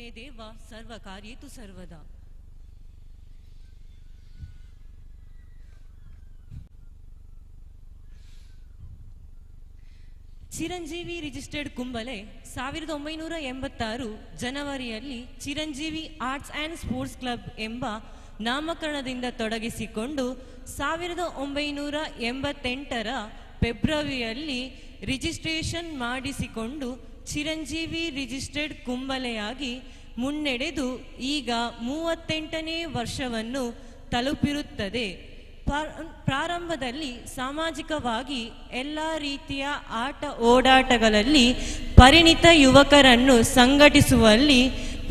ಮೇ ದೇವ ಸರ್ವ ಕಾರ್ಯೇತು ಸರ್ವದಾ. ಚಿರಂಜೀವಿ ರಿಜಿಸ್ಟರ್ಡ್ ಕುಂಬಲೆ 1986 ಜನವರಿಯಲ್ಲಿ Chiranjeevi arts and sports club ಎಂಬ ನಾಮಕರಣದಿಂದ ತೊಡಗಿಸಿಕೊಂಡು 1988ರ ಫೆಬ್ರವರಿಯಲ್ಲಿ ರಿಜಿಸ್ಟ್ರೇಷನ್ ಮಾಡಿಸಿಕೊಂಡು ಚಿರಂಜೀವಿ ರಿಜಿಸ್ಟರ್ಡ್ ಕುಂಬಲೆಯಾಗಿ ಮುನ್ನಡೆದು ಈಗ 38ನೇ ವರ್ಷವನ್ನು ತಲುಪಿರುತ್ತದೆ. ಪ್ರಾರಂಭದಲ್ಲಿ ಸಾಮಾಜಿಕವಾಗಿ ಎಲ್ಲ ರೀತಿಯ ಆಟ ಓಡಾಟಗಳಲ್ಲಿ ಪರಿಣಿತ ಯುವಕರನ್ನು ಸಂಘಟಿಸುವಲ್ಲಿ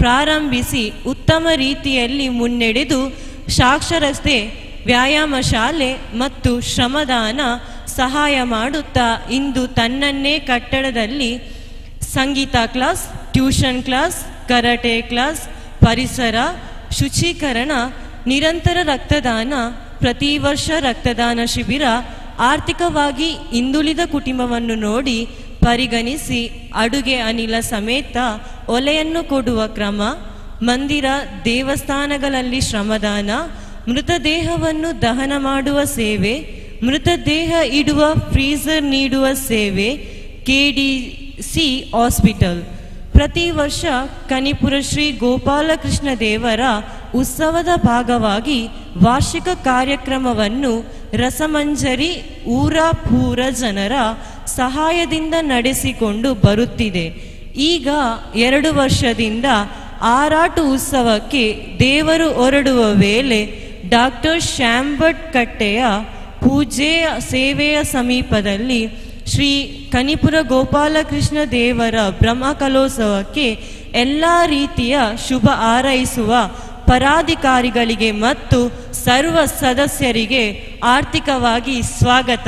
ಪ್ರಾರಂಭಿಸಿ ಉತ್ತಮ ರೀತಿಯಲ್ಲಿ ಮುನ್ನಡೆದು ಸಾಕ್ಷರತೆ, ವ್ಯಾಯಾಮ ಶಾಲೆ ಮತ್ತು ಶ್ರಮದಾನ ಸಹಾಯ ಮಾಡುತ್ತಾ ಇಂದು ತನ್ನನ್ನೇ ಕಟ್ಟಡದಲ್ಲಿ ಸಂಗೀತ class, tuition class, karate class, ಪರಿಸರ ಶುಚೀಕರಣ, ನಿರಂತರ ರಕ್ತದಾನ, ಪ್ರತಿ ವರ್ಷ ರಕ್ತದಾನ ಶಿಬಿರ, ಆರ್ಥಿಕವಾಗಿ ಹಿಂದುಳಿದ ಕುಟುಂಬವನ್ನು ನೋಡಿ ಪರಿಗಣಿಸಿ ಅಡುಗೆ ಅನಿಲ ಸಮೇತ ಒಲೆಯನ್ನು ಕೊಡುವ ಕ್ರಮ, ಮಂದಿರ ದೇವಸ್ಥಾನಗಳಲ್ಲಿ ಶ್ರಮದಾನ, ಮೃತದೇಹವನ್ನು ದಹನ ಮಾಡುವ ಸೇವೆ, ಮೃತದೇಹ ಇಡುವ ಫ್ರೀಸರ್ ನೀಡುವ ಸೇವೆ, ಕೆಡಿಸಿ ಹಾಸ್ಪಿಟಲ್. ಪ್ರತಿ ವರ್ಷ ಕನಿಪುರ ಶ್ರೀ ಗೋಪಾಲಕೃಷ್ಣ ದೇವರ ಉತ್ಸವದ ಭಾಗವಾಗಿ ವಾರ್ಷಿಕ ಕಾರ್ಯಕ್ರಮವನ್ನು ರಸಮಂಜರಿ ಊರಾಪೂರ ಜನರ ಸಹಾಯದಿಂದ ನಡೆಸಿಕೊಂಡು ಬರುತ್ತಿದೆ. ಈಗ 2 ವರ್ಷದಿಂದ ಆರಾಟು ಉತ್ಸವಕ್ಕೆ ದೇವರು ಹೊರಡುವ ವೇಳೆ ಡಾಕ್ಟರ್ ಶ್ಯಾಂಭಟ್ ಕಟ್ಟೆಯ ಪೂಜೆಯ ಸೇವೆಯ ಸಮೀಪದಲ್ಲಿ ಶ್ರೀ ಕನಿಪುರ ಗೋಪಾಲಕೃಷ್ಣ ದೇವರ ಬ್ರಹ್ಮಕಲೋತ್ಸವಕ್ಕೆ ಎಲ್ಲ ರೀತಿಯ ಶುಭ ಹಾರೈಸುವ ಪದಾಧಿಕಾರಿಗಳಿಗೆ ಮತ್ತು ಸರ್ವ ಸದಸ್ಯರಿಗೆ ಆರ್ಥಿಕವಾಗಿ ಸ್ವಾಗತ.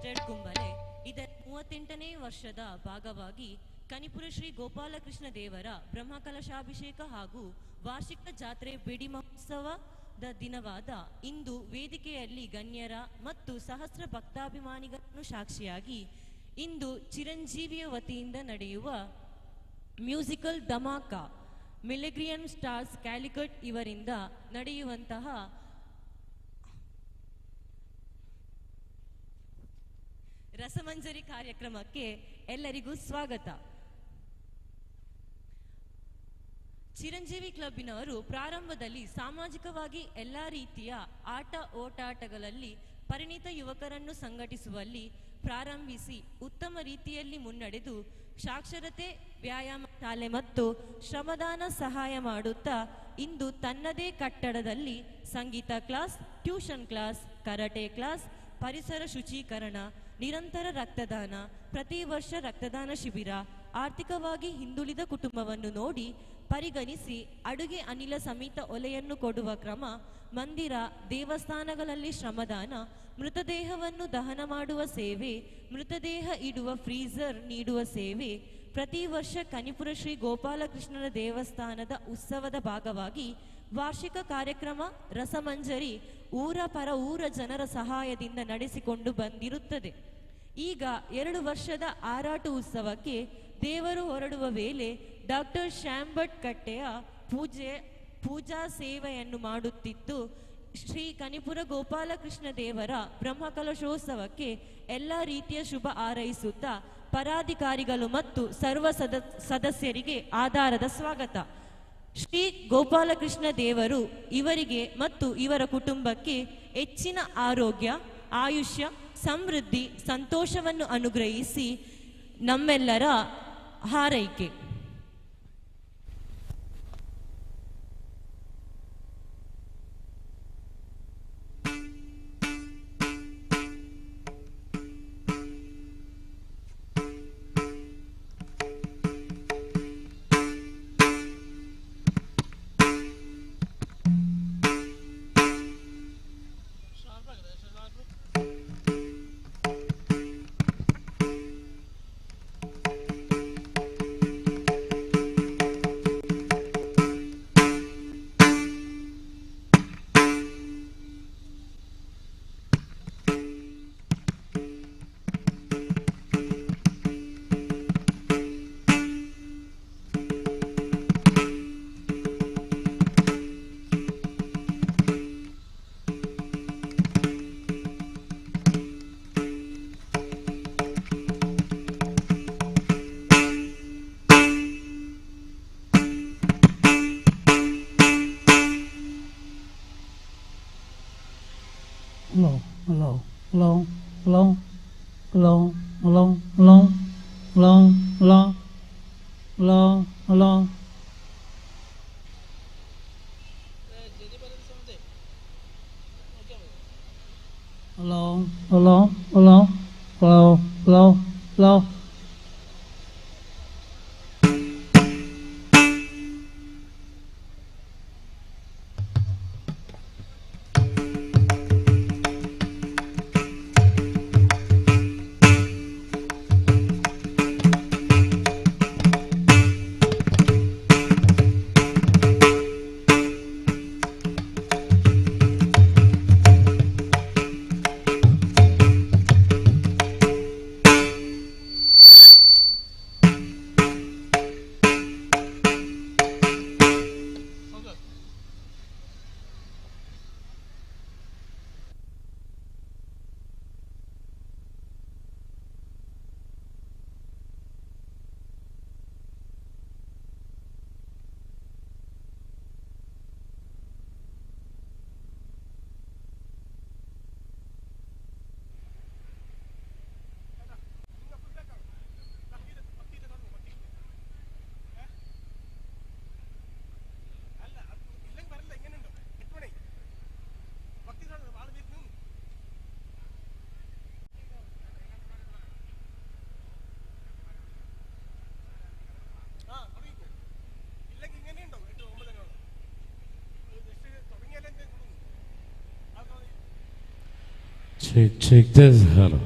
ರಿಜಿಸ್ಟರ್ಡ್ ಕುಂಬಳೆ ಇದರ 38ನೇ ವರ್ಷದ ಭಾಗವಾಗಿ ಕನಿಪುರ ಶ್ರೀ ಗೋಪಾಲಕೃಷ್ಣ ದೇವರ ಬ್ರಹ್ಮಕಲಶಾಭಿಷೇಕ ಹಾಗೂ ವಾರ್ಷಿಕ ಜಾತ್ರೆ ಬೆಡಿ ಮಹೋತ್ಸವದ ದಿನವಾದ ಇಂದು ವೇದಿಕೆಯಲ್ಲಿ ಗಣ್ಯರ ಮತ್ತು ಸಹಸ್ರ ಭಕ್ತಾಭಿಮಾನಿಗಳನ್ನು ಸಾಕ್ಷಿಯಾಗಿ ಇಂದು ಚಿರಂಜೀವಿಯ ವತಿಯಿಂದ ನಡೆಯುವ ಮ್ಯೂಸಿಕಲ್ ಧಮಾಕ ಮಿಲೆಗ್ರಿಯನ್ ಸ್ಟಾರ್ಸ್ ಕ್ಯಾಲಿಕಟ್ ಇವರಿಂದ ನಡೆಯುವಂತಹ ರಸಮಂಜರಿ ಕಾರ್ಯಕ್ರಮಕ್ಕೆ ಎಲ್ಲರಿಗೂ ಸ್ವಾಗತ. ಚಿರಂಜೀವಿ ಕ್ಲಬ್ಬಿನವರು ಪ್ರಾರಂಭದಲ್ಲಿ ಸಾಮಾಜಿಕವಾಗಿ ಎಲ್ಲ ರೀತಿಯ ಆಟ ಓಟಾಟಗಳಲ್ಲಿ ಪರಿಣಿತ ಯುವಕರನ್ನು ಸಂಘಟಿಸುವಲ್ಲಿ ಪ್ರಾರಂಭಿಸಿ ಉತ್ತಮ ರೀತಿಯಲ್ಲಿ ಮುನ್ನಡೆದು ಸಾಕ್ಷರತೆ, ವ್ಯಾಯಾಮ ಶಾಲೆ ಮತ್ತು ಶ್ರಮದಾನ ಸಹಾಯ ಮಾಡುತ್ತಾ ಇಂದು ತನ್ನದೇ ಕಟ್ಟಡದಲ್ಲಿ ಸಂಗೀತ class, tuition class, karate class, ಪರಿಸರ ಶುಚೀಕರಣ, ನಿರಂತರ ರಕ್ತದಾನ, ಪ್ರತಿ ವರ್ಷ ರಕ್ತದಾನ ಶಿಬಿರ, ಆರ್ಥಿಕವಾಗಿ ಹಿಂದುಳಿದ ಕುಟುಂಬವನ್ನು ನೋಡಿ ಪರಿಗಣಿಸಿ ಅಡುಗೆ ಅನಿಲ ಸಮೇತ ಒಲೆಯನ್ನು ಕೊಡುವ ಕ್ರಮ, ಮಂದಿರ ದೇವಸ್ಥಾನಗಳಲ್ಲಿ ಶ್ರಮದಾನ, ಮೃತದೇಹವನ್ನು ದಹನ ಮಾಡುವ ಸೇವೆ, ಮೃತದೇಹ ಇಡುವ ಫ್ರೀಜರ್ ನೀಡುವ ಸೇವೆ, ಪ್ರತಿ ವರ್ಷ ಕನಿಪುರ ಶ್ರೀ ಗೋಪಾಲಕೃಷ್ಣನ ದೇವಸ್ಥಾನದ ಉತ್ಸವದ ಭಾಗವಾಗಿ ವಾರ್ಷಿಕ ಕಾರ್ಯಕ್ರಮ ರಸಮಂಜರಿ ಊರ ಪರ ಊರ ಜನರ ಸಹಾಯದಿಂದ ನಡೆಸಿಕೊಂಡು ಬಂದಿರುತ್ತದೆ. ಈಗ 2 ವರ್ಷದ ಆರಾಟು ಉತ್ಸವಕ್ಕೆ ದೇವರು ಹೊರಡುವ ವೇಳೆ ಡಾಕ್ಟರ್ ಶ್ಯಾಮ್ ಭಟ್ ಕಟ್ಟೆಯ ಪೂಜಾ ಸೇವೆಯನ್ನು ಮಾಡುತ್ತಿದ್ದು ಶ್ರೀ ಕನಿಪುರ ಗೋಪಾಲಕೃಷ್ಣ ದೇವರ ಬ್ರಹ್ಮಕಲಶೋತ್ಸವಕ್ಕೆ ಎಲ್ಲ ರೀತಿಯ ಶುಭ ಹಾರೈಸುತ್ತಾ ಪರಾಧಿಕಾರಿಗಳು ಮತ್ತು ಸರ್ವ ಸದಸ್ಯರಿಗೆ ಆಧಾರದ ಸ್ವಾಗತ. ಶ್ರೀ ಗೋಪಾಲಕೃಷ್ಣ ದೇವರು ಇವರಿಗೆ ಮತ್ತು ಇವರ ಕುಟುಂಬಕ್ಕೆ ಹೆಚ್ಚಿನ ಆರೋಗ್ಯ, ಆಯುಷ್ಯ, ಸಮೃದ್ಧಿ, ಸಂತೋಷವನ್ನು ಅನುಗ್ರಹಿಸಿ ನಮ್ಮೆಲ್ಲರ ಹಾರೈಕೆ. Hello, hello, hello, hello, hello, hello, hello, hello, hello, hello, hello. Hello, hello, hello, hello, hello, hello. Check, check this. Hello.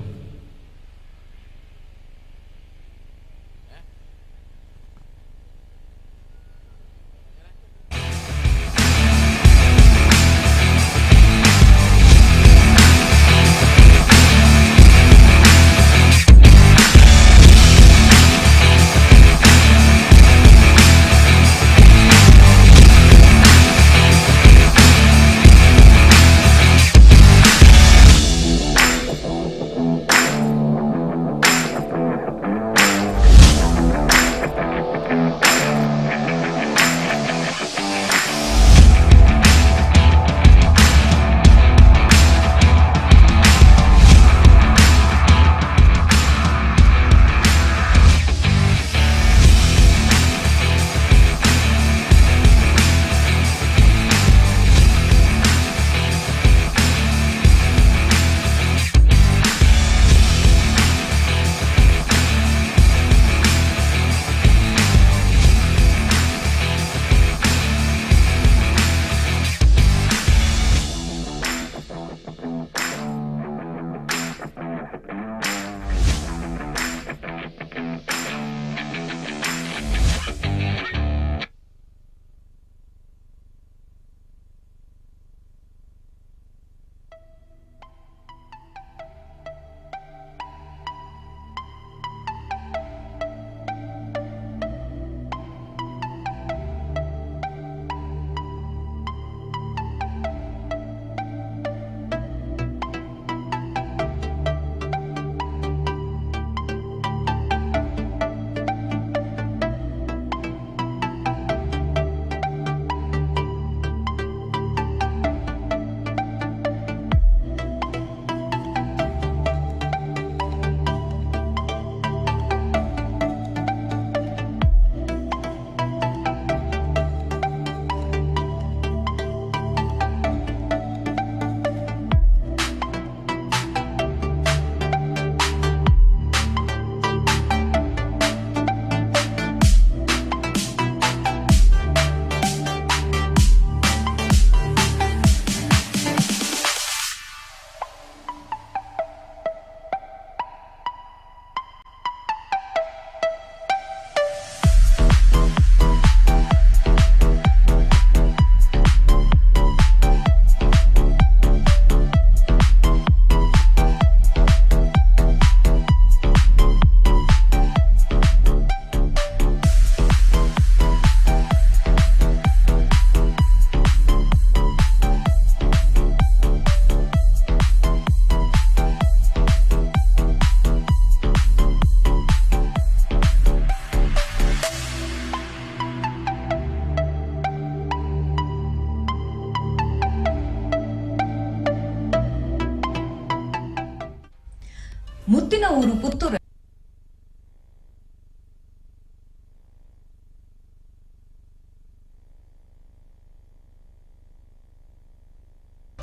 Muttina Uru Puttur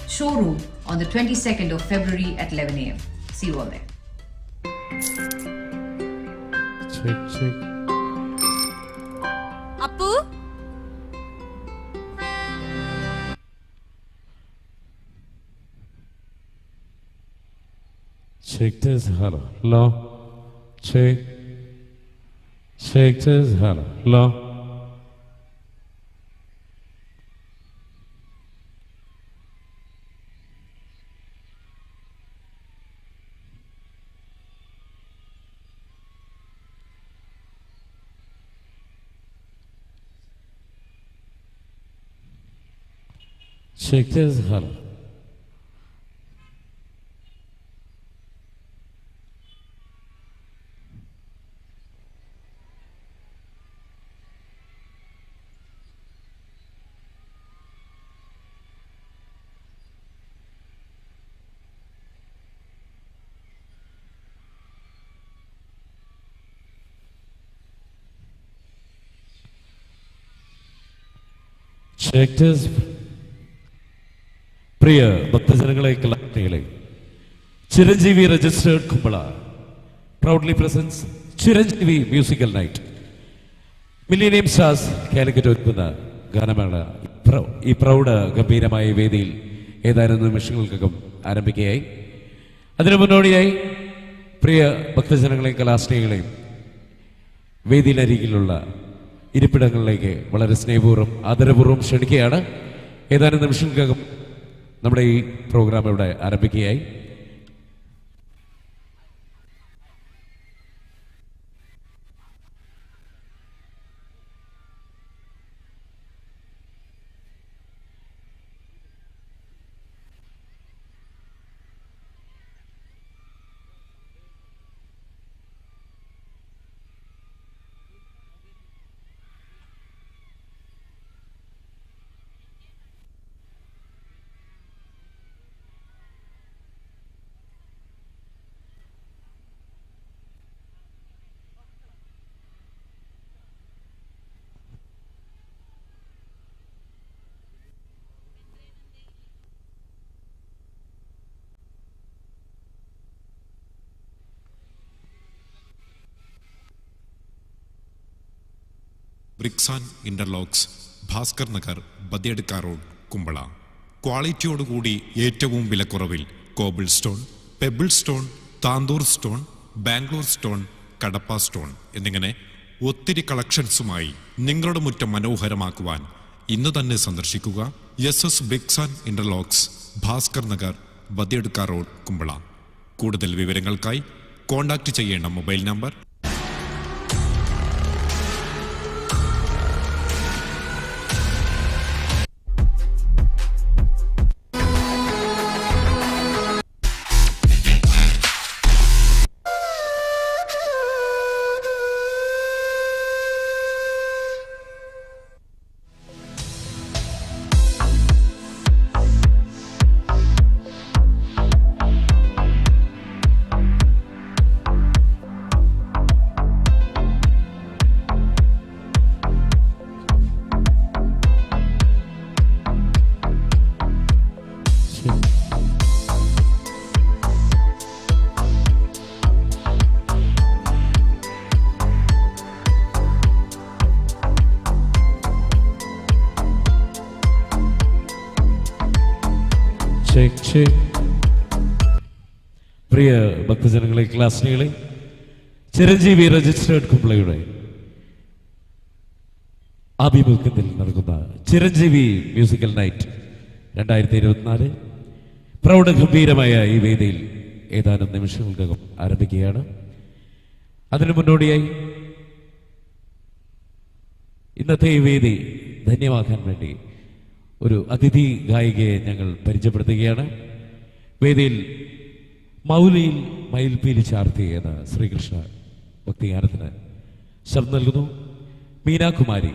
showroom on the 22nd of February at 11 a.m. See you all there. Check, check. Appu? Check this, hello, hello. Check. Check this, hello, hello. Check this, hello. Check this. Priya ഭക്തജനങ്ങളെ, കലാകാരികളെ, Chiranjeevi registered Kumbla proudly presents Chiranjeevi musical night. Millennium stars Calicut ഒരുക്കുന്ന ഗാനമേള ഈ പ്രൗഢ ഗംഭീരമായ വേദിയിൽ ഏതാനും നിമിഷങ്ങൾക്കകം ആരംഭിക്കുകയായി. അതിനു മുന്നോടിയായി പ്രിയ ഭക്തജനങ്ങളെയും കലാസ്നേഹികളെയും വേദിയിലരികിലുള്ള ഇരിപ്പിടങ്ങളിലേക്ക് വളരെ സ്നേഹപൂർവ്വം ആദരപൂർവ്വം ക്ഷണിക്കുകയാണ്. ഏതാനും നിമിഷങ്ങൾക്കകം നമ്മുടെ ഈ പ്രോഗ്രാം ഇവിടെ ആരംഭിക്കുകയായി. Bricks and interlocks, Bhaskar Nagar, Badiadka road, Kumbla. ക്വാളിറ്റിയോടുകൂടി ഏറ്റവും വിലക്കുറവിൽ cobble stone, pebble stone, Tandur stone, Bangalore stone, Kadapa stone എന്നിങ്ങനെ ഒത്തിരി കളക്ഷൻസുമായി നിങ്ങളുടെ മുറ്റം മനോഹരമാക്കുവാൻ ഇന്ന് തന്നെ സന്ദർശിക്കുക S S bricks and interlocks, Bhaskar Nagar, Badiadka road, Kumbla. കൂടുതൽ വിവരങ്ങൾക്കായി കോൺടാക്റ്റ് ചെയ്യേണ്ട mobile number പ്രിയ ഭക്തജനങ്ങളെ, ക്ലാസ്സിനികളെ, ചിരഞ്ജീവി രജിസ്റ്റേർഡ് കുമ്പളയുടെ ആഭിമുഖ്യത്തിൽ നടക്കുന്ന ചിരഞ്ജീവി മ്യൂസിക്കൽ നൈറ്റ് 2024 പ്രൗഢഗംഭീരമായ ഈ വേദിയിൽ ഏതാനും നിമിഷങ്ങൾക്കകം ആരംഭിക്കുകയാണ്. അതിനു മുന്നോടിയായി ഇന്നത്തെ ഈ വേദി ധന്യമാക്കാൻ വേണ്ടി ഒരു അതിഥി ഗായികയെ ഞങ്ങൾ പരിചയപ്പെടുത്തുകയാണ്. വേദിയിൽ മൗലിയിൽ മയിൽപീലി ചാർത്തി എന്ന ശ്രീകൃഷ്ണ ഭക്തിഗാനത്തിന് ശബ്ദം നൽകുന്നു Meenakumari,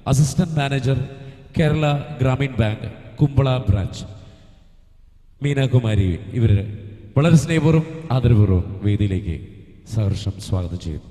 assistant manager, Kerala Gramin bank, Kumbla branch. Meenakumari ഇവർ വളരെ സ്നേഹപൂർവ്വം ആദരപൂർവ്വം വേദിയിലേക്ക് സഹർഷം സ്വാഗതം ചെയ്യുന്നു.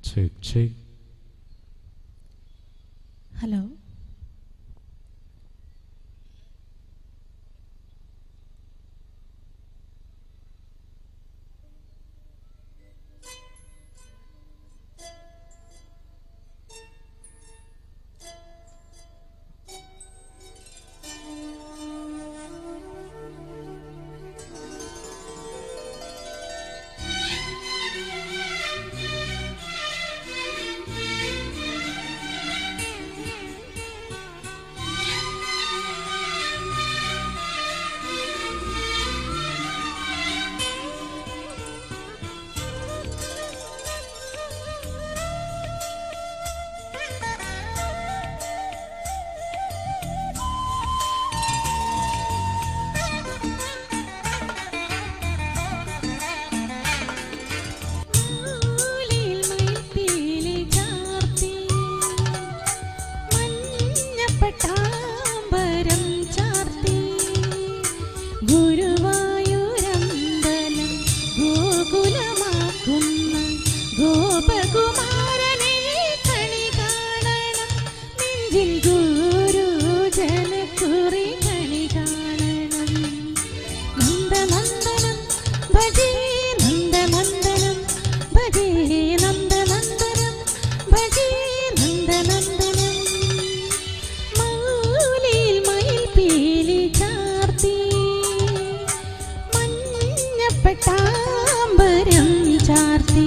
Check, check. Hello. പട്ടാമ്പരം ചാർത്തി.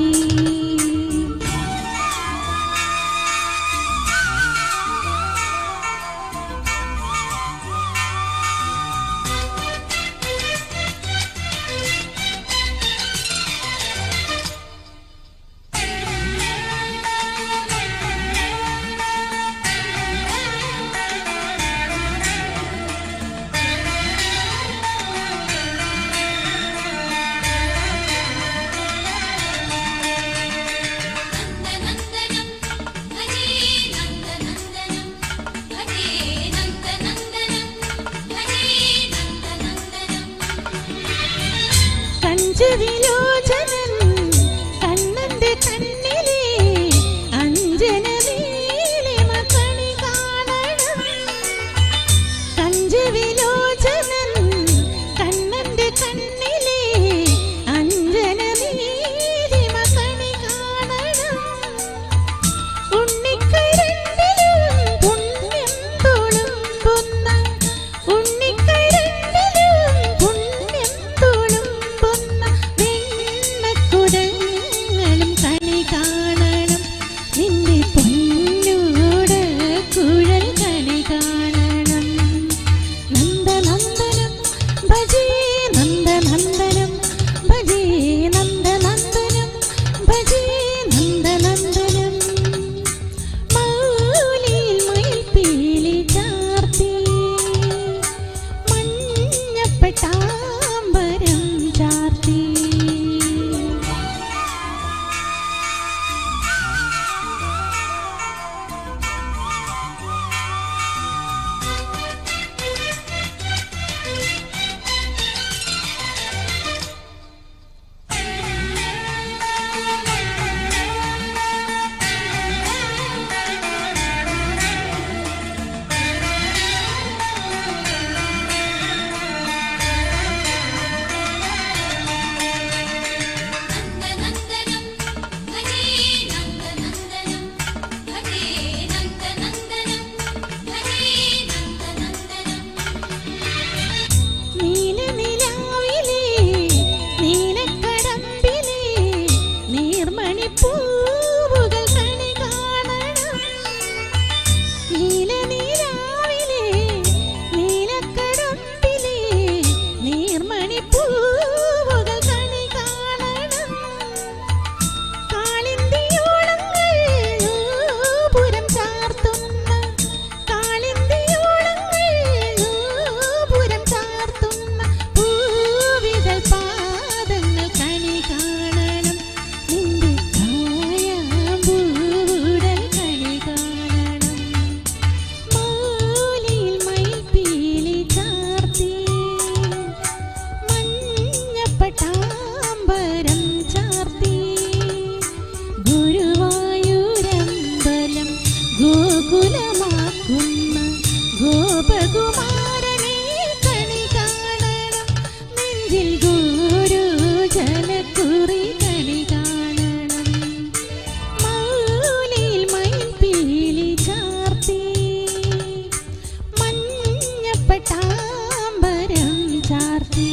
പട്ടാമ്പരം ചാർത്തി.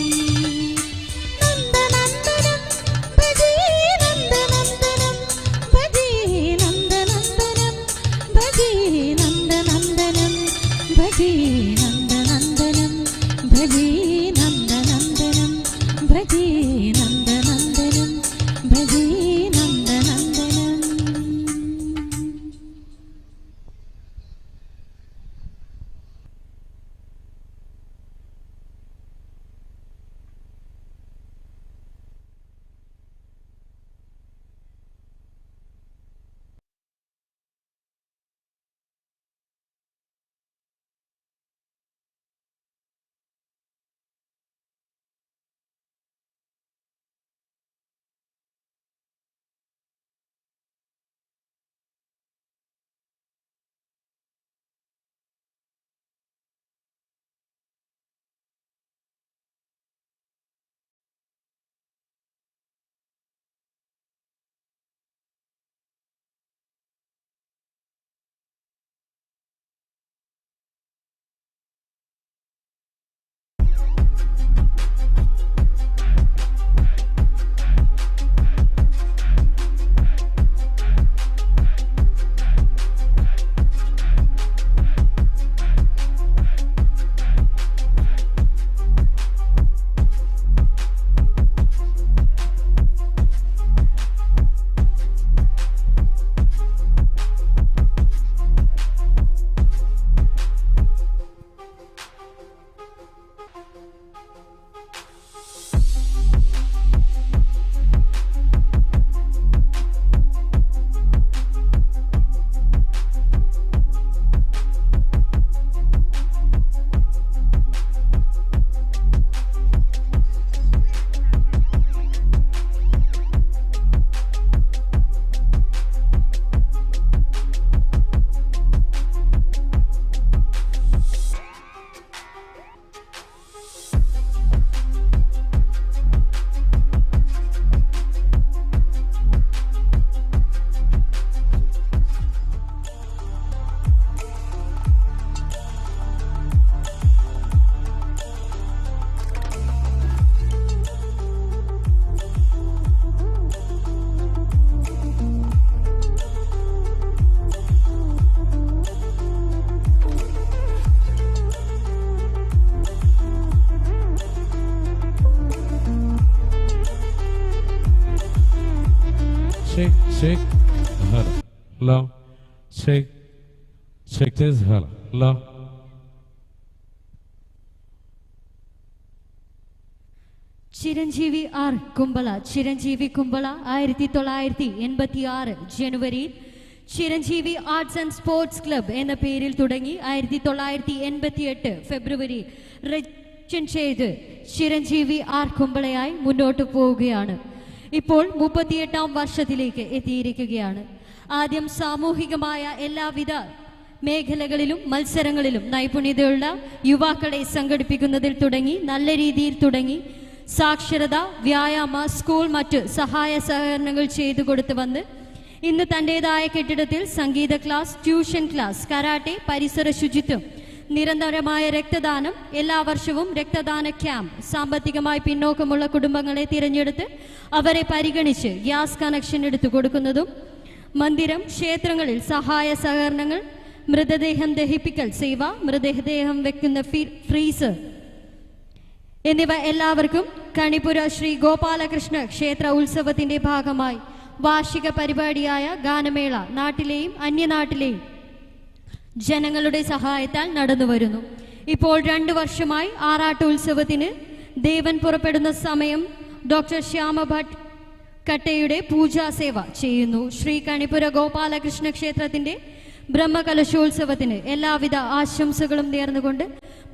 നന്ദനന്ദനം ഭജേ നന്ദനന്ദനം ഭജേ നന്ദനന്ദനം ഭജേ നന്ദനന്ദനം ഭജേ നന്ദനന്ദനം ഭജേ നന്ദനന്ദനം ഭജേ നന്ദനന്ദനം ഭജേ നന്ദനന്ദനം. Shake, shake, hello, hello, shake, shake this, hello, hello. Chiranjeevi R Kumbala. Chiranjeevi Kumbala 1986 ജനുവരിയിൽ Chiranjeevi arts and sports club എന്ന പേരിൽ തുടങ്ങി 1988 ഫെബ്രുവരി രജിസ്ട്രേഷൻ ചെയ്ത് ചിരഞ്ജീവി ആർ കുമ്പളയായി മുന്നോട്ട് പോവുകയാണ്. ഇപ്പോൾ 38ാം വർഷത്തിലേക്ക് എത്തിയിരിക്കുകയാണ്. ആദ്യം സാമൂഹികമായ എല്ലാവിധ മേഖലകളിലും മത്സരങ്ങളിലും നൈപുണ്യതയുള്ള യുവാക്കളെ സംഘടിപ്പിക്കുന്നതിൽ തുടങ്ങി നല്ല രീതിയിൽ തുടങ്ങി സാക്ഷരത, വ്യായാമ, സ്കൂൾ, മറ്റ് സഹായ സഹകരണങ്ങൾ ചെയ്തു കൊടുത്തു വന്ന് ഇന്ന് തൻ്റെതായ കെട്ടിടത്തിൽ സംഗീത ക്ലാസ്, ട്യൂഷൻ ക്ലാസ്, കരാട്ടെ, പരിസര ശുചിത്വം, നിരന്തരമായ രക്തദാനം, എല്ലാ വർഷവും രക്തദാന ക്യാമ്പ്, സാമ്പത്തികമായി പിന്നോക്കമുള്ള കുടുംബങ്ങളെ തിരഞ്ഞെടുത്ത് അവരെ പരിഗണിച്ച് ഗ്യാസ് കണക്ഷൻ എടുത്തു കൊടുക്കുന്നതും, മന്ദിരം, ക്ഷേത്രങ്ങളിൽ സഹായ സഹകരണങ്ങൾ, മൃതദേഹം ദഹിപ്പിക്കൽ സേവ, മൃതദേഹം വെക്കുന്ന ഫ്രീസർ എന്നിവ എല്ലാവർക്കും കണിപുര ശ്രീ ഗോപാലകൃഷ്ണ ക്ഷേത്ര ഉത്സവത്തിന്റെ ഭാഗമായി വാർഷിക പരിപാടിയായ ഗാനമേള നാട്ടിലെയും അന്യനാട്ടിലെയും ജനങ്ങളുടെ സഹായത്താൽ നടന്നുവരുന്നു. ഇപ്പോൾ 2 വർഷമായി ആറാട്ട് ഉത്സവത്തിന് ദേവൻ പുറപ്പെടുന്ന സമയം ഡോക്ടർ ശ്യാമ ഭട്ട് കട്ടയുടെ പൂജാസേവ ചെയ്യുന്നു. ശ്രീ കണിപുര ഗോപാലകൃഷ്ണ ക്ഷേത്രത്തിന്റെ ബ്രഹ്മകലശോത്സവത്തിന് എല്ലാവിധ ആശംസകളും നേർന്നുകൊണ്ട്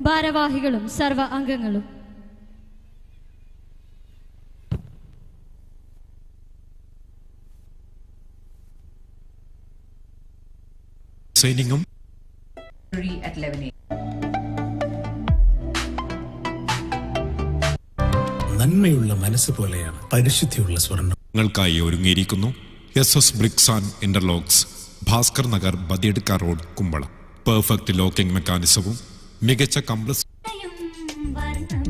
ഭാരവാഹികളും സർവ്വ അംഗങ്ങളും. ഡിസൈനിങ്ങും at 11 a.m. നന്മയുള്ള മനസ്സ് പോലെയാണ് പരിശുദ്ധിയുള്ള സ്വർണ്ണം. നിങ്ങൾക്കായി ഒരുങ്ങിയിരിക്കുന്നു S S bricks and interlocks, Bhaskar Nagar, Badiyadka road, Kumbla. Perfect locking മെക്കാനിസവും മികച്ച കംപ്രസ് വർണ്ണം.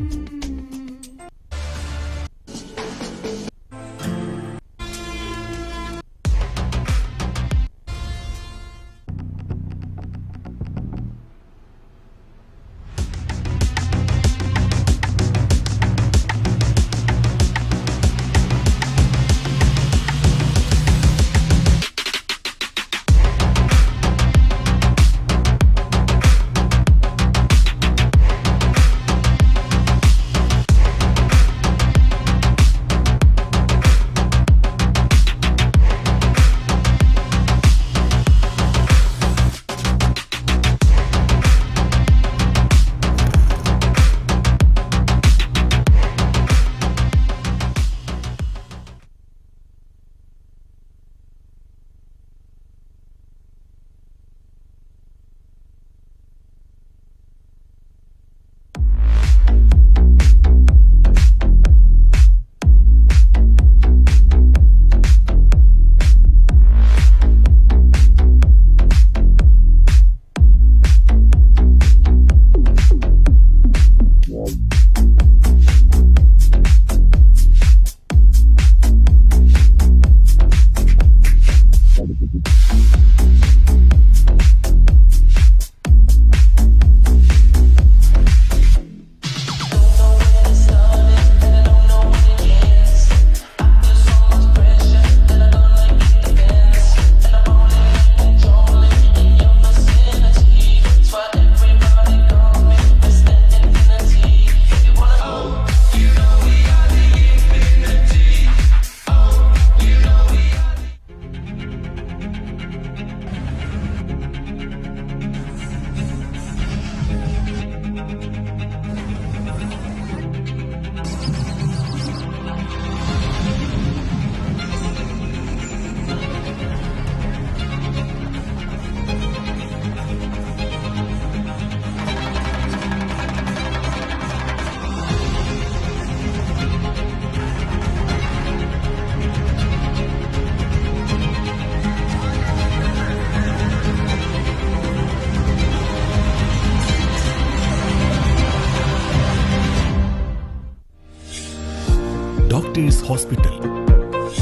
Doctors Hospital,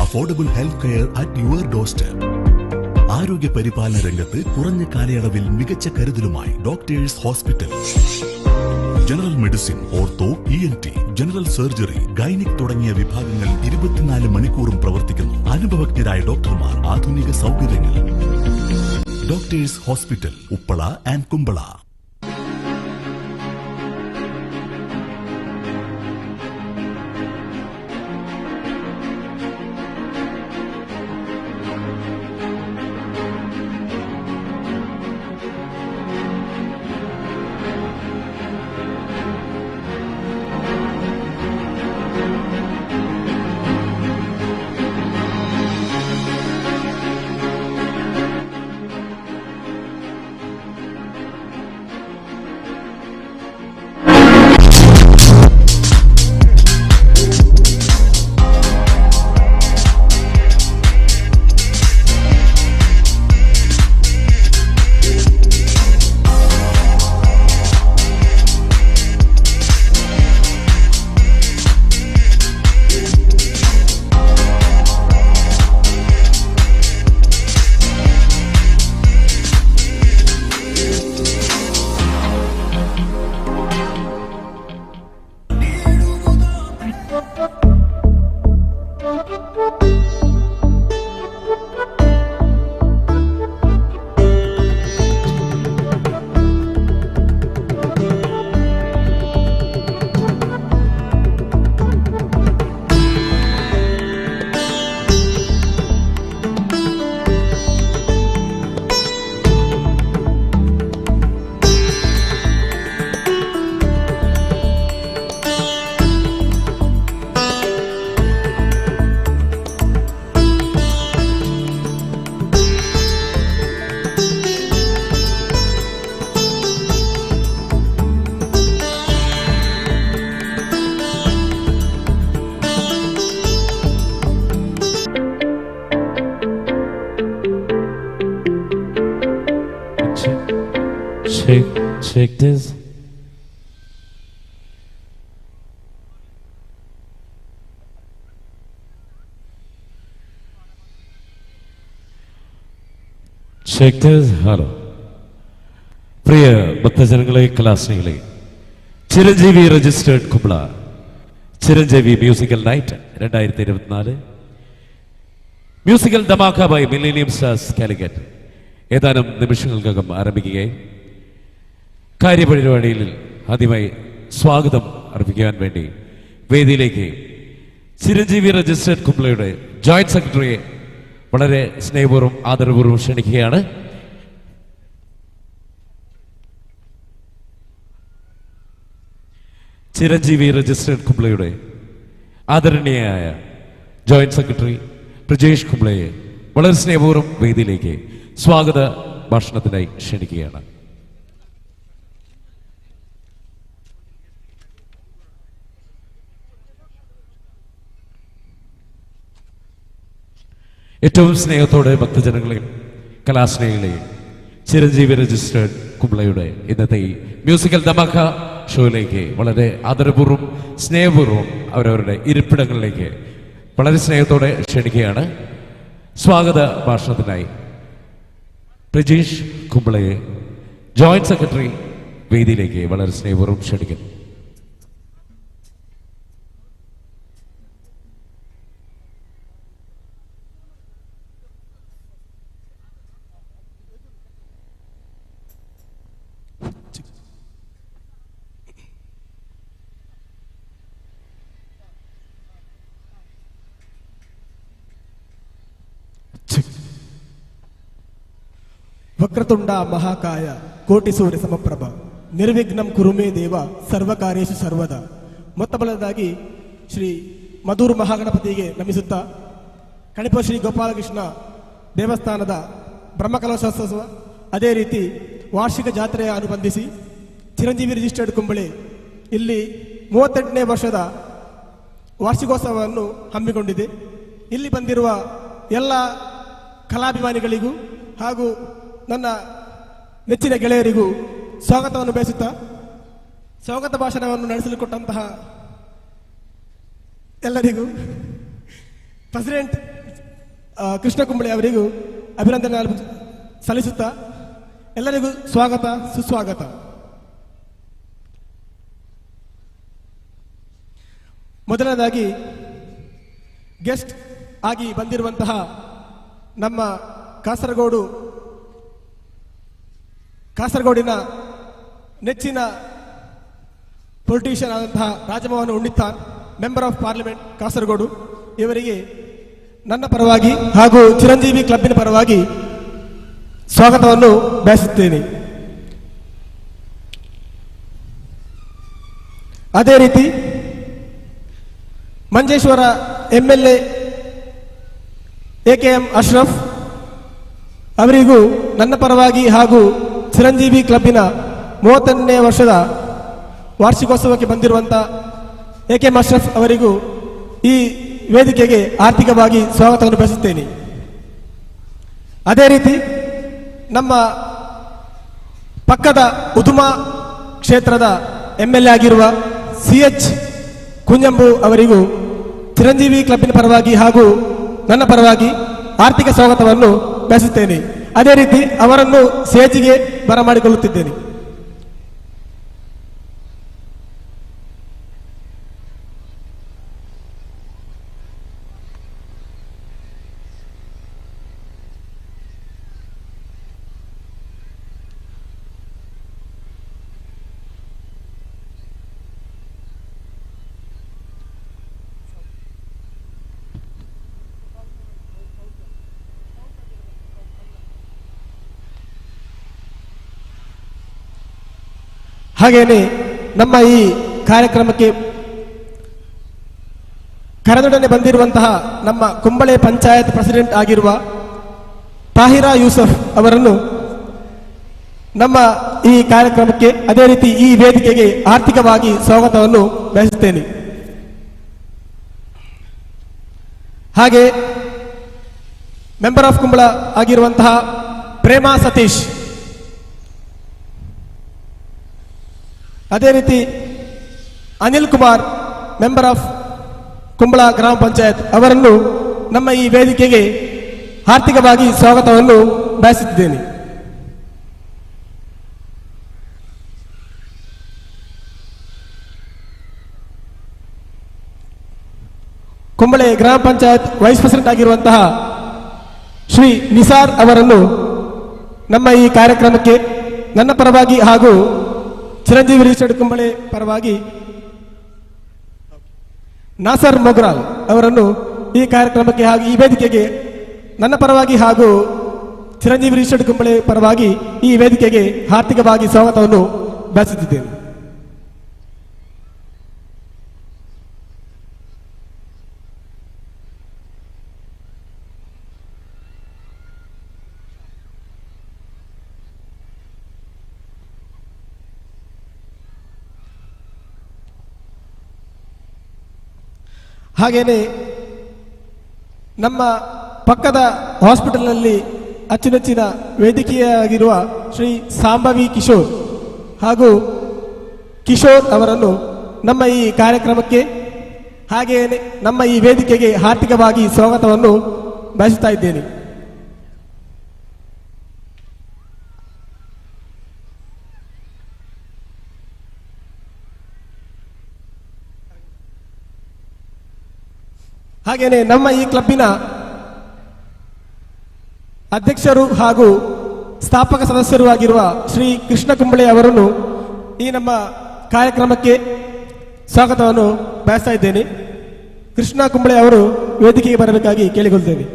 affordable health care at your doorstep. ആരോഗ്യ പരിപാലന രംഗത്ത് കുറഞ്ഞ കാലയളവിൽ മികച്ച കരുതലുമായി Doctors Hospital. General medicine, ortho, ENT, general surgery, gynaec തുടങ്ങിയ വിഭാഗങ്ങൾ 24 മണിക്കൂറും പ്രവർത്തിക്കുന്നു. അനുഭവജ്ഞരായ ഡോക്ടർമാർ, ആധുനിക സൗകര്യങ്ങൾ. Doctors Hospital, Uppala and Kumbla. Check, check this. Check this. Hello. Priya ഭക്തജനങ്ങളെ, കലാസ്നേഹികളെ, Chiranjeevi registered Kumbla Chiranjeevi musical night 2024 musical Dhamaka by millennium stars Calicut ഏതാനും നിമിഷങ്ങൾക്കകം ആരംഭിക്കുകയായി. കാര്യപരിപാടിയിൽ ആദ്യമായി സ്വാഗതം അർപ്പിക്കുവാൻ വേണ്ടി വേദിയിലേക്ക് ചിരഞ്ജീവി രജിസ്റ്റേർഡ് കുമ്പളയുടെ ജോയിന്റ് സെക്രട്ടറിയെ വളരെ സ്നേഹപൂർവ്വം ആദരപൂർവ്വം ക്ഷണിക്കുകയാണ്. ചിരഞ്ജീവി രജിസ്റ്റേർഡ് കുമ്പളയുടെ ആദരണീയയായ ജോയിന്റ് സെക്രട്ടറി പ്രജേഷ് കുമ്പളയെ വളരെ സ്നേഹപൂർവ്വം വേദിയിലേക്ക് സ്വാഗത ഭാഷണത്തിനായി ക്ഷണിക്കുകയാണ്. ഏറ്റവും സ്നേഹത്തോടെ ഭക്തജനങ്ങളെയും കലാസ്നേഹികളെയും ചിരഞ്ജീവി രജിസ്റ്റേർഡ് കുമ്പളയുടെ ഇന്നത്തെ ഈ മ്യൂസിക്കൽ ധമാക്ക ഷോയിലേക്ക് വളരെ ആദരപൂർവ്വം സ്നേഹപൂർവ്വം അവരവരുടെ ഇരിപ്പിടങ്ങളിലേക്ക് വളരെ സ്നേഹത്തോടെ ക്ഷണിക്കുകയാണ്. സ്വാഗത ഭാഷണത്തിനായി പ്രജീഷ് കുമ്പളയെ ജോയിന്റ് സെക്രട്ടറി വേദിയിലേക്ക് വളരെ സ്നേഹപൂർവ്വം ക്ഷണിക്കുന്നു. ವಕ್ರತುಂಡ ಮಹಾಕಾಯ ಕೋಟಿ ಸೂರ್ಯ ಸಮಪ್ರಭ ನಿರ್ವಿಘ್ನಂ ಕುರುಮೇ ದೇವ ಸರ್ವಕಾರ್ಯೇಷು ಸರ್ವದ. ಮೊತ್ತಮೊದಲಾಗಿ ಶ್ರೀ ಮಧೂರು ಮಹಾಗಣಪತಿಗೆ ನಮಿಸುತ್ತಾ ಕಣಿಪ ಶ್ರೀ ಗೋಪಾಲಕೃಷ್ಣ ದೇವಸ್ಥಾನದ ಬ್ರಹ್ಮಕಲಶೋತ್ಸವ ಅದೇ ರೀತಿ ವಾರ್ಷಿಕ ಜಾತ್ರೆಯ ಅನುಬಂಧಿಸಿ ಚಿರಂಜೀವಿ ರಿಜಿಸ್ಟರ್ಡ್ ಕುಂಬಳೆ ಇಲ್ಲಿ 38ನೇ ವರ್ಷದ ವಾರ್ಷಿಕೋತ್ಸವವನ್ನು ಹಮ್ಮಿಕೊಂಡಿದೆ. ಇಲ್ಲಿ ಬಂದಿರುವ ಎಲ್ಲ ಕಲಾಭಿಮಾನಿಗಳಿಗೂ ಹಾಗೂ ನನ್ನ ನೆಚ್ಚಿನ ಗೆಳೆಯರಿಗೂ ಸ್ವಾಗತವನ್ನು ಬಯಸುತ್ತಾ ಸ್ವಾಗತ ಭಾಷಣವನ್ನು ನಡೆಸಲು ಕೊಟ್ಟಂತಹ ಎಲ್ಲರಿಗೂ ಪ್ರೆಸಿಡೆಂಟ್ ಕೃಷ್ಣ ಕುಂಬಳೆ ಅವರಿಗೂ ಅಭಿನಂದನೆ ಸಲ್ಲಿಸುತ್ತಾ ಎಲ್ಲರಿಗೂ ಸ್ವಾಗತ ಸುಸ್ವಾಗತ. ಮೊದಲನೇದಾಗಿ ಗೆಸ್ಟ್ ಆಗಿ ಬಂದಿರುವಂತಹ ನಮ್ಮ ಕಾಸರಗೋಡಿನ ನೆಚ್ಚಿನ ಪೊಲಿಟಿಷಿಯನ್ ಆದಂತಹ Rajamohan Unnithan, member of parliament Kasaragod ಇವರಿಗೆ ನನ್ನ ಪರವಾಗಿ ಹಾಗೂ ಚಿರಂಜೀವಿ ಕ್ಲಬ್ಬಿನ ಪರವಾಗಿ ಸ್ವಾಗತವನ್ನು ಬಯಸುತ್ತೇನೆ. ಅದೇ ರೀತಿ Manjeshwar MLA AKM Ashraf ಅವರಿಗೂ ನನ್ನ ಪರವಾಗಿ ಹಾಗೂ ಚಿರಂಜೀವಿ ಕ್ಲಬ್ಬಿನ 30ನೇ ವರ್ಷದ ವಾರ್ಷಿಕೋತ್ಸವಕ್ಕೆ ಬಂದಿರುವಂಥ AKM Ashraf ಅವರಿಗೂ ಈ ವೇದಿಕೆಗೆ ಆರ್ಥಿಕವಾಗಿ ಸ್ವಾಗತವನ್ನು ಬಯಸುತ್ತೇನೆ. ಅದೇ ರೀತಿ ನಮ್ಮ ಪಕ್ಕದ ಉದುಮಾ ಕ್ಷೇತ್ರದ MLA ಆಗಿರುವ CH Kunhambu ಅವರಿಗೂ ಚಿರಂಜೀವಿ ಕ್ಲಬ್ಬಿನ ಪರವಾಗಿ ಹಾಗೂ ನನ್ನ ಪರವಾಗಿ ಆರ್ಥಿಕ ಸ್ವಾಗತವನ್ನು ಬಯಸುತ್ತೇನೆ. ಅದೇ ರೀತಿ ಅವರನ್ನು ಸ್ಟೇಜಿಗೆ ಬರಮಾಡಿಕೊಳ್ಳುತ್ತಿದ್ದೇನೆ. ಹಾಗೆಯೇ ನಮ್ಮ ಈ ಕಾರ್ಯಕ್ರಮಕ್ಕೆ ಕರೆದೊಡನೆ ಬಂದಿರುವಂತಹ ನಮ್ಮ ಕುಂಬಳೆ ಪಂಚಾಯತ್ ಪ್ರೆಸಿಡೆಂಟ್ ಆಗಿರುವ ತಾಹಿರಾ ಯೂಸಫ್ ಅವರನ್ನು ನಮ್ಮ ಈ ಕಾರ್ಯಕ್ರಮಕ್ಕೆ ಅದೇ ರೀತಿ ಈ ವೇದಿಕೆಗೆ ಆರ್ಥಿಕವಾಗಿ ಸ್ವಾಗತವನ್ನು ಬಯಸುತ್ತೇನೆ. ಹಾಗೆ ಮೆಂಬರ್ ಆಫ್ ಕುಂಬಳ ಆಗಿರುವಂತಹ ಪ್ರೇಮಾ ಸತೀಶ್, ಅದೇ ರೀತಿ ಅನಿಲ್ ಕುಮಾರ್ ಮೆಂಬರ್ ಆಫ್ ಕುಂಬಳ ಗ್ರಾಮ ಪಂಚಾಯತ್ ಅವರನ್ನು ನಮ್ಮ ಈ ವೇದಿಕೆಗೆ ಆರ್ಥಿಕವಾಗಿ ಸ್ವಾಗತವನ್ನು ಬಯಸುತ್ತಿದ್ದೇನೆ. Kumbla ಗ್ರಾಮ ಪಂಚಾಯತ್ ವೈಸ್ ಪ್ರೆಸಿಡೆಂಟ್ ಆಗಿರುವಂತಹ ಶ್ರೀ ನಿಸಾರ್ ಅವರನ್ನು ನಮ್ಮ ಈ ಕಾರ್ಯಕ್ರಮಕ್ಕೆ ನನ್ನ ಪರವಾಗಿ ಹಾಗೂ ಚಿರಂಜೀವಿ ರಿಜಿಸ್ಟರ್ಡ್ ಕುಂಬಳೆ ಪರವಾಗಿ ನಾಸರ್ ಮೊಗ್ರಾಲ್ ಅವರನ್ನು ಈ ಕಾರ್ಯಕ್ರಮಕ್ಕೆ ಹಾಗೂ ಈ ವೇದಿಕೆಗೆ ನನ್ನ ಪರವಾಗಿ ಹಾಗೂ ಚಿರಂಜೀವಿ ರಿಜಿಸ್ಟರ್ಡ್ ಕುಂಬಳೆ ಪರವಾಗಿ ಈ ವೇದಿಕೆಗೆ ಹಾರ್ದಿಕವಾಗಿ ಸ್ವಾಗತವನ್ನು ಬಯಸುತ್ತಿದ್ದೇನೆ. ಹಾಗೆಯೇ ನಮ್ಮ ಪಕ್ಕದ ಹಾಸ್ಪಿಟಲ್ನಲ್ಲಿ ಅಚ್ಚುಮೆಚ್ಚಿನ ವೇದಿಕೆಯಾಗಿರುವ ಶ್ರೀ ಸಾಂಬವಿ ಕಿಶೋರ್ ಹಾಗೂ ಕಿಶೋರ್ ಅವರನ್ನು ನಮ್ಮ ಈ ಕಾರ್ಯಕ್ರಮಕ್ಕೆ ಹಾಗೆಯೇ ನಮ್ಮ ಈ ವೇದಿಕೆಗೆ ಹಾರ್ದಿಕವಾಗಿ ಸ್ವಾಗತವನ್ನು ಬಯಸುತ್ತಾ ಇದ್ದೇನೆ. ಹಾಗೆಯೇ ನಮ್ಮ ಈ ಕ್ಲಬ್ಬಿನ ಅಧ್ಯಕ್ಷರು ಹಾಗೂ ಸ್ಥಾಪಕ ಸದಸ್ಯರು ಆಗಿರುವ ಶ್ರೀ ಕೃಷ್ಣ ಕುಂಬಳೆ ಅವರನ್ನು ಈ ನಮ್ಮ ಕಾರ್ಯಕ್ರಮಕ್ಕೆ ಸ್ವಾಗತವನ್ನು ಬಯಸ್ತಾ ಇದ್ದೇನೆ. ಕೃಷ್ಣ ಕುಂಬಳೆ ಅವರು ವೇದಿಕೆಗೆ ಬರಬೇಕಾಗಿ ಕೇಳಿಕೊಳ್ಳುತ್ತೇನೆ.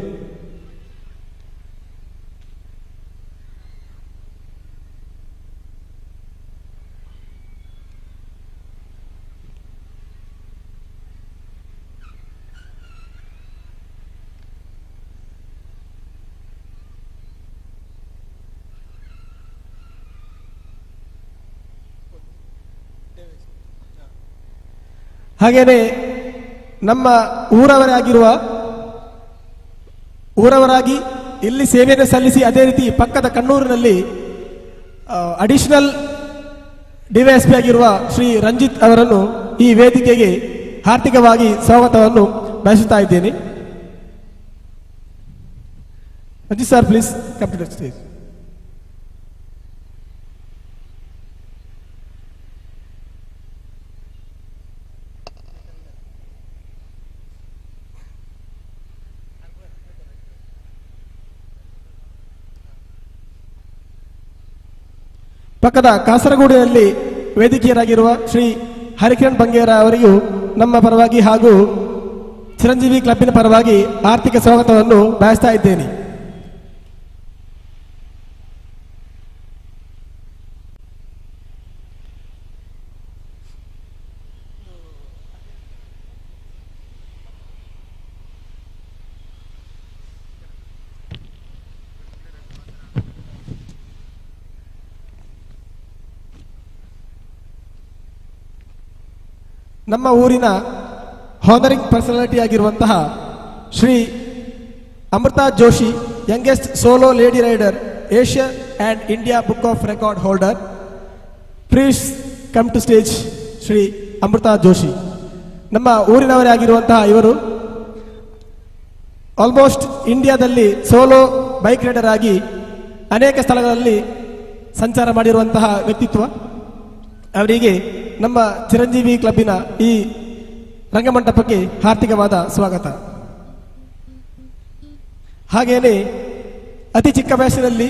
ಹಾಗೆಯೇ ನಮ್ಮ ಊರವರಾಗಿ ಇಲ್ಲಿ ಸೇವೆಯನ್ನು ಸಲ್ಲಿಸಿ ಅದೇ ರೀತಿ ಪಕ್ಕದ ಕಣ್ಣೂರಿನಲ್ಲಿ ಅಡಿಷನಲ್ ಡಿವೈಎಸ್ಪಿ ಆಗಿರುವ ಶ್ರೀ ರಂಜಿತ್ ಅವರನ್ನು ಈ ವೇದಿಕೆಗೆ ಹಾರ್ದಿಕವಾಗಿ ಸ್ವಾಗತವನ್ನು ಬಯಸುತ್ತಾ ಇದ್ದೇನೆ. Ranjit sir, please come to the stage. ಪಕ್ಕದ ಕಾಸರಗೋಡಿನಲ್ಲಿ ವೇದಿಕೆಯರಾಗಿರುವ ಶ್ರೀ ಹರಿಕಿರಣ್ ಬಂಗೇರ ಅವರಿಗೂ ನಮ್ಮ ಪರವಾಗಿ ಹಾಗೂ ಚಿರಂಜೀವಿ ಕ್ಲಬ್ಬಿನ ಪರವಾಗಿ ಆರ್ಥಿಕ ಸ್ವಾಗತವನ್ನು ಬಯಸ್ತಾ ಇದ್ದೇನೆ. ನಮ್ಮ ಊರಿನ ಹಾನರಿಂಗ್ ಪರ್ಸನಾಲಿಟಿ ಆಗಿರುವಂತಹ Shri Amrita Joshi, youngest solo lady rider, Asia and India book of record holder, please come to stage Shri Amrita Joshi. ನಮ್ಮ ಊರಿನವರೇ ಆಗಿರುವಂತಹ ಇವರು ಆಲ್ಮೋಸ್ಟ್ ಇಂಡಿಯಾದಲ್ಲಿ solo bike rider ಆಗಿ ಅನೇಕ ಸ್ಥಳಗಳಲ್ಲಿ ಸಂಚಾರ ಮಾಡಿರುವಂತಹ ವ್ಯಕ್ತಿತ್ವ. ಅವರಿಗೆ ನಮ್ಮ ಚಿರಂಜೀವಿ ಕ್ಲಬ್ಬಿನ ಈ ರಂಗಮಂಟಪಕ್ಕೆ ಹಾರ್ದಿಕವಾದ ಸ್ವಾಗತ. ಹಾಗೆಯೇ ಅತಿ ಚಿಕ್ಕ ವಯಸ್ಸಿನಲ್ಲಿ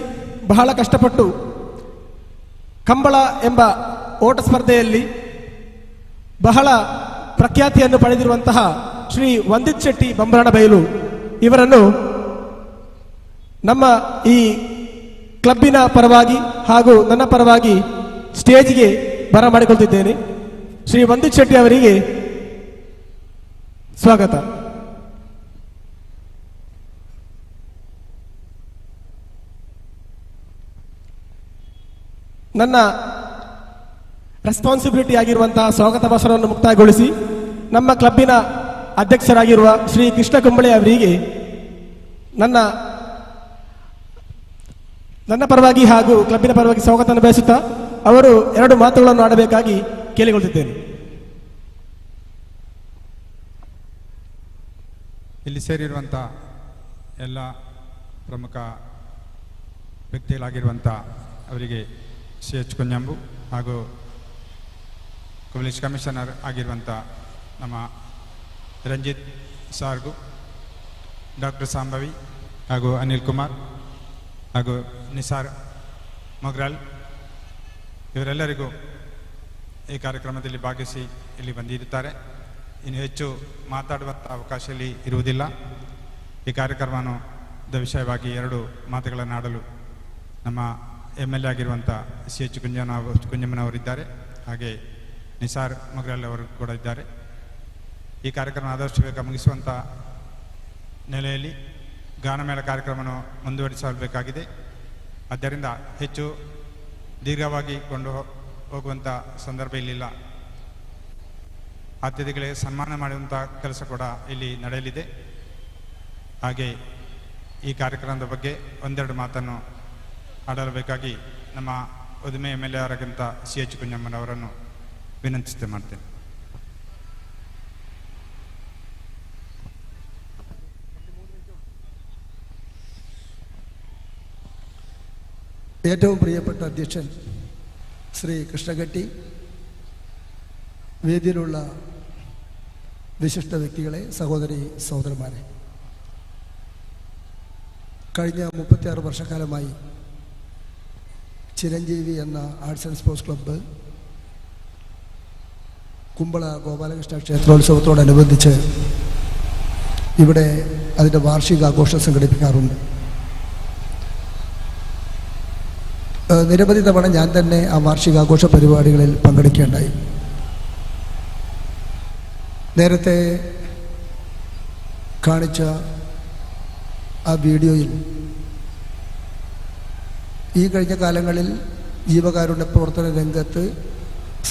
ಬಹಳ ಕಷ್ಟಪಟ್ಟು ಕಂಬಳ ಎಂಬ ಓಟ ಸ್ಪರ್ಧೆಯಲ್ಲಿ ಬಹಳ ಪ್ರಖ್ಯಾತಿಯನ್ನು ಪಡೆದಿರುವಂತಹ ಶ್ರೀ ವಂದಿತ್ ಶೆಟ್ಟಿ ಬಂಬ್ರಾಣಬೈಲು ಇವರನ್ನು ನಮ್ಮ ಈ ಕ್ಲಬ್ಬಿನ ಪರವಾಗಿ ಹಾಗೂ ನನ್ನ ಪರವಾಗಿ ಸ್ಟೇಜ್ಗೆ ಬರಮಾಡಿಕೊಳ್ತಿದ್ದೇನೆ. ಶ್ರೀ ವಂದಿತ್ ಶೆಟ್ಟಿ ಅವರಿಗೆ ಸ್ವಾಗತ. ನನ್ನ ರೆಸ್ಪಾನ್ಸಿಬಿಲಿಟಿ ಆಗಿರುವಂತಹ ಸ್ವಾಗತ ಭಾಷಣವನ್ನು ಮುಕ್ತಾಯಗೊಳಿಸಿ ನಮ್ಮ ಕ್ಲಬ್ಬಿನ ಅಧ್ಯಕ್ಷರಾಗಿರುವ ಶ್ರೀ ಕೃಷ್ಣ ಕುಂಬಳೆ ಅವರಿಗೆ ನನ್ನ ನನ್ನ ಪರವಾಗಿ ಹಾಗೂ ಕ್ಲಬ್ಬಿನ ಪರವಾಗಿ ಸ್ವಾಗತವನ್ನು ಬಯಸುತ್ತಾ ಅವರು ಎರಡು ಮಾತುಗಳನ್ನು ಆಡಬೇಕಾಗಿ ಕೇಳಿಕೊಳ್ಳುತ್ತಿದ್ದೇನೆ. ಇಲ್ಲಿ ಸೇರಿರುವಂಥ ಎಲ್ಲ ಪ್ರಮುಖ ವ್ಯಕ್ತಿಗಳಾಗಿರುವಂಥ ಅವರಿಗೆ ಸಿ ಎಚ್ ಕುಂಜಂಬು ಹಾಗೂ ಪೊಲೀಸ್ ಕಮಿಷನರ್ ಆಗಿರುವಂಥ ನಮ್ಮ ರಂಜಿತ್ ಸಾರ್ಗು, ಡಾಕ್ಟರ್ ಸಾಂಭವಿ ಹಾಗೂ ಅನಿಲ್ ಕುಮಾರ್ ಹಾಗೂ ನಿಸಾರ್ ಮೊಗ್ರಾಲ್ ಇವರೆಲ್ಲರಿಗೂ ಈ ಕಾರ್ಯಕ್ರಮದಲ್ಲಿ ಭಾಗಿಸಿ ಇಲ್ಲಿ ಬಂದಿರುತ್ತಾರೆ. ಇನ್ನು ಹೆಚ್ಚು ಮಾತಾಡುವಂಥ ಅವಕಾಶ ಇಲ್ಲಿ ಇರುವುದಿಲ್ಲ. ಈ ಕಾರ್ಯಕ್ರಮದ ವಿಷಯವಾಗಿ ಎರಡು ಮಾತುಗಳನ್ನು ಆಡಲು ನಮ್ಮ ಎಮ್ ಎಲ್ ಎ ಆಗಿರುವಂಥ ಸಿ ಎಚ್ ಕುಂಜಮ್ಮನವರಿದ್ದಾರೆ, ಹಾಗೆ ನಿಸಾರ್ ಮೊಗ್ರಾಲ್ ಅವರು ಕೂಡ ಇದ್ದಾರೆ. ಈ ಕಾರ್ಯಕ್ರಮ ಆದಷ್ಟು ಬೇಗ ಮುಗಿಸುವಂಥ ನೆಲೆಯಲ್ಲಿ ಗಾನಮೇಳ ಕಾರ್ಯಕ್ರಮವನ್ನು ಮುಂದುವರಿಸಬೇಕಾಗಿದೆ. ಆದ್ದರಿಂದ ಹೆಚ್ಚು ದೀರ್ಘವಾಗಿ ಕೊಂಡು ಹೋಗುವಂಥ ಸಂದರ್ಭ ಇಲ್ಲಿಲ್ಲ. ಅತಿಥಿಗಳಿಗೆ ಸನ್ಮಾನ ಮಾಡುವಂಥ ಕೆಲಸ ಕೂಡ ಇಲ್ಲಿ ನಡೆಯಲಿದೆ. ಹಾಗೆ ಈ ಕಾರ್ಯಕ್ರಮದ ಬಗ್ಗೆ ಒಂದೆರಡು ಮಾತನ್ನು ಆಡಬೇಕಾಗಿ ನಮ್ಮ ಉದ್ದಿಮೆ ಎಮ್ ಎಲ್ ಎ ಅವರಿಗಿಂತ ಸಿ ಎಚ್ ಕುಂಜಮ್ಮನವರನ್ನು ವಿನಂತಿಸುತ್ತೆ ಮಾಡ್ತೇನೆ. ഏറ്റവും പ്രിയപ്പെട്ട അധ്യക്ഷൻ ശ്രീ കൃഷ്ണഗട്ടി, വേദിയിലുള്ള വിശിഷ്ട വ്യക്തികളെ, സഹോദരി സഹോദരന്മാരെ, കഴിഞ്ഞ 36 വർഷക്കാലമായി ചിരഞ്ജീവി എന്ന arts and sports club Kumbla Gopalakrishna ക്ഷേത്രോത്സവത്തോടനുബന്ധിച്ച് ഇവിടെ അതിൻ്റെ വാർഷികാഘോഷം സംഘടിപ്പിക്കാറുണ്ട്. നിരവധി തവണ ഞാൻ തന്നെ ആ വാർഷികാഘോഷ പരിപാടികളിൽ പങ്കെടുക്കുകയുണ്ടായി. നേരത്തെ കാണിച്ച ആ വീഡിയോയിൽ ഈ കഴിഞ്ഞ കാലങ്ങളിൽ ജീവകാരുണ്യ പ്രവർത്തന രംഗത്ത്,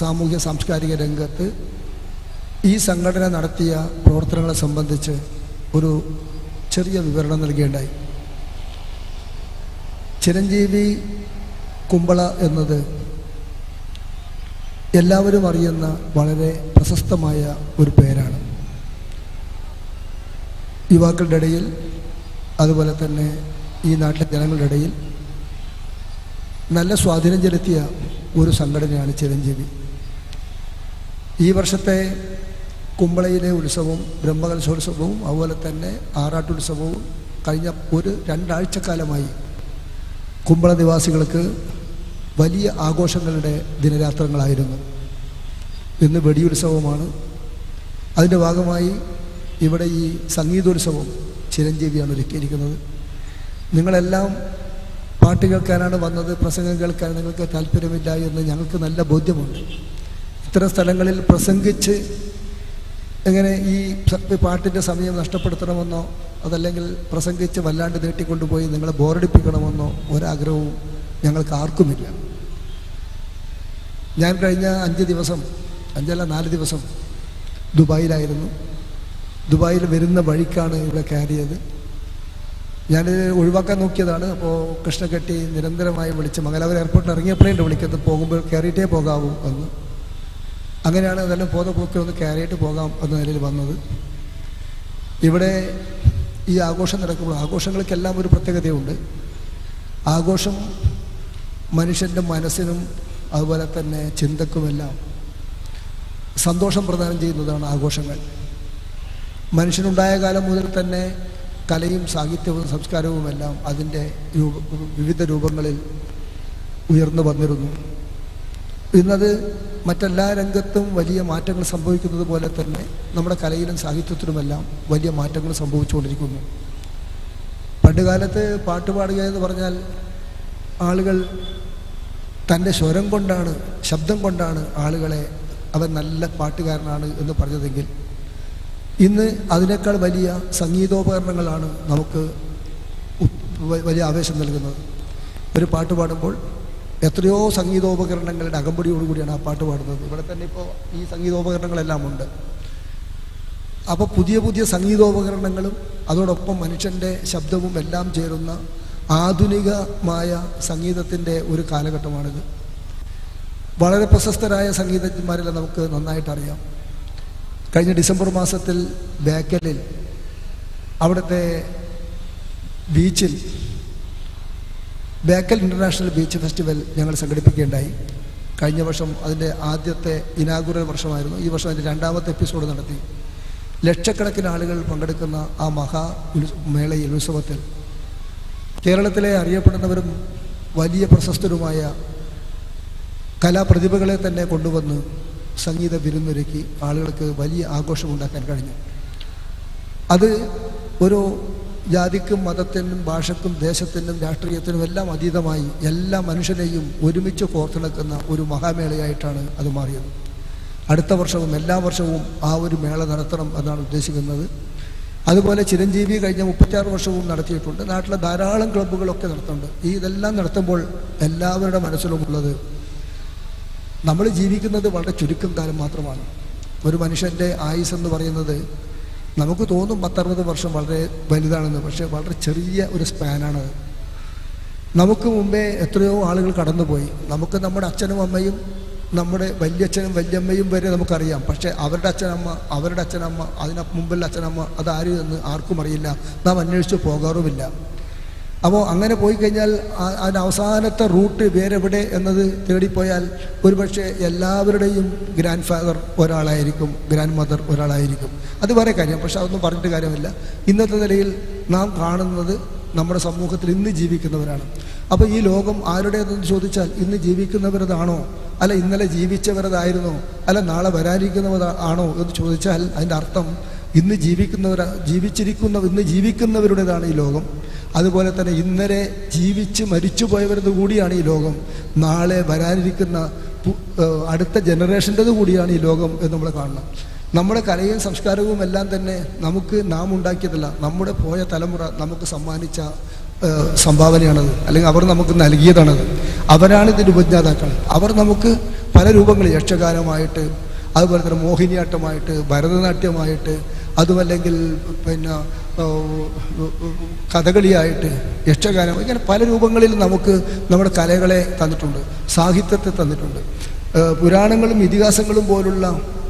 സാമൂഹ്യ സാംസ്കാരിക രംഗത്ത് ഈ സംഘടന നടത്തിയ പ്രവർത്തനങ്ങളെ സംബന്ധിച്ച് ഒരു ചെറിയ വിവരണം നൽകുകയുണ്ടായി. ചിരഞ്ജീവി കുമ്പള എന്നത് എല്ലാവരും അറിയുന്ന വളരെ പ്രശസ്തമായ ഒരു പേരാണ്. യുവാക്കളുടെ ഇടയിൽ, അതുപോലെ തന്നെ ഈ നാട്ടിലെ ജനങ്ങളുടെ ഇടയിൽ നല്ല സ്വാധീനം ചെലുത്തിയ ഒരു സംഘടനയാണ് ചിരഞ്ജീവി. ഈ വർഷത്തെ കുമ്പളയിലെ ഉത്സവവും ബ്രഹ്മകലശോത്സവവും അതുപോലെ തന്നെ ആറാട്ടുത്സവവും കഴിഞ്ഞ ഒരു രണ്ടാഴ്ചക്കാലമായി കുമ്പള നിവാസികൾക്ക് വലിയ ആഘോഷങ്ങളുടെ ദിനരാത്രങ്ങളായിരുന്നു. ഇന്ന് വെടിയുത്സവമാണ്. അതിൻ്റെ ഭാഗമായി ഇവിടെ ഈ സംഗീതോത്സവം ചിരഞ്ജീവിയാണ് ഒരുക്കിയിരിക്കുന്നത്. നിങ്ങളെല്ലാം പാട്ട് കേൾക്കാനാണ് വന്നത്, പ്രസംഗം കേൾക്കാൻ നിങ്ങൾക്ക് താല്പര്യമില്ല എന്ന് ഞങ്ങൾക്ക് നല്ല ബോധ്യമുണ്ട്. ഇത്തരം സ്ഥലങ്ങളിൽ പ്രസംഗിച്ച് എങ്ങനെ ഈ പാട്ടിൻ്റെ സമയം നഷ്ടപ്പെടുത്തണമെന്നോ അതല്ലെങ്കിൽ പ്രസംഗിച്ച് വല്ലാണ്ട് നീട്ടിക്കൊണ്ടുപോയി നിങ്ങളെ ബോറടിപ്പിക്കണമെന്നോ ഒരാഗ്രഹവും ഞങ്ങൾക്ക് ആർക്കുമില്ല. ഞാൻ കഴിഞ്ഞ 5 ദിവസം, 5 അല്ല 4 ദിവസം ദുബായിലായിരുന്നു. ദുബായിൽ വരുന്ന വഴിക്കാണ് ഇവിടെ കയറിയത്. ഞാനിത് ഒഴിവാക്കാൻ നോക്കിയതാണ്. അപ്പോൾ കൃഷ്ണകെട്ടി നിരന്തരമായി വിളിച്ച് മംഗലാപുരം എയർപോർട്ടിൽ ഇറങ്ങിയപ്പോഴേ വിളിക്കുന്നത്, പോകുമ്പോൾ കയറിയിട്ടേ പോകാവൂ എന്ന്. അങ്ങനെയാണ് അതെല്ലാം പോത പോക്കി ഒന്ന് കയറിയിട്ട് പോകാം എന്ന നിലയിൽ വന്നത്. ഇവിടെ ഈ ആഘോഷം നടക്കുമ്പോൾ ആഘോഷങ്ങൾക്കെല്ലാം ഒരു പ്രത്യേകതയുണ്ട്. ആഘോഷം മനുഷ്യൻ്റെ മനസ്സിനും അതുപോലെ തന്നെ ചിന്തക്കുമെല്ലാം സന്തോഷം പ്രദാനം ചെയ്യുന്നതാണ് ആഘോഷങ്ങൾ. മനുഷ്യനുണ്ടായ കാലം മുതൽ തന്നെ കലയും സാഹിത്യവും സംസ്കാരവുമെല്ലാം അതിൻ്റെ വിവിധ രൂപങ്ങളിൽ ഉയർന്നു വന്നിരുന്നു. ഇന്നത് മറ്റെല്ലാ രംഗത്തും വലിയ മാറ്റങ്ങൾ സംഭവിക്കുന്നത് പോലെ തന്നെ നമ്മുടെ കലയിലും സാഹിത്യത്തിലുമെല്ലാം വലിയ മാറ്റങ്ങൾ സംഭവിച്ചുകൊണ്ടിരിക്കുന്നു. പണ്ടുകാലത്ത് പാട്ടുപാടുക എന്ന് പറഞ്ഞാൽ ആളുകൾ തൻ്റെ സ്വരം കൊണ്ടാണ്, ശബ്ദം കൊണ്ടാണ് ആളുകളെ അവൻ നല്ല പാട്ടുകാരനാണ് എന്ന് പറഞ്ഞതെങ്കിൽ, ഇന്ന് അതിനേക്കാൾ വലിയ സംഗീതോപകരണങ്ങളാണ് നമുക്ക് വലിയ ആവേശം നൽകുന്നത്. ഒരു പാട്ട് പാടുമ്പോൾ എത്രയോ സംഗീതോപകരണങ്ങളുടെ അകമ്പടിയോടുകൂടിയാണ് ആ പാട്ട് പാടുന്നത്. ഇവിടെ തന്നെ ഇപ്പോൾ ഈ സംഗീതോപകരണങ്ങളെല്ലാം ഉണ്ട്. അപ്പോൾ പുതിയ പുതിയ സംഗീതോപകരണങ്ങളും അതോടൊപ്പം മനുഷ്യൻ്റെ ശബ്ദവും എല്ലാം ചേരുന്ന ആധുനികമായ സംഗീതത്തിൻ്റെ ഒരു കാലഘട്ടമാണിത്. വളരെ പ്രശസ്തരായ സംഗീതജ്ഞന്മാരെല്ലാം നമുക്ക് നന്നായിട്ടറിയാം. കഴിഞ്ഞ ഡിസംബർ മാസത്തിൽ ബേക്കലിൽ അവിടുത്തെ ബീച്ചിൽ ബേക്കൽ ഇൻ്റർനാഷണൽ ബീച്ച് ഫെസ്റ്റിവൽ ഞങ്ങൾ സംഘടിപ്പിക്കുകയുണ്ടായി. കഴിഞ്ഞ വർഷം അതിൻ്റെ ആദ്യത്തെ ഇനാഗുറൽ വർഷമായിരുന്നു. ഈ വർഷം അതിൻ്റെ രണ്ടാമത്തെ എപ്പിസോഡ് നടത്തി. ലക്ഷക്കണക്കിന് ആളുകൾ പങ്കെടുക്കുന്ന ആ മഹാ മേളയിൽ, ഉത്സവത്തിൽ കേരളത്തിലെ അറിയപ്പെടുന്നവരും വലിയ പ്രശസ്തരുമായ കലാപ്രതിഭകളെ തന്നെ കൊണ്ടുവന്ന് സംഗീത വിരുന്നൊരുക്കി ആളുകൾക്ക് വലിയ ആഘോഷമുണ്ടാക്കാൻ കഴിഞ്ഞു. അത് ഒരു ജാതിക്കും മതത്തിനും ഭാഷക്കും ദേശത്തിനും രാഷ്ട്രീയത്തിനും എല്ലാം അതീതമായി എല്ലാ മനുഷ്യരെയും ഒരുമിച്ച് കോർത്തിണക്കുന്ന ഒരു മഹാമേളയായിട്ടാണ് അത് മാറിയത്. അടുത്ത വർഷവും എല്ലാ വർഷവും ആ ഒരു മേള നടത്തണം എന്നാണ് ഉദ്ദേശിക്കുന്നത്. അതുപോലെ ചിരഞ്ജീവി കഴിഞ്ഞ 36 വർഷവും നടത്തിയിട്ടുണ്ട്. നാട്ടിലെ ധാരാളം ക്ലബ്ബുകളൊക്കെ നടത്തുന്നുണ്ട്. ഈ ഇതെല്ലാം നടത്തുമ്പോൾ എല്ലാവരുടെ മനസ്സിലുമുള്ളത് നമ്മൾ ജീവിക്കുന്നത് വളരെ ചുരുക്കം കാലം മാത്രമാണ്. ഒരു മനുഷ്യൻ്റെ ആയുസ് എന്ന് പറയുന്നത് നമുക്ക് തോന്നും 60 വർഷം വളരെ വലുതാണെന്ന്, പക്ഷേ വളരെ ചെറിയ ഒരു സ്പാനാണത്. നമുക്ക് മുമ്പേ എത്രയോ ആളുകൾ കടന്നുപോയി. നമുക്ക് നമ്മുടെ അച്ഛനും അമ്മയും നമ്മുടെ വല്യച്ഛനും വല്യമ്മയും വരെ നമുക്കറിയാം. പക്ഷേ അവരുടെ അച്ഛനമ്മ, അവരുടെ അച്ഛനമ്മ, അതിന് മുമ്പുള്ള അച്ഛനമ്മ, അതാര് എന്ന് ആർക്കും അറിയില്ല. നാം അന്വേഷിച്ച് പോകാറുമില്ല. അപ്പോൾ അങ്ങനെ പോയി കഴിഞ്ഞാൽ അതിന് അവസാനത്തെ റൂട്ട് വേറെവിടെ എന്നത് തേടിപ്പോയാൽ ഒരുപക്ഷെ എല്ലാവരുടെയും ഗ്രാൻഡ് ഫാദർ ഒരാളായിരിക്കും, ഗ്രാൻഡ് മദർ ഒരാളായിരിക്കും. അത് വേറെ കാര്യം. പക്ഷെ അതൊന്നും പറഞ്ഞിട്ട് കാര്യമില്ല. ഇന്നത്തെ നിലയിൽ നാം കാണുന്നത് നമ്മുടെ സമൂഹത്തിൽ ഇന്ന് ജീവിക്കുന്നവരാണ്. അപ്പോൾ ഈ ലോകം ആരുടേതെന്ന് ചോദിച്ചാൽ ഇന്ന് ജീവിക്കുന്നവരതാണോ, അല്ല ഇന്നലെ ജീവിച്ചവരതായിരുന്നോ, അല്ല നാളെ വരാനിരിക്കുന്നവരാണോ എന്ന് ചോദിച്ചാൽ അതിൻ്റെ അർത്ഥം ഇന്ന് ഇന്ന് ജീവിക്കുന്നവരുടേതാണ് ഈ ലോകം. അതുപോലെ തന്നെ ഇന്നലെ ജീവിച്ച് മരിച്ചു പോയവരത് കൂടിയാണ് ഈ ലോകം. നാളെ വരാനിരിക്കുന്ന അടുത്ത ജനറേഷൻ്റെത് കൂടിയാണ് ഈ ലോകം എന്ന് നമ്മൾ കാണണം. നമ്മുടെ കലയും സംസ്കാരവും എല്ലാം തന്നെ നമുക്ക് നാം ഉണ്ടാക്കിയതല്ല, നമ്മുടെ പോയ തലമുറ നമുക്ക് സമ്മാനിച്ച സംഭാവനയാണത്, അല്ലെങ്കിൽ അവർ നമുക്ക് നൽകിയതാണത്. അവരാണ് ഇതിൻ്റെ ഉപജ്ഞാതാക്കൾ. അവർ നമുക്ക് പല രൂപങ്ങളിൽ യക്ഷഗാനമായിട്ട്, അതുപോലെ തന്നെ മോഹിനിയാട്ടമായിട്ട്, ഭരതനാട്യമായിട്ട്, അതുമല്ലെങ്കിൽ പിന്നെ കഥകളിയായിട്ട്, യക്ഷഗാനം, ഇങ്ങനെ പല രൂപങ്ങളിൽ നമുക്ക് നമ്മുടെ കലകളെ തന്നിട്ടുണ്ട്, സാഹിത്യത്തെ തന്നിട്ടുണ്ട്. പുരാണങ്ങളും ഇതിഹാസങ്ങളും പോലുള്ള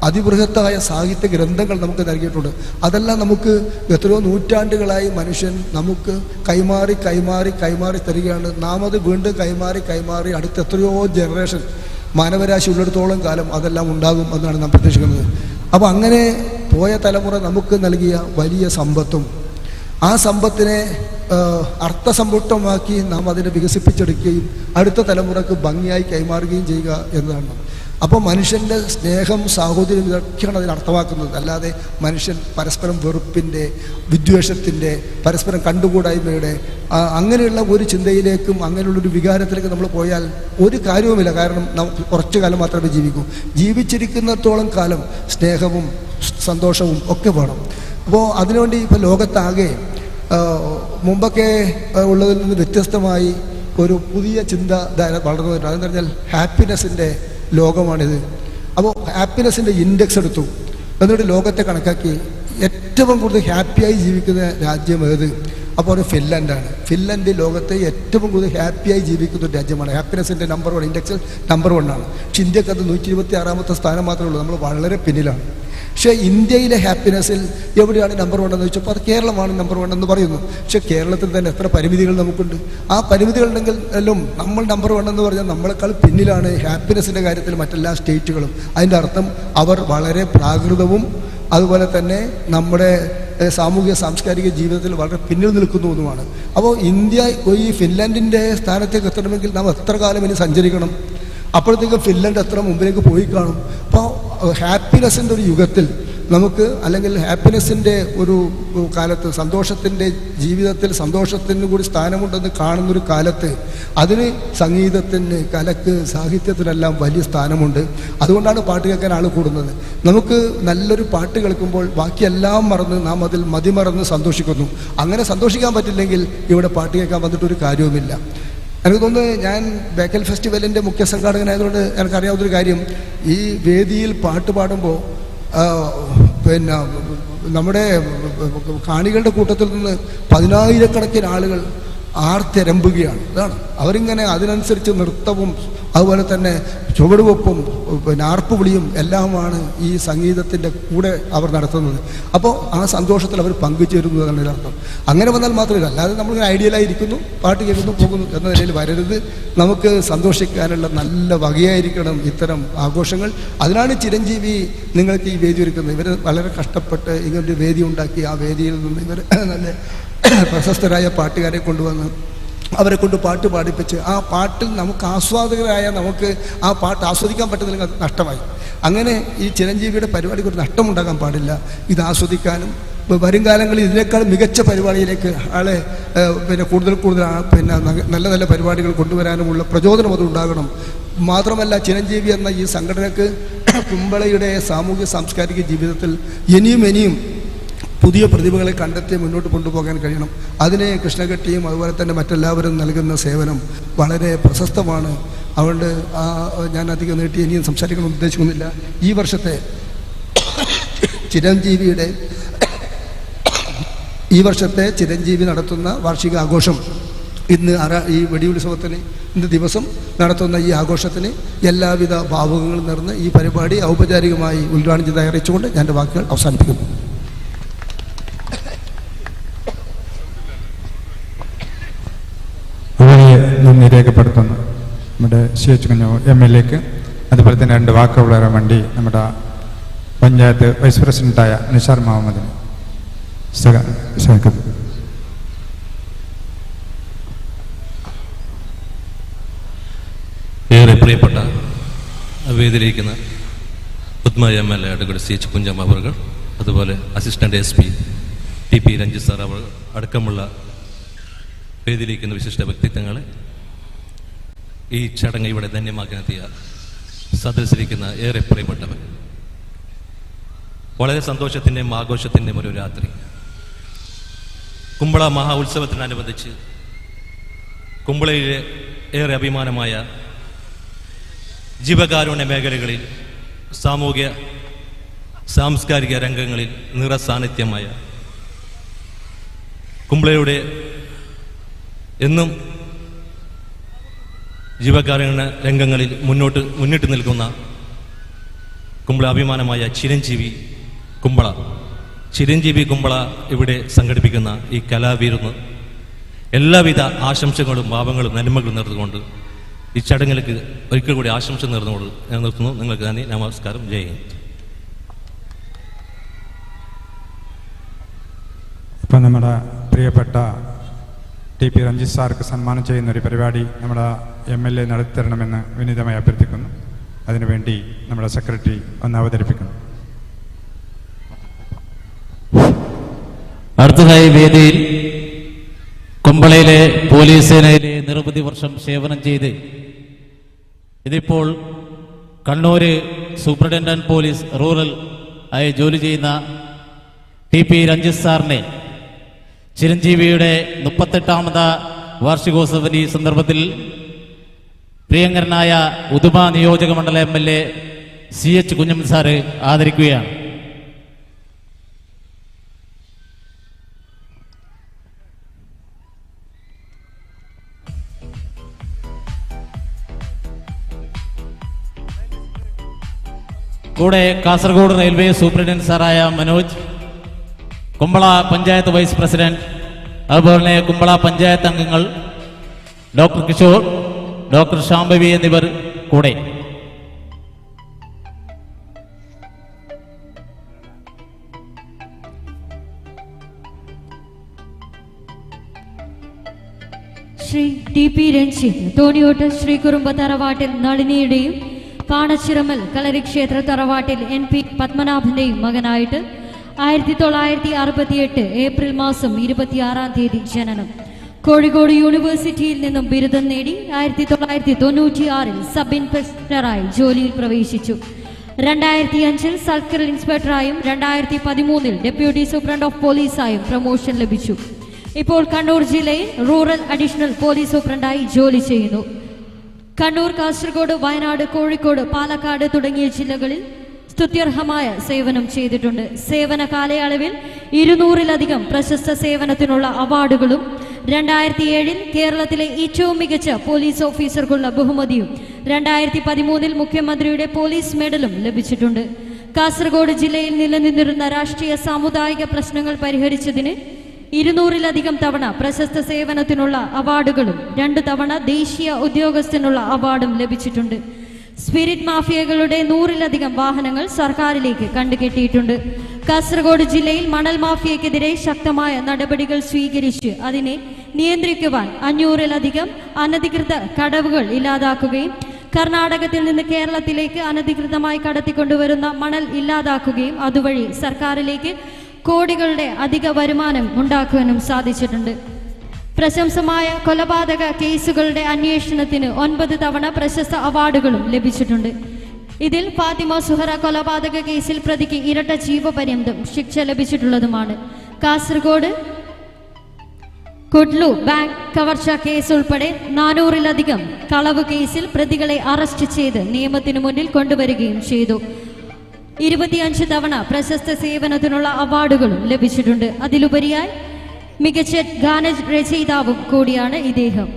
അതിബൃഹത്തായ സാഹിത്യ ഗ്രന്ഥങ്ങൾ നമുക്ക് നൽകിയിട്ടുണ്ട്. അതെല്ലാം നമുക്ക് എത്രയോ നൂറ്റാണ്ടുകളായി മനുഷ്യൻ നമുക്ക് കൈമാറി കൈമാറി കൈമാറി തരികയാണ്. നാം അത് വീണ്ടും കൈമാറി കൈമാറി അടുത്ത എത്രയോ ജനറേഷൻ മാനവരാശി ഉള്ളിടത്തോളം കാലം അതെല്ലാം ഉണ്ടാകും എന്നാണ് നാം പ്രതീക്ഷിക്കുന്നത്. അപ്പോൾ അങ്ങനെ പോയ തലമുറ നമുക്ക് നൽകിയ വലിയ സമ്പത്തും ആ സമ്പത്തിനെ അർത്ഥസമ്പുഷ്ടമാക്കി നാം അതിനെ വികസിപ്പിച്ചെടുക്കുകയും അടുത്ത തലമുറക്ക് ഭംഗിയായി കൈമാറുകയും ചെയ്യുക എന്നതാണ്. അപ്പോൾ മനുഷ്യൻ്റെ സ്നേഹം, സാഹോദര്യം ഇതൊക്കെയാണ് അതിന് അർത്ഥമാക്കുന്നത്. അല്ലാതെ മനുഷ്യൻ പരസ്പരം വെറുപ്പിൻ്റെ, വിദ്വേഷത്തിൻ്റെ, പരസ്പരം കണ്ടുകൂടായ്മയുടെ അങ്ങനെയുള്ള ഒരു ചിന്തയിലേക്കും അങ്ങനെയുള്ളൊരു വികാരത്തിലേക്കും നമ്മൾ പോയാൽ ഒരു കാര്യവുമില്ല. കാരണം നമുക്ക് കുറച്ചു കാലം മാത്രമേ ജീവിക്കൂ. ജീവിച്ചിരിക്കുന്നിടത്തോളം കാലം സ്നേഹവും സന്തോഷവും ഒക്കെ വേണം. അപ്പോൾ അതിനുവേണ്ടി ഇപ്പോൾ ലോകത്താകെ മുമ്പൊക്കെ ഉള്ളതിൽ നിന്ന് വ്യത്യസ്തമായി ഒരു പുതിയ ചിന്താധാര വളർന്നു വരുന്നത്. അതെന്ന് പറഞ്ഞാൽ ഹാപ്പിനെസ്സിൻ്റെ ലോകമാണിത്. അപ്പോൾ ഹാപ്പിനെസ്സിൻ്റെ ഇൻഡെക്സ് എടുത്തു, എന്നിട്ട് ലോകത്തെ കണക്കാക്കി ഏറ്റവും കൂടുതൽ ഹാപ്പിയായി ജീവിക്കുന്ന രാജ്യം ഏത്? അപ്പോൾ ഒരു ഫിൻലാൻഡാണ്. ഫിൻലാൻഡ് ലോകത്തെ ഏറ്റവും കൂടുതൽ ഹാപ്പിയായി ജീവിക്കുന്ന ഒരു രാജ്യമാണ്. ഹാപ്പിനെസ്സിൻ്റെ നമ്പർ 1 ഇൻഡെക്സിൽ നമ്പർ 1 ആണ്. പക്ഷെ ഇന്ത്യക്ക് അത് 126-ാമത്തെ സ്ഥാനം മാത്രമേ ഉള്ളൂ. നമ്മൾ വളരെ പിന്നിലാണ്. പക്ഷേ ഇന്ത്യയിലെ ഹാപ്പിനെസ്സിൽ എവിടെയാണ് നമ്പർ 1 എന്ന് ചോദിച്ചപ്പോൾ അത് കേരളമാണ് നമ്പർ 1 എന്ന് പറയുന്നു. പക്ഷേ കേരളത്തിൽ തന്നെ എത്ര പരിമിതികൾ നമുക്കുണ്ട്. ആ പരിമിതികളുണ്ടെങ്കിലും നമ്മൾ നമ്പർ 1 എന്ന് പറഞ്ഞാൽ നമ്മളെക്കാൾ പിന്നിലാണ് ഹാപ്പിനെസ്സിൻ്റെ കാര്യത്തിൽ മറ്റെല്ലാ സ്റ്റേറ്റുകളും. അതിൻ്റെ അർത്ഥം അവർ വളരെ പ്രാകൃതവും അതുപോലെ തന്നെ നമ്മുടെ സാമൂഹിക സാംസ്കാരിക ജീവിതത്തിൽ വളരെ പിന്നിൽ നിൽക്കുന്നു എന്നുമാണ്. അപ്പോൾ ഇന്ത്യ ഈ ഫിൻലാൻഡിൻ്റെ സ്ഥാനത്തേക്ക് എത്തണമെങ്കിൽ നാം എത്ര കാലം ഇനി സഞ്ചരിക്കണം? അപ്പോഴത്തേക്ക് ഫിൻലാൻഡ് എത്ര മുമ്പിലേക്ക് പോയി കാണും. അപ്പോൾ ഹാപ്പിനെസ്സിൻ്റെ ഒരു യുഗത്തിൽ നമുക്ക്, അല്ലെങ്കിൽ ഹാപ്പിനെസ്സിൻ്റെ ഒരു കാലത്ത്, സന്തോഷത്തിൻ്റെ ജീവിതത്തിൽ സന്തോഷത്തിന് കൂടി സ്ഥാനമുണ്ടെന്ന് കാണുന്നൊരു കാലത്ത് അതിന് സംഗീതത്തിന്, കലക്ക്, സാഹിത്യത്തിനെല്ലാം വലിയ സ്ഥാനമുണ്ട്. അതുകൊണ്ടാണ് പാട്ട് കേൾക്കാൻ ആൾ കൂടുന്നത്. നമുക്ക് നല്ലൊരു പാട്ട് കേൾക്കുമ്പോൾ ബാക്കിയെല്ലാം മറന്ന് നാം അതിൽ മതിമറന്ന് സന്തോഷിക്കുന്നു. അങ്ങനെ സന്തോഷിക്കാൻ പറ്റില്ലെങ്കിൽ ഇവിടെ പാട്ട് കേൾക്കാൻ വന്നിട്ടൊരു കാര്യവുമില്ല. എനിക്ക് തോന്നുന്നത് ഞാൻ ബേക്കൽ ഫെസ്റ്റിവലിൻ്റെ മുഖ്യ സംഘാടകനായതുകൊണ്ട് എനിക്കറിയാവുന്നൊരു കാര്യം, ഈ വേദിയിൽ പാട്ട് പാടുമ്പോൾ പിന്നെ നമ്മുടെ കാണികളുടെ കൂട്ടത്തിൽ നിന്ന് 10,000-കണക്കിന് ആളുകൾ ആർത്തിരമ്പുകയാണ്. അതാണ് അവരിങ്ങനെ അതിനനുസരിച്ച് നൃത്തവും അതുപോലെ തന്നെ ചുവടുവെപ്പും പിന്നെ ആർപ്പുവിളിയും എല്ലാമാണ് ഈ സംഗീതത്തിൻ്റെ കൂടെ അവർ നടത്തുന്നത്. അപ്പോൾ ആ സന്തോഷത്തിൽ അവർ പങ്കുചേരുന്നു എന്നാണ് അർത്ഥം. അങ്ങനെ വന്നാൽ മാത്രമല്ല, അല്ലാതെ നമ്മളിങ്ങനെ ഐഡിയലായിരിക്കുന്നു, പാട്ട് കേൾക്കുന്നു, പോകുന്നു എന്ന നിലയിൽ വരരുത്. നമുക്ക് സന്തോഷിക്കാനുള്ള നല്ല വകയായിരിക്കണം ഇത്തരം ആഘോഷങ്ങൾ. അതിനാണ് ചിരഞ്ജീവി നിങ്ങൾക്ക് ഈ വേദി ഒരുക്കുന്നത്. ഇവർ വളരെ കഷ്ടപ്പെട്ട് ഇങ്ങനൊരു വേദി ഉണ്ടാക്കി ആ വേദിയിൽ നിന്ന് ഇവർ നല്ല പ്രശസ്തരായ പാട്ടുകാരെ കൊണ്ടുവന്ന് അവരെ കൊണ്ട് പാട്ട് പാടിപ്പിച്ച് ആ പാട്ടിൽ നമുക്ക് ആസ്വാദകരായ നമുക്ക് ആ പാട്ട് ആസ്വദിക്കാൻ പറ്റുന്നില്ലെങ്കിൽ അത് നഷ്ടമായി. അങ്ങനെ ഈ ചിരഞ്ജീവിയുടെ പരിപാടിക്ക് ഒരു നഷ്ടമുണ്ടാകാൻ പാടില്ല. ഇത് ആസ്വദിക്കാനും വരും കാലങ്ങളിൽ ഇതിനേക്കാൾ മികച്ച പരിപാടിയിലേക്ക് ആളെ പിന്നെ കൂടുതൽ കൂടുതൽ പിന്നെ നല്ല നല്ല പരിപാടികൾ കൊണ്ടുവരാനുമുള്ള പ്രചോദനം അതുണ്ടാകണം. മാത്രമല്ല, ചിരഞ്ജീവി എന്ന ഈ സംഘടനക്ക് കുമ്പളയുടെ സാമൂഹ്യ സാംസ്കാരിക ജീവിതത്തിൽ ഇനിയും ഇനിയും പുതിയ പ്രതിഭകളെ കണ്ടെത്തി മുന്നോട്ട് കൊണ്ടുപോകാൻ കഴിയണം. അതിനെ കൃഷ്ണകെട്ടിയും അതുപോലെ തന്നെ മറ്റെല്ലാവരും നൽകുന്ന സേവനം വളരെ പ്രശസ്തമാണ്. അതുകൊണ്ട് ഞാൻ അധികം നീട്ടി ഇനിയും സംസാരിക്കണമെന്ന് ഉദ്ദേശിക്കുന്നില്ല. ഈ വർഷത്തെ ചിരഞ്ജീവി നടത്തുന്ന വാർഷിക ആഘോഷം ഇന്ന് ഈ വെടിയുത്സവത്തിന് ഇന്ന് ദിവസം നടത്തുന്ന ഈ ആഘോഷത്തിന് എല്ലാവിധ ഭാവുകങ്ങളും നേർന്ന് ഈ പരിപാടി ഔപചാരികമായി ഉദ്ഘാടനം ചെയ്ത് അറിയിച്ചുകൊണ്ട് ഞാൻ എൻ്റെ വാക്കുകൾ അവസാനിപ്പിക്കുന്നു. വളരെ നന്ദി രേഖപ്പെടുത്തുന്നു നമ്മുടെ C H Kunju M L എക്ക്. അതുപോലെ തന്നെ രണ്ട് വാക്കുകൾ വരാൻ വേണ്ടി നമ്മുടെ പഞ്ചായത്ത് വൈസ് പ്രസിഡന്റായ നിഷാർ മുഹമ്മദിന് സ്വാഗതം. ഏറെ പ്രിയപ്പെട്ട വേദിയിലിരിക്കുന്ന Udma M L A advocate C H Kunjamma അവർ, അതുപോലെ assistant S P T P Ranjith sir അവർ അടക്കമുള്ള വേദിയിലിരിക്കുന്ന വിശിഷ്ട വ്യക്തിത്വങ്ങളെ, ഈ ചടങ്ങ് ഇവിടെ ധന്യമാക്കിനെത്തിയ സദസ്സിലിരിക്കുന്ന ഏറെ പ്രിയപ്പെട്ടവർ, വളരെ സന്തോഷത്തിൻ്റെയും ആഘോഷത്തിൻ്റെയും ഒരു രാത്രി. കുമ്പള മഹാ ഉത്സവത്തിനനുബന്ധിച്ച് കുമ്പളയിലെ ഏറെ അഭിമാനമായ ജീവകാരുണ്യ മേഖലകളിൽ സാമൂഹ്യ സാംസ്കാരിക രംഗങ്ങളിൽ നിറസാന്നിധ്യമായ കുമ്പളയുടെ എന്നും ജീവകാരുണ്യ രംഗങ്ങളിൽ മുന്നിട്ട് നിൽക്കുന്ന കുമ്പള അഭിമാനമായ ചിരഞ്ജീവി കുമ്പള, ചിരഞ്ജീവി കുമ്പള ഇവിടെ സംഘടിപ്പിക്കുന്ന ഈ കലാവിരുന്ന് എല്ലാവിധ ആശംസകളും ഭാവങ്ങളും നന്മകളും നേർന്നുകൊണ്ട് ഈ ചടങ്ങിലേക്ക് ഒരിക്കൽ കൂടി ആശംസ നേർന്നുകൊണ്ട് ഞാൻ നിർത്തുന്നു. നിങ്ങൾക്ക് നന്ദി, നമസ്കാരം, ജയ് ഹിന്ദ്. ഇപ്പം നമ്മുടെ പ്രിയപ്പെട്ട ടി പി രഞ്ജിത്ത് സാർക്ക് സന്മാനം ചെയ്യുന്നൊരു പരിപാടി നമ്മുടെ M L A നടത്തിത്തരണമെന്ന് വിനീതമായി അഭ്യർത്ഥിക്കുന്നു. അതിനുവേണ്ടി നമ്മുടെ സെക്രട്ടറി ഒന്ന് അവതരിപ്പിക്കുന്നു. അടുത്തതായി വേദിയിൽ കുമ്പളയിലെ പോലീസ് സേനയിലെ നിരവധി വർഷം സേവനം ചെയ്ത് ഇതിപ്പോൾ കണ്ണൂർ superintendent police rural ആയി ജോലി ചെയ്യുന്ന ടി പി രഞ്ജിത്ത് സാറിനെ ചിരഞ്ജീവിയുടെ 38ാമത് വാർഷികോത്സവ ഈ സന്ദർഭത്തിൽ പ്രിയങ്കരനായ ഉദുമ നിയോജക മണ്ഡല M L A C H Kunhammed sir ആദരിക്കുകയാണ്. കൂടെ കാസർഗോഡ് റെയിൽവേ സൂപ്രണ്ടന്റ് സാറായ മനോജ്, കുമ്പള പഞ്ചായത്ത് വൈസ് പ്രസിഡന്റ്, അതുപോലെ തന്നെ കുമ്പള പഞ്ചായത്ത് അംഗങ്ങൾ ഡോക്ടർ കിഷോർ, ഡോക്ടർ ശാംഭവി എന്നിവർ കൂടെ. ശ്രീ ടി പി രഞ്ജിത്ത് തോണിയോട്ട് ശ്രീ കുറുമ്പ തറവാട്ടിൽ നളിനിയുടെയും പാണച്ചിറമൽ കളരിക്ഷേത്ര തറവാട്ടിൽ എൻ പി പത്മനാഭന്റെയും മകനായിട്ട് 1968 ഏപ്രിൽ മാസം 26-ാം തീയതി ജനനം. കോഴിക്കോട് യൂണിവേഴ്സിറ്റിയിൽ നിന്നും ബിരുദം നേടി 1996 സബ് ഇൻസ്പെക്ടറായി ജോലിയിൽ പ്രവേശിച്ചു. 2005 സർക്കിൾ ഇൻസ്പെക്ടറായും 2013 deputy superintendent of പോലീസായും promotion ലഭിച്ചു. ഇപ്പോൾ കണ്ണൂർ ജില്ലയിൽ rural additional police സൂപ്രണ്ടായി ജോലി ചെയ്യുന്നു. കണ്ണൂർ, കാസർഗോഡ്, വയനാട്, കോഴിക്കോട്, പാലക്കാട് തുടങ്ങിയ ജില്ലകളിൽ സ്തുത്യർഹമായ സേവനം ചെയ്തിട്ടുണ്ട്. സേവന കാലയളവിൽ 200-ലധികം പ്രശസ്ത സേവനത്തിനുള്ള അവാർഡുകളും 2007 കേരളത്തിലെ ഏറ്റവും മികച്ച പോലീസ് ഓഫീസർക്കുള്ള ബഹുമതിയും 2013 മുഖ്യമന്ത്രിയുടെ പോലീസ് മെഡലും ലഭിച്ചിട്ടുണ്ട്. കാസർഗോഡ് ജില്ലയിൽ നിലനിന്നിരുന്ന രാഷ്ട്രീയ സാമുദായിക പ്രശ്നങ്ങൾ പരിഹരിച്ചതിന് 200-ലധികം തവണ പ്രശസ്ത സേവനത്തിനുള്ള അവാർഡുകളും 2 തവണ ദേശീയ ഉദ്യോഗസ്ഥനുള്ള അവാർഡും ലഭിച്ചിട്ടുണ്ട്. സ്പിരിറ്റ് മാഫിയകളുടെ 100-ലധികം വാഹനങ്ങൾ സർക്കാരിലേക്ക് കണ്ടുകെട്ടിയിട്ടുണ്ട്. കാസർഗോഡ് ജില്ലയിൽ മണൽ മാഫിയക്കെതിരെ ശക്തമായ നടപടികൾ സ്വീകരിച്ച് അതിനെ നിയന്ത്രിക്കുവാൻ 500-ലധികം അനധികൃത കടവുകൾ ഇല്ലാതാക്കുകയും കർണാടകത്തിൽ നിന്ന് കേരളത്തിലേക്ക് അനധികൃതമായി കടത്തിക്കൊണ്ടുവരുന്ന മണൽ ഇല്ലാതാക്കുകയും അതുവഴി സർക്കാരിലേക്ക് കോടികളുടെ അധിക വരുമാനം ഉണ്ടാക്കുവാനും സാധിച്ചിട്ടുണ്ട്. പ്രശംസമായ കൊലപാതക കേസുകളുടെ അന്വേഷണത്തിന് 9 തവണ പ്രശസ്ത അവാർഡുകളും ലഭിച്ചിട്ടുണ്ട്. ഇതിൽ ഫാത്തിമ സുഹറ കൊലപാതക കേസിൽ പ്രതിക്ക് ഇരട്ട ജീവപര്യന്തം ശിക്ഷ ലഭിച്ചിട്ടുള്ളതുമാണ്. കാസർഗോഡ് കുഡ്ലു ബാങ്ക് കവർച്ച കേസ് ഉൾപ്പെടെ 400-ലധികം കളവ് കേസിൽ പ്രതികളെ അറസ്റ്റ് ചെയ്ത് നിയമത്തിനു മുന്നിൽ കൊണ്ടുവരികയും ചെയ്തു. 25 തവണ പ്രശസ്ത സേവനത്തിനുള്ള അവാർഡുകളും ലഭിച്ചിട്ടുണ്ട്. അതിലുപരിയായി മികച്ച ഗാനരചയിതാവും കൂടിയാണ് ഇദ്ദേഹം.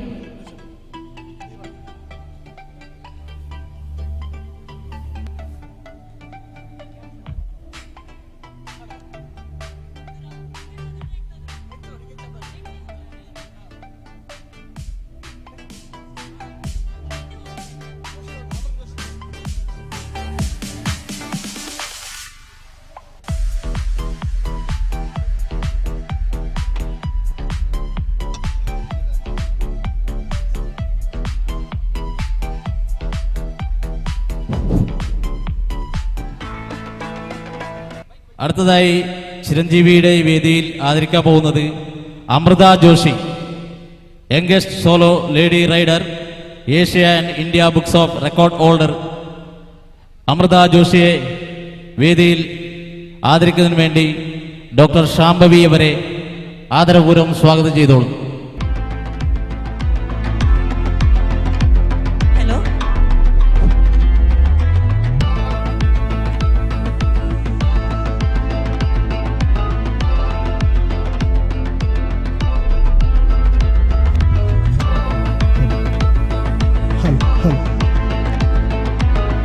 അടുത്തതായി ചിരഞ്ജീവിയുടെ വേദിയിൽ ആദരിക്കാൻ പോകുന്നത് Amrita Joshi, youngest solo lady rider, Asia and India books of record holder. Amrita ജോഷിയെ വേദിയിൽ ആദരിക്കുന്നതിന് വേണ്ടി ഡോക്ടർ ശാംഭവി അവരെ ആദരപൂർവ്വം സ്വാഗതം ചെയ്തോളൂ.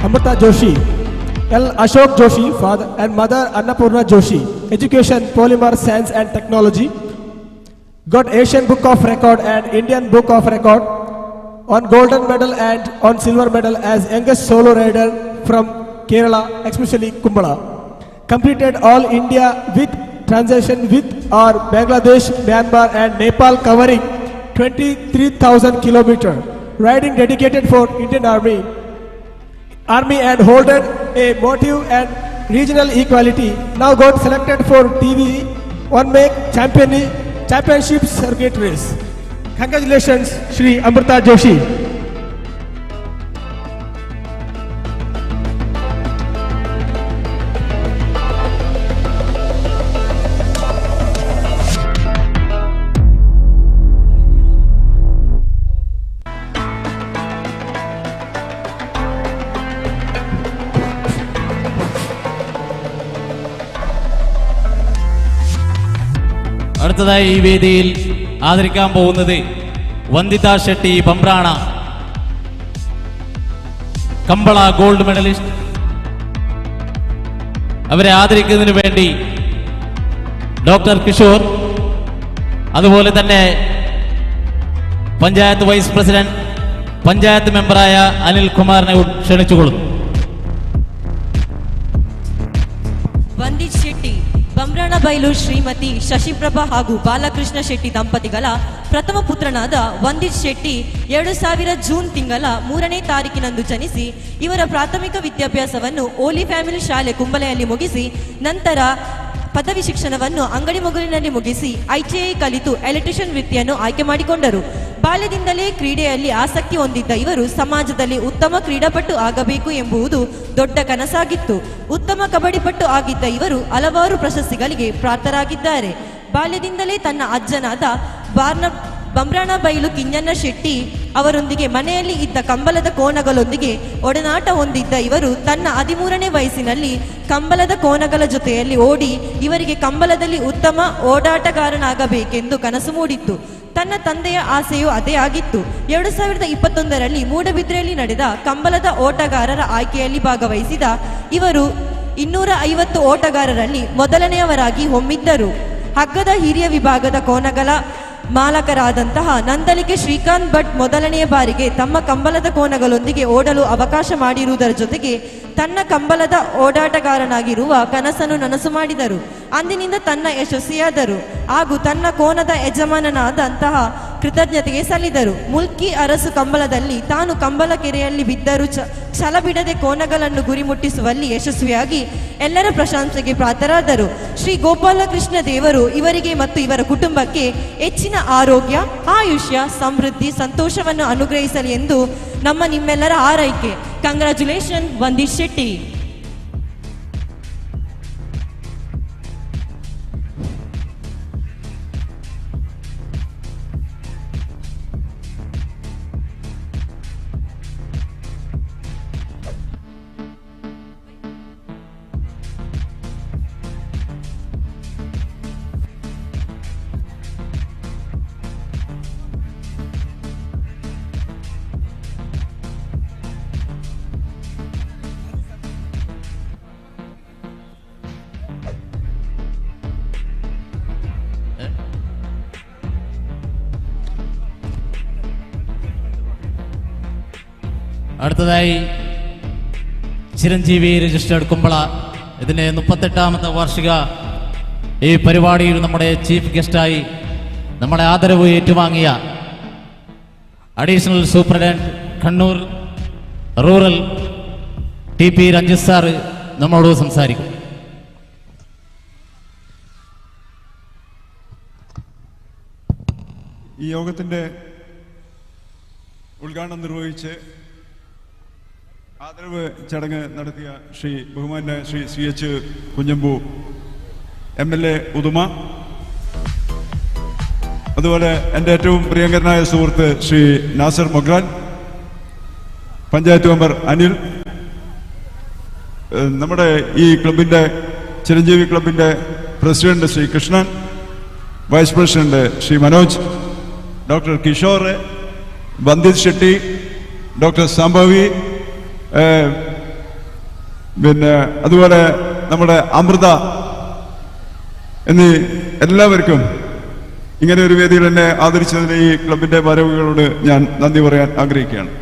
Amrita Joshi, L. Ashok Joshi, father and mother Annapurna Joshi, education, polymer science and technology, got Asian Book of Record and Indian Book of Record on golden medal and on silver medal as youngest solo rider from Kerala, especially Kumbala. Completed all India with transition with or Bangladesh, Myanmar and Nepal, covering 23,000 kilometers. Riding dedicated for Indian Army and holded a motive and regional equality. Now got selected for TV One Make Championship Circuit Race. Congratulations, Shri Amrita Joshi. അടുത്തതായി ഈ വേദിയിൽ ആദരിക്കാൻ പോകുന്നത് Vandita Shetty Bambrana, Kambala gold medallist. അവരെ ആദരിക്കുന്നതിന് വേണ്ടി doctor Kishore, അതുപോലെ തന്നെ panchayat vice president, panchayat മെമ്പറായ Anil കുമാറിനെ ക്ഷണിച്ചുകൊള്ളുന്നു. ವಂದಿತ್ ಶೆಟ್ಟಿ ಬಮ್ರಾಣಬೈಲು ಶ್ರೀಮತಿ ಶಶಿಪ್ರಭಾ ಹಾಗೂ ಬಾಲಕೃಷ್ಣ ಶೆಟ್ಟಿ ದಂಪತಿಗಳ ಪ್ರಥಮ ಪುತ್ರನಾದ ವಂದಿತ್ ಶೆಟ್ಟಿ 2000 ಜೂನ್ ತಿಂಗಳ 3ನೇ ತಾರೀಕಿನಂದು ಜನಿಸಿ ಇವರ ಪ್ರಾಥಮಿಕ ವಿದ್ಯಾಭ್ಯಾಸವನ್ನು ಓಲಿ ಫ್ಯಾಮಿಲಿ ಶಾಲೆ ಕುಂಬಳೆಯಲ್ಲಿ ಮುಗಿಸಿ ನಂತರ ಪದವಿ ಶಿಕ್ಷಣವನ್ನು ಅಂಗಡಿಮೊಗಲಿನಲ್ಲಿ ಮುಗಿಸಿ ಐಟಿಐ ಕಲಿತು ಎಲೆಕ್ಟ್ರಿಷಿಯನ್ ವೃತ್ತಿಯನ್ನು ಆಯ್ಕೆ ಮಾಡಿಕೊಂಡರು. ಬಾಲ್ಯದಿಂದಲೇ ಕ್ರೀಡೆಯಲ್ಲಿ ಆಸಕ್ತಿ ಹೊಂದಿದ್ದ ಇವರು ಸಮಾಜದಲ್ಲಿ ಉತ್ತಮ ಕ್ರೀಡಾಪಟು ಆಗಬೇಕು ಎಂಬುದು ದೊಡ್ಡ ಕನಸಾಗಿತ್ತು. ಉತ್ತಮ ಕಬಡ್ಡಿಪಟು ಆಗಿದ್ದ ಇವರು ಹಲವಾರು ಪ್ರಶಸ್ತಿಗಳಿಗೆ ಪಾತ್ರರಾಗಿದ್ದಾರೆ. ಬಾಲ್ಯದಿಂದಲೇ ತನ್ನ ಅಜ್ಜನಾದ ಬಮ್ರಾಣಬೈಲು ಕಿಂಜಣ್ಣ ಶೆಟ್ಟಿ ಅವರೊಂದಿಗೆ ಮನೆಯಲ್ಲಿ ಇದ್ದ ಕಂಬಳದ ಕೋಣಗಳೊಂದಿಗೆ ಒಡನಾಟ ಹೊಂದಿದ್ದ ಇವರು ತನ್ನ 13ನೇ ವಯಸ್ಸಿನಲ್ಲಿ ಕಂಬಳದ ಕೋಣಗಳ ಜೊತೆಯಲ್ಲಿ ಓಡಿ ಇವರಿಗೆ ಕಂಬಳದಲ್ಲಿ ಉತ್ತಮ ಓಡಾಟಗಾರನಾಗಬೇಕೆಂದು ಕನಸು ಮೂಡಿತ್ತು. ತನ್ನ ತಂದೆಯ ಆಸೆಯೂ ಅದೇ ಆಗಿತ್ತು. 2021ರಲ್ಲಿ ಮೂಡಬಿದ್ರೆಯಲ್ಲಿ ನಡೆದ ಕಂಬಳದ ಓಟಗಾರರ ಆಯ್ಕೆಯಲ್ಲಿ ಭಾಗವಹಿಸಿದ ಇವರು 250 ಓಟಗಾರರಲ್ಲಿ ಮೊದಲನೆಯವರಾಗಿ ಹೊಮ್ಮಿದ್ದರು. ಹಗ್ಗದ ಹಿರಿಯ ವಿಭಾಗದ ಕೋನಗಳ ಮಾಲಕರಾದಂತಹ ನಂದಳಿಕೆ ಶ್ರೀಕಾಂತ್ ಭಟ್ ಮೊದಲನೆಯ ಬಾರಿಗೆ ತಮ್ಮ ಕಂಬಳದ ಕೋನಗಳೊಂದಿಗೆ ಓಡಲು ಅವಕಾಶ ಮಾಡಿರುವುದರ ಜೊತೆಗೆ ತನ್ನ ಕಂಬಳದ ಓಡಾಟಗಾರನಾಗಿರುವ ಕನಸನ್ನು ನನಸು ಮಾಡಿದರು. ಅಂದಿನಿಂದ ತನ್ನ ಯಶಸ್ವಿಯಾದರು ಹಾಗೂ ತನ್ನ ಕೋನದ ಯಜಮಾನನಾದಂತಹ ಕೃತಜ್ಞತೆಗೆ ಸಲ್ಲಿದರು. ಮುಲ್ಕಿ ಅರಸು ಕಂಬಳದಲ್ಲಿ ತಾನು ಕಂಬಳ ಕೆರೆಯಲ್ಲಿ ಬಿದ್ದರೂ ಛಲ ಬಿಡದೆ ಕೋನಗಳನ್ನು ಗುರಿ ಮುಟ್ಟಿಸುವಲ್ಲಿ ಯಶಸ್ವಿಯಾಗಿ ಎಲ್ಲರ ಪ್ರಶಂಸೆಗೆ ಪಾತ್ರರಾದರು. ಶ್ರೀ ಗೋಪಾಲಕೃಷ್ಣ ದೇವರು ಇವರಿಗೆ ಮತ್ತು ಇವರ ಕುಟುಂಬಕ್ಕೆ ಹೆಚ್ಚಿನ ಆರೋಗ್ಯ, ಆಯುಷ್ಯ, ಸಮೃದ್ಧಿ, ಸಂತೋಷವನ್ನು ಅನುಗ್ರಹಿಸಲಿ ಎಂದು ನಮ್ಮ ನಿಮ್ಮೆಲ್ಲರ ಹಾರೈಕೆ. ಕಂಗ್ರ್ಯಾಚುಲೇಷನ್ ವಂದಿತ್ ಶೆಟ್ಟಿ. അടുത്തതായി ചിരഞ്ജീവി രജിസ്റ്റേർഡ് കുമ്പള ഇതിൻ്റെ 38ാമത്തെ വാർഷിക ഈ പരിപാടിയിൽ നമ്മുടെ ചീഫ് ഗസ്റ്റായി നമ്മുടെ ആദരവ് ഏറ്റുവാങ്ങിയ additional superintendent Kannur rural T P Ranjith sir നമ്മളോട് സംസാരിക്കും. ഈ യോഗത്തിൻ്റെ ഉദ്ഘാടനം നിർവഹിച്ച് ആദരവ് ചടങ്ങ് നടത്തിയ ശ്രീ ബഹുമാന്യ Shri C H Kunhambu M L A Uduma, അതുപോലെ എൻ്റെ ഏറ്റവും പ്രിയങ്കരനായ സുഹൃത്ത് ശ്രീ നാസർ മൊഗ്രാൻ, പഞ്ചായത്ത് മെമ്പർ അനിൽ, നമ്മുടെ ഈ ക്ലബിൻ്റെ ചിരഞ്ജീവി ക്ലബിൻ്റെ president Shri Krishnan, vice president Shri Manoj, doctor Kishore, Vandit Shetty, doctor Sambhavi, പിന്നെ അതുപോലെ നമ്മുടെ അമൃത എന്നീ എല്ലാവർക്കും ഇങ്ങനെ ഒരു വേദിയിൽ എന്നെ ആദരിച്ചതിന് ഈ ക്ലബിൻ്റെ ഭാരവാഹികളോട് ഞാൻ നന്ദി പറയാൻ ആഗ്രഹിക്കുകയാണ്.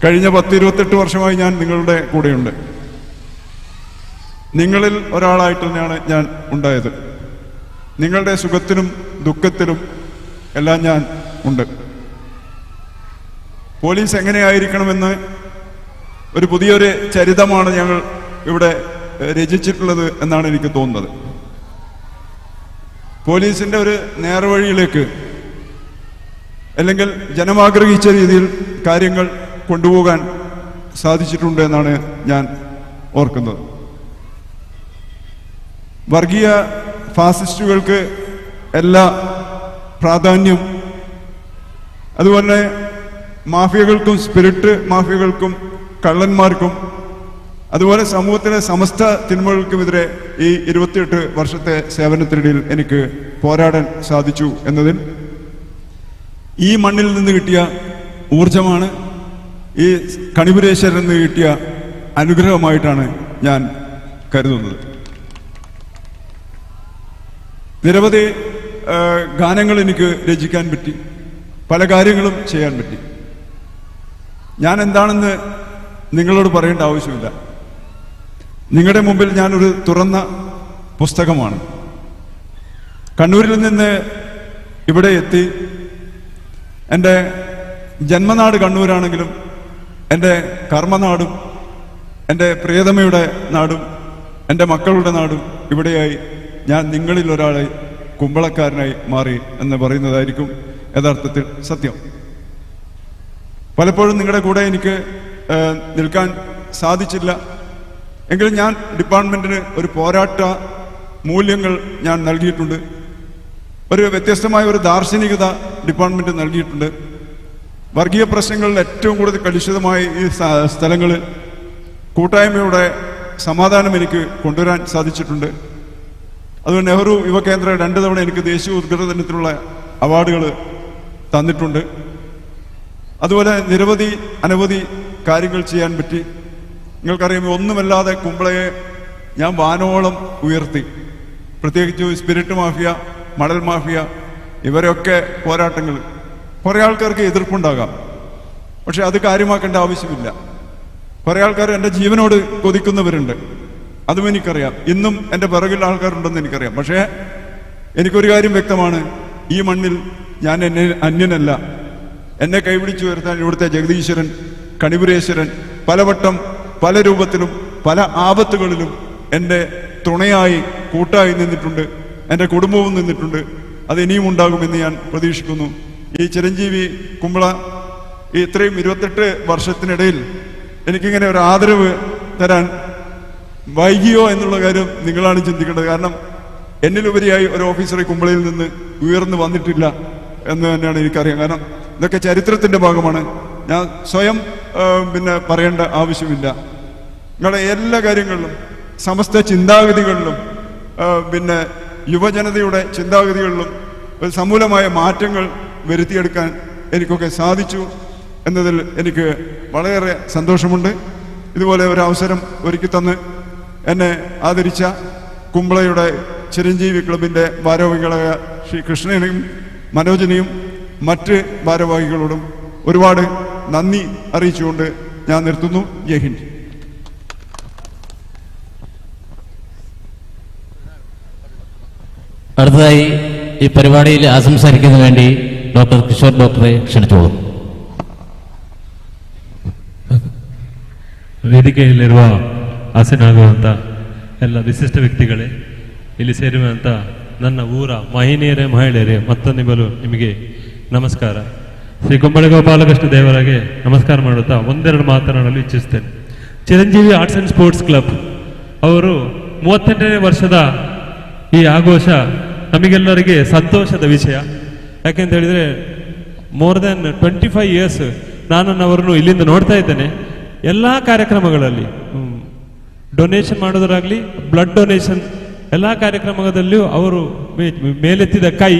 കഴിഞ്ഞ 10-28 വർഷമായി ഞാൻ നിങ്ങളുടെ കൂടെയുണ്ട്. നിങ്ങളിൽ ഒരാളായിട്ട് തന്നെയാണ് ഞാൻ ഉണ്ടായത്. നിങ്ങളുടെ സുഖത്തിനും ദുഃഖത്തിലും എല്ലാം ഞാൻ ഉണ്ട്. പോലീസ് എങ്ങനെയായിരിക്കണമെന്ന് ഒരു പുതിയൊരു ചരിതമാണ് ഞങ്ങൾ ഇവിടെ രചിച്ചിട്ടുള്ളത് എന്നാണ് എനിക്ക് തോന്നുന്നത്. പോലീസിൻ്റെ ഒരു നേർവഴിയിലേക്ക് അല്ലെങ്കിൽ ജനമാഗ്രഹിച്ച രീതിയിൽ കാര്യങ്ങൾ കൊണ്ടുപോകാൻ സാധിച്ചിട്ടുണ്ട് എന്നാണ് ഞാൻ ഓർക്കുന്നത്. വർഗീയ ഫാസിസ്റ്റുകൾക്ക് എല്ലാ പ്രാധാന്യം, അതുപോലെ മാഫിയകൾക്കും സ്പിരിറ്റ് മാഫിയകൾക്കും കള്ളന്മാർക്കും അതുപോലെ സമൂഹത്തിലെ സമസ്ത തിന്മകൾക്കുമെതിരെ ഈ 28 വർഷത്തെ സേവനത്തിനിടയിൽ എനിക്ക് പോരാടാൻ സാധിച്ചു എന്നതിൽ ഈ മണ്ണിൽ നിന്ന് കിട്ടിയ ഊർജമാണ്, ഈ കണിപുരേശ്വരൻ നിന്ന് കിട്ടിയ അനുഗ്രഹമായിട്ടാണ് ഞാൻ കരുതുന്നത്. നിരവധി ഗാനങ്ങൾ എനിക്ക് രചിക്കാൻ പറ്റി, പല കാര്യങ്ങളും ചെയ്യാൻ പറ്റി. ഞാൻ എന്താണെന്ന് നിങ്ങളോട് പറയേണ്ട ആവശ്യമില്ല. നിങ്ങളുടെ മുമ്പിൽ ഞാനൊരു തുറന്ന പുസ്തകമാണ്. കണ്ണൂരിൽ നിന്ന് ഇവിടെ എത്തി എൻ്റെ ജന്മനാട് കണ്ണൂരാണെങ്കിലും എൻ്റെ കർമ്മനാടും എൻ്റെ പ്രിയതമയുടെ നാടും എൻ്റെ മക്കളുടെ നാടും ഇവിടെയായി ഞാൻ നിങ്ങളിൽ ഒരാളായി കുമ്പളക്കാരനായി മാറി എന്ന് പറയുന്നതായിരിക്കും യഥാർത്ഥത്തിൽ സത്യം. പലപ്പോഴും നിങ്ങളുടെ കൂടെ എനിക്ക് നിൽക്കാൻ സാധിച്ചില്ല എങ്കിലും ഞാൻ ഡിപ്പാർട്ട്മെൻറ്റിന് ഒരു പോരാട്ട മൂല്യങ്ങൾ ഞാൻ നൽകിയിട്ടുണ്ട്. ഒരു വ്യത്യസ്തമായ ഒരു ദാർശനികത ഡിപ്പാർട്ട്മെൻറ്റ് നൽകിയിട്ടുണ്ട്. വർഗീയ പ്രശ്നങ്ങളിൽ ഏറ്റവും കൂടുതൽ കലുഷിതമായ ഈ സ്ഥലങ്ങളിൽ കൂട്ടായ്മയുടെ സമാധാനം എനിക്ക് കൊണ്ടുവരാൻ സാധിച്ചിട്ടുണ്ട്. അതുകൊണ്ട് നെഹ്റു യുവകേന്ദ്ര 2 തവണ എനിക്ക് ദേശീയ ഉദ്ഘാടനത്തിനുള്ള അവാർഡുകൾ തന്നിട്ടുണ്ട്. അതുപോലെ നിരവധി അനവധി കാര്യങ്ങൾ ചെയ്യാൻ പറ്റി. നിങ്ങൾക്കറിയാം, ഒന്നുമല്ലാതെ കുമ്പളയെ ഞാൻ വാനോളം ഉയർത്തി. പ്രത്യേകിച്ച് സ്പിരിറ്റ് മാഫിയ, മണൽ മാഫിയ, ഇവരൊക്കെ പോരാട്ടങ്ങൾ. കുറേ ആൾക്കാർക്ക് എതിർപ്പുണ്ടാകാം, പക്ഷെ അത് കാര്യമാക്കേണ്ട ആവശ്യമില്ല. കുറേ ആൾക്കാർ എൻ്റെ ജീവനോട് കൊതിക്കുന്നവരുണ്ട്, അതും എനിക്കറിയാം. ഇന്നും എൻ്റെ പിറകിൽ ആൾക്കാരുണ്ടെന്ന് എനിക്കറിയാം. പക്ഷേ എനിക്കൊരു കാര്യം വ്യക്തമാണ്, ഈ മണ്ണിൽ ഞാൻ എന്നെ അന്യനല്ല. എന്നെ കൈപിടിച്ചു ഉയർത്താൻ ഇവിടുത്തെ ജഗദീശ്വരൻ, കണിപുരേശ്വരൻ പലവട്ടം പല രൂപത്തിലും പല ആപത്തുകളിലും എൻ്റെ തുണയായി കൂട്ടായി നിന്നിട്ടുണ്ട്. എൻ്റെ കുടുംബവും നിന്നിട്ടുണ്ട്. അത് ഇനിയും ഉണ്ടാകുമെന്ന് ഞാൻ പ്രതീക്ഷിക്കുന്നു. ഈ ചിരഞ്ജീവി കുമ്പള ഈ ഇത്രയും 28 വർഷത്തിനിടയിൽ എനിക്കിങ്ങനെ ഒരു ആദരവ് തരാൻ വൈകിയോ എന്നുള്ള കാര്യം നിങ്ങളാണ് ചിന്തിക്കേണ്ടത്. കാരണം എന്നിലുപരിയായി ഒരു ഓഫീസറെ കുമ്പളയിൽ നിന്ന് ഉയർന്നു വന്നിട്ടില്ല എന്ന് തന്നെയാണ് എനിക്കറിയാം. കാരണം ഇതൊക്കെ ചരിത്രത്തിൻ്റെ ഭാഗമാണ്. ഞാൻ സ്വയം പിന്നെ പറയേണ്ട ആവശ്യമില്ല. നിങ്ങളുടെ എല്ലാ കാര്യങ്ങളിലും, സമസ്ത ചിന്താഗതികളിലും, പിന്നെ യുവജനതയുടെ ചിന്താഗതികളിലും ഒരു സമൂലമായ മാറ്റങ്ങൾ വരുത്തിയെടുക്കാൻ എനിക്കൊക്കെ സാധിച്ചു എന്നതിൽ എനിക്ക് വളരെയേറെ സന്തോഷമുണ്ട്. ഇതുപോലെ ഒരവസരം ഒരുക്കി തന്ന് എന്നെ ആദരിച്ച കുമ്പളയുടെ ചിരഞ്ജീവി ക്ലബിൻ്റെ ഭാരവാഹികളായ ശ്രീ കൃഷ്ണനെയും മനോജിനെയും മറ്റ് ഭാരവാഹികളോടും ഒരുപാട് നന്ദി അറിയിച്ചുകൊണ്ട് ഞാൻ നിർത്തുന്നു. ജയ് ഹിന്ദ്. അടുത്തതായി ഈ പരിപാടിയിൽ ആശംസരിക്കുന്നതിന് വേണ്ടി ഡോക്ടർ കിഷോർ ഡോക്ടറെ ക്ഷണിച്ചോളൂ. ವೇದಿಕೆಯಲ್ಲಿರುವ ಆಸೀನರಾಗುವಂಥ ಎಲ್ಲ ವಿಶಿಷ್ಟ ವ್ಯಕ್ತಿಗಳೇ, ಇಲ್ಲಿ ಸೇರುವಂಥ ನನ್ನ ಊರ ಮಹಿಳೆಯರೇ, ಮಹಿಳೆಯರೇ, ಮತ್ತೊಂದಿಬ್ಬರು ನಿಮಗೆ ನಮಸ್ಕಾರ. ಶ್ರೀ ಕುಂಬಳ ಗೋಪಾಲಕೃಷ್ಣ ದೇವರಿಗೆ ನಮಸ್ಕಾರ ಮಾಡುತ್ತಾ ಒಂದೆರಡು ಮಾತನಾಡಲು ಇಚ್ಛಿಸ್ತೇನೆ. Chiranjeevi arts and sports club ಅವರು 38ನೇ ವರ್ಷದ ಈ ಆಘೋಷ ನಮಗೆಲ್ಲರಿಗೆ ಸಂತೋಷದ ವಿಷಯ. ಯಾಕೆಂತ ಹೇಳಿದರೆ ಮೋರ್ ದೆನ್ 25 ಇಯರ್ಸ್ ನಾನು ಅವರನ್ನು ಇಲ್ಲಿಂದ ನೋಡ್ತಾ ಇದ್ದೇನೆ. ಎಲ್ಲ ಕಾರ್ಯಕ್ರಮಗಳಲ್ಲಿ ಡೊನೇಷನ್ ಮಾಡೋದರಾಗಲಿ, ಬ್ಲಡ್ ಡೊನೇಷನ್, ಎಲ್ಲ ಕಾರ್ಯಕ್ರಮದಲ್ಲಿಯೂ ಅವರು ಮೇಲೆತ್ತಿದ ಕೈ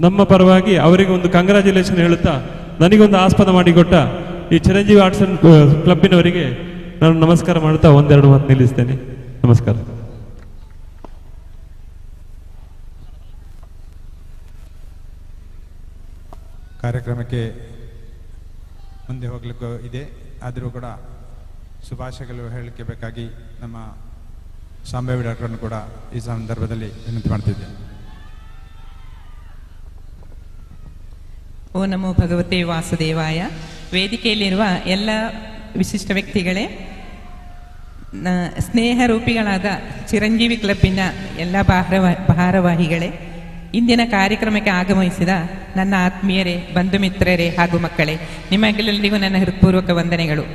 ನಮ್ಮ ಪರವಾಗಿ ಅವರಿಗೆ ಒಂದು ಕಂಗ್ರ್ಯಾಚುಲೇಷನ್ ಹೇಳುತ್ತಾ ನನಗೊಂದು ಆಸ್ಪದ ಮಾಡಿಕೊಟ್ಟ ಈ ಚಿರಂಜೀವಿ ಆರ್ಟ್ಸ್ ಅಂಡ್ ಕ್ಲಬ್ಬಿನವರಿಗೆ ನಾನು ನಮಸ್ಕಾರ ಮಾಡುತ್ತಾ ಒಂದೆರಡು ಮಾತು ನಿಲ್ಲಿಸ್ತೇನೆ. ನಮಸ್ಕಾರ. ಕಾರ್ಯಕ್ರಮಕ್ಕೆ ಮುಂದೆ ಹೋಗಲಿಕ್ಕೂ ಇದೆ, ಆದರೂ ಕೂಡ ಶುಭಾಶಯಗಳು ಹೇಳಲಿಕ್ಕೆ ಬೇಕಾಗಿ ನಮ್ಮ ಸಾಂಬಾವಿ ಡಾಕ್ಟರನ್ನು ಕೂಡ ಈ ಸಂದರ್ಭದಲ್ಲಿ ವಿನಂತಿ ಮಾಡ್ತಿದ್ದೇನೆ. ಓ ನಮೋ ಭಗವತೆ ವಾಸುದೇವಾಯ. ವೇದಿಕೆಯಲ್ಲಿರುವ ಎಲ್ಲ ವಿಶಿಷ್ಟ ವ್ಯಕ್ತಿಗಳೇ, ಸ್ನೇಹ ರೂಪಿಗಳಾದ ಚಿರಂಜೀವಿ ಕ್ಲಬ್ಬಿನ ಎಲ್ಲ ಭಾರವಾಹಿಗಳೇ, ಇಂದಿನ ಕಾರ್ಯಕ್ರಮಕ್ಕೆ ಆಗಮಿಸಿದ ನನ್ನ ಆತ್ಮೀಯರೇ, ಬಂಧು ಮಿತ್ರರೇ ಹಾಗೂ ಮಕ್ಕಳೇ, ನಿಮಗೆಲ್ಲರಿಗೂ ನನ್ನ ಹೃತ್ಪೂರ್ವಕ ವಂದನೆಗಳು.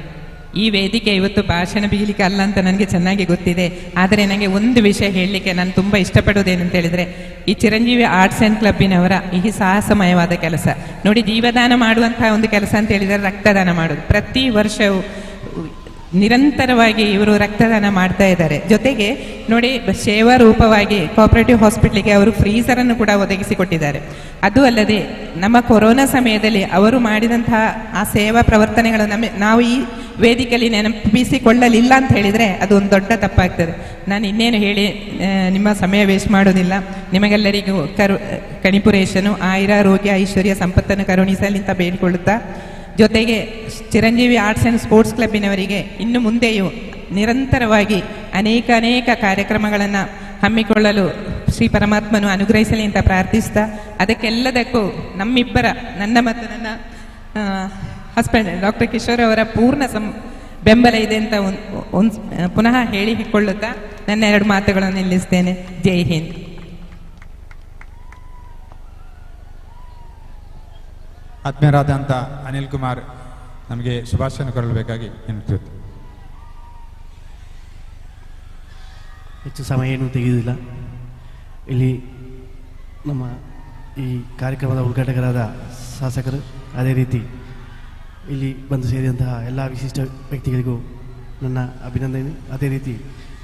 ಈ ವೇದಿಕೆ ಇವತ್ತು ಭಾಷಣ ಬೀಗಲಿಕ್ಕೆ ಅಲ್ಲ ಅಂತ ನನಗೆ ಚೆನ್ನಾಗಿ ಗೊತ್ತಿದೆ. ಆದರೆ ನನಗೆ ಒಂದು ವಿಷಯ ಹೇಳಲಿಕ್ಕೆ ನಾನು ತುಂಬ ಇಷ್ಟಪಡೋದೇನಂತ ಹೇಳಿದರೆ, ಈ ಚಿರಂಜೀವಿ ಆರ್ಟ್ಸ್ ಆ್ಯಂಡ್ ಕ್ಲಬ್ಬಿನವರ ಈ ಸಾಹಸಮಯವಾದ ಕೆಲಸ ನೋಡಿ, ಜೀವದಾನ ಮಾಡುವಂತಹ ಒಂದು ಕೆಲಸ ಅಂತ ಹೇಳಿದರೆ ರಕ್ತದಾನ ಮಾಡೋದು. ಪ್ರತಿ ವರ್ಷವೂ ನಿರಂತರವಾಗಿ ಇವರು ರಕ್ತದಾನ ಮಾಡ್ತಾ ಇದ್ದಾರೆ. ಜೊತೆಗೆ ನೋಡಿ, ಸೇವಾ ರೂಪವಾಗಿ ಕೋಆಪರೇಟಿವ್ ಹಾಸ್ಪಿಟ್ಲಿಗೆ ಅವರು ಫ್ರೀಸರನ್ನು ಕೂಡ ಒದಗಿಸಿಕೊಟ್ಟಿದ್ದಾರೆ. ಅದು ಅಲ್ಲದೆ ನಮ್ಮ ಕೊರೋನಾ ಸಮಯದಲ್ಲಿ ಅವರು ಮಾಡಿದಂತಹ ಆ ಸೇವಾ ಪ್ರವರ್ತನೆಗಳು ನಾವು ಈ ವೇದಿಕೆಯಲ್ಲಿ ನೆನಪಿಸಿಕೊಳ್ಳಲಿಲ್ಲ ಅಂತ ಹೇಳಿದರೆ ಅದು ಒಂದು ದೊಡ್ಡ ತಪ್ಪಾಗ್ತದೆ. ನಾನು ಇನ್ನೇನು ಹೇಳಿ ನಿಮ್ಮ ಸಮಯ ವೇಸ್ಟ್ ಮಾಡೋದಿಲ್ಲ. ನಿಮಗೆಲ್ಲರಿಗೂ ಕಣಿಪುರೇಶನು ಆಯುರಾರೋಗ್ಯ ಐಶ್ವರ್ಯ ಸಂಪತ್ತನ್ನು ಕರುಣಿಸಲಿ ಅಂತ ಬೇಡಿಕೊಳ್ಳುತ್ತಾ, ಜೊತೆಗೆ ಚಿರಂಜೀವಿ ಆರ್ಟ್ಸ್ ಆ್ಯಂಡ್ ಸ್ಪೋರ್ಟ್ಸ್ ಕ್ಲಬ್ಬಿನವರಿಗೆ ಇನ್ನು ಮುಂದೆಯೂ ನಿರಂತರವಾಗಿ ಅನೇಕ ಅನೇಕ ಕಾರ್ಯಕ್ರಮಗಳನ್ನು ಹಮ್ಮಿಕೊಳ್ಳಲು ಶ್ರೀ ಪರಮಾತ್ಮನು ಅನುಗ್ರಹಿಸಲಿ ಅಂತ ಪ್ರಾರ್ಥಿಸ್ತಾ, ಅದಕ್ಕೆಲ್ಲದಕ್ಕೂ ನಮ್ಮಿಬ್ಬರ, ನನ್ನ ಮತ್ತು ನನ್ನ ಹಸ್ಬೆಂಡ್ ಡಾಕ್ಟರ್ ಕಿಶೋರ್ ಅವರ ಪೂರ್ಣ ಬೆಂಬಲ ಇದೆ ಅಂತ ಒಂದು ಪುನಃ ಹೇಳಿಕೊಳ್ಳುತ್ತಾ ನನ್ನ ಎರಡು ಮಾತುಗಳನ್ನು ನಿಲ್ಲಿಸ್ತೇನೆ. ಜೈ ಹಿಂದ್. ಆತ್ಮೀಯರಾದಂಥ ಅನಿಲ್ ಕುಮಾರ್ ನಮಗೆ ಶುಭಾಶಯ ಕೋರಬೇಕಾಗಿ ವಿನಂತಿಸುತ್ತೇನೆ. ಹೆಚ್ಚು ಸಮಯ ಏನೂ ತೆಗೆಯುವುದಿಲ್ಲ. ಇಲ್ಲಿ ನಮ್ಮ ಈ ಕಾರ್ಯಕ್ರಮದ ಉದ್ಘಾಟಕರಾದ ಶಾಸಕರು, ಅದೇ ರೀತಿ ಇಲ್ಲಿ ಬಂದು ಸೇರಿದಂತಹ ಎಲ್ಲ ವಿಶಿಷ್ಟ ವ್ಯಕ್ತಿಗಳಿಗೂ ನನ್ನ ಅಭಿನಂದನೆ. ಅದೇ ರೀತಿ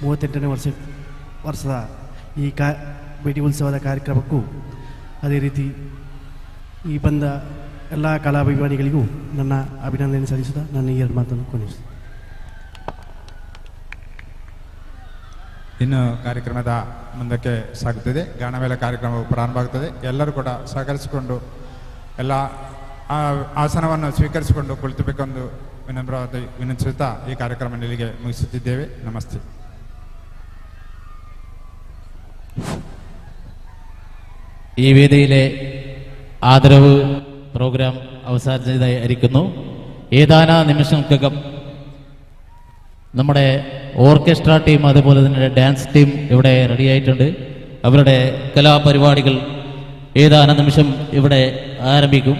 38ನೇ ವರ್ಷದ ಈ ಭೇಟಿ ಉತ್ಸವದ ಕಾರ್ಯಕ್ರಮಕ್ಕೂ ಅದೇ ರೀತಿ ಈ ಬಂದ ಎಲ್ಲ ಕಲಾಭಿಮಾನಿಗಳಿಗೂ ನನ್ನ ಅಭಿನಂದನೆ ಸಲ್ಲಿಸುತ್ತಾ ನನ್ನ ಈ ಎರಡು ಮಾತನ್ನು ಕೊನೆಯಿಸುತ್ತೇನೆ. ಇನ್ನು ಕಾರ್ಯಕ್ರಮದ ಮುಂದಕ್ಕೆ ಸಾಗುತ್ತಿದೆ. ಗಾನಮೇಳ ಕಾರ್ಯಕ್ರಮವು ಪ್ರಾರಂಭ ಆಗುತ್ತದೆ. ಎಲ್ಲರೂ ಕೂಡ ಸಹಕರಿಸಿಕೊಂಡು ಎಲ್ಲ ಆಸನವನ್ನು ಸ್ವೀಕರಿಸಿಕೊಂಡು ಕುಳಿತುಬೇಕೆಂದು ವಿನಮ್ರವಾಗಿ ವಿನಂತಿಸುತ್ತಾ ಈ ಕಾರ್ಯಕ್ರಮ ಇಲ್ಲಿಗೆ ಮುಗಿಸುತ್ತಿದ್ದೇವೆ. ನಮಸ್ತೆ. ഈ വേദിയിലെ ആദരവ് പ്രോഗ്രാം അവസാനിച്ചതായിരിക്കുന്നു. ഏതാനും നിമിഷങ്ങൾക്കകം നമ്മുടെ ഓർക്കസ്ട്ര ടീം അതുപോലെ തന്നെ ഡാൻസ് ടീം ഇവിടെ റെഡിയായിട്ടുണ്ട്. അവരുടെ കലാപരിപാടികൾ ഏതാനും നിമിഷം ഇവിടെ ആരംഭിക്കും.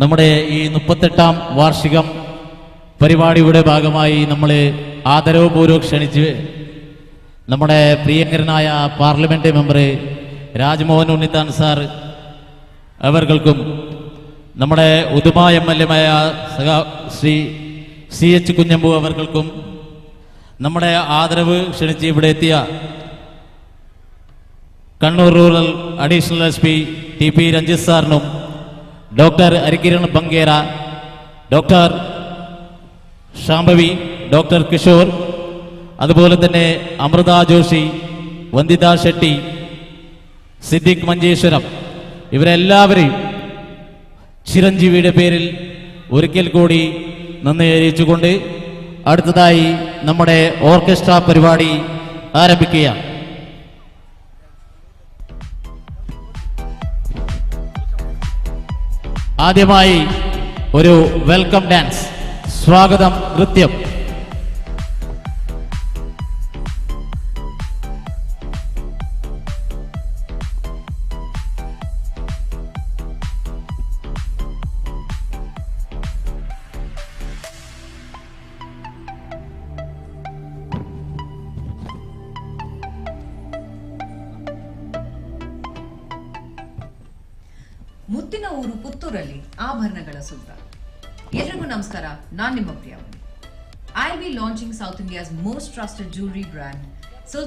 നമ്മുടെ ഈ 38ാം വാർഷികം പരിപാടിയുടെ ഭാഗമായി നമ്മൾ ആദരവപൂർവ്വം ക്ഷണിച്ച് നമ്മുടെ പ്രിയങ്കരനായ parliament member Rajmohan Unnithan sir അവർക്കും നമ്മുടെ ഉദുമ എം.എൽ.എ. ശ്രീ സി.എച്ച്. കുഞ്ഞമ്പു അവർക്കും നമ്മുടെ ആദരവ് ക്ഷണിച്ച് ഇവിടെ എത്തിയ Kannur rural additional SP T P. Ranjith സാറിനും doctor Harikiran Bangera, doctor Shambhavi, doctor Kishore, അതുപോലെ തന്നെ അമൃത ജോഷി, വന്ദിത ഷെട്ടി, സിദ്ദിഖ് മഞ്ചേശ്വരം, ഇവരെല്ലാവരെയും ചിരഞ്ജീവിയുടെ പേരിൽ ഒരിക്കൽ കൂടി നന്ദി അറിയിച്ചുകൊണ്ട് അടുത്തതായി നമ്മുടെ ഓർക്കസ്ട്ര പരിപാടി ആരംഭിക്കുകയാണ്. ആദ്യമായി ഒരു welcome dance, സ്വാഗതം നൃത്യം. ಮುತ್ತಿನ ಊರು ಪುತ್ತೂರಲ್ಲಿ ಆಭರಣಗಳ ಸುತ್ತ. ಎಲ್ರಿಗೂ ನಮಸ್ಕಾರ, ನಾನ್ ನಿಮ್ಮ Priyavani. I be launching South India's most trusted jewellery brand so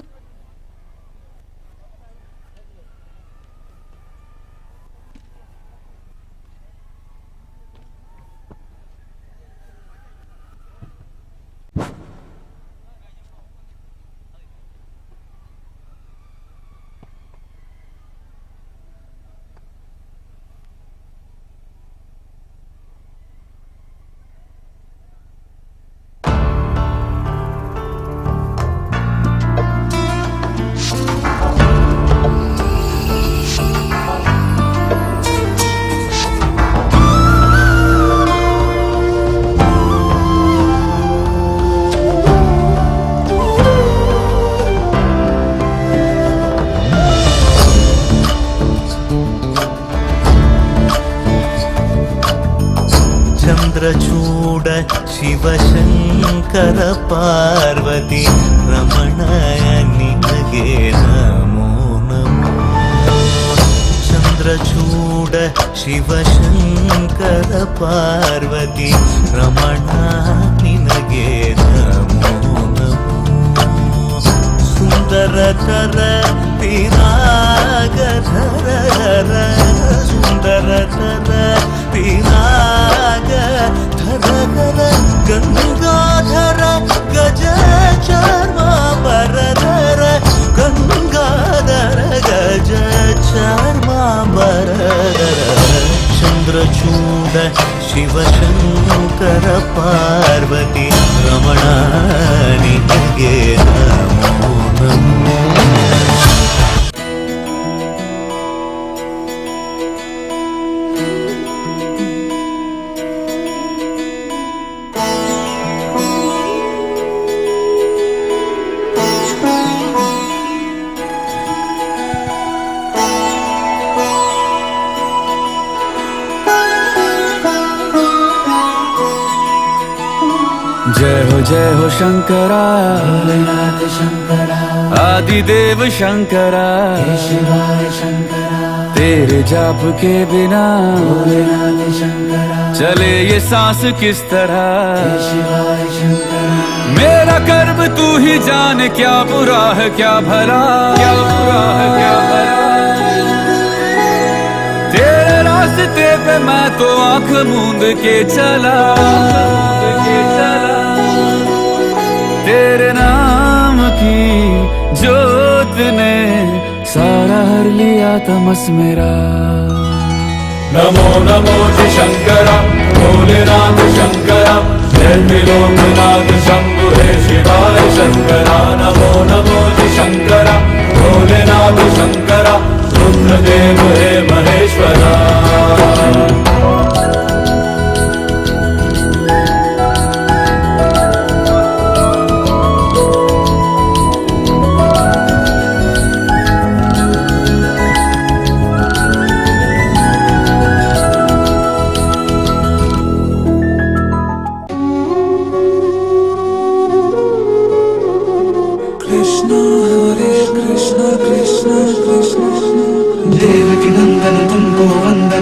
Chandrachuda Shivashankara Parvati Ramana ನಿನಗೆ ನಮೋ ನಮೋ. ಚಂದ್ರಚೂಡ ಶಿವಶಂಕರ ಪಾರ್ವತಿ ರಮಣ ನಿನಗೆ ನಮೋ ನಮೋ. ಸುಂದರತರ ಪಿನಾಗಧರ ಸುಂದರತರ ಪಿನಾಗ ಧರ ಗಂಗಾಧರ ಗಜ ಚರ್ಮಾಂಬರಧರ ಗಂಗಾಧರ ಗಜ ಚರ್ಮಾಂಬರಧರ. ಚಂದ್ರಚೂಡ ಶಿವಶಂಕರ ಪಾರ್ವತಿ ರಮಣ ನಿನಗೆ ನಮೋ ನಮೋ. जय हो शंकरा, भोलेनाथ शंकरा, आदिदेव शंकरा, शिवाय शंकरा, तेरे जाप के बिना भोलेनाथ शंकरा, चले ये सांस किस तरह, शिवाय शंकरा, मेरा कर्म तू ही जाने, क्या बुरा है क्या भला, क्या बुरा है क्या भला। रास्ते पे मैं तो आंख मूंद के चला, के चला। तेरे नाम की जोत ने सारा हर लिया तमस मेरा। नमो नमो जी शंकरा भोलेनाथ शंकरा, जय त्रिलोकनाथ शंभु हे शिवाय शंकरा। नमो नमो जी शंकरा भोलेनाथ शंकरा, रुद्रदेव हे महेश्वरा।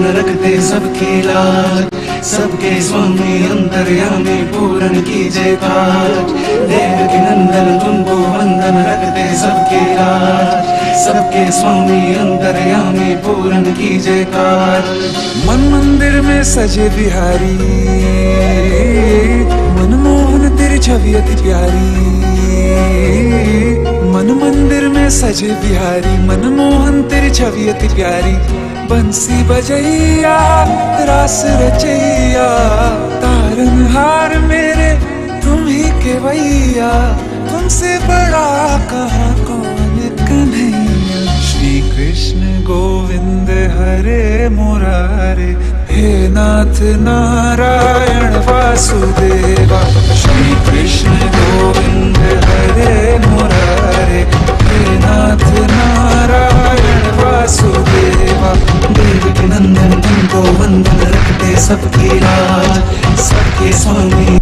रखते सबके लाज, सबके स्वामी अंतर्यामी पूरन कीजे काज। देव के नंदन तुमको वंदन, रखते सबके लाज, सबके स्वामी अंतर्यामी पूरन कीजे काज। मन मंदिर में सजे बिहारी, मनमोहन तेरी छवि अति प्यारी। मन मंदिर में सजे बिहारी, मनमोहन तेरी छवि अति प्यारी। बंसी बजैया रास रचैया, तारन हार मेरे तुम ही केवैया। तुमसे बड़ा कहाँ कौन कन्हैया। श्री कृष्ण गोविंद हरे मुरारे, हे नाथ नारायण वासुदेवा। श्री कृष्ण गोविंद हरे मुरारे, हे नाथ नारायण वासुदेवा। देव के नंदन तुमको वंदन, रखते सबके लाज, सबके स्वामी।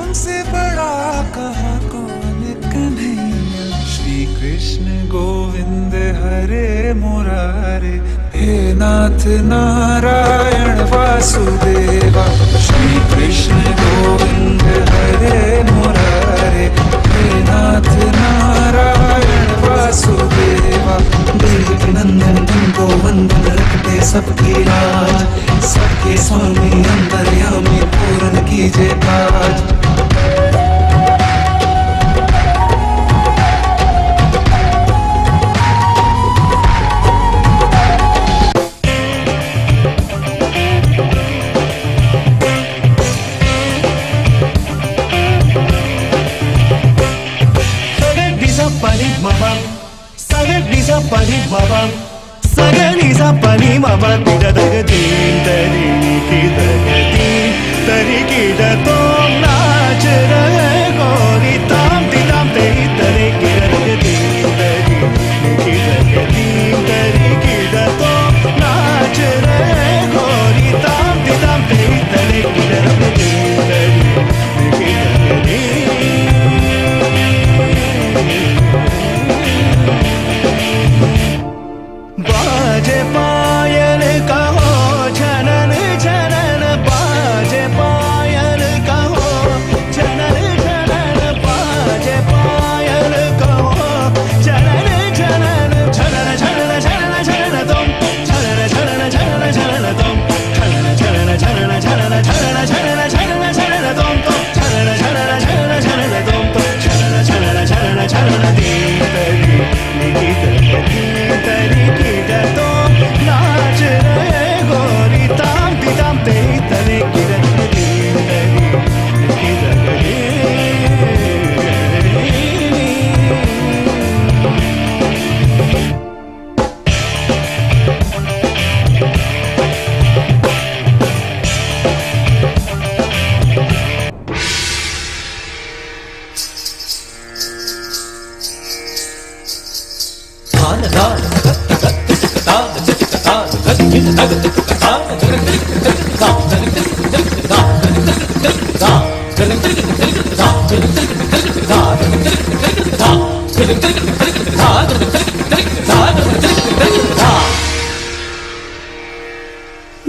तुमसे बड़ा कहा कौन कन्हैया। श्री कृष्ण गोविंद हरे मुरारे, हे नाथ नारायण वासुदेवा। श्री कृष्ण गोविंद हरे मुरारे, हे नाथ नारायण वासुदेवा। देवकी नंदन तुमको वंदन, रखते सबकी लाज, सबके स्वामी अंतर्यामी पूर्ण कीजे काज।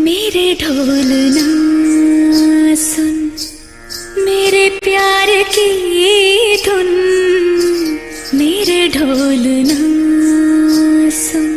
मेरे ढोलना सुन, मेरे प्यार की धुन, मेरे ढोलना सुन।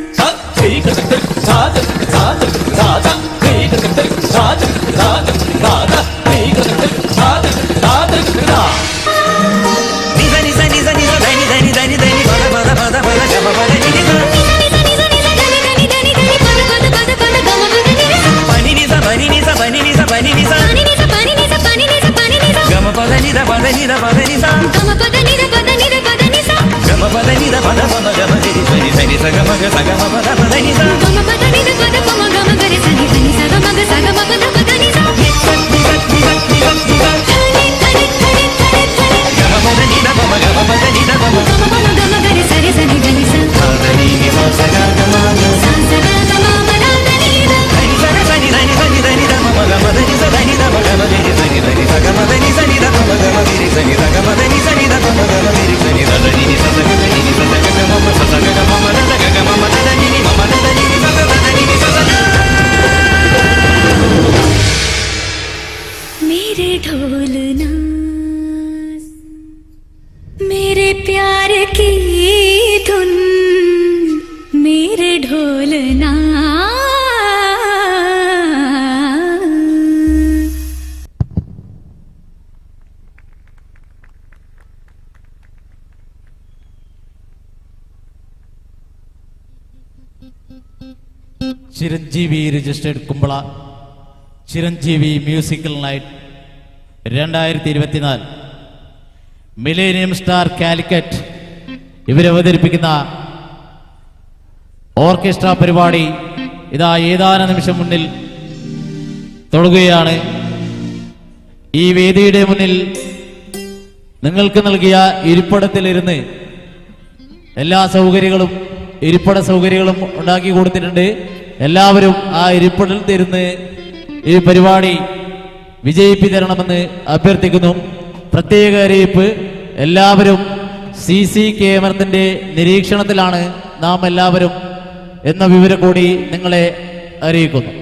मेरे ढोलना मेरे प्यार की धुन, मेरे ढोलना। Chiranjeevi registered Kumbla Chiranjeevi musical night 2024 millennium star Calicut ഇവരവതരിപ്പിക്കുന്ന orchestra പരിപാടി ഇതാ ഏതാനും നിമിഷം മുന്നിൽ തുടങ്ങുകയാണ്. ഈ വേദിയുടെ മുന്നിൽ നിങ്ങൾക്ക് നൽകിയ ഇരിപ്പിടത്തിലിരുന്ന് എല്ലാ സൗകര്യങ്ങളും ഇരിപ്പിട സൗകര്യങ്ങളും ഉണ്ടാക്കി കൊടുത്തിട്ടുണ്ട്. എല്ലാവരും ആ ഇരിപ്പിടത്തിലിരുന്ന് ഈ പരിപാടി വിജയിപ്പിതരണമെന്ന് അഭ്യർത്ഥിക്കുന്നു. പ്രത്യേക അറിയിപ്പ്, എല്ലാവരും സി സി ക്യാമറത്തിന്റെ നിരീക്ഷണത്തിലാണ് നാം എല്ലാവരും എന്ന വിവരം കൂടി നിങ്ങളെ അറിയിക്കുന്നു.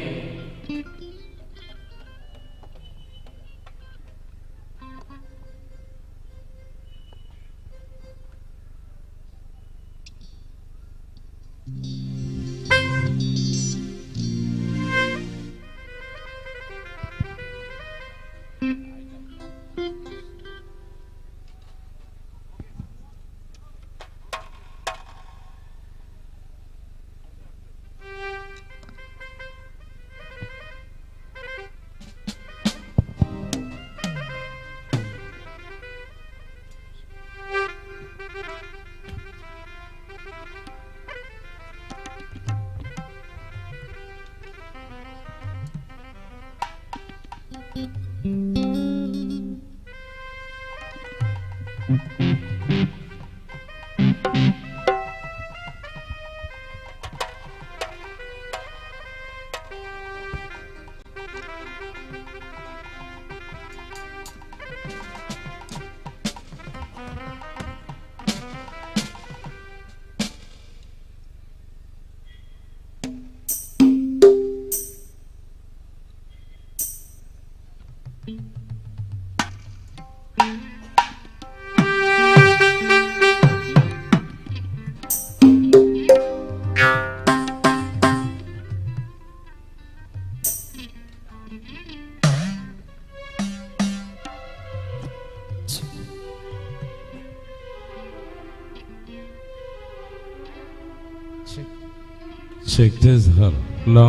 Check this, hello.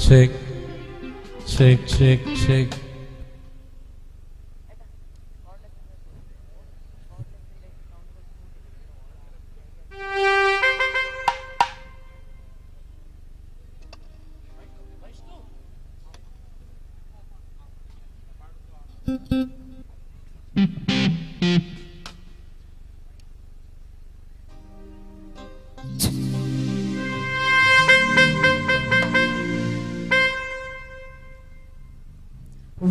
Check, check, check, check.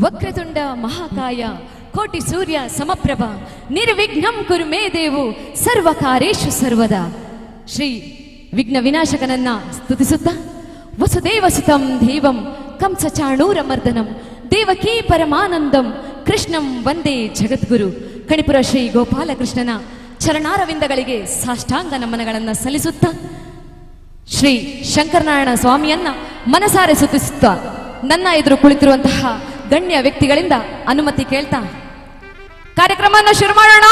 Vakratunda Mahakaya Koti Surya Samaprabha Nirvignam Kuru Me Devu Sarvakareshu Sarvada Shri Vighna Vinashakananna ಸ್ತುತಿಸುತ್ತಾ Vasudeva ಸುತಂ ದೇವಂ ಕಂಸ ಚಾಣೂರ ಮರ್ದನಂ ದೇವಕೀ ಪರಮಾನಂದಂ ಕೃಷ್ಣಂ ವಂದೇ ಜಗದ್ಗುರು. ಕಣಿಪುರ ಶ್ರೀ ಗೋಪಾಲಕೃಷ್ಣನ ಚರಣಾರವಿಂದಗಳಿಗೆ ಸಾಷ್ಟಾಂಗ ನಮನಗಳನ್ನು ಸಲ್ಲಿಸುತ್ತಾ ಶ್ರೀ ಶಂಕರನಾರಾಯಣ ಸ್ವಾಮಿಯನ್ನ ಮನಸಾರೆ ಸ್ತುತಿಸುತ್ತಾ ನನ್ನ ಎದುರು ಕುಳಿತಿರುವಂತಹ ಗಣ್ಯ ವ್ಯಕ್ತಿಗಳಿಂದ ಅನುಮತಿ ಕೇಳ್ತಾ ಕಾರ್ಯಕ್ರಮವನ್ನು ಶುರು ಮಾಡೋಣ.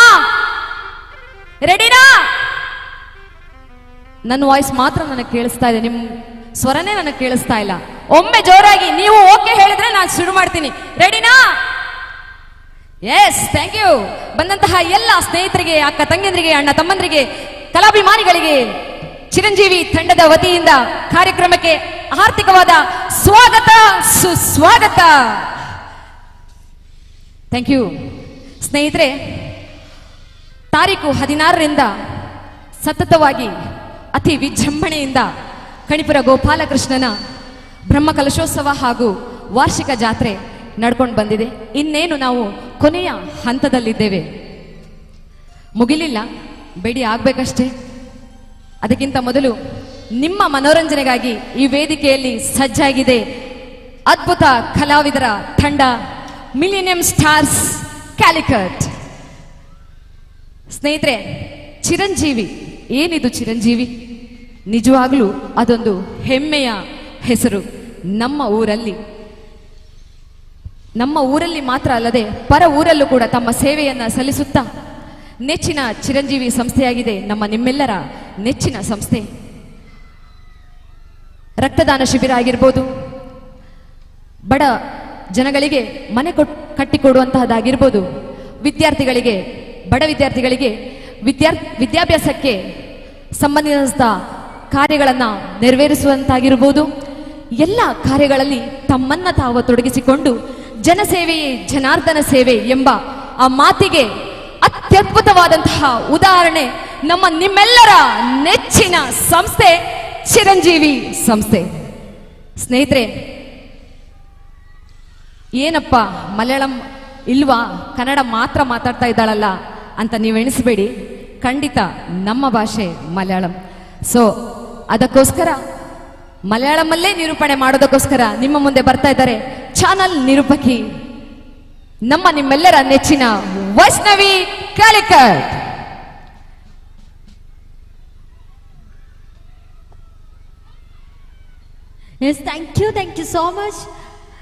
ರೆಡಿನಾ? ನನ್ನ ವಾಯ್ಸ್ ಮಾತ್ರ ನನಗೆ ಕೇಳಿಸ್ತಾ ಇದೆ, ನಿಮ್ ಸ್ವರನೇ ನನಗೆ ಕೇಳಿಸ್ತಾ ಇಲ್ಲ. ಒಮ್ಮೆ ಜೋರಾಗಿ ನೀವು ಓಕೆ ಹೇಳಿದ್ರೆ ನಾನು ಶುರು ಮಾಡ್ತೀನಿ. ರೆಡಿನಾ? Yes, thank you. ಬಂದಂತಹ ಎಲ್ಲ ಸ್ನೇಹಿತರಿಗೆ, ಅಕ್ಕ ತಂಗಿಯಂದ್ರಿಗೆ, ಅಣ್ಣ ತಮ್ಮಂದ್ರಿಗೆ, ಕಲಾಭಿಮಾನಿಗಳಿಗೆ ಚಿರಂಜೀವಿ ತಂಡದ ವತಿಯಿಂದ ಕಾರ್ಯಕ್ರಮಕ್ಕೆ ಆರ್ಥಿಕವಾದ ಸ್ವಾಗತ ಸುಸ್ವಾಗತ. Thank you ಸ್ನೇಹಿತರೆ. ತಾರೀಕು 16ರಿಂದ ಸತತವಾಗಿ ಅತಿ ವಿಜೃಂಭಣೆಯಿಂದ ಕಣಿಪುರ ಗೋಪಾಲಕೃಷ್ಣನ ಬ್ರಹ್ಮಕಲಶೋತ್ಸವ ಹಾಗೂ ವಾರ್ಷಿಕ ಜಾತ್ರೆ ನಡ್ಕೊಂಡು ಬಂದಿದೆ. ಇನ್ನೇನು ನಾವು ಕೊನೆಯ ಹಂತದಲ್ಲಿದ್ದೇವೆ. ಮುಗಿಲಿಲ್ಲ, ಬೇಡಿ ಆಗ್ಬೇಕಷ್ಟೇ. ಅದಕ್ಕಿಂತ ಮೊದಲು ನಿಮ್ಮ ಮನೋರಂಜನೆಗಾಗಿ ಈ ವೇದಿಕೆಯಲ್ಲಿ ಸಜ್ಜಾಗಿದೆ ಅದ್ಭುತ ಕಲಾವಿದರ ತಂಡ ಮಿಲಿನಿಯಂ ಸ್ಟಾರ್ಸ್ ಕ್ಯಾಲಿಕಟ್. ಸ್ನೇಹಿತರೆ, ಚಿರಂಜೀವಿ ಏನಿದು ಚಿರಂಜೀವಿ? ನಿಜವಾಗ್ಲೂ ಅದೊಂದು ಹೆಮ್ಮೆಯ ಹೆಸರು. ನಮ್ಮ ಊರಲ್ಲಿ ಮಾತ್ರ ಅಲ್ಲದೆ ಪರ ಊರಲ್ಲೂ ಕೂಡ ತಮ್ಮ ಸೇವೆಯನ್ನ ಸಲ್ಲಿಸುತ್ತಾ ನೆಚ್ಚಿನ ಚಿರಂಜೀವಿ ಸಂಸ್ಥೆಯಾಗಿದೆ ನಮ್ಮ ನಿಮ್ಮೆಲ್ಲರ ನೆಚ್ಚಿನ ಸಂಸ್ಥೆ. ರಕ್ತದಾನ ಶಿಬಿರ ಆಗಿರ್ಬೋದು, ಬಡ ಜನಗಳಿಗೆ ಮನೆ ಕಟ್ಟಿಕೊಡುವಂತಹದ್ದಾಗಿರ್ಬೋದು, ವಿದ್ಯಾರ್ಥಿಗಳಿಗೆ, ಬಡ ವಿದ್ಯಾರ್ಥಿಗಳಿಗೆ ವಿದ್ಯಾಭ್ಯಾಸಕ್ಕೆ ಸಂಬಂಧಿಸಿದ ಕಾರ್ಯಗಳನ್ನು ನೆರವೇರಿಸುವಂತಾಗಿರ್ಬೋದು, ಎಲ್ಲ ಕಾರ್ಯಗಳಲ್ಲಿ ತಮ್ಮನ್ನ ತಾವು ತೊಡಗಿಸಿಕೊಂಡು ಜನಸೇವೆಯೇ ಜನಾರ್ದನ ಸೇವೆ ಎಂಬ ಆ ಮಾತಿಗೆ ಅತ್ಯದ್ಭುತವಾದಂತಹ ಉದಾಹರಣೆ ನಮ್ಮ ನಿಮ್ಮೆಲ್ಲರ ನೆಚ್ಚಿನ ಸಂಸ್ಥೆ ಚಿರಂಜೀವಿ ಸಂಸ್ಥೆ. ಸ್ನೇಹಿತರೆ, ಏನಪ್ಪ ಮಲಯಾಳಂ ಇಲ್ವಾ, ಕನ್ನಡ ಮಾತ್ರ ಮಾತಾಡ್ತಾ ಇದ್ದಾಳಲ್ಲ ಅಂತ ನೀವು ಎಣಿಸಬೇಡಿ. ಖಂಡಿತ ನಮ್ಮ ಭಾಷೆ ಮಲಯಾಳಂ. ಸೊ ಅದಕ್ಕೋಸ್ಕರ ಮಲಯಾಳಮಲ್ಲೇ ನಿರೂಪಣೆ ಮಾಡೋದಕ್ಕೋಸ್ಕರ ನಿಮ್ಮ ಮುಂದೆ ಬರ್ತಾ ಇದ್ದಾರೆ ಚಾನಲ್ ನಿರೂಪಕಿ ನಮ್ಮ ನಿಮ್ಮೆಲ್ಲರ ನೆಚ್ಚಿನ Vaishnavi Calicut. Yes, thank you so much.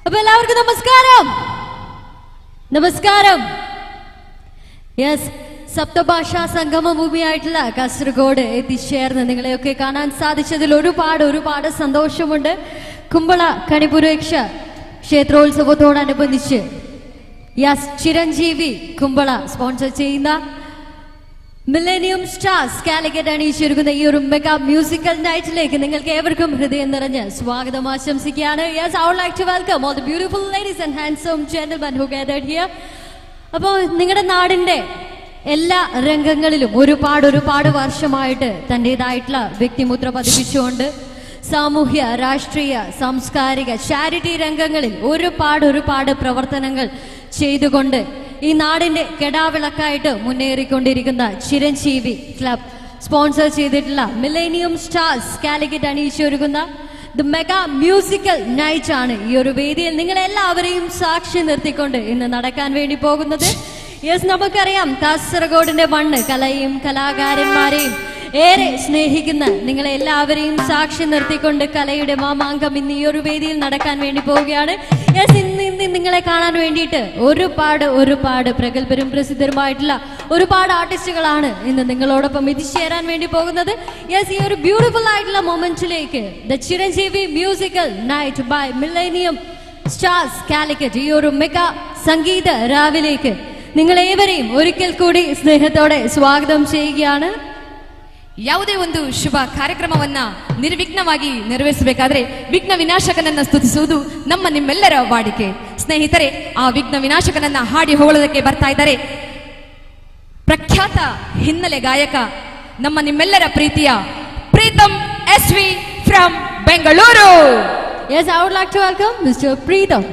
അപ്പൊ എല്ലാവർക്കും നമസ്കാരം, നമസ്കാരം. യെസ്, സപ്തഭാഷാ സംഗമ ഭൂമിയായിട്ടുള്ള കാസർഗോഡ് എത്തിച്ചേർന്ന് നിങ്ങളെയൊക്കെ കാണാൻ സാധിച്ചതിൽ ഒരുപാട് ഒരുപാട് സന്തോഷമുണ്ട്. കുമ്പള കണിപുരേക്ഷ ക്ഷേത്രോത്സവത്തോടനുബന്ധിച്ച് യെസ് ചിരഞ്ജീവി കുമ്പള സ്പോൺസർ ചെയ്യുന്ന മില്ലേനിയം സ്റ്റാർസ് കാലിക്കറ്റ് അണിയിച്ചൊരുക്കുന്ന ഈ ഒരു മെഗാ മ്യൂസിക്കൽ നൈറ്റിലേക്ക് നിങ്ങൾക്ക് ഏവർക്കും ഹൃദയം നിറഞ്ഞ് സ്വാഗതം ആശംസിക്കുകയാണ്. Yes, I would like to welcome all the beautiful ladies and handsome gentlemen who gathered here. അപ്പോൾ നിങ്ങളുടെ നാടിന്റെ എല്ലാ രംഗങ്ങളിലും ഒരുപാട് ഒരുപാട് വർഷമായിട്ട് തൻ്റെതായിട്ടുള്ള വ്യക്തിമുദ്ര പതിപ്പിച്ചുകൊണ്ട് സാമൂഹ്യ, രാഷ്ട്രീയ, സാംസ്കാരിക, ചാരിറ്റി രംഗങ്ങളിൽ ഒരുപാട് ഒരുപാട് പ്രവർത്തനങ്ങൾ ചെയ്തുകൊണ്ട് ഈ നാടിന്റെ കെടാവിളക്കായിട്ട് മുന്നേറിക്കൊണ്ടിരിക്കുന്ന ചിരഞ്ജീവി ക്ലബ് സ്പോൺസർ ചെയ്തിട്ടുള്ള മില്ലേനിയം സ്റ്റാർസ് കാലിക്കറ്റ് അണിയിച്ചൊരുക്കുന്ന the mega musical night ആണ് ഈ ഒരു വേദിയിൽ നിങ്ങളെല്ലാവരെയും സാക്ഷി നിർത്തിക്കൊണ്ട് ഇന്ന് നടക്കാൻ വേണ്ടി പോകുന്നത്. യെസ്, നമുക്കറിയാം കാസർഗോഡിന്റെ മണ്ണ് കലയും കലാകാരന്മാരെയും ഏറെ സ്നേഹിക്കുന്ന നിങ്ങളെല്ലാവരെയും സാക്ഷി നിർത്തിക്കൊണ്ട് കലയുടെ മാമാങ്കം ഇന്ന് ഈ ഒരു വേദിയിൽ നടക്കാൻ വേണ്ടി പോവുകയാണ്. യെസ്, ഇന്ന് ഇന്ന് നിങ്ങളെ കാണാൻ വേണ്ടിയിട്ട് ഒരുപാട് ഒരുപാട് പ്രഗത്ഭരും പ്രസിദ്ധരുമായിട്ടുള്ള ഒരുപാട് ആർട്ടിസ്റ്റുകളാണ് ഇന്ന് നിങ്ങളോടൊപ്പം എത്തിച്ചേരാൻ വേണ്ടി പോകുന്നത്. യെസ്, ഈ ഒരു ബ്യൂട്ടിഫുൾ ആയിട്ടുള്ള മൊമെന്റിലേക്ക് the Chiranjeevi musical night by millennium stars Calicut ഈ ഒരു മെഗാ സംഗീത രാവിലേക്ക് നിങ്ങളേവരെയും ഒരിക്കൽ കൂടി സ്നേഹത്തോടെ സ്വാഗതം ചെയ്യുകയാണ്. ಯಾವುದೇ ಒಂದು ಶುಭ ಕಾರ್ಯಕ್ರಮವನ್ನ ನಿರ್ವಿಘ್ನವಾಗಿ ನೆರವೇರಿಸಬೇಕಾದ್ರೆ ವಿಘ್ನ ವಿನಾಶಕನನ್ನ ಸ್ತುತಿಸುವುದು ನಮ್ಮ ನಿಮ್ಮೆಲ್ಲರ ವಾಡಿಕೆ. ಸ್ನೇಹಿತರೆ, ಆ ವಿಘ್ನ ವಿನಾಶಕನನ್ನ ಹಾಡಿ ಹೊಗಳೋದಕ್ಕೆ ಬರ್ತಾ ಇದ್ದಾರೆ ಪ್ರಖ್ಯಾತ ಹಿನ್ನೆಲೆ ಗಾಯಕ, ನಮ್ಮ ನಿಮ್ಮೆಲ್ಲರ ಪ್ರೀತಿಯ Preetham S V from Bengaluru. Yes, I would like to welcome mister Preetham.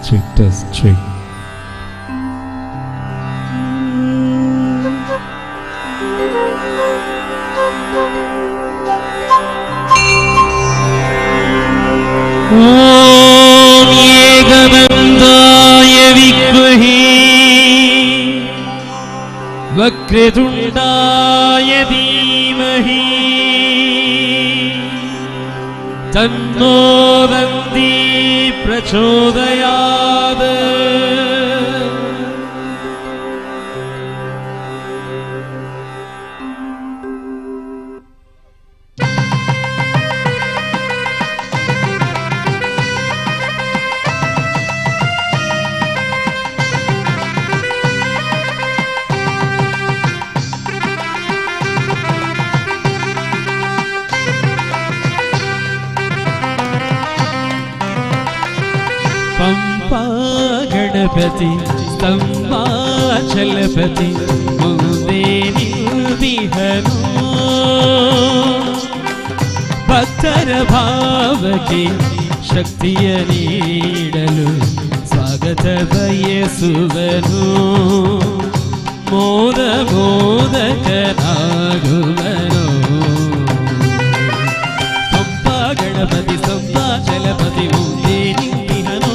Check, test, check. Om Ekadantaaya Vidmahe Vakratundaya Dheemahi Tanno Dandi Prachodayat. Pampa Ganapati Stambhachalapati ಮುಂದೆ ನಿಲ್ದಿಹನು ಭಕ್ತರ ಭಾವಕ್ಕೆ ಶಕ್ತಿಯ ನೀಡಲು ಸ್ವಾಗತ ಬಯಸುವನು ಮೋದ ಮೋದಕನಾಗುವನು. ಪಂಪಾ ಗಣಪತಿ ಸ್ತಂಭಾಚಲಪತಿ ಮುಂದೆ ನಿಂತಿಹನು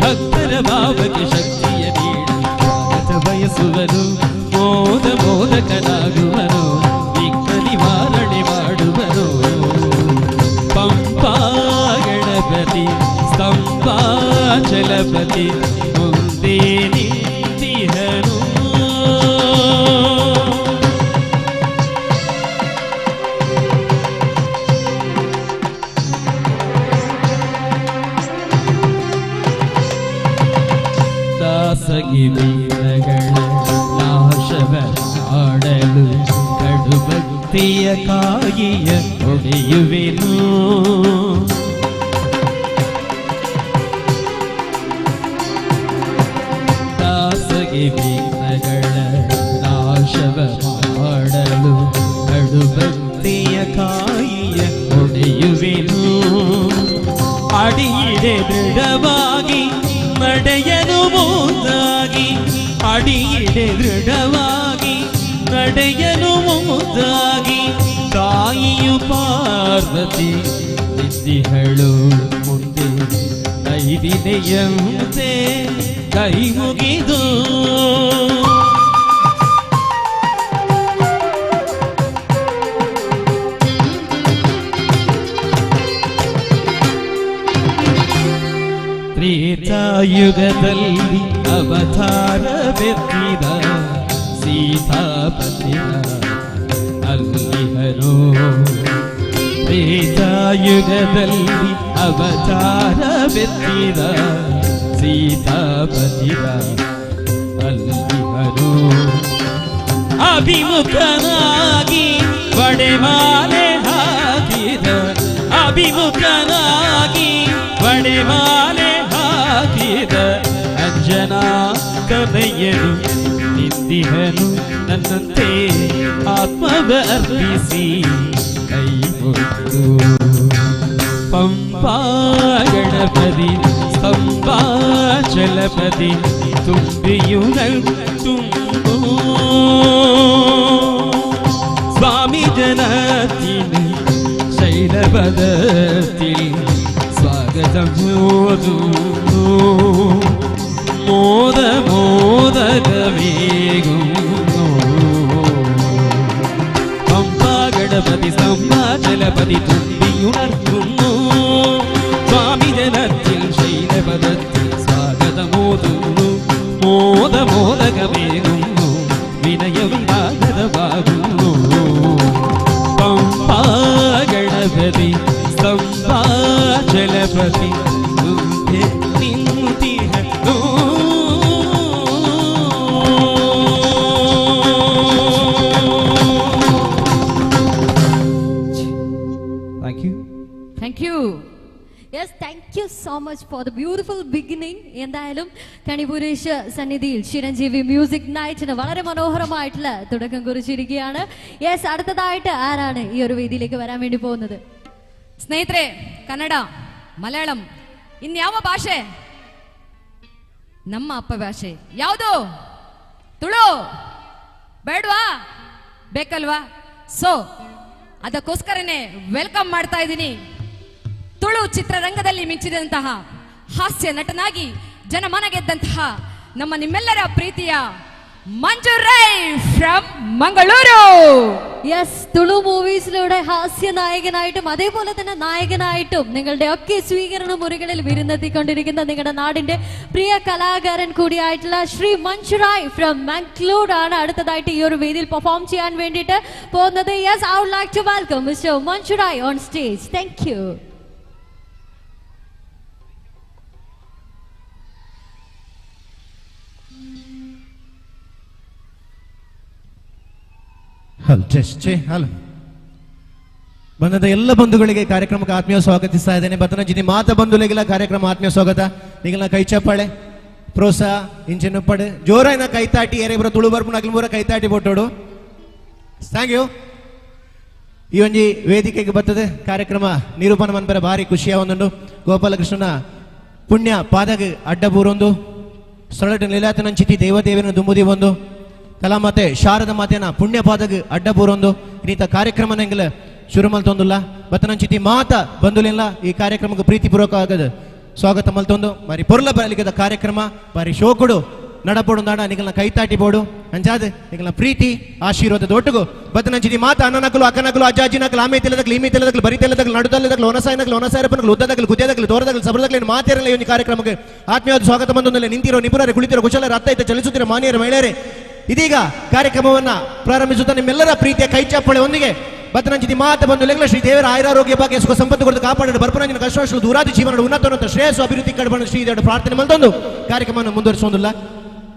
ಭಕ್ತರ ಭಾವಕ್ಕೆ ಶಕ್ತಿಯ ನೀಡಲು ಸ್ವಾಗತ ಬಯಸುವನು ಮೋದ ಮೋದಕನಾಗುವನು ವಿಘ್ನ ನಿವಾರಣೆ ಮಾಡುವನು. ಪಂಪಾ ಗಣಪತಿ ಸ್ತಂಭಾಚಲಪತಿ ಮುಂದೆ ನಿಂತಿಹನು. ದಾಸಗಿ ವೀರಗಳ ನಾಶವ ಮಾಡಲು ಕಡುಭಕ್ತರ ಭಕ್ತಿಯ ಕಾಯಿಯ ಒಡೆಯುವೆನು. ದಾಸಗೆ ವಿಘ್ನಗಳ ನಾಶವ ಮಾಡಲು ಕಡುಭಕ್ತಿಯ ಕಾಯಿಯ ಒಡೆಯುವೆನು. ಅಡಿಯಿಡೆ ದೃಢವಾಗಿ ನಡೆಯಲು ಮುಂದಾಗಿ, ಅಡಿಯಿಡೆ ದೃಢವಾಗಿ ನಡೆಯಲು ಮುಂದಾಗಿ, ತಾಯಿಯು ಪಾರ್ವತಿ ನಿದ್ದಿಹಳು ಮುಂದೆ ಕೈದಿದೆಯಂತೆ ಕೈ ಮುಗಿದು. ತ್ರೇತಾಯುಗದಲ್ಲಿ ಅವತಾರವೆತ್ತಿದ ಸೀತಾಪತಿಯ ಅಲ್ಲಿಹರು. ತ್ರೇತಾಯುಗದಲ್ಲಿ ಅವತಾರವೆತ್ತಿದ ಸೀತಾಪತಿಯ ಅಲ್ಲಿಹರು. ಅಭಿಮುಖನಾಗಿ ಬಡೆಮಾಲೆ ಹಾಕಿದ, ಅಭಿಮುಖನಾಗಿ ಬಡೆಮಾಲೆ ಹಾಕಿದ ಅಂಜನಾ ಕಲೆಯನು ನಿಂದಿಹನು ನನ್ನಂತೆ ಆತ್ಮವ ಅರ್ಪಿಸಿ ಕೈ ಮುಗಿದು. ಪಂಪಾ ಗಣಪತಿ ಸ್ತಂಭಾಚಲಪತಿ ತುಂಬಿಯುನಂತುಂಬು ಸ್ವಾಮಿ ಜನತಿನ ಶೈಲಪದത്തിൽ സ്വാഗതം ഓതുന്നു. മോദ മോദകമേകുന്നു. പമ്പാ ഗണപതി സ്തംഭാചലപതി തുമ്പിയുണർത്തുന്നു സ്വാമി ജനത്തിൽ ശൈലപദത്തിൽ സ്വാഗതമോതുന്നു. Motha മോദകമേകുന്നു വിനയവിനാഗതമാകുന്നു. Pamba Ganapathi സ്തംഭാചലപതി നിന്തിഹനു. Thank you. Thank you. Yes, thank you so much for the beautiful beginning. എന്തായാലും കണിപുരേശ സന്നിധിയിൽ ചിരഞ്ജീവി മ്യൂസിക് നൈറ്റിന് വളരെ മനോഹരമായിട്ടുള്ള തുടക്കം കുറിച്ചിരിക്കുകയാണ്. യെസ്, അടുത്തതായിട്ട് ആരാണ് ഈ ഒരു വേദിയിലേക്ക് വരാൻ വേണ്ടി പോകുന്നത്? ಸ್ನೇಹಿತರೆ, ಕನ್ನಡ, ಮಲಯಾಳಂ, ಇನ್ಯಾವ ಭಾಷೆ? ನಮ್ಮ ಅಪ್ಪ ಭಾಷೆ ಯಾವುದು? ತುಳು ಬೇಡವಾ? ಬೇಕಲ್ವಾ? ಸೊ ಅದಕ್ಕೋಸ್ಕರನೇ welcome ಮಾಡ್ತಾ ಇದ್ದೀನಿ ತುಳು ಚಿತ್ರರಂಗದಲ್ಲಿ ಮಿಂಚಿದಂತಹ ಹಾಸ್ಯ ನಟನಾಗಿ ಜನಮನ ಗೆದ್ದಂತಹ ನಮ್ಮ ನಿಮ್ಮೆಲ್ಲರ ಪ್ರೀತಿಯ ಮಂಜು ರೈ ಫ್ರಮ್ ಮಂಗಳೂರು. യെസ്, തുളു മൂവീസിലൂടെ ഹാസ്യ നായകനായിട്ടും അതേപോലെ തന്നെ നായകനായിട്ടും നിങ്ങളുടെ ഒക്കെ സ്വീകരണ മുറികളിൽ വിരുന്നെത്തിക്കൊണ്ടിരിക്കുന്ന നിങ്ങളുടെ നാടിന്റെ പ്രിയ കലാകാരൻ കൂടിയായിട്ടുള്ള ശ്രീ മഞ്ജു റായ് ഫ്രം മംഗ്ലൂർ ആണ് അടുത്തതായിട്ട് ഈ ഒരു വേദിയിൽ പെർഫോം ചെയ്യാൻ വേണ്ടിയിട്ട് പോകുന്നത്. Yes, I would like to welcome mister Manju Rai on stage. Thank you. Hello test hello ಬಂದಂತ ಎಲ್ಲ ಬಂಧುಗಳಿಗೆ ಕಾರ್ಯಕ್ರಮಕ್ಕೆ ಆತ್ಮೀಯ ಸ್ವಾಗತಿಸ್ತಾ ಇದ್ದೇನೆ. ಬತ್ತನಂಚಿನಿ ಮಾತ ಬಂಧುಗಳಿಗೆಲ್ಲ ಕಾರ್ಯಕ್ರಮ ಆತ್ಮೀಯ ಸ್ವಾಗತ. ನಿಗಲ್ನ ಕೈ ಚಪ್ಪಾಳೆ ಪ್ರೋತ್ಸಾಹ ಇಂಚಿನ ಪಡೆ ಜೋರಾಯಿನ ಕೈತಾಟಿ ಏರೇ ಬರ ತುಳು ಬರ್ಪುನ ಅಗ್ಲಿ ಮೂರ ಕೈತಾಟಿ ಬೋಟೋಡು. Thank you. ಈ ಒಂಜಿ ವೇದಿಕೆಗೆ ಬರ್ತದೆ ಕಾರ್ಯಕ್ರಮ ನಿರೂಪಣ ಮನ್ಪರ ಭಾರಿ ಖುಷಿಯ ಒಂದುಂಡು. ಗೋಪಾಲಕೃಷ್ಣನ ಪುಣ್ಯ ಪಾದಗ ಅಡ್ಡಬೂರೊಂದು ಸೊಳಟ ನಿಲಾತನಂಚಿತಿ ದೇವದೇವಿನ ದುಂಬುದಿ ಒಂದು ಕಲಾಮಾತೆ ಶಾರದ ಮಾತೆನ ಪುಣ್ಯ ಪಾದಗ ಅಡ್ಡಬೂರೊಂದು ಇನ್ನಿತ ಕಾರ್ಯಕ್ರಮ ನಂಗಲ ಶುರು ಮಲ್ತೊಂದುಲ್ಲ. ಬತ್ತನಂಚಿತಿ ಮಾತ ಬಂದುಲಿಲ್ಲ ಈ ಕಾರ್ಯಕ್ರಮಕ್ಕೆ ಪ್ರೀತಿಪೂರ್ವಕ ಆಗದ ಸ್ವಾಗತ ಮಲ್ತೊಂದು ಬಾರಿ ಪೊರ್ಲ ಬಲಿಗದ ಕಾರ್ಯಕ್ರಮ ಬಾರಿ ಶೋಕುಡು ನಡಪೋಡು ನಾಡ ನಿಗಲ್ನ ಕೈತಾಟಿ ಬೋಡು ಅಂಚಾದ ನಿಗಲ್ನ ಪ್ರೀತಿ ಆಶೀರ್ವಾದ ದೊಟ್ಟುಗು ಬತ್ತನಂಚಿತಿ ಮಾತ ಅಣ್ಣನಕಲು ಅಕ್ಕನಕಲು ಅಜ್ಜ ಅಜ್ಜಿನಕಲು ಆಮೆ ತೆಲದಕಲು ಈಮೆ ತೆಲದಕಲು ಬರಿ ತೆಲದಕಲು ನಡುದಲ್ಲದಕಲು ಒನಸಾಯನಕಲು ಒನಸಾಯರಪ್ಪನಕಲು ಉದ್ದದಕಲು ಗುದ್ದದಕಲು ತೋರದಕಲು ಸಬರದಕಲು ಮಾತೇರಲ್ಲ ಈ ಒಂದು ಕಾರ್ಯಕ್ರಮಕ್ಕೆ ಆತ್ಮೀಯವಾದ ಸ್ವಾಗತ ಬಂದೊಂದಲ್ಲ. ನಿಂತಿರೋ ನಿಪುಣರೇ ಕುಳಿತಿರೋ ಕುಶಲರ ಅತ್ತ ಇತ್ತ ಚಲಿಸುತ್ತಿರೋ ಮಾನ್ಯರ ಮಹಿಳೆಯರೇ, ಇದೀಗ ಕಾರ್ಯಕ್ರಮವನ್ನ ಪ್ರಾರಂಭಿಸುತ್ತಾ ನಿಮ್ಮೆಲ್ಲರ ಪ್ರೀತಿಯ ಕೈಚಪ್ಪಾಳೆ ಒಂದಿಗೆ ಬತ್ತನಂಚಿತಿ ಮಾತ ಬಂದು ಲೆಗ್ಲ ಶ್ರೀ ದೇವರ ಆಯುರಾರೋಗ್ಯ ಭಾಗ್ಯ ಸುಖ ಸಂಪತ್ತು ಕೊಡುತ್ತ ಕಾಪಾಡಲು ಬರ್ಪನಂಜಿನ ಕಷ್ಟಗಳು ದೂರಾದಿ ಜೀವನ ಉನ್ನತ ಶ್ರೇಯಸ್ಸು ಅಭಿವೃದ್ಧಿ ಕಡಬಣ ಶ್ರೀ ದೇವರ ಪ್ರಾರ್ಥನೆ ಮಲ್ತೊಂದು ಕಾರ್ಯಕ್ರಮವನ್ನು ಮುಂದುವರಿಸುವುದಿಲ್ಲ.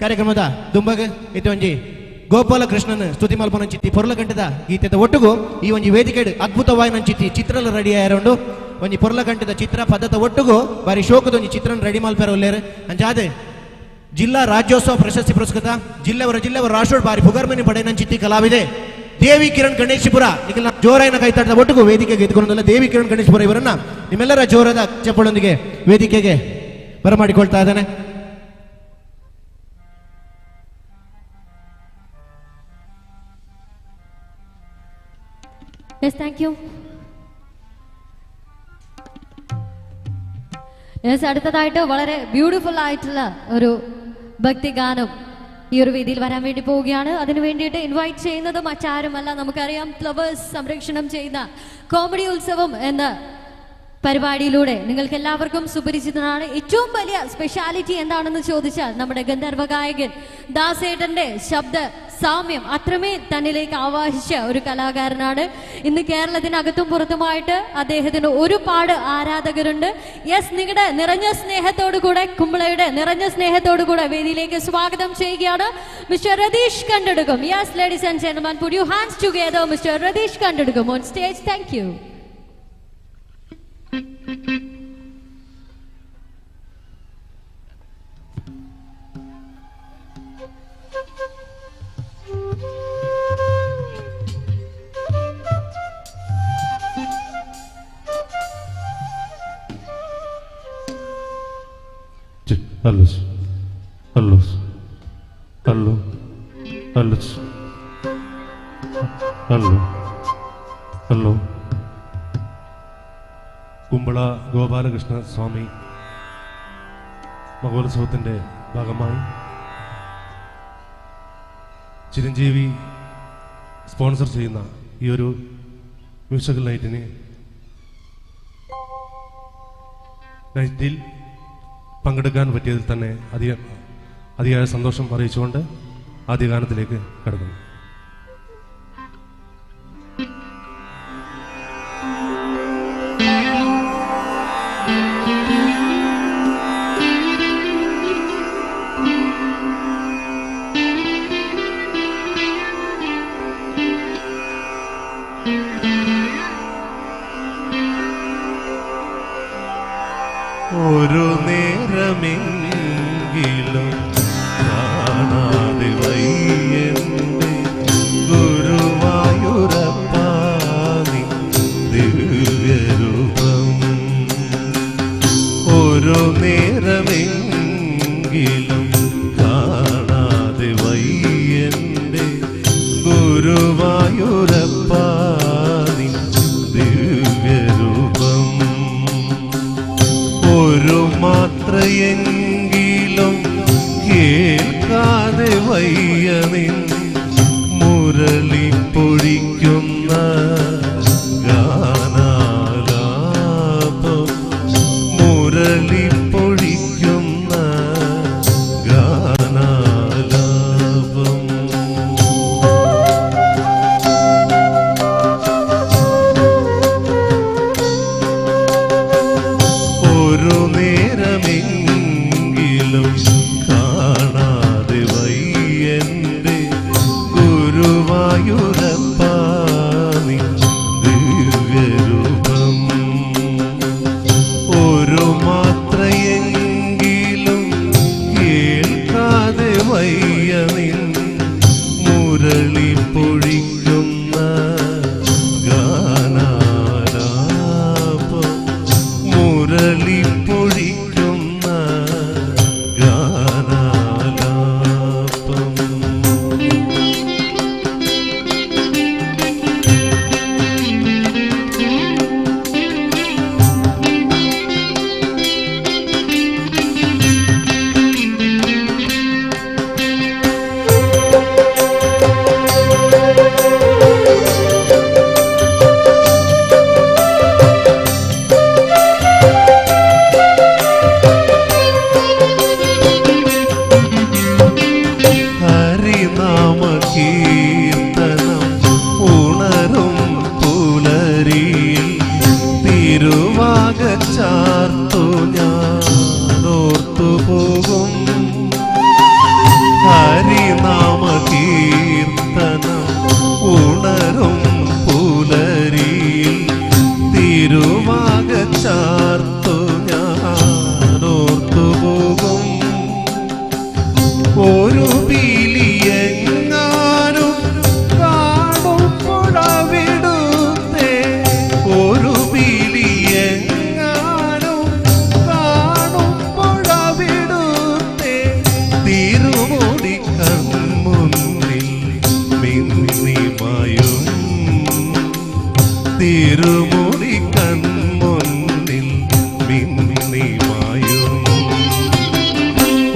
ಕಾರ್ಯಕ್ರಮದ ದುಂಬಗ ಇದು ಒಂಜಿ ಗೋಪಾಲಕೃಷ್ಣನ್ ಸ್ತುತಿ ಮಲ್ಪನಂಚಿತ್ತಿ ಪೊರ್ಲಗಂಟದ ಗೀತೆದ ಒಟ್ಟುಗು ಈ ಒಂಜಿ ವೇದಿಕೆ ಅದ್ಭುತವಾಯಿನಂಚಿತ್ತಿ ಚಿತ್ರಲ ರೆಡಿ ಆಯರುಂಡು. ಒಂಜಿ ಪೊರ್ಲಗಂಟದ ಚಿತ್ರ ಪದ್ಧತ ಒಟ್ಟುಗು ಬಾರಿ ಶೋಕದ ಒಂಜಿ ಚಿತ್ರನ ರೆಡಿ ಮಲ್ಪೆರ ಉಲ್ಲೇರು. ಅಂಚಾದೆ ಜಿಲ್ಲಾ ರಾಜ್ಯೋತ್ಸವ ಪ್ರಶಸ್ತಿ ಪುರಸ್ಕೃತ ಜಿಲ್ಲೆವರ ಜಿಲ್ಲೆವರ ರಾಷ್ಟ್ರ ಬಾರಿ ಪುಗರ್ಮನಿ ಪಡೆಯನಂಚಿತ್ತಿ ಕಲಾವಿದೆ ದೇವಿ ಕಿರಣ್ ಗಣೇಶಪುರ ನಿಖಿಲ್ ಜೋರಾಯಿನ ಕೈತಾಟದ ಒಟ್ಟಿಗೂ ವೇದಿಕೆಗೆ ಎದ್ಕೊಂಡಿಲ್ಲ. ದೇವಿ ಕಿರಣ್ ಗಣೇಶಪುರ ಇವರನ್ನ ನಿಮ್ಮೆಲ್ಲರ ಜೋರಾದ ಚಪ್ಪಳೊಂದಿಗೆ ವೇದಿಕೆಗೆ ಬರಮಾಡಿಕೊಳ್ತಾ ಇದ್ದಾನೆ. Yes, thank you. Yes, അടുത്തതായിട്ട് വളരെ ബ്യൂട്ടിഫുൾ ആയിട്ടുള്ള ഒരു ഭക്തിഗാനം ഈ ഒരു വേദിയിൽ വരാൻ വേണ്ടി പോവുകയാണ്. അതിനു വേണ്ടിയിട്ട് ഇൻവൈറ്റ് ചെയ്യുന്നത് മറ്റാരുമല്ല, നമുക്കറിയാം ഫ്ലവേഴ്സ് സംരക്ഷണം ചെയ്യുന്ന കോമഡി ഉത്സവം എന്ന പരിപാടിയിലൂടെ നിങ്ങൾക്ക് എല്ലാവർക്കും സുപരിചിതനാണ്. ഏറ്റവും വലിയ സ്പെഷ്യാലിറ്റി എന്താണെന്ന് ചോദിച്ചാൽ നമ്മുടെ ഗന്ധർവ ഗായകൻ ദാസേട്ടന്റെ ശബ്ദ സാമ്യം അത്രമേ തന്നിലേക്ക് ആവാഹിച്ച ഒരു കലാകാരനാണ്. ഇന്ന് കേരളത്തിനകത്തും പുറത്തുമായിട്ട് അദ്ദേഹത്തിന് ഒരുപാട് ആരാധകരുണ്ട്. യെസ്, നിങ്ങളുടെ നിറഞ്ഞ സ്നേഹത്തോടു കൂടെ, കുമ്പളയുടെ നിറഞ്ഞ സ്നേഹത്തോടു കൂടെ വേദിയിലേക്ക് സ്വാഗതം ചെയ്യുകയാണ് mister Ratheesh Kandadukkam. Yes, ladies and gentlemen, put your hands together mister Ratheesh Kandadukkam on stage. Thank you. Hello hello hello hello hello hello. Kumbla Gopalakrishna Swami മഹോത്സവത്തിൻ്റെ ഭാഗമായി ചിരഞ്ജീവി സ്പോൺസർ ചെയ്യുന്ന ഈ ഒരു മ്യൂസിക്കൽ നൈറ്റിൽ പങ്കെടുക്കാൻ പറ്റിയതിൽ തന്നെ അതിയായ സന്തോഷം അറിയിച്ചുകൊണ്ട് ആദ്യ ഗാനത്തിലേക്ക് കടക്കുന്നു. ഒരു നേരമെങ്കിലും കാണാതെ വയ്യന്റെ ഗുരുവായൂരപ്പാ നിൻ ദിവ്യരൂപം. ഒരു നേരമെങ്കിലും കാണാതെ വയ്യന്റെ ഗുരുവായൂരപ്പാ നിൻ ദിവ്യരൂപം. ഒരു മാത്രയെങ്കിലും കേൾക്കാതെ വയ്യ നിൻ മുരളി പൊഴിക്കുന്ന ഗാനാലാപം, മുരളി പൊഴിക്കുന്ന ഗാനാലാപം. ഒരു നേരമെങ്കിലും കാണാതെ വയ്യന്റെ ഗുരുവായൂരപ്പാ നിൻ ദിവ്യരൂപം. ഒരു മാത്രയെങ്കിലും കേൾക്കാതെ വയ്യ നിൻ മുരളി പൊഴിക്കുന്ന ഗാനാലാപം, മുരളി പൊഴിക്കുന്ന ഗാനാലാപം.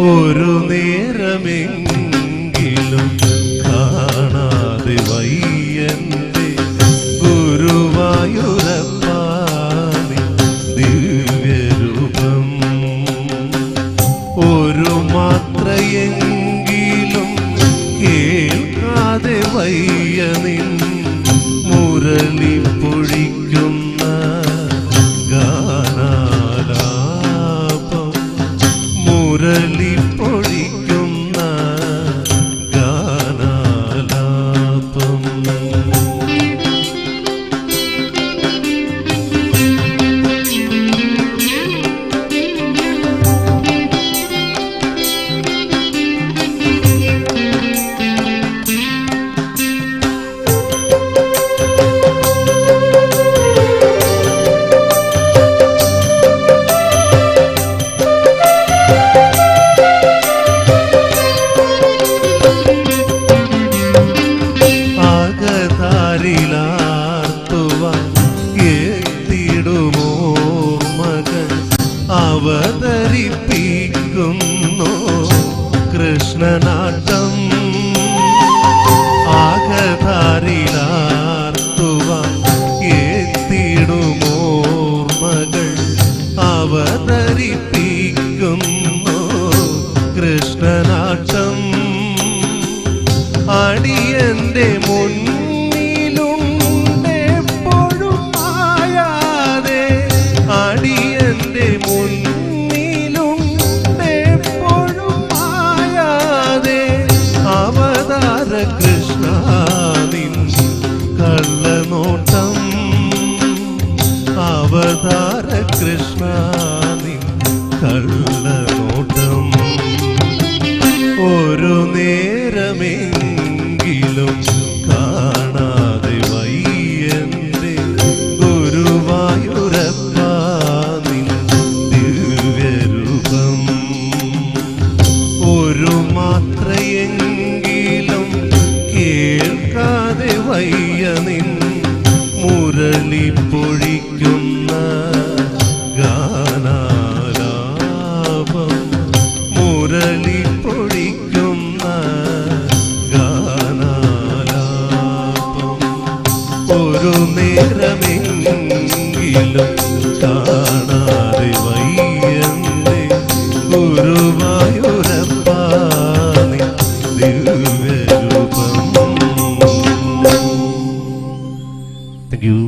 ഒരു നേരമെങ്കിലും കാണാതെ വയ്യന്റെ ഗുരുവായൂരപ്പാ നിൻ ദിവ്യരൂപം. ഒരു മാത്രയെങ്കിലും കേൾക്കാതെ വയ്യ നിൻ മുരളി പൊഴിക്കുന്ന ഗാനാലാപം, മുരളി പൊഴിക്കുന്ന ഗാനാലാപം. അകതാരിലാർത്തുവാൻ എത്തിടുമോർമകൾ അവതരിപ്പിക്കുന്നു കൃഷ്ണനാട്ടം. അകതാരിലാർത്തുവാൻ എത്തിടുമോർമകൾ അവതരിപ്പിക്കുന്നു കൃഷ്ണനാട്ടം. അടിയന്റെ മുന്നിലുണ്ടെപ്പോഴും മായാതെ, അടിയന്റെ മുന്നിലുണ്ടെപ്പോഴും മായാതെ അവതാര കൃഷ്ണ നിൻ കള്ളനോട്ടം, അവതാര കൃഷ്ണ നിൻ കള്ളനോട്ടം. ഒരു നേരമെങ്കിലും കാണാതെ വയ്യന്റെ ഗുരുവായൂരപ്പാ നിൻ ദിവ്യരൂപം. ഒരു മാത്രയെങ്കിലും കേൾക്കാതെ വയ്യ നിൻ മുരളി പൊഴിക്കുന്ന ഗാനാലാപം, മുരളി പൊഴിക്കുന്ന ഗാനാലാപം. ഒരു നേരമെങ്കിലും കാണാതെ വയ്യന്റെ ഗുരുവായൂരപ്പാ നിൻ ദിവ്യരൂപം. Thank you.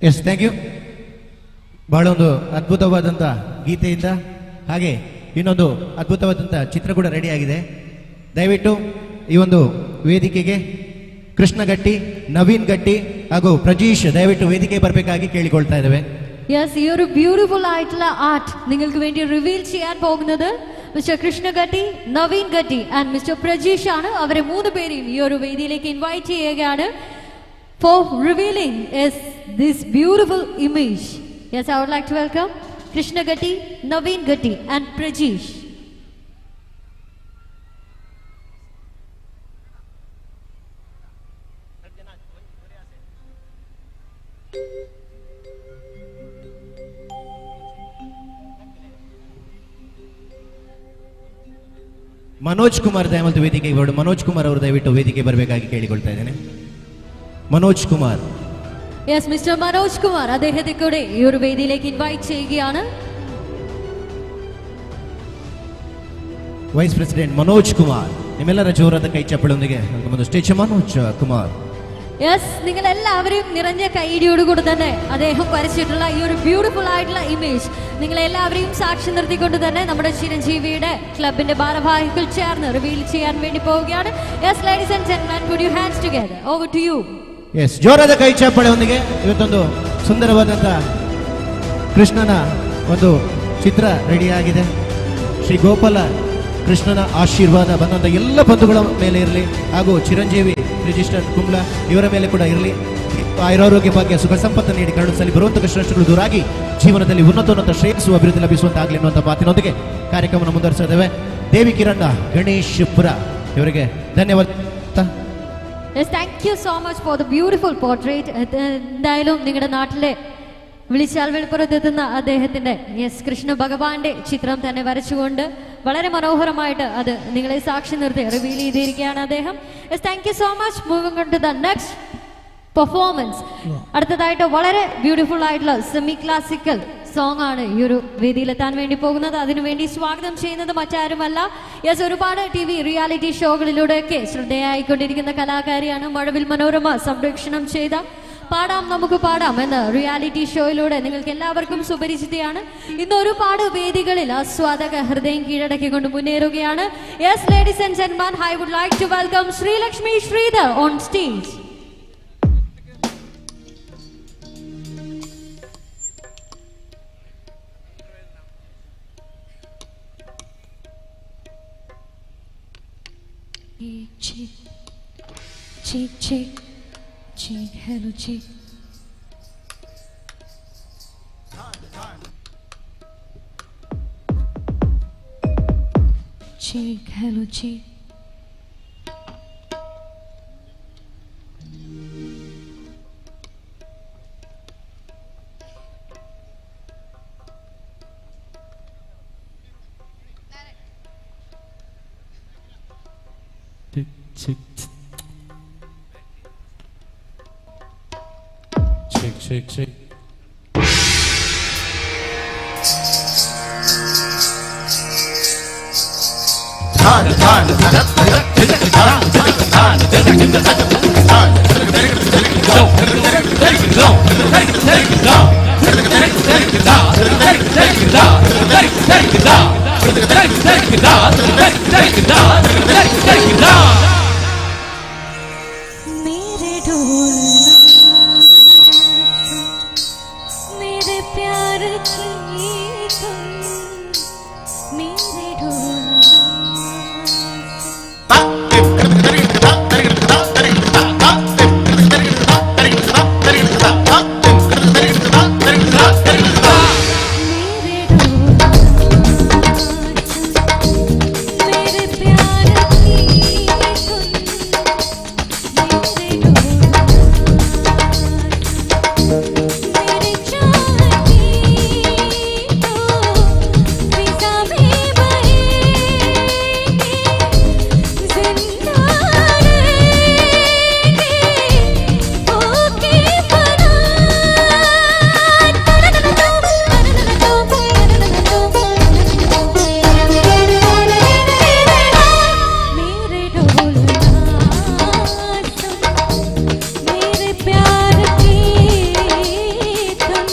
Yes, thank you. ಬಹಳ ಒಂದು ಅದ್ಭುತವಾದಂಥ ಗೀತೆಯಿಂದ ಹಾಗೆ ಇನ್ನೊಂದು ಅದ್ಭುತವಾದಂಥ ಚಿತ್ರ ಕೂಡ ರೆಡಿಯಾಗಿದೆ. ದಯವಿಟ್ಟು ಈ ಒಂದು ವೇದಿಕೆಗೆ ಕೃಷ್ಣ ಗಟ್ಟಿ, ನವೀನ್ ಗಟ್ಟಿ ಹಾಗೂ ಪ್ರಜೀಶ್ ದಯವಿಟ್ಟು ವೇದಿಕೆ ಬರಬೇಕಾಗಿ ಕೇಳಿಕೊಳ್ತಾ ಇದ್ದೇವೆ. യെസ്, ഈ ഒരു ബ്യൂട്ടിഫുൾ ആയിട്ടുള്ള ആർട്ട് നിങ്ങൾക്ക് വേണ്ടി റിവീൽ ചെയ്യാൻ പോകുന്നത് mister Krishna Gatti, Naveen Gatti and mister Prajeesh ആണ്. അവരെ മൂന്ന് പേരെയും ഈ ഒരു വേദിയിലേക്ക് ഇൻവൈറ്റ് ചെയ്യുകയാണ് for revealing is this beautiful image. Yes, I would like to welcome Krishna Gatti, Naveen Gatti and Prajeesh. Manoj Kumar ದಯಮಾಡಿ ವೇದಿಕೆಗೆ ಬರೋಣ. ಮನೋಜ್ ಕುಮಾರ್ ಅವರು ದಯವಿಟ್ಟು ವೇದಿಕೆ ಬರಬೇಕಾಗಿ ಕೇಳಿಕೊಳ್ತಾ ಇದ್ದೇನೆ. ಮನೋಜ್ ಕುಮಾರ್. യെസ്, മിസ്റ്റർ മനോജ് കുമാർ അദ്ദേഹത്തെ കൂടെ ഈ ഒരു വേദിയിലേക്ക് ഇൻവൈറ്റ് ചെയ്യുകയാണ്. ವೈಸ್ ಪ್ರೆಸಿಡೆಂಟ್ ಮನೋಜ್ ಕುಮಾರ್, ನಿಮ್ಮೆಲ್ಲರ ಜೋರಾದ ಕೈ ಚಪ್ಪಳೊಂದಿಗೆ ಒಂದು ಸ್ಟೇಜ್ ಮನೋಜ್ ಕುಮಾರ್. യെസ്, നിങ്ങൾ എല്ലാവരും നിറഞ്ഞ കൈയിടിയോടുകൂടി തന്നെ അദ്ദേഹം വരച്ചിട്ടുള്ള ഈ ഒരു ബ്യൂട്ടിഫുൾ ആയിട്ടുള്ള ഇമേജ് നിങ്ങളെല്ലാവരെയും സാക്ഷി നിർത്തിക്കൊണ്ട് തന്നെ നമ്മുടെ ചിരഞ്ജീവിയുടെ ക്ലബിന്റെ ഭാരവാഹികൾ ചേർന്ന് റിവീൽ ചെയ്യാൻ വേണ്ടി പോവുകയാണ്. Yes, ladies and gentlemen, put your hands together. Over to you. Yes, ಜೋರಾದ ಕೈ ಚಪ್ಪಾಳೆಯೊಂದಿಗೆ ಇವತ್ತೊಂದು ಸುಂದರವಾದಂಥ ಕೃಷ್ಣನ ಒಂದು ಚಿತ್ರ ರೆಡಿಯಾಗಿದೆ. ಶ್ರೀ ಗೋಪಾಲ ಕೃಷ್ಣನ ಆಶೀರ್ವಾದ ಬಂದಂಥ ಎಲ್ಲ ಬಂಧುಗಳ ಮೇಲೆ ಇರಲಿ ಹಾಗೂ ಚಿರಂಜೀವಿ ರಿಜಿಸ್ಟರ್ ಕುಂಬ್ಳ ಇವರ ಮೇಲೆ ಕೂಡ ಇರಲಿ. ಆಯುರಾರೋಗ್ಯ ಭಾಗ್ಯ ಸುಖ ಸಂಪತ್ತು ನೀಡಿ ಕರುಣಿಸಲಿ. ಬರುವಂಥ ಕಷ್ಟಗಳು ದೂರಾಗಿ ಜೀವನದಲ್ಲಿ ಉನ್ನತೋನ್ನತ ಶ್ರೇಯಸ್ಸು ಅಭಿವೃದ್ಧಿ ಲಭಿಸುವಂತಾಗಲಿ ಎನ್ನುವಂಥ ಮಾತಿನೊಂದಿಗೆ ಕಾರ್ಯಕ್ರಮವನ್ನು ಮುಂದುವರಿಸಿದ್ದೇವೆ. ದೇವಿ ಕಿರಣ ಗಣೇಶಪುರ ಇವರಿಗೆ ಧನ್ಯವಾದ. Yes, thank you so much for the beautiful portrait. എന്തായാലും നിങ്ങളുടെ നാട്ടിലെ വിളിച്ചാൽ വെളിപ്പുറത്തെത്തുന്ന അദ്ദേഹത്തിന്റെ യെസ് കൃഷ്ണ ഭഗവാന്റെ ചിത്രം തന്നെ വരച്ചുകൊണ്ട് വളരെ മനോഹരമായിട്ട് അത് നിങ്ങളെ സാക്ഷി നിർത്തി റിവീൽ ചെയ്തിരിക്കുകയാണ് അദ്ദേഹം. Yes, thank you so much. Moving on to the next performance. അടുത്തതായിട്ട് വളരെ ബ്യൂട്ടിഫുൾ ആയിട്ടുള്ള സെമി ക്ലാസിക്കൽ സോങ് ആണ് ഈ ഒരു വേദിയിലെത്താൻ വേണ്ടി പോകുന്നത്. അതിനുവേണ്ടി സ്വാഗതം ചെയ്യുന്നത് മറ്റാരുമല്ല, യെസ്, ഒരുപാട് T V reality ഷോകളിലൂടെയൊക്കെ ശ്രദ്ധേയായിക്കൊണ്ടിരിക്കുന്ന കലാകാരിയാണ്. Mazhavil Manorama സംപ്രേക്ഷണം ചെയ്ത പാടാം നമുക്ക് പാടാം എന്ന റിയാലിറ്റി ഷോയിലൂടെ നിങ്ങൾക്ക് എല്ലാവർക്കും സുപരിചിതയാണ്. ഇന്ന് ഒരുപാട് വേദികളിൽ ആസ്വാദക ഹൃദയം കീഴടക്കിക്കൊണ്ട് മുന്നേറുകയാണ്. Yes, ladies and gentlemen, I would like to welcome Sreelakshmi Sreedhar on stage. Check, check, check, check, hello, check. Check, hello, check. Check, check, check, check. मेरे ढोलना मेरे प्यार की धुन, मेरे ढोलना। मेरे ढोलना मेरे प्यार की धुन, मेरे ढोलना मेरे चाहती तो फिजा में बहेंगे, जिंदा रहेंगे होके फना। मेरे ढोलना मेरे प्यार की धुन,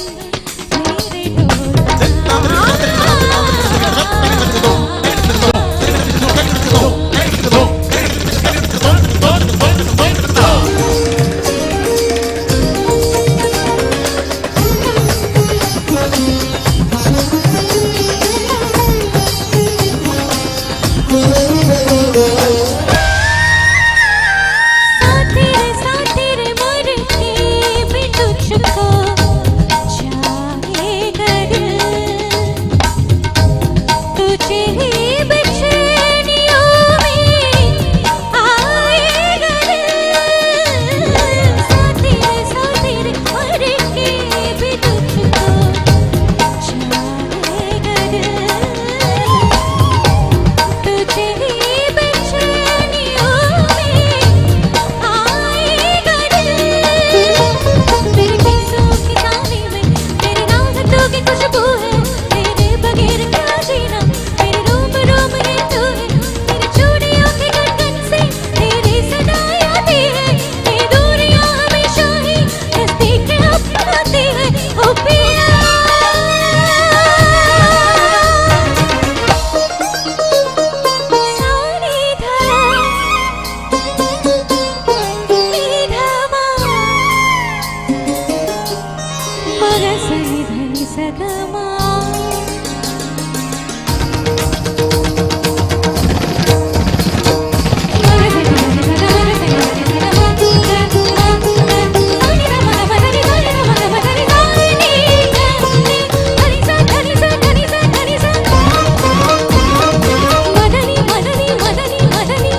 मेरे साथी रे साथी रे मर के भी तुझको चाहेगा दिल, तुझे ही बेचैनियों में आएगा दिल। साथी रे साथी रे मर के भी तुझको चाहेगा दिल, तुझे ही बेचैनियों में आएगा दिल। तेरे केसों की ताने में तेरे राहतों की खुशबू है, तेरे बगैर क्या जीना, मेरे रोम रोम है तू है, तेरे चूड़ियों के गणगण से तेरी सदाएं आती है, ये दूरियां हमेशा ही नजदीक अपनाती है। ओ पिया सारी धरा निधमा मगसनि धनि सगमा। मदनी मदनी मदनी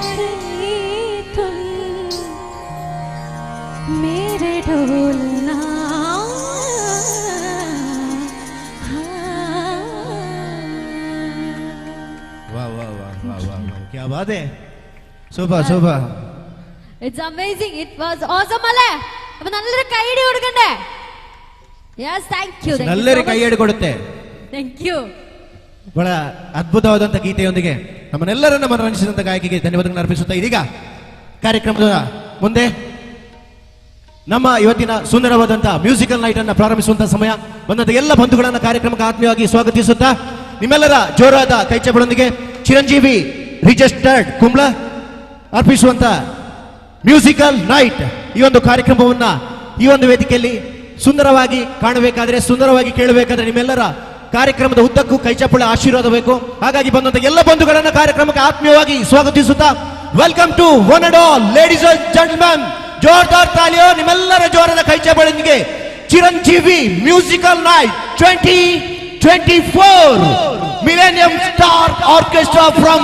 की धुन मेरे ढोलना। वाह वाह वाह वाह वाह वाह, क्या बात है. Super super. It's amazing, it was awesome അല്ലേ? അപ്പൊ നല്ലൊരു കൈയടി കൊടുക്കണ്ടേ? Yes, thank you. ನಲ್ಲರಿ ಕೈಯಡಿ ಕೊಡುತ್ತೆ. Thank you. ಬಹಳ ಅದ್ಭುತವಾದಂಥ ಗೀತೆಯೊಂದಿಗೆ ನಮ್ಮನ್ನೆಲ್ಲರನ್ನ ಮನರಂಜಿಸಿದಂಥ ಗಾಯಕಿಗೆ ಧನ್ಯವಾದಗಳನ್ನು ಅರ್ಪಿಸುತ್ತಾ ಇದೀಗ ಕಾರ್ಯಕ್ರಮದ ಮುಂದೆ ನಮ್ಮ ಇವತ್ತಿನ ಸುಂದರವಾದಂತಹ ಮ್ಯೂಸಿಕಲ್ ನೈಟ್ ಅನ್ನು ಪ್ರಾರಂಭಿಸುವಂತಹ ಸಮಯ. ಬಂದಂತ ಎಲ್ಲ ಬಂಧುಗಳನ್ನ ಕಾರ್ಯಕ್ರಮಕ್ಕೆ ಆತ್ಮೀಯವಾಗಿ ಸ್ವಾಗತಿಸುತ್ತಾ ನಿಮ್ಮೆಲ್ಲರ ಜೋರಾದ ಕೈಚಪಳೊಂದಿಗೆ ಚಿರಂಜೀವಿ ರಿಜಿಸ್ಟರ್ಡ್ ಕುಂಬ್ಳ ಅರ್ಪಿಸುವಂತ ಮ್ಯೂಸಿಕಲ್ ನೈಟ್ ಈ ಒಂದು ಕಾರ್ಯಕ್ರಮವನ್ನ ಈ ಒಂದು ವೇದಿಕೆಯಲ್ಲಿ ಸುಂದರವಾಗಿ ಕಾಣಬೇಕಾದ್ರೆ, ಸುಂದರವಾಗಿ ಕೇಳಬೇಕಾದ್ರೆ ನಿಮ್ಮೆಲ್ಲರ ಕಾರ್ಯಕ್ರಮದ ಉದ್ದಕ್ಕೂ ಕೈಚಪ್ಪಳ ಆಶೀರ್ವಾದ ಬೇಕು. ಹಾಗಾಗಿ ಬಂದಂತ ಎಲ್ಲ ಬಂಧುಗಳನ್ನ ಕಾರ್ಯಕ್ರಮಕ್ಕೆ ಆತ್ಮೀಯವಾಗಿ ಸ್ವಾಗತಿಸುತ್ತಾ welcome to one and all ladies and gentleman. ಜೋರ್ದಾರ್ ತಾಲಿಯೋ ನಿಮ್ಮೆಲ್ಲರ ಜೋರದ ಕೈಚಪ್ಪಳೊಂದಿಗೆ Chiranjeevi musical night 2024 millennium star orchestra from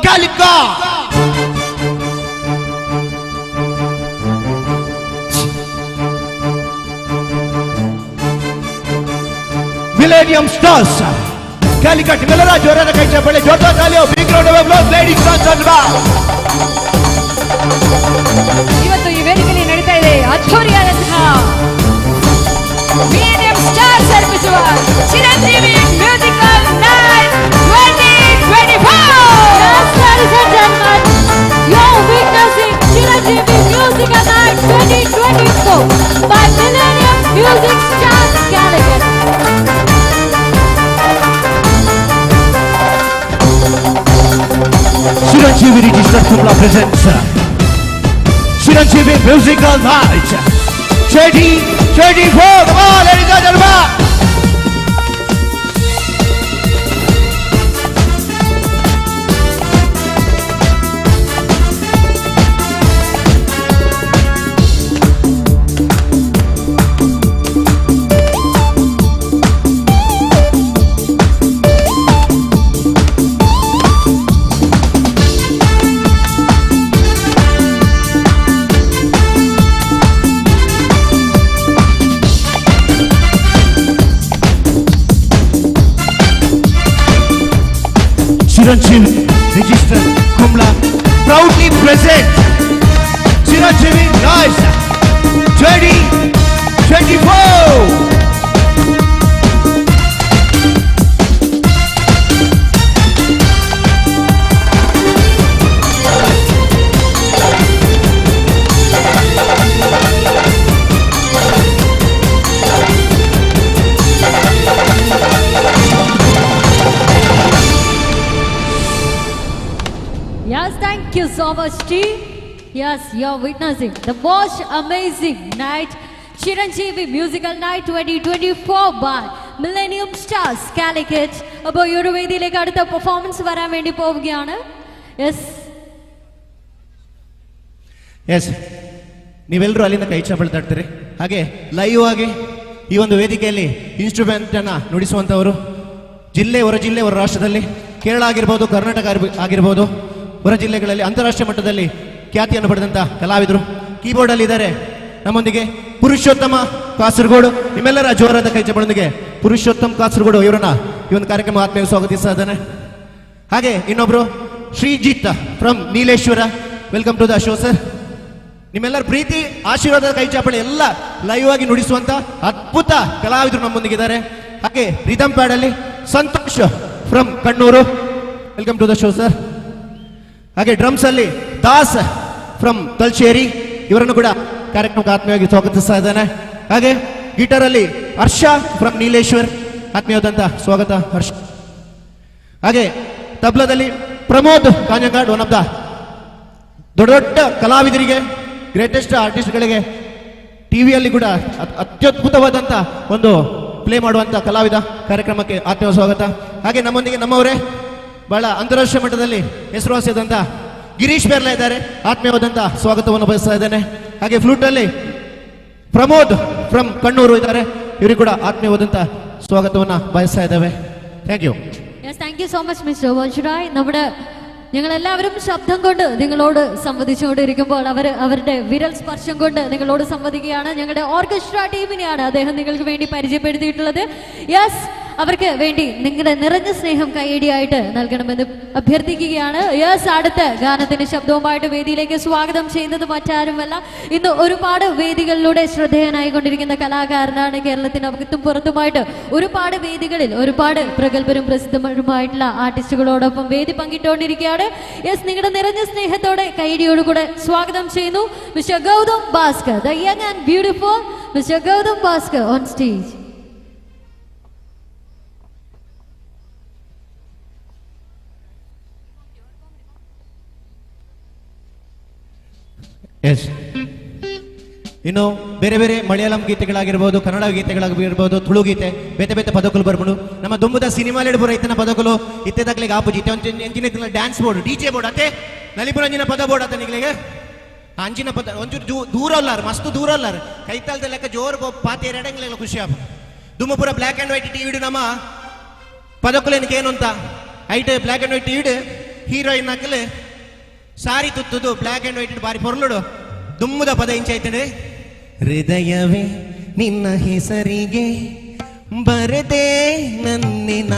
Calicut. Millennium Stars Calicut ನಿಮ್ಮೆಲ್ಲರ ಜೋರಾದ ಕೈ ಚಪ್ಪಾಳೆ, ಜೋರ್ದಾರ್ ತಾಲಿಯೋ, big round of applause ladies and gentleman. ಇವತ್ತು ಈ ವೇದಿಕೆಯಲ್ಲಿ ನಡೀತಾ ಇದೆ ಅದ್ಧೂರಿಯಾದಂತಹ ಮಿಲೇನಿಯಂ ಸ್ಟಾರ್ಸ್ ಅರ್ಪಿಸುವ Chiranjeevi musical night 2024. Yes, ladies and gentlemen, you're witnessing Chiranjeevi Musical Night 2024 by Millennium Music Stars Calicut. Chiranjeevi Registered Kumbla presents Chiranjeevi Musical Night 2024. Come on, ladies and gentlemen. Chiranjeevi Registered Kumbla proudly present Chiranjeevi Night 2024. Yes, thank you so much, team. Yes, you're witnessing the most amazing night, Chiranjeevi Musical Night 2024 by Millennium Stars Calicut. അപ്പോൾ ഈ ഒരു വേദിയിലേക്ക് അടുത്ത performance വരാൻ വേണ്ടി പോവുകയാണ്. Yes S, ನೀವೆಲ್ಲರೂ ಅಲ್ಲಿಂದ ಕೈ ಚಪ್ಪಾಳೆ ತಟ್ತೀರಿ. ಹಾಗೆ ಲೈವ್ ಆಗಿ ಈ ಒಂದು ವೇದಿಕೆಯಲ್ಲಿ ಇನ್ಸ್ಟ್ರೂಮೆಂಟ್ ಅನ್ನ ನುಡಿಸುವಂಥವರು ಜಿಲ್ಲೆ, ಹೊರ ಜಿಲ್ಲೆ, ಹೊರ ರಾಷ್ಟ್ರದಲ್ಲಿ, ಕೇರಳ ಆಗಿರ್ಬೋದು, ಕರ್ನಾಟಕ ಆಗಿರ್ಬೋದು, ಹೊರ ಜಿಲ್ಲೆಗಳಲ್ಲಿ ಅಂತಾರಾಷ್ಟ್ರೀಯ ಮಟ್ಟದಲ್ಲಿ ಖ್ಯಾತಿಯನ್ನು ಪಡೆದಂಥ ಕಲಾವಿದರು ಕೀಬೋರ್ಡಲ್ಲಿ ಇದ್ದಾರೆ ನಮ್ಮೊಂದಿಗೆ ಪುರುಷೋತ್ತಮ ಕಾಸರಗೋಡು. ನಿಮ್ಮೆಲ್ಲರ ಜೋರಾದ ಕೈ ಚಪ್ಪಾಳೆಯೊಂದಿಗೆ ಪುರುಷೋತ್ತಮ ಕಾಸರಗೋಡು ಇವರನ್ನ ಈ ಒಂದು ಕಾರ್ಯಕ್ರಮ ಆತ್ಮೀಯ ಸ್ವಾಗತಿಸ್ತಾ ಇದ್ದಾನೆ. ಹಾಗೆ ಇನ್ನೊಬ್ರು Sreejith from Nileshwar. Welcome to the show sir. ನಿಮ್ಮೆಲ್ಲರ ಪ್ರೀತಿ ಆಶೀರ್ವಾದದ ಕೈ ಚಾಪಳೆ ಎಲ್ಲ ಲೈವ್ ಆಗಿ ನುಡಿಸುವಂತ ಅದ್ಭುತ ಕಲಾವಿದರು ನಮ್ಮೊಂದಿಗಿದ್ದಾರೆ. ಹಾಗೆ ರಿದಮ್ ಪ್ಯಾಡ್ ಅಲ್ಲಿ Santosh from Kannur, welcome to the show sir. ಹಾಗೆ ಡ್ರಮ್ಸ್ ಅಲ್ಲಿ ದಾಸ್ ಫ್ರಮ್ ತಲ್ಶೇರಿ, ಇವರನ್ನು ಕೂಡ ಕಾರ್ಯಕ್ರಮಕ್ಕೆ ಆತ್ಮೀಯವಾಗಿ ಸ್ವಾಗತಿಸ್ತಾ ಇದ್ದಾನೆ. ಹಾಗೆ ಗಿಟಾರ್ ಅಲ್ಲಿ ಹರ್ಷ ಫ್ರಮ್ ನೀಲೇಶ್ವರ್, ಆತ್ಮೀಯವಾದಂತ ಸ್ವಾಗತ ಹರ್ಷ. ಹಾಗೆ ತಬ್ಲಾದಲ್ಲಿ Pramod Kanhangad, one of the ದೊಡ್ಡ ದೊಡ್ಡ ಕಲಾವಿದರಿಗೆ, ಗ್ರೇಟೆಸ್ಟ್ ಆರ್ಟಿಸ್ಟ್ಗಳಿಗೆ ಟಿವಿಯಲ್ಲಿ ಕೂಡ ಅತ್ಯದ್ಭುತವಾದಂಥ ಒಂದು ಪ್ಲೇ ಮಾಡುವಂಥ ಕಲಾವಿದ, ಕಾರ್ಯಕ್ರಮಕ್ಕೆ ಆತ್ಮೀಯ ಸ್ವಾಗತ. ಹಾಗೆ ನಮ್ಮೊಂದಿಗೆ ನಮ್ಮವರೇ ಬಹಳ ಅಂತಾರಾಷ್ಟ್ರೀಯ ಮಟ್ಟದಲ್ಲಿ ಹೆಸರುವಾಸಿಯಾದಂಥ ಗಿರೀಶ್ ಬೆರ್ಲಾ ಇದ್ದಾರೆ, ಆತ್ಮೀಯವಾದಂಥ ಸ್ವಾಗತವನ್ನು ಬಯಸ್ತಾ ಇದ್ದೇನೆ. ಹಾಗೆ ಫ್ಲೂಟಲ್ಲಿ ಪ್ರಮೋದ್ ಫ್ರಮ್ ಕಣ್ಣೂರು ಇದ್ದಾರೆ, ಇವರಿಗೆ ಕೂಡ ಆತ್ಮೀಯವಾದಂಥ ಸ್ವಾಗತವನ್ನು ಬಯಸ್ತಾ ಇದ್ದೇವೆ. Thank you. Yes, thank you so much mister Vajrai. നമ്മുടെ ഞങ്ങളെല്ലാവരും ശബ്ദം കൊണ്ട് നിങ്ങളോട് സംവദിച്ചുകൊണ്ടിരിക്കുമ്പോൾ അവർ അവരുടെ വിരൽ സ്പർശം കൊണ്ട് നിങ്ങളോട് സംവദിക്കുകയാണ്. ഞങ്ങളുടെ ഓർക്കസ്ട്ര ടീമിനെയാണ് അദ്ദേഹം നിങ്ങൾക്ക് വേണ്ടി പരിചയപ്പെടുത്തിയിട്ടുള്ളത്. യെസ്, അവർക്ക് വേണ്ടി നിങ്ങളുടെ നിറഞ്ഞ സ്നേഹം കൈയടിയായിട്ട് നൽകണമെന്ന് അഭ്യർത്ഥിക്കുകയാണ്. യെസ്, അടുത്ത ഗാനത്തിന്റെ ശബ്ദവുമായിട്ട് വേദിയിലേക്ക് സ്വാഗതം ചെയ്യുന്നത് മറ്റാരുമല്ല, ഇന്ന് ഒരുപാട് വേദികളിലൂടെ ശ്രദ്ധേയനായിക്കൊണ്ടിരിക്കുന്ന കലാകാരനാണ്. കേരളത്തിനകത്തും പുറത്തുമായിട്ട് ഒരുപാട് വേദികളിൽ ഒരുപാട് പ്രഗത്ഭരും പ്രസിദ്ധരുമായിട്ടുള്ള ആർട്ടിസ്റ്റുകളോടൊപ്പം വേദി പങ്കിട്ടുകൊണ്ടിരിക്കുകയാണ്. യെസ്, നിങ്ങളുടെ നിറഞ്ഞ സ്നേഹത്തോടെ കൈയടിയോടുകൂടെ സ്വാഗതം ചെയ്യുന്നു mister Gautham Bhaskar, the young and beautiful mister Gautham Bhaskar on stage. Yes, ಇನ್ನು ಬೇರೆ ಬೇರೆ ಮಲಯಾಳಂ ಗೀತೆಗಳಾಗಿರ್ಬೋದು, ಕನ್ನಡ ಗೀತೆಗಳಾಗಿರ್ಬೋದು, ತುಳು ಗೀತೆ, ಬೇತೆ ಬೇತೆ ಪದಕಲು ಬರ್ಬೋದು. ನಮ್ಮ ದುಂಬುದ ಸಿನಿಮಾಲೆಡ್ ಪೂರ ಇತ್ತನ ಪದಕಲು ಇತ್ತೆದಾಗ್ಲಿಗೆ ಆಪುಜಿ. ಇತ್ತೆ ಒಂಚಿ ಎಂಚಿನ dance board, D J board ಅತ್ತೆ ನಲಿಪುರ ಅಂಜಿನ ಪದ ಬೋರ್ಡ್ ಅತ್ತ ನಿಗ್ಲಿಗೆ ಅಂಜಿನ ಪದ ಒಂಚೂರು ದೂರ ಅಲ್ಲಾರ, ಮಸ್ತ್ ದೂರ ಅಲ್ಲಾರ, ಕೈತಾಲ್ದ ಲೆಕ್ಕ ಜೋರು ಪಾತೆ ಎರಡಂಗ್ಲೆಲ್ಲ ಖುಷಿ ಆಪ. ದುಮ್ಮಪುರ ಬ್ಲ್ಯಾಕ್ ಆ್ಯಂಡ್ ವೈಟ್ ಟಿವಿಡು ನಮ್ಮ ಪದಕುಲೇನಕ್ಕೆ ಏನು ಅಂತ ಐಟ್ ಬ್ಲ್ಯಾಕ್ ಆ್ಯಂಡ್ ವೈಟ್ ಟಿವಿಡು ಹೀರೋಯಿನ್ ಹಾಕಲು ಸಾರಿ ತುತ್ತುದು ಬ್ಲ್ಯಾಕ್ ಆ್ಯಂಡ್ ವೈಟ್ ಬಾರಿ ಪೊರ್ಲುಡು ದುಮ್ಮುದ ಪದ ಇಂಚಾಯ್ತದೆ. ಹೃದಯವೇ ನಿನ್ನ ಹೆಸರಿಗೆ ಬರದೆ ನನ್ನಿನ,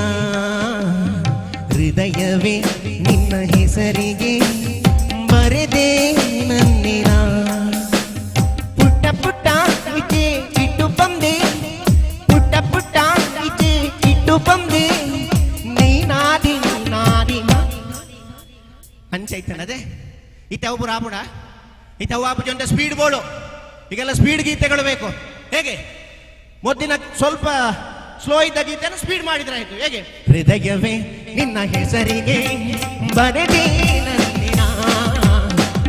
ಹೃದಯವೇ ನಿನ್ನ ಹೆಸರಿಗೆ ಬರದೆ ನನ್ನಿನ, ಪುಟ್ಟ ಪುಟ್ಟ ಇಚೆ ಇಟ್ಟು ಬಂದೆ, ಪುಟ್ಟ ಪುಟ್ಟ ಇಚೆ ಇಟ್ಟು ಬಂದೆ, ನೀನಾದಿ ನಾದಿ ಅಂಚೈತನದೇ ಇತ್ತ ಒಬ್ಬರು ಆಪುಡ ಇತ್ತ ಆಪುಜಿ ಅಂತ ಸ್ಪೀಡ್ ಬೋರ್ಡು. ಈಗೆಲ್ಲ ಸ್ಪೀಡ್ ಗೀತೆಗಳು ಬೇಕು. ಹೇಗೆ ಮೊದಲಿನ ಸ್ವಲ್ಪ ಸ್ಲೋ ಇದ್ದ ಗೀತೆಯನ್ನು ಸ್ಪೀಡ್ ಮಾಡಿದ್ರೆ ಆಯ್ತು. ಹೇಗೆ ಹೃದಯವೇ ನಿನ್ನ ಹೆಸರಿಗೆ ಬರದೇ ನನ್ನಿನ,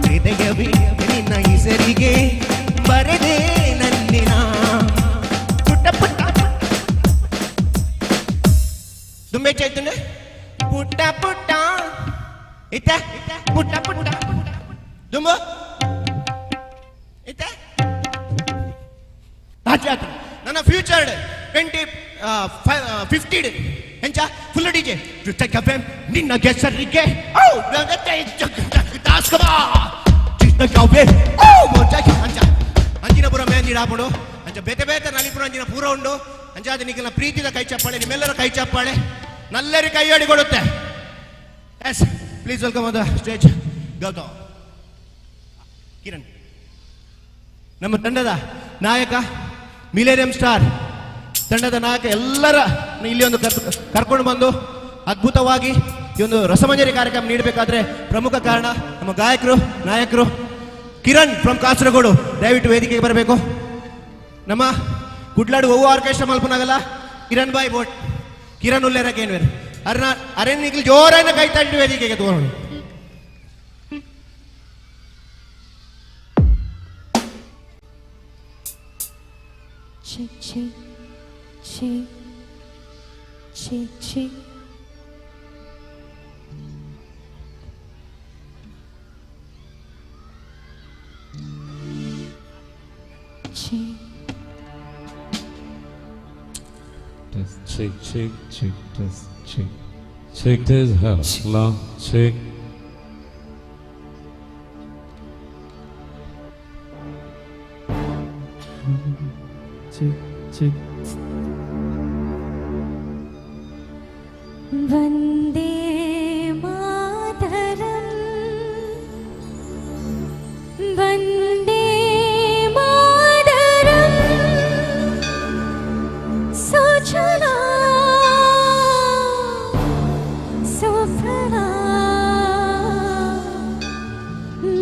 ಹೃದಯವೇ ನಿನ್ನ ಹೆಸರಿಗೆ ಬರದೇ ನನ್ನಿನ, ಪುಟ್ಟ ಪುಟ್ಟ ದುಂಬೆಚ್ಚಾಯ್ತು, ಪುಟ್ಟ ಪುಟ್ಟ ಇತ್ತ ಪುಟ್ಟ ಪುಟ್ಟ ದುಂಬು ಇತ್ತ ಆಚೆ ನನ್ನ ಫ್ಯೂಚರ್ 2050 ಎಂಚ ಫುಲ್ ಡಿ ಜೆ ನಿನ್ನ ಹೆಸರಿಗೆ ಅಂಜಿನಪುರ ಮೇಂಜಿಡ ಹಾಪುಡು ಅಂಚ ಬೇತೆ ಬೇತೆ ನಲಿಪುರ ಅಂಜಿನ ಪೂರ ಉಂಡು. ಅಂಚಾದ ನಿಖಿಲ್ನ ಪ್ರೀತಿದ ಕೈ ಚಪ್ಪಾಳೆ, ನಿಮ್ಮೆಲ್ಲರ ಕೈ ಚಪ್ಪಾಳೆ ನಲ್ಲರಿ ಕೈಯಾಡಿ ಕೊಡುತ್ತೆ. Yes, please welcome on the stage Gautham Kiran, ನಮ್ಮ ತಂಡದ ನಾಯಕ, ಮಿಲೇನಿಯಂ ಸ್ಟಾರ್ ತಂಡದ ನಾಯಕ. ಎಲ್ಲರ ಇಲ್ಲಿ ಒಂದು ಕರ್ಕೊಂಡು ಬಂದು ಅದ್ಭುತವಾಗಿ ಈ ಒಂದು ರಸಮಂಜರಿ ಕಾರ್ಯಕ್ರಮ ನೀಡಬೇಕಾದ್ರೆ ಪ್ರಮುಖ ಕಾರಣ ನಮ್ಮ ಗಾಯಕರು ನಾಯಕರು ಕಿರಣ್ ಫ್ರಮ್ ಕಾಸರಗೋಡು. ದಯವಿಟ್ಟು ವೇದಿಕೆಗೆ ಬರಬೇಕು. ನಮ್ಮ ಕುಡ್ಲಾಡು ಒವ್ವು ಆರ್ಕೆಸ್ಟ್ರಾ ಮಲ್ಪನಾಗಲ್ಲ ಕಿರಣ್ ಬಾಯ್ ಬೋಟ್ ಕಿರಣ್ ಉಲ್ಲೇರಕ್ಕೆ ಏನು ಅರ್ನ ಅರೆ ನಿಖಿಲ್ ಜೋರಾನ ಕೈ ತಟ್ಟಿ ವೇದಿಕೆಗೆ ತೋರೋಣ. Check, check, check, check, check. Check. Test, check, check, check, test, check. Check test, hello, check. Check, check. Vande Mataram, Vande Mataram, Sujala Suphala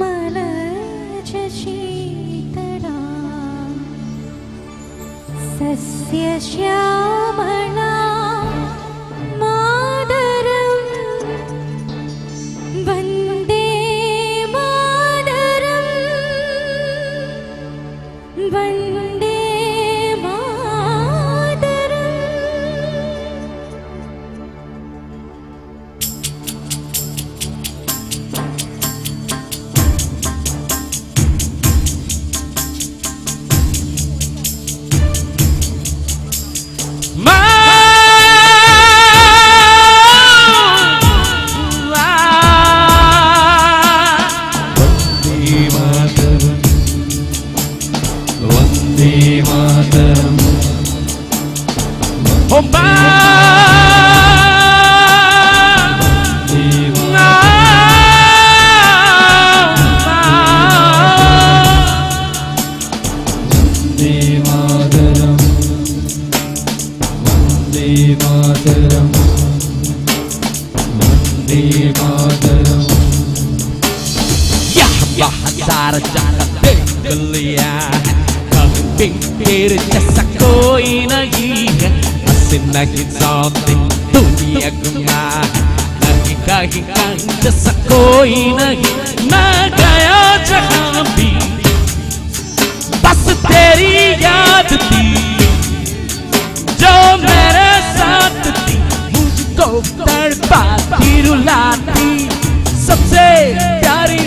Malaj Shitala Sasya Shyamala Mataram, Vande Mataram, Vande Mataram. Ma Mataram. यह सारा जहां देख लिया है, कभी तेरे जैसा कोई नहीं है। बस नहीं जानते दुनिया घुमा है, नहीं कहीं कहीं जैसा कोई नहीं। मैं गया जहां भी बस तेरी याद थी, जो मेरे साथ थी मुझको तड़पाती रुलाती। सबसे प्यारी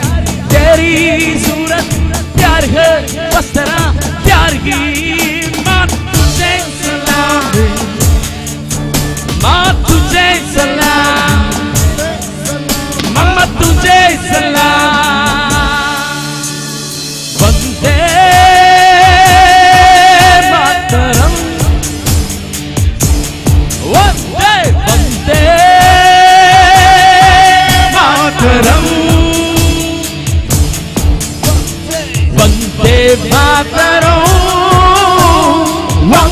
तेरी सूरत, प्यार है बस तेरा प्यार ही। माँ तुझे सलाम, माँ तुझे सलाम, मम्मा तुझे सलाम। वंदे मातरम, वंदे वंदे मातरम, वंदे मातरम,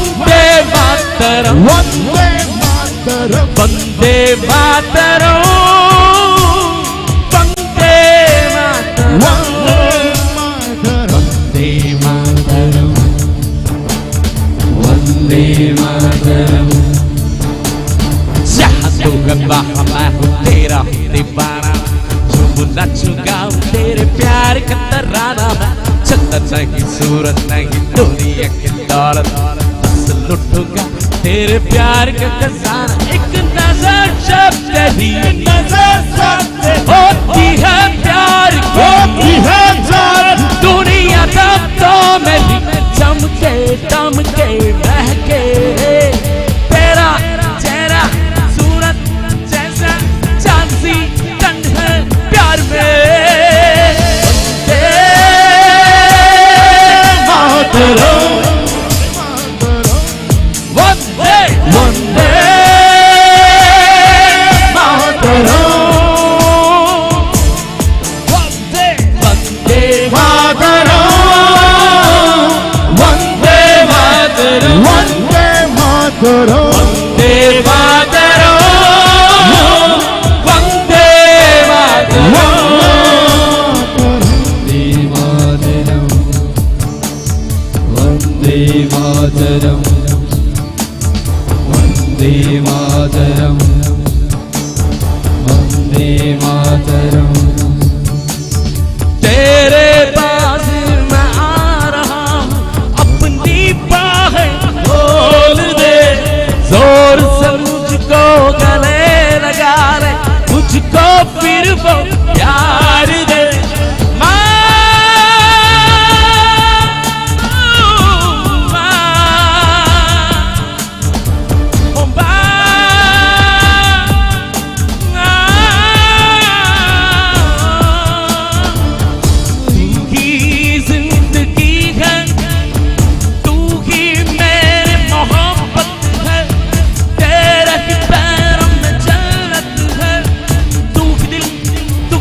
वंदे मातरम, वंदे मातरम, वंदे मातरम, वंदे मातरम, वंदे मातरम, वंदे मातरम। जहाँ तू है वहाँ मैं हूँ तेरा दीवाना, झूम नाचूंगा तेरे प्यार का तराना। मैं चंदा नहीं सूरत नहीं दुनिया की दौलत, बस लुटूंगा तेरे प्यार का खजाना। एक नजर जब तेरी नजर होती है प्यार की, होती है प्यार। दुनिया तब तो मेरी चमके दमके महके। तेरा चेहरा सूरत जैसा चांद सी ठंड है प्यार में। वंदे मातरम, वंदे वंदे मातरम, वंदे वंदे मातरम, वंदे मातरम, वंदे मातरम, वंदे मातरम, वंदे मातरम। वंदे मातरम, वंदे मातरम, वंदे मातरम, वंदे मातरम। तेरे पास मैं आ रहा हूँ, अपनी बाहें खोल दे, जोर से मुझको गले लगा ले, मुझको फिर वो प्यार दे। माँ, माँ, ओ माँ, तू ही जिंदगी है, तू ही मेरे मोहब्बत है, तेरे ही पैरों में जन्नत है। तू ही दिल, तू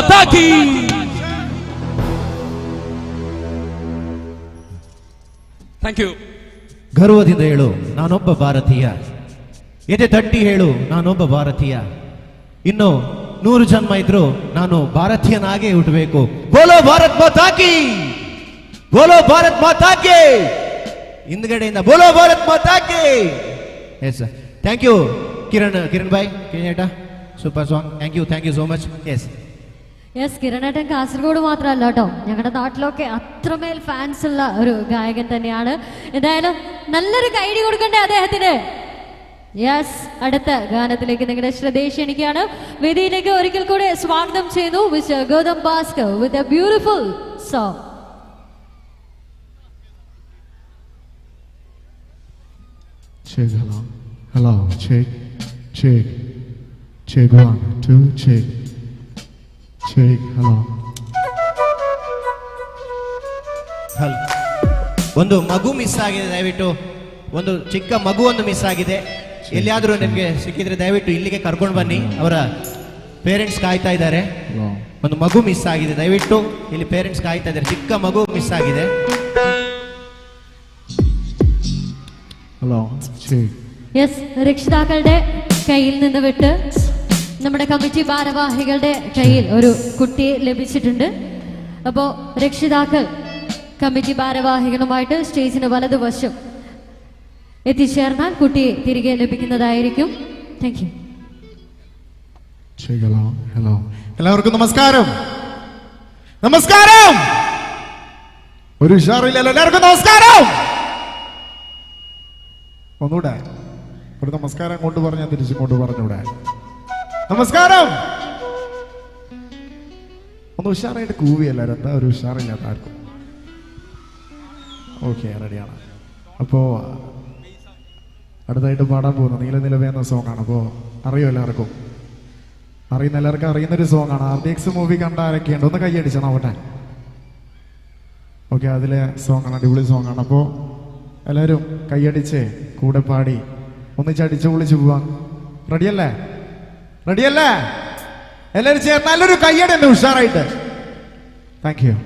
माता की। Thank you. ಗರ್ವದಿಂದ ಹೇಳು, ನಾನೊಬ್ಬ ಭಾರತೀಯ. ಎದೆ ತಟ್ಟಿ ಹೇಳು, ನಾನೊಬ್ಬ ಭಾರತೀಯ. ಇನ್ನು 100 ಜನ್ಮ ಇದ್ರು ನಾನು ಭಾರತೀಯನಾಗೇ ಹುಟ್ಟಬೇಕು. ಬೋಲೋ ಭಾರತ್ ಮಾತಾ ಕಿ, ಬೋಲೋ ಭಾರತ್ ಮಾತಾ ಕಿ. ಹಿಂದ್ಗಡೆಯಿಂದ ಬೋಲೋ ಭಾರತ್ ಮಾತಾ ಕಿ. Yes, thank you Kiran, Kiran Bhai, Kiran ಏಟ, super song. Thank you, thank you so much. Yes yes, കിരണേട്ടൻ Kasaragod മാത്രമല്ല കേട്ടോ, ഞങ്ങളുടെ നാട്ടിലൊക്കെ അത്രമേൽ ഫാൻസ് ഉള്ള ഒരു ഗായകൻ തന്നെയാണ്. എന്തായാലും നല്ലൊരു കൈഡി കൊടുക്കണ്ടേ അദ്ദേഹത്തിന്? യെസ്, അടുത്ത ഗാനത്തിലേക്ക് നിങ്ങളുടെ ശ്രദ്ധയെ ക്ഷണിക്കുകയാണ്. വേദിയിലേക്ക് ഒരിക്കൽ കൂടെ സ്വാഗതം ചെയ്യുന്നു mister Gautham Bhaskar with a beautiful song. Check, hello, hello, check, check, check, 1 2, check, check, hello. Hello. ಒಂದು ಮಗು ಮಿಸ್ ಆಗಿದೆ, ದಯವಿಟ್ಟು ಒಂದು ಚಿಕ್ಕ ಮಗು ಒಂದು ಮಿಸ್ ಆಗಿದೆ. ಎಲ್ಲಿಯಾದರೂ ನಿಮಗೆ ಸಿಕ್ಕಿದ್ರೆ ದಯವಿಟ್ಟು ಇಲ್ಲಿಗೆ ಕರ್ಕೊಂಡು ಬನ್ನಿ, ಅವರ ಪೇರೆಂಟ್ಸ್ ಕಾಯ್ತಾ ಇದ್ದಾರೆ. ಒಂದು ಮಗು ಮಿಸ್ ಆಗಿದೆ, ದಯವಿಟ್ಟು ಇಲ್ಲಿ ಪೇರೆಂಟ್ಸ್ ಕಾಯ್ತಾ ಇದ್ದಾರೆ. ಚಿಕ್ಕ ಮಗು ಮಿಸ್ ಆಗಿದೆ. ഹലോ. യെസ്, രക്ഷിതാക്കളുടെ കയ്യിൽ നിന്ന് വിട്ട് നമ്മുടെ കമ്മിറ്റി ഭാരവാഹികളുടെ കയ്യിൽ ഒരു കുട്ടിയെ ലഭിച്ചിട്ടുണ്ട്. അപ്പോൾ രക്ഷിതാക്കൾ കമ്മിറ്റി ഭാരവാഹികളുമായിട്ട് സ്റ്റേജിന് വലതുവശം എത്തിച്ചേർന്നാൽ കുട്ടിയെ തിരികെ ലഭിക്കുന്നതായിരിക്കും. Thank you. Hello, hello, എല്ലാവർക്കും നമസ്കാരം. നമസ്കാരം. ഒരു ഉഷാറില്ലല്ലോ. എല്ലാവർക്കും നമസ്കാരം. ഒന്നുകൂടെ ഒരു നമസ്കാരം അങ്ങോട്ട് പറഞ്ഞാൽ തിരിച്ചിങ്ങോട്ട് പറഞ്ഞൂടെ? നമസ്കാരം. ഒന്ന് ഉഷാറായിട്ട് കൂവി എല്ലാവരും. എന്താ ഒരു ഉഷാറില്ലാത്ത ആർക്കും? ഓക്കെ, റെഡിയാണ്. അപ്പോൾ അടുത്തായിട്ട് പാടാൻ പോകുന്നത് നീല നിലവേ എന്ന സോങ്ങാണ്. അപ്പോൾ അറിയോ എല്ലാവർക്കും? അറിയുന്ന എല്ലാവർക്കും അറിയുന്നൊരു സോങ്ങാണ്. RDX movie കണ്ട ആരൊക്കെയുണ്ട്? ഒന്ന് കൈയടിച്ചാൽ നോക്കട്ടെ. ഓക്കെ, അതിലെ സോങ്ങാണ്, അടിപൊളി സോങ്ങാണ്. അപ്പോൾ എല്ലാവരും കൈയടിച്ച് കൂടെ പാടി ഒന്നിച്ചടിച്ച് പൊളിച്ച് പോവാം. റെഡിയല്ലേ? റെഡിയല്ലേ? എല്ലാവരും ചേർന്ന് നല്ലൊരു കയ്യടി ഉണ്ട് ഉഷാറായിട്ട്. Thank you.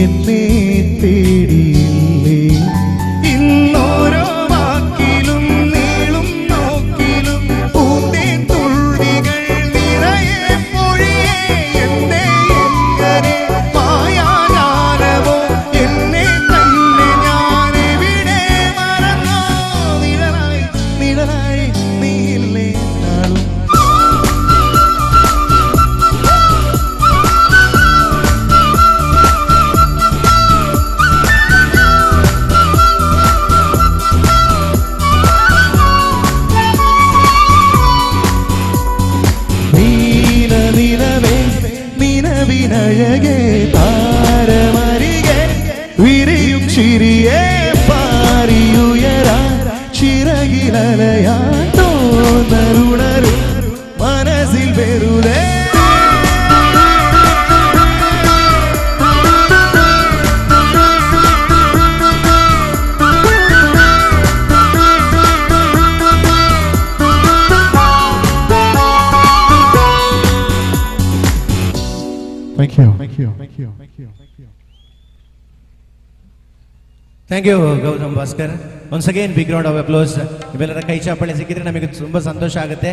എന്നെ തേടിയില്ലേ? ഇന്നോരോ വാക്കിലും നീളും നോക്കിലും പൂന്തേൻ തുള്ളികൾ നിറയെ പൊഴിയേ. എന്നെ എങ്ങനെ മായാജാലമോ, എന്നെ തന്നെ ഞാനെവിടെ മറന്നോ? നിഴലായി നിഴലായി നീയില്ലേ നാളും. നീല നിലവേ നിലവിനഴകേ താരമരികെ വിരിയും ചിരിയേ പാറിയുയരാ ചിറകിലലയാ തോന്നലുണരും മനസ്സിൽ വെറുതേ. Thank you, thank you, thank you, thank you. Thank you Gautam Bhaskar. Once again big round of applause. ನಿಮ್ಮೆಲ್ಲರ ಕೈ ಚಪ್ಪಾಳೆ ಸಿಕ್ಕಿದ್ರೆ ನಮಗೆ ತುಂಬ ಸಂತೋಷ ಆಗುತ್ತೆ.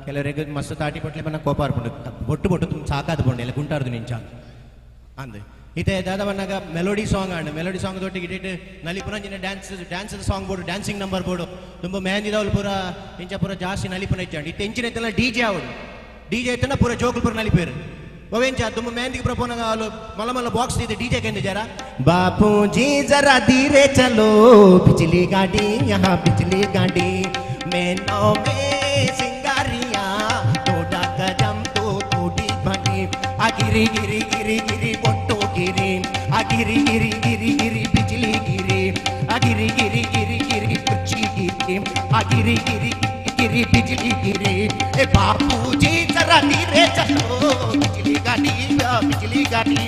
ಕೆಲವರಿಗೆ ಮಸ್ತ್ ತಾಟಿ ಕೊಟ್ಲೆ ಮನ್ನ ಕೋಪ ಆರ್ಪುಂಡು ಬೊಟ್ಟು ಬೊಟ್ಟು ತುಂಬ ಸಾಕಾದ ಪೋಂಡು ಎಲ್ಲ ಗುಂಟಾರ್ದು ನಿಂಚ ಅಂದ್ ಇತ್ತೆ ದಾದ ಬನ್ನಾಗ ಮೆಲೋಡಿ ಸಾಂಗ್ ಆಂಡ್ ಮೆಲೋಡಿ ಸಾಂಗ್ ದೊಟ್ಟಿಗೆ ಇಟ್ಟಿಟ್ಟು ನಲಿಪುನ ಅಂಚಿನ dance dance song board dancing number board ತುಂಬ ಮೆಹಂದಿದವಳು ಪೂರ ಇಂಚ ಪೂರ ಜಾಸ್ತಿ ನಲಿಪುನ ಇಚ್ಚಾಂಡ್. ಇತ್ತೆ ಇಂಚಿನ ಇತ್ತಲ್ಲ ಡಿ ಜೆ ಅವಳು ಡಿ ಜೆ ಇತ್ತನ ಪೂರ ಜೋಕುಲು ಪೂರ ನಲಿಪೇರು ಒವೆಂಚ ತುಂಬ ಮೆಹಂದಿಗೆ ಪ್ರಪೋನಾಗ ಅವಳು ಮಲ್ಲ ಮಲ್ಲ ಬಾಕ್ಸ್ ಇದೆ ಡಿ ಜೆ ಕೆಂದು ಜರ. बापूजी जरा धीरे चलो, बिजली गाड़ी यहाँ बिजली गाड़ी, मैनो में सिंगारिया थोड़ा कदम तो थोड़ी बनी आ गिरी गिरी गिरी गिरी बोटो गिरी आ गिरी गिरी गिरी गिरी बिजली गिरी आ गिरी गिरी गिरी गिरी कुची गिरी आ गिरी गिरी गिरी बिजली गिरी। ए बापूजी जरा धीरे चलो, बिजली गाड़ी बिजली गाड़ी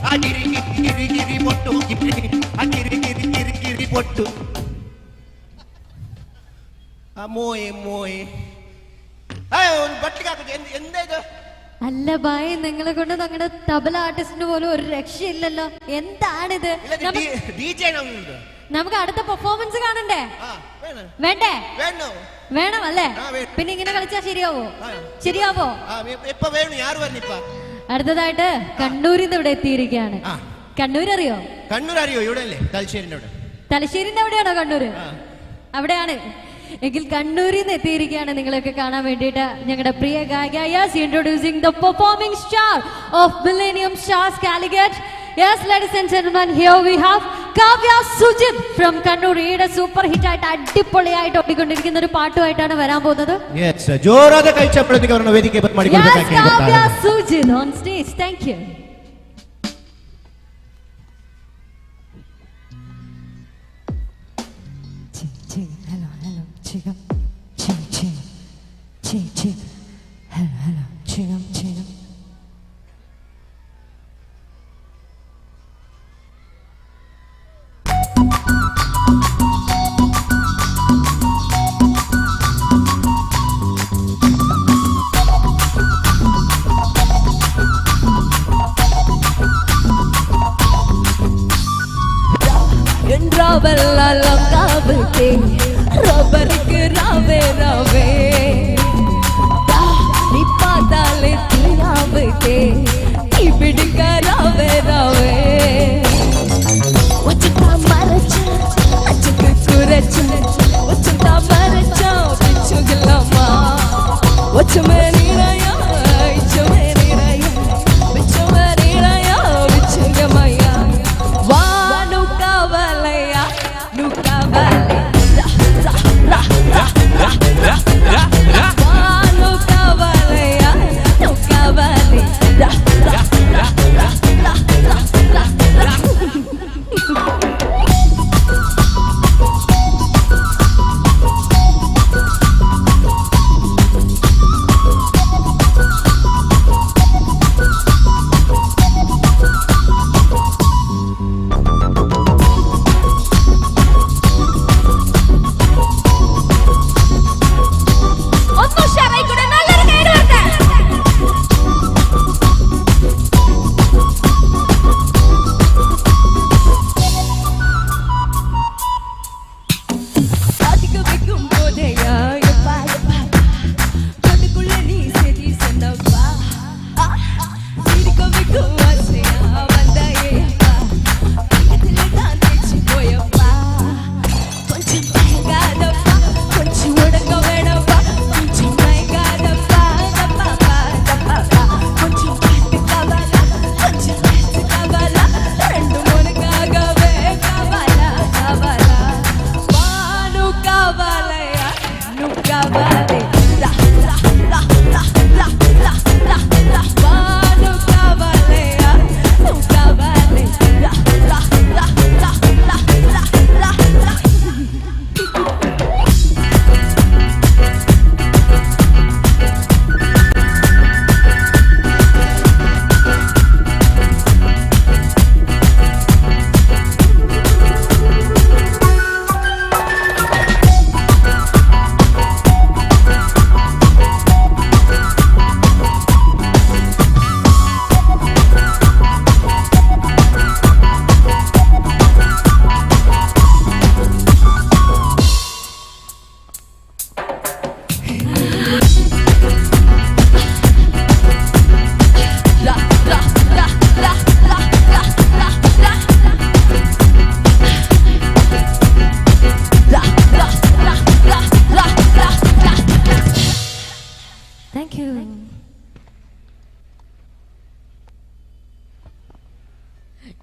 आ गिरी गिरी गिरी गिरी बोटो गिरी आ गिरी गिरी गिरी गिरी बोटो ಆ ಮೋಯೆ ಮೋಯೆ ಒಂದು ಬಟ್ಲಿಗೆ ಹಾಕುದು ಎಂದ ಇದು? അല്ല ബായ്, നിങ്ങളെ കൊണ്ട് ഞങ്ങളുടെ തബല ആർട്ടിസ്റ്റിന് പോലും ഒരു രക്ഷയില്ലല്ലോ. എന്താണിത്? ഡി ജെ നമുക്ക് അടുത്ത പെർഫോമൻസ് കാണണ്ടേ? വേണ്ടേ? വേണം അല്ലേ? പിന്നെ ഇങ്ങനെ കളിച്ചാ ശരിയാവോ? ശരിയാവോ? ഇപ്പൊ വേണു യാರು പറഞ്ഞിപ്പ. അടുത്തതായിട്ട് കണ്ണൂരിൽ നിന്ന് ഇവിടെ എത്തിയിരിക്കുകയാണ്. കണ്ണൂർ അറിയോ? കണ്ണൂർ അറിയോ? ഇവിടെ അല്ലേ തലശ്ശേരിന്റെ അവിടെ. തലശ്ശേരിന്റെ അവിടെയാണോ കണ്ണൂര്? അവിടെയാണ്. എങ്കിൽ കണ്ണൂരിൽ നിന്ന് എത്തിയിരിക്കുകയാണ് നിങ്ങളൊക്കെ കാണാൻ വേണ്ടിയിട്ട് ഞങ്ങളുടെ പ്രിയ ഗായിക. Yes, introducing the performing star of Millennium Stars Calicut. Yes, ladies and gentlemen, here we have Kavya Sujith from Kannur. ഈയിടെ സൂപ്പർ ഹിറ്റ് ആയിട്ട് അടിപൊളിയായിട്ട് ഓടിക്കൊണ്ടിരിക്കുന്ന ഒരു പാട്ടുമായിട്ടാണ് വരാൻ പോകുന്നത്. യെസ്, ജോറാದ ಕೈ ಚಪ್ಪಳೊಂದಿಗೆ ಅವರನ್ನು ವೇದಿಕೆ Yes, Kavya Sujith on stage. Thank you. Hello hello ചികം ചി ചി ചി ചി ഹലോ ഹലോ ചികം ചികം. என்றாவெல்லாம் காவத்தே ரப்பருக்கு ராவே ராவே நீ பார்த்தாலே தீயாவத்தே தீ பிடிக்க ராவே ராவே வச்சுட்டா மறைச்சா அச்சுக்கு குறைச்சா வச்சுட்டா மறைச்சா பிச்சுக்கலாமா வச்சுமே நீரையா இச்சுமே நீரையா பிச்சுமே நீரையா பிச்சுங்கமையா வா நுக்காவலையா நுக்காவலை ரா ரா ரா ரா ரா ரா ரா வா நுக்காவலையா நுக்காவலை ரா ரா ரா ரா ரா ரா.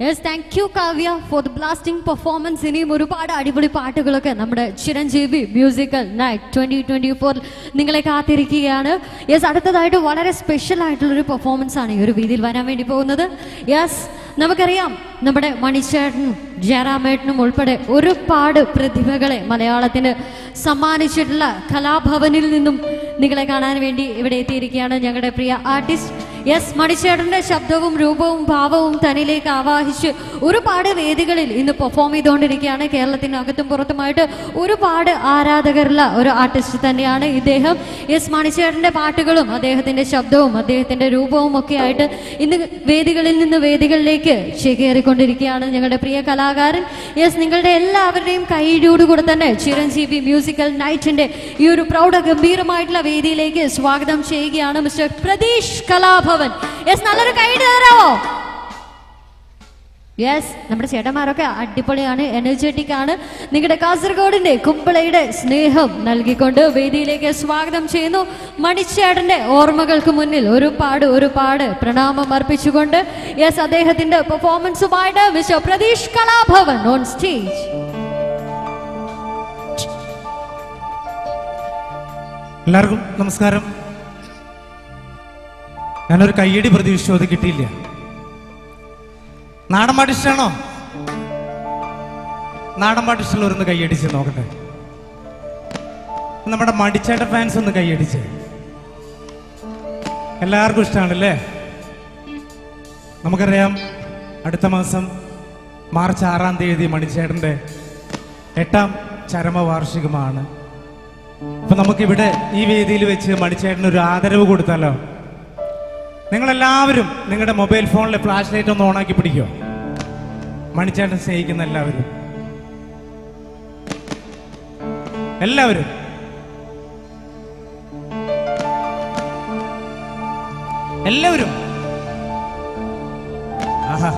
Yes, thank you Kavya for the blasting performance. ഇനിയും ഒരുപാട് അടിപൊളി പാട്ടുകളൊക്കെ നമ്മുടെ ചിരഞ്ജീവി മ്യൂസിക്കൽ നൈറ്റ് 2024 നിങ്ങളെ കാത്തിരിക്കുകയാണ്. യെസ്, അടുത്തതായിട്ട് വളരെ സ്പെഷ്യൽ ആയിട്ടുള്ളൊരു പെർഫോമൻസ് ആണ് ഈ ഒരു വേദിയിൽ വരാൻ വേണ്ടി പോകുന്നത്. യെസ്, നമുക്കറിയാം നമ്മുടെ മണിച്ചേട്ടനും ജയറാമേട്ടനും ഉൾപ്പെടെ ഒരുപാട് പ്രതിഭകളെ മലയാളത്തിന് സമ്മാനിച്ചിട്ടുള്ള കലാഭവനിൽ നിന്നും നിങ്ങളെ കാണാൻ വേണ്ടി ഇവിടെ എത്തിയിരിക്കുകയാണ് ഞങ്ങളുടെ പ്രിയ ആർട്ടിസ്റ്റ്. യെസ്, മണിച്ചേട്ടന്റെ ശബ്ദവും രൂപവും ഭാവവും തന്നിലേക്ക് ആവാഹിച്ച് ഒരുപാട് വേദികളിൽ ഇന്ന് പെർഫോം ചെയ്തുകൊണ്ടിരിക്കുകയാണ്. കേരളത്തിനകത്തും പുറത്തുമായിട്ട് ഒരുപാട് ആരാധകരുള്ള ഒരു ആർട്ടിസ്റ്റ് തന്നെയാണ് ഇദ്ദേഹം. യെസ്, മണിച്ചേട്ടന്റെ പാട്ടുകളും അദ്ദേഹത്തിന്റെ ശബ്ദവും അദ്ദേഹത്തിന്റെ രൂപവും ഒക്കെ ആയിട്ട് ഇന്ന് വേദികളിൽ നിന്ന് വേദികളിലേക്ക് ചേക്കേറിക്കൊണ്ടിരിക്കുകയാണ് ഞങ്ങളുടെ പ്രിയ കലാകാരൻ. യെസ്, നിങ്ങളുടെ എല്ലാവരുടെയും കൈയോടുകൂടെ തന്നെ ചിരഞ്ജീവി മ്യൂസിക്കൽ നൈറ്റിന്റെ ഈ ഒരു പ്രൗഢ ഗംഭീരമായിട്ടുള്ള വേദിയിലേക്ക് സ്വാഗതം ചെയ്യുകയാണ് മിസ്റ്റർ പ്രതീഷ് കലാഭവൻ. യെസ്, നല്ലൊരു കൈയ്യടി തരാമോ? യെസ്, നമ്മുടെ ചേട്ടന്മാരൊക്കെ അടിപൊളിയാണ്, എനർജറ്റിക് ആണ്. നിങ്ങളുടെ കാസർഗോഡിന്റെ കുമ്പളയുടെ സ്നേഹം നൽകിക്കൊണ്ട് വേദിയിലേക്ക് സ്വാഗതം ചെയ്യുന്നു. മണിച്ചേട്ടന്റെ ഓർമ്മകൾക്ക് മുന്നിൽ ഒരുപാട് ഒരുപാട് പ്രണാമം അർപ്പിച്ചുകൊണ്ട് യെസ്, അദ്ദേഹത്തിന്റെ പെർഫോമൻസുമായിട്ട് mister Prateesh Kalabhavan on stage. എല്ലാവർക്കും നമസ്കാരം. ഞാനൊരു കയ്യടി പ്രതീക്ഷിച്ചു, അത് കിട്ടിയില്ല. നാടൻ പാട്ട് ഇഷ്ടമാണോ? നാടൻ പാട്ട് ഇഷ്ടമുള്ളവരൊന്ന് കൈയടിച്ച് നോക്കട്ടെ. നമ്മുടെ മടിച്ചേട്ട ഫാൻസ് ഒന്ന് കൈയടിച്ച്. എല്ലാവർക്കും ഇഷ്ടമാണല്ലേ? നമുക്കറിയാം, അടുത്ത മാസം മാർച്ച് 6-ാം തീയതി മണിച്ചേട്ടൻ്റെ 8ാം ചരമവാർഷികമാണ്. അപ്പൊ നമുക്കിവിടെ ഈ വേദിയിൽ വെച്ച് മണിച്ചേട്ടന് ഒരു ആദരവ് കൊടുത്താലോ? നിങ്ങളെല്ലാവരും നിങ്ങളുടെ മൊബൈൽ ഫോണിലെ ഫ്ലാഷ് ലൈറ്റ് ഒന്ന് ഓണാക്കി പിടിക്കോ? മണിച്ചേട്ടൻ സ്നേഹിക്കുന്ന എല്ലാവരും, എല്ലാവരും എല്ലാവരും. ആഹാ,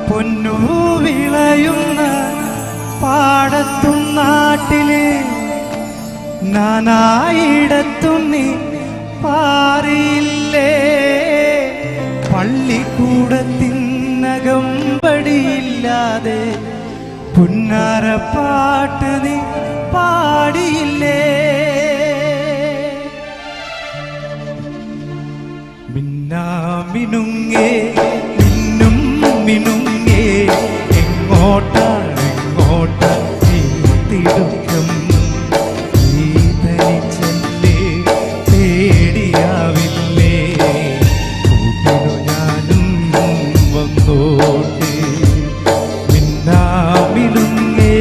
പൊന്നു വിളയുന്ന പാടത്തും നാട്ടിലെ നാനായിടത്തും നീ പാറിയില്ലേ? പള്ളിക്കൂടത്തിനകമ്പടിയില്ലാതെ പുന്നാരപ്പാട്ട് നീ പാടിയില്ലേ? മിന്നാമിനുങ്ങേ മിന്നും മിനുങ്ങേ എങ്ങോട്ടാണ് എങ്ങോട്ടാണ് നീ തിടുക്കം? നീ തനിച്ചല്ലേ പേടിയാവില്ലേ? കൂട്ടിനു ഞാനും വന്നോട്ടെ മിന്നാമിനുങ്ങേ.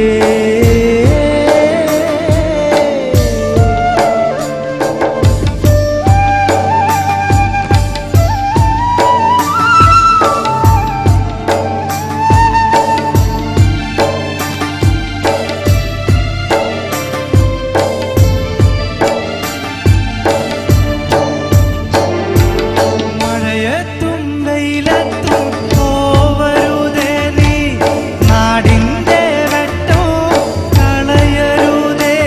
മഴയത്തും വെയിലത്തും പോവരുതേ നീ, നാടിൻ്റെ വെട്ടോ കളയരുതേ.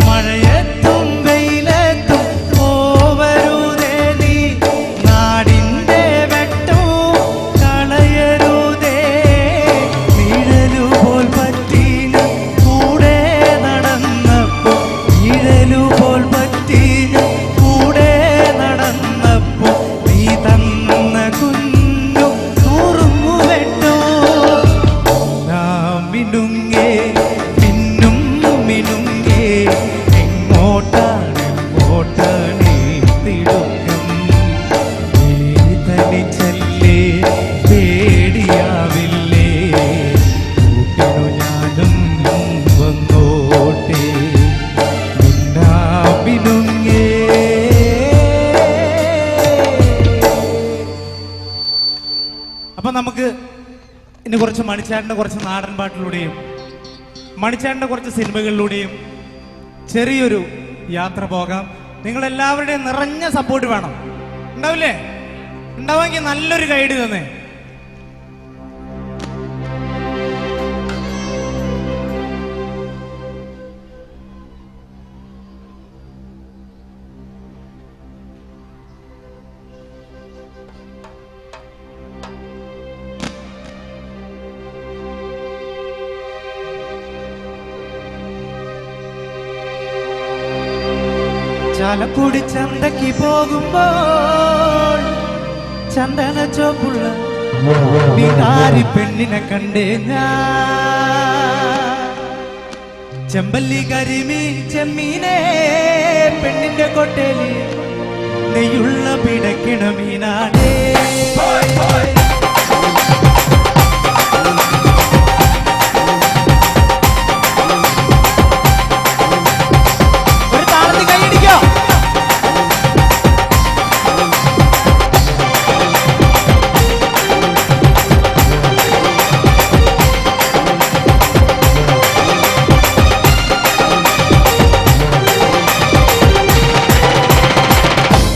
മഴയത്തും വെയിലത്തും പോവരുതേ നീ, നാടിൻ്റെ വെട്ടോ കളയരുതേ. നിഴലുപോൽ പറ്റീന കൂടെ നടന്നപ്പോ, നിഴലുപോൽ പറ്റീന കൂടെ നടന്നപ്പോ നീ തന്ന കുഞ്ഞു നുറുങ്ങുവെട്ടോ. മിനുങ്ങേ മിന്നും മിനുങ്ങേ എങ്ങോട്ടാണ് എങ്ങോട്ടാണ് ഈ തിടുക്കം? നീ തനിച്ചല്ലേ പേടിയാവില്ലേ? കൂട്ടിനു ഞാനും വന്നോട്ടെ മിന്നാമിനുങ്ങേ. അപ്പൊ നമുക്ക് ഇനി കുറച്ച് മണിച്ചേട്ടൻ്റെ കുറച്ച് നാടൻ പാട്ടിലൂടെയും മണിച്ചേട്ടൻ്റെ കുറച്ച് സിനിമകളിലൂടെയും ചെറിയൊരു യാത്ര പോകാം. നിങ്ങളെല്ലാവരുടെയും നിറഞ്ഞ സപ്പോർട്ട് വേണം. ഉണ്ടാവില്ലേ? ഉണ്ടാവുമെങ്കിൽ നല്ലൊരു ഗൈഡ് തന്നെ. ചാലക്കുടി ചന്തയ്ക്ക് പോകുമ്പോൾ ചന്ദന ചോപ്പുള്ള വികാരി പെണ്ണിനെ കണ്ടേ ഞാൻ. ചെമ്പല്ലി കരിമീൻ ചെമ്മീനെ പെണ്ണിന്റെ കൊട്ടേലി നെയ്യുള്ള പിടക്കിണ മീനാടേ. ഒരു താളത്തിൽ കൈയടിക്കോ.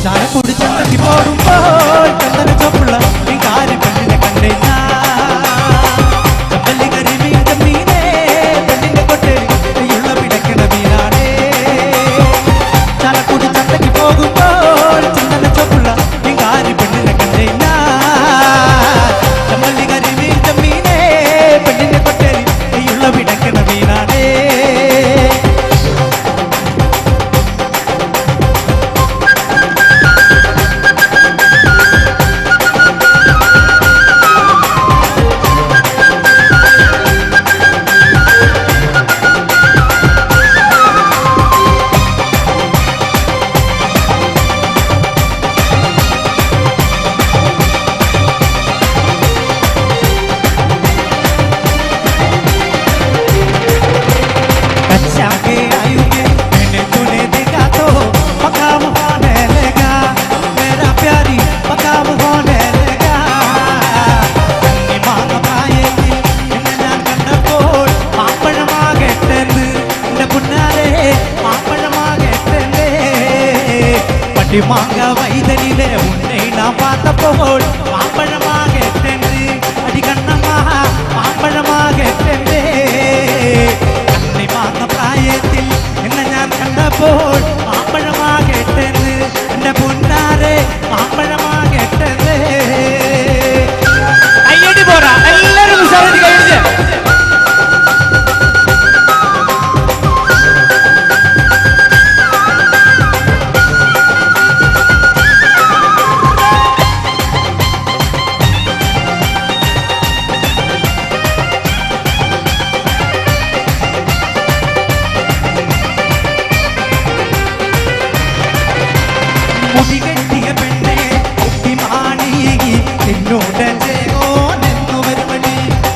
ചാലക്കുടി ചന്തയ്ക്ക് പോകുമ്പോൾ ചന്ദന ചോപ്പുള്ള വികാരി പെണ്ണിനെ കണ്ടേ ഞാൻ. ചെമ്പല്ലി കരിമീൻ ചെമ്മീനേ പെണ്ണിന്റെ കൊട്ടേലി നെയ്യുള്ള പിടക്കിണ മീനാടേ. ചാലക്കുടി ചന്തയ്ക്ക് പോകുമ്പോൾ ചന്ദന ചോപ്പുള്ള വികാരി പെണ്ണിനെ കണ്ടേ ഞാൻ. ചെമ്പല്ലി കരിമീൻ ചെമ്മീനേ പെണ്ണിന്റെ കൊട്ടേലി നെയ്യുള്ള പിടക്കിണ മീനാടേ. कच्चा के आयु में मैंने तूने देखा तो पक्का होने लगा मेरा प्यारी, पक्का होने लगा. കന്നി മാങ്ങ പ്രായത്തിൽ എന്നെ ഞാൻ കണ്ടപ്പോൾ മാപ്പഴമാകട്ടെന്ന് എന്റെ പുന്നാരെ, മാപ്പഴമാകട്ടെന്ന്. പട്ടിമാങ്ക വൈതലിലെ ഉന്നെ നാം பார்த்தപ്പോൾ മാപ്പഴമാകട്ടെന്ന് അടി കണ്ണമ്മ, മാപ്പഴമാകട്ടെന്ന്. കണ്ണിമാങ്ങ പ്രായത്തിൽ എന്നെ ഞാൻ കണ്ടപ്പോൾ മാമ്പഴമാകട്ടെന്ന് എന്റെ പൊന്നാരെ, മാമ്പഴമാകട്ടെന്ന്. കയ്യടി പോരാ, എല്ലാവരും ഉഷാറായിട്ട് കയ്യടിച്ചേ. മുടികെട്ടിയ പെണ്ണെ കുട്ടിമാണി എന്നോട് ചേകോനെന്നു വരുമണി.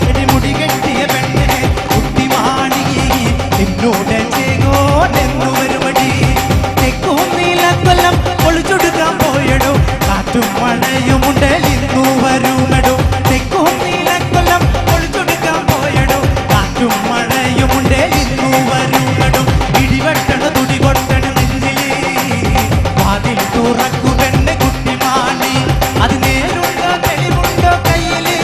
എടി മുടികെട്ടിയ പെണ്ണെ കുട്ടിമാണി എന്നോട് ചേകോനെന്നു വരുമണി. തെക്കും നീലക്കൊല്ലം പൊളിച്ചൊടുക്കാൻ പോയടോ, കാറ്റും മഴയുമുണ്ട് ഇന്നു വരുമടോ. തെക്കും നീലക്കൊല്ലം പൊളിച്ചൊടുക്കാൻ പോയടോ, കാറ്റും മഴയുമുണ്ട് ഇന്നു വരുമടോ. ഇടിവെട്ടണ തുടി കൊട്ടണ നെഞ്ചിലേ വാതിൽ തുറക്കുമെന്ന് കുട്ടിമാണി, അത് നേരുണ്ടോ തെളിവുണ്ടോ കയ്യില്?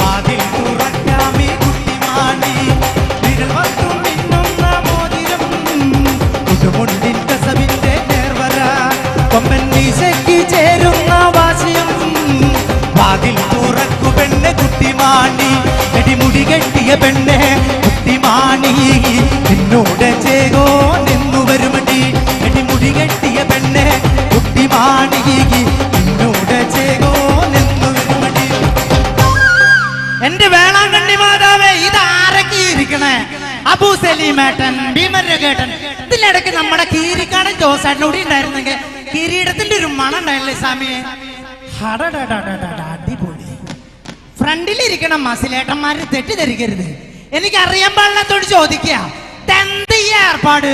വാതിൽ തുറക്കാമീ കുട്ടിമാണി. വിരൽ വട്ടും മിന്നുന്ന മോതിരം പുതുമുണ്ടിൻ കസവിന്റെ നേർവര, കൊമ്പൻ മീശയ്ക്ക് ചേരുന്ന വാശിയം. വാതിൽ തുറക്കുമെന്ന് കുട്ടിമാണി, എടിമുടി കെട്ടിയ പെണ്ണെ കുട്ടിമാണി എന്നോട് ചേകോ നിന്നു വരുമടി. എടിമുടി കെട്ടിയ പെണ്ണെ കുട്ടിമാണി എന്നോട് ചേകോ നിന്നു വരുമടി. എന്റെ വേളാങ്കണ്ണി മാതാവേ, ഇത് ആരൊക്കെ ഇരിക്കണേ? അബൂ സലീമേട്ടൻ, ഭീമരകേട്ടൻ, ഇതിനിടയ്ക്ക് നമ്മുടെ കീരിക്കാടൻ ജോസേട്ടനൂടി ഉണ്ടായിരുന്നെങ്കിൽ കിരീടത്തിന്റെ ഒരു മണം ഉണ്ടായില്ലേ സ്വാമിയെ? ഹടടടടടട, അടിപൊളി. ഫ്രണ്ടിലിരിക്കണ മസിലേട്ടന്മാര് തെറ്റിദ്ധരിക്കരുത്, എനിക്ക് അറിയാൻ പാടില്ലാത്തോട് ചോദിക്കുക, ഇതെന്ത് ഈ ഏർപ്പാട്?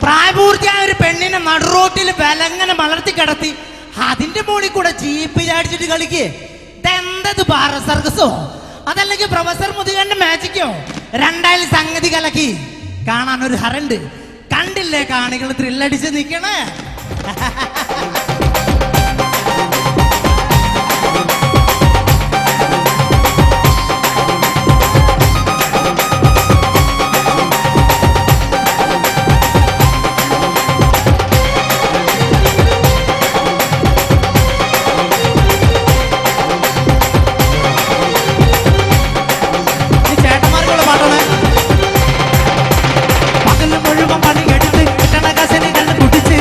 പ്രായപൂർത്തിയായ ഒരു പെണ്ണിനെ നടുറോട്ടിൽ വിലങ്ങനെ മലർത്തി കിടത്തി അതിന്റെ മുകളിൽ കൂടെ ജീപ്പ് ചാടിച്ചിട്ട് കളിക്ക്. ഇതെന്തത്, ഭാരത് സർക്കസോ അതല്ലെങ്കിൽ പ്രൊഫസർ മുതുകന്റെ മാജിക്കോ? രണ്ടായാലും സംഗതി കലക്കി. കാണാൻ ഒരു ഹരണ്ട് കണ്ടില്ലേ കാണികൾ ത്രില്ലടിച്ച് നിക്കണേ. ഈ ചേട്ടന്മാർക്കുള്ള പാട്ടാണ്. പകല് മുഴുവൻ പണിയെടുത്ത് കിട്ടണ കസന് കണ്ണ് കുടിച്ച്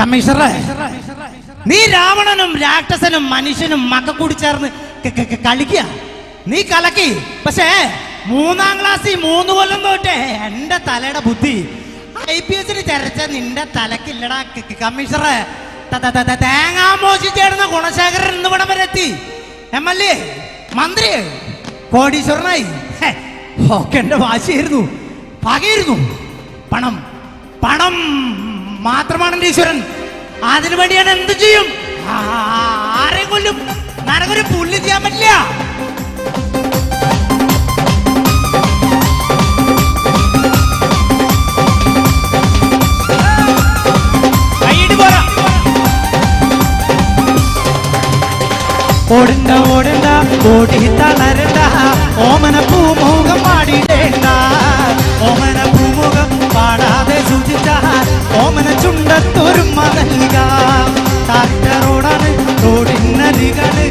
കമ്മീഷണറെ, നീ രാവണനും രാക്ഷസനും മനുഷ്യനും മക്ക കൂടി ചേർന്ന് കളിക്കുക. നീ കലക്കി. പക്ഷേ 3ാം ക്ലാസ്സിൽ 3 കൊല്ലം തൊട്ടേ എന്റെ തലയുടെ ബുദ്ധി IPS ചരച്ച നിന്റെ തലക്കില്ലടാ കമ്മീഷണറെ. തേങ്ങാ മോശിച്ചേടുന്ന ഗുണശേഖരൻ ഇന്നിവിടം വരെ എത്തി. MLA, മന്ത്രി, കോടീശ്വരനായി. ഒക്കെ എന്റെ വാശിയായിരുന്നു, പകയായിരുന്നു. പണം പണം മാത്രമാണ് എന്റെ ഈശ്വരൻ. അതിനു വേണ്ടി ഞാൻ എന്ത് ചെയ്യും? ആരെയും കൊല്ലും. നനക്കൊരു പുല്ല് ചെയ്യാൻ പറ്റില്ല. ഓടണ്ട ഓടണ്ട ഓടി തളരണ്ട, ഓമന പൂമുഖം പാടിടേണ്ട. ഓമന പൂമുഖം പാടാതെ സൂചിച്ചാൽ ഓമന ചുണ്ടത്തൊരുമ നൽകാം. താഴ്ത്ത റോഡാണ്, റോഡിനരികള്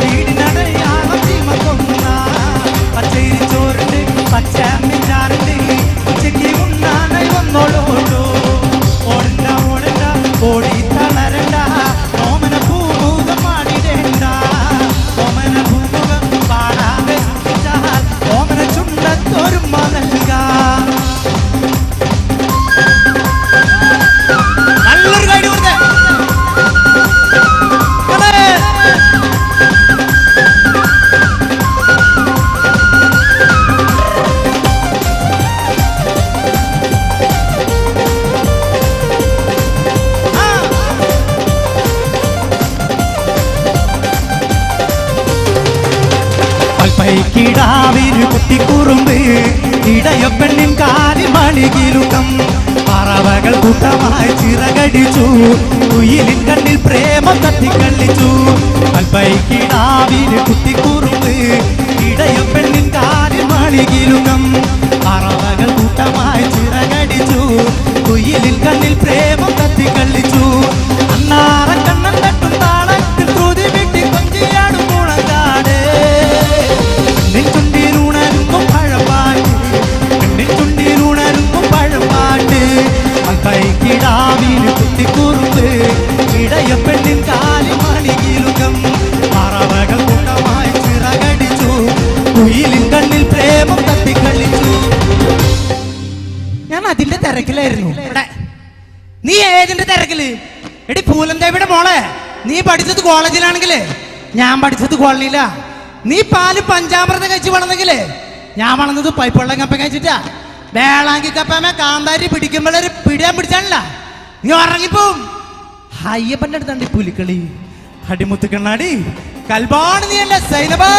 വീടിനടയാളം ചീമക്കൊന്ന. പച്ചരിച്ചോറുണ്ട്, പച്ചമിച്ചാറുണ്ട്, ഉച്ചയ്ക്ക് ഉണ്ണാനായി വന്നോളൂ. ഓടണ്ട ഓടണ്ട ഓടി തളരണ്ട, ഓമന പൂമുഖം പാടിടേണ്ട. ഓമന പൂമുഖം പാടാതെ സൂചിച്ചാൽ ഓമന ചുണ്ടത്തൊരുമ നൽകാം. നല്ലൊരു കൈ കൊടുത്തേ. ിടാവിരു കുട്ടിക്കുറുമ്പ് ഇടയപ്പെണ്ണിൻ കാലിൽ മണികിലുക്കം. പറവകൾ കൂട്ടമായി ചിറകടിച്ചു, കുയിലിൻ കണ്ണിൽ പ്രേമം തട്ടിക്കള്ളിച്ചു. അൽപ്പൈക്കിടാവിരു കുട്ടിക്കുറുമ്പ് ഇടയപ്പെണ്ണിൻ കാലിൽ മണികിലുക്കം. പറവകൾ കൂട്ടമായി ചിറകടിച്ചു, കുയിലിൻ കണ്ണിൽ പ്രേമം തട്ടിക്കള്ളിച്ചു. അന്നാറ കണ്ണൻ തട്ടും താളത്തിൽ ശ്രുതി വിട്ടി കൊഞ്ചിയാടും മുളങ്കാട്. ചുണ്ടിലുണരുന്നു പഴമ്പാട്ട്, ചുണ്ടിലുണരുന്നു പഴമ്പാട്ട്. അൽപ്പൈക്കിടാവിന് കുത്തിക്കുറുമ്പ് ഇടയ പെണ്ണിൻ കാലിൽ മണികിലുക്കം. പറവകൾ കൂട്ടമായി ചിറകടിച്ചു, കുയിലിൻ കണ്ണിൽ പ്രേമം തട്ടിക്കളിച്ചു. ഞാൻ അതിന്റെ തിരക്കിലായിരുന്നു. നീ ഏതിന്റെ തിരക്കില്? എടി പൂലന്തേവിയുടെ മോളെ, നീ പഠിച്ചത് കോളേജിലാണെങ്കിലേ ഞാൻ പഠിച്ചത് കോളനിയിലാ. നീ പാല് പഞ്ചാമൃതം കഴിച്ച് വളർന്നെങ്കിലേ ഞാൻ വളർന്നത് പൈപ്പ് വെള്ളം കപ്പ കഴിച്ചിട്ടാ. വേളാങ്കി കപ്പമേ കാന്താരി പിടിക്കുമ്പോഴൊരു പിടിയാൻ പിടിച്ചാണല്ല നീ ഉറങ്ങിപ്പോവും. അയ്യപ്പൻ്റെ അടുത്താണ്ട് പുലിക്കളി. അടിമുത്ത് കണ്ണാടി കൽബാണ് നീ അല്ല സൈനബാ.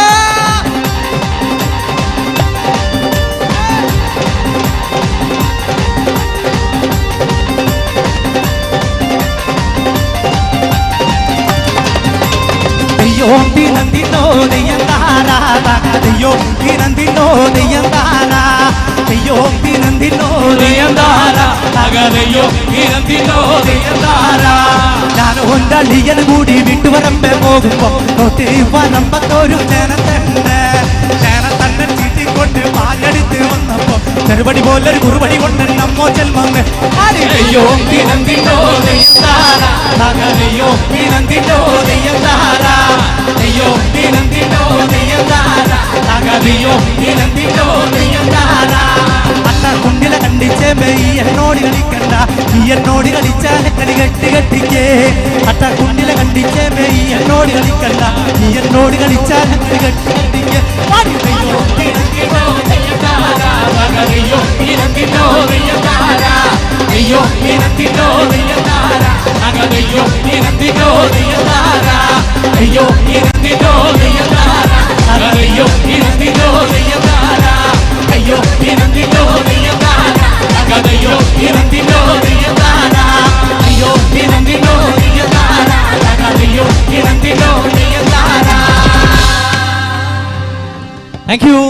തിനന്തിനോ ദയ്യന്താരാ, തകതയ്യോ തിനന്തിനോ ദയ്യന്താരാ, തെയ്യോ തിനന്തിനോ ദയ്യന്താരാ, തകതയ്യോ തിനന്തിനോ ദയ്യന്താരാ. ഞാനൊണ്ടളിയൻ കൂടി വിട്ടുവരമ്പെ പോകുമ്പോ തൊട്ടി വരമ്പത്തൊരു ചേനത്തന്നെ ചേനത്തന്നെ ചീറ്റിക്കൊണ്ട് പാലെടുത്ത് വന്നപ്പോ ചെറുപടി പോലൊരു കുറുപടി കൊണ്ട് നമ്മോ ചെൽമന്ന്. അയ്യോ തിനന്തിനോ ദയ്യന്താരാ, തകതയ്യോ തിനന്തിനോ ദയ്യന്താരാ, തെയ്യോ തിനന്തിനോ ദയ്യന്താരാ, തകതയ്യോ തിനന്തിനോ ദയ്യന്താരാ. അട്ട കുണ്ടില കണ്ടിച്ചേ ഈ എന്നോട് കളിക്കണ്ട, ഈ എന്നോട് കളിച്ചാൽ കളി കെട്ടി കെട്ടിക്കേ. അട്ട കുണ്ടില കണ്ടിച്ചേ ഈ എന്നോട് കളിക്കണ്ട, ഈ എന്നോട് കളിച്ചാൽ കളി കെട്ടി കെട്ടിക്കേ. തെയ്യോ തിനന്തിനോ ദയ്യന്താരാ, തകതയ്യോ തിനന്തിനോ ദയ്യന്താരാ, തെയ്യോ തിനന്തിനോ ദയ്യന്താരാ, തകതയ്യോ തിനന്തിനോ ദയ്യന്താരാ, തെയ്യോ തിനന്തിനോ ദയ്യന്താരാ, തകതയ്യോ തിനന്തിനോ ദയ്യന്താരാ, തെയ്യോ തിനന്തിനോ ദയ്യന്താരാ, തകതയ്യോ തിനന്തിനോ ദയ്യന്താരാ, തെയ്യോ തിനന്തിനോ ദയ്യന്താരാ, തകതയ്യോ തിനന്തിനോ ദയ്യന്താരാ. Thank you.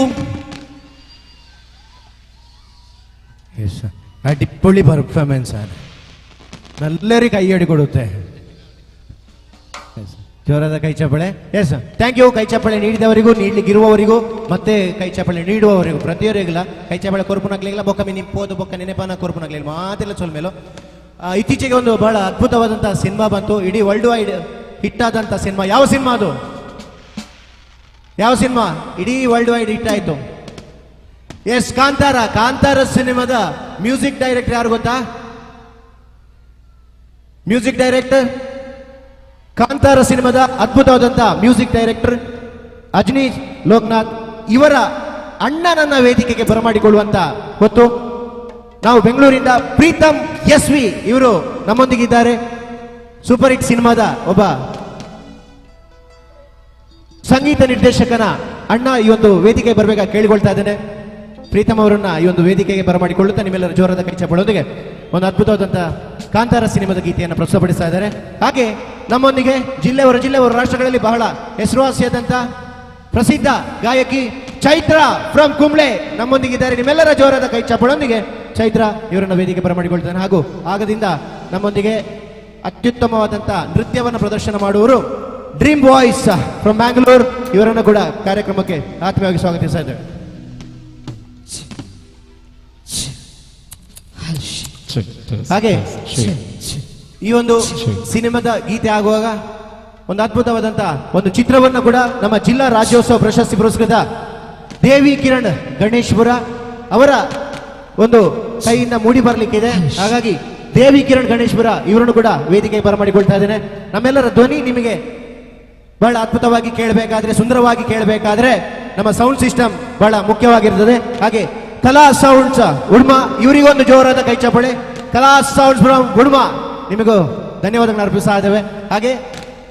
അടിപൊളി പെർഫോമൻസ് ആണ്. നല്ലൊരു കൈയടി കൊടുത്തേ. ಜೋರಾದ ಕೈ ಚಪ್ಪಾಳೆ. Yes, thank you. ಕೈ ಚಪ್ಪಾಳೆ ನೀಡಿದವರಿಗೂ, ನೀಡಲಿಕ್ಕಿರುವವರಿಗೂ, ಮತ್ತೆ ಕೈ ಚಪ್ಪಾಳೆ ನೀಡುವವರಿಗೂ, ಪ್ರತಿಯೊರಿಗಿಲ್ಲ ಕೈ ಚಪ್ಪಾಳೆ ಕೊರ್ಪುನಾಗ್ಲಿಲ್ಲ. ಬೊಕ್ಕ ಮಿ ನಿಂಪೋದು ಬೊಕ್ಕ ನೆನಪಾನ ಕೊರ್ಪುನಾಗ್ಲಿಲ್ಲ ಮಾತೆಲ್ಲ ಚೊಲ್ ಮೇಲೋ. ಇತ್ತೀಚೆಗೆ ಒಂದು ಬಹಳ ಅದ್ಭುತವಾದಂಥ ಸಿನಿಮಾ ಬಂತು, ಇಡೀ ವರ್ಲ್ಡ್ ವೈಡ್ ಹಿಟ್ ಆದಂಥ ಸಿನಿಮಾ. ಯಾವ ಸಿನಿಮಾ ಅದು? ಯಾವ ಸಿನಿಮಾ ಇಡೀ ವರ್ಲ್ಡ್ ವೈಡ್ ಹಿಟ್ ಆಯಿತು? ಎಸ್, ಕಾಂತಾರ. ಕಾಂತಾರ ಸಿನಿಮಾದ ಮ್ಯೂಸಿಕ್ ಡೈರೆಕ್ಟರ್ ಯಾರು ಗೊತ್ತಾ? ಮ್ಯೂಸಿಕ್ ಡೈರೆಕ್ಟರ್ ಕಾಂತಾರ ಸಿನಿಮಾದ ಅದ್ಭುತವಾದಂಥ ಮ್ಯೂಸಿಕ್ ಡೈರೆಕ್ಟರ್ ಅಜನೀಶ್ ಲೋಕನಾಥ್ ಇವರ ಅಣ್ಣನನ್ನ ವೇದಿಕೆಗೆ ಬರಮಾಡಿಕೊಳ್ಳುವಂತ ಹೊತ್ತು. ನಾವು ಬೆಂಗಳೂರಿಂದ ಪ್ರೀತಮ್ ಎಸ್ ವಿ ಇವರು ನಮ್ಮೊಂದಿಗಿದ್ದಾರೆ. ಸೂಪರ್ ಹಿಟ್ ಸಿನಿಮಾದ ಒಬ್ಬ ಸಂಗೀತ ನಿರ್ದೇಶಕನ ಅಣ್ಣ ಈ ಒಂದು ವೇದಿಕೆಗೆ ಬರಬೇಕಾಗಿ ಕೇಳಿಕೊಳ್ತಾ ಇದ್ದೇನೆ. ಪ್ರೀತಮ್ ಅವರನ್ನ ಈ ಒಂದು ವೇದಿಕೆಗೆ ಬರಮಾಡಿಕೊಳ್ಳುತ್ತಾ ನಿಮ್ಮೆಲ್ಲರ ಜೋರಾದ ಕೈ ಚಪ್ಪಾಳೊಂದಿಗೆ ಒಂದು ಅದ್ಭುತವಾದಂಥ ಕಾಂತಾರ ಸಿನಿಮಾದ ಗೀತೆಯನ್ನು ಪ್ರಸ್ತುತಪಡಿಸ್ತಾ ಇದ್ದಾರೆ. ಹಾಗೆ ನಮ್ಮೊಂದಿಗೆ ಜಿಲ್ಲೆಯವರ ಜಿಲ್ಲೆಯವರ ರಾಷ್ಟ್ರಗಳಲ್ಲಿ ಬಹಳ ಹೆಸರುವಾಸಿಯಾದಂಥ ಪ್ರಸಿದ್ಧ ಗಾಯಕಿ ಚೈತ್ರ ಫ್ರಮ್ ಕುಂಬ್ಳೆ ನಮ್ಮೊಂದಿಗಿದ್ದಾರೆ. ನಿಮ್ಮೆಲ್ಲರ ಜೋರಾದ ಕೈ ಚಪ್ಪಾಳೊಂದಿಗೆ ಚೈತ್ರ ಇವರನ್ನು ವೇದಿಕೆ ಬರಮಾಡಿಕೊಳ್ತಾನೆ. ಹಾಗೂ ಆಗದಿಂದ ನಮ್ಮೊಂದಿಗೆ ಅತ್ಯುತ್ತಮವಾದಂಥ ನೃತ್ಯವನ್ನು ಪ್ರದರ್ಶನ ಮಾಡುವವರು ಡ್ರೀಮ್ ಬಾಯ್ಸ್ ಫ್ರಮ್ ಬ್ಯಾಂಗ್ಳೂರ್ ಇವರನ್ನು ಕೂಡ ಕಾರ್ಯಕ್ರಮಕ್ಕೆ ಆತ್ಮೀಯವಾಗಿ ಸ್ವಾಗತಿಸ್ತಾ ಇದ್ದೇವೆ. ಹಾಗೆ ಈ ಒಂದು ಸಿನಿಮಾದ ಗೀತೆ ಆಗುವಾಗ ಒಂದು ಅದ್ಭುತವಾದಂತಹ ಒಂದು ಚಿತ್ರವನ್ನು ಕೂಡ ನಮ್ಮ ಜಿಲ್ಲಾ ರಾಜ್ಯೋತ್ಸವ ಪ್ರಶಸ್ತಿ ಪುರಸ್ಕೃತ ದೇವಿ ಕಿರಣ್ ಗಣೇಶ್ಪುರ ಅವರ ಒಂದು ಕೈಯಿಂದ ಮೂಡಿ ಬರಲಿಕ್ಕಿದೆ. ಹಾಗಾಗಿ ದೇವಿ ಕಿರಣ್ ಗಣೇಶ್ಪುರ ಇವರನ್ನು ಕೂಡ ವೇದಿಕೆಗೆ ಬರಮಾಡಿಕೊಳ್ತಾ ಇದ್ದೇನೆ. ನಮ್ಮೆಲ್ಲರ ಧ್ವನಿ ನಿಮಗೆ ಬಹಳ ಅದ್ಭುತವಾಗಿ ಕೇಳಬೇಕಾದ್ರೆ, ಸುಂದರವಾಗಿ ಕೇಳಬೇಕಾದ್ರೆ ನಮ್ಮ ಸೌಂಡ್ ಸಿಸ್ಟಮ್ ಬಹಳ ಮುಖ್ಯವಾಗಿರ್ತದೆ. ಹಾಗೆ ಕಲಾ ಸೌಂಡ್ಸ್ ಉಡ್ಮ ಇವರಿಗೊಂದು ಜೋರಾದ ಕೈ ಚಪ್ಪಾಳೆ. ಕಲಾ ಸೌಂಡ್ಸ್ ಫ್ರಮ್ ಉಡ್ಮ ನಿಮಗೂ ಧನ್ಯವಾದಗಳನ್ನು ಅರ್ಪಿಸ್ತಾ ಇದ್ದೇವೆ. ಹಾಗೆ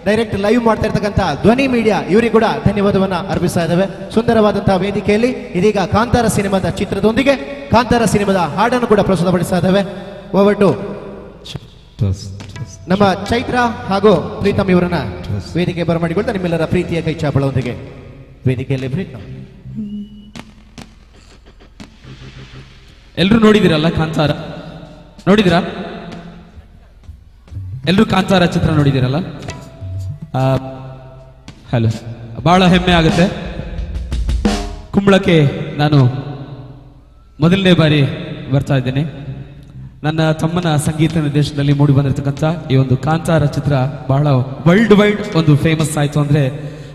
ಡೈರೆಕ್ಟ್ ಲೈವ್ ಮಾಡ್ತಾ ಇರ್ತಕ್ಕಂಥ ಧ್ವನಿ ಮೀಡಿಯಾ ಇವರಿಗೂ ಕೂಡ ಧನ್ಯವಾದವನ್ನು ಅರ್ಪಿಸ್ತಾ ಇದ್ದೇವೆ. ಸುಂದರವಾದಂತಹ ವೇದಿಕೆಯಲ್ಲಿ ಇದೀಗ ಕಾಂತಾರ ಸಿನಿಮಾದ ಚಿತ್ರದೊಂದಿಗೆ ಕಾಂತಾರ ಸಿನಿಮಾದ ಹಾಡನ್ನು ಕೂಡ ಪ್ರಸ್ತುತಪಡಿಸ್ತಾ ಇದ್ದೇವೆ. ಓವರ್ ಟು ನಮ್ಮ ಚೈತ್ರ ಹಾಗೂ ಪ್ರೀತಮ್ ಇವರನ್ನ ವೇದಿಕೆ ಬರಮಾಡಿಕೊಳ್ತಾ ನಿಮ್ಮೆಲ್ಲರ ಪ್ರೀತಿಯ ಕೈ ಚಾಪಳೊಂದಿಗೆ ವೇದಿಕೆಯಲ್ಲಿ ಪ್ರೀತಮ್. ಎಲ್ಲರೂ ನೋಡಿದಿರಲ್ಲ ಕಾಂತಾರ? ನೋಡಿದಿರಾ? ಎಲ್ಲರೂ ಕಾಂತಾರ ಚಿತ್ರ ನೋಡಿದಿರಲ್ಲ? ಹಲೋ, ಬಹಳ ಹೆಮ್ಮೆ ಆಗುತ್ತೆ. ಕುಂಬಳಕ್ಕೆ ನಾನು ಮೊದಲನೇ ಬಾರಿ ಬರ್ತಾ ಇದ್ದೇನೆ. ನನ್ನ ತಮ್ಮನ ಸಂಗೀತ ನಿರ್ದೇಶನದಲ್ಲಿ ಮೂಡಿ ಬಂದಿರತಕ್ಕಂಥ ಈ ಒಂದು ಕಾಂತಾರ ಚಿತ್ರ ಬಹಳ ವರ್ಲ್ಡ್ ವೈಡ್ ಒಂದು ಫೇಮಸ್ ಆಯಿತು ಅಂದರೆ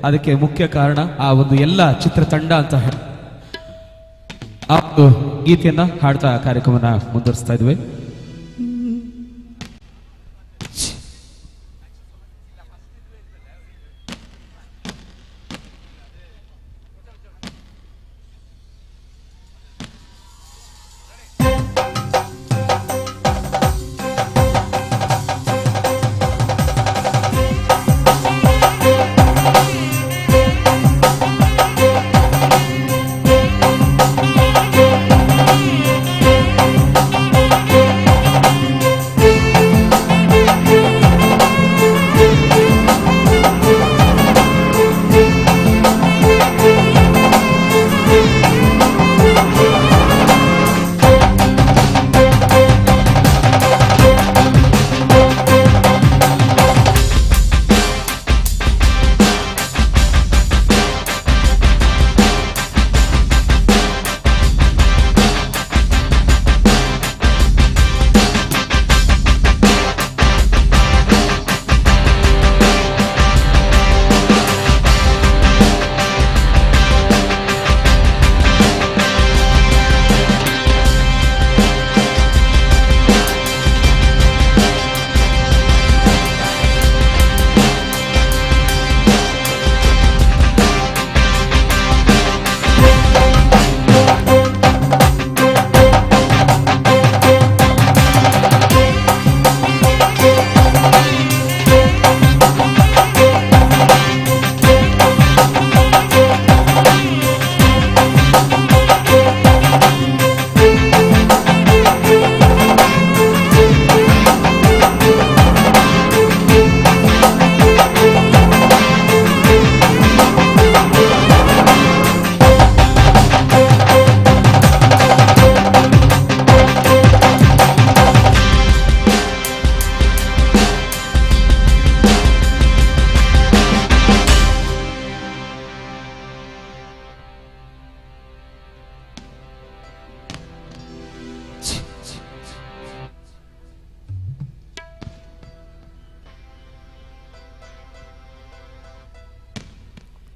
ಅದಕ್ಕೆ ಮುಖ್ಯ ಕಾರಣ ಆ ಒಂದು ಎಲ್ಲ ಚಿತ್ರತಂಡ ಅಂತ ಹೇಳಿ ಆ ಒಂದು ಗೀತೆಯನ್ನ ಹಾಡ್ತಾ ಕಾರ್ಯಕ್ರಮನ ಮುಂದುವರಿಸ್ತಾ ಇದ್ವಿ. Thank you.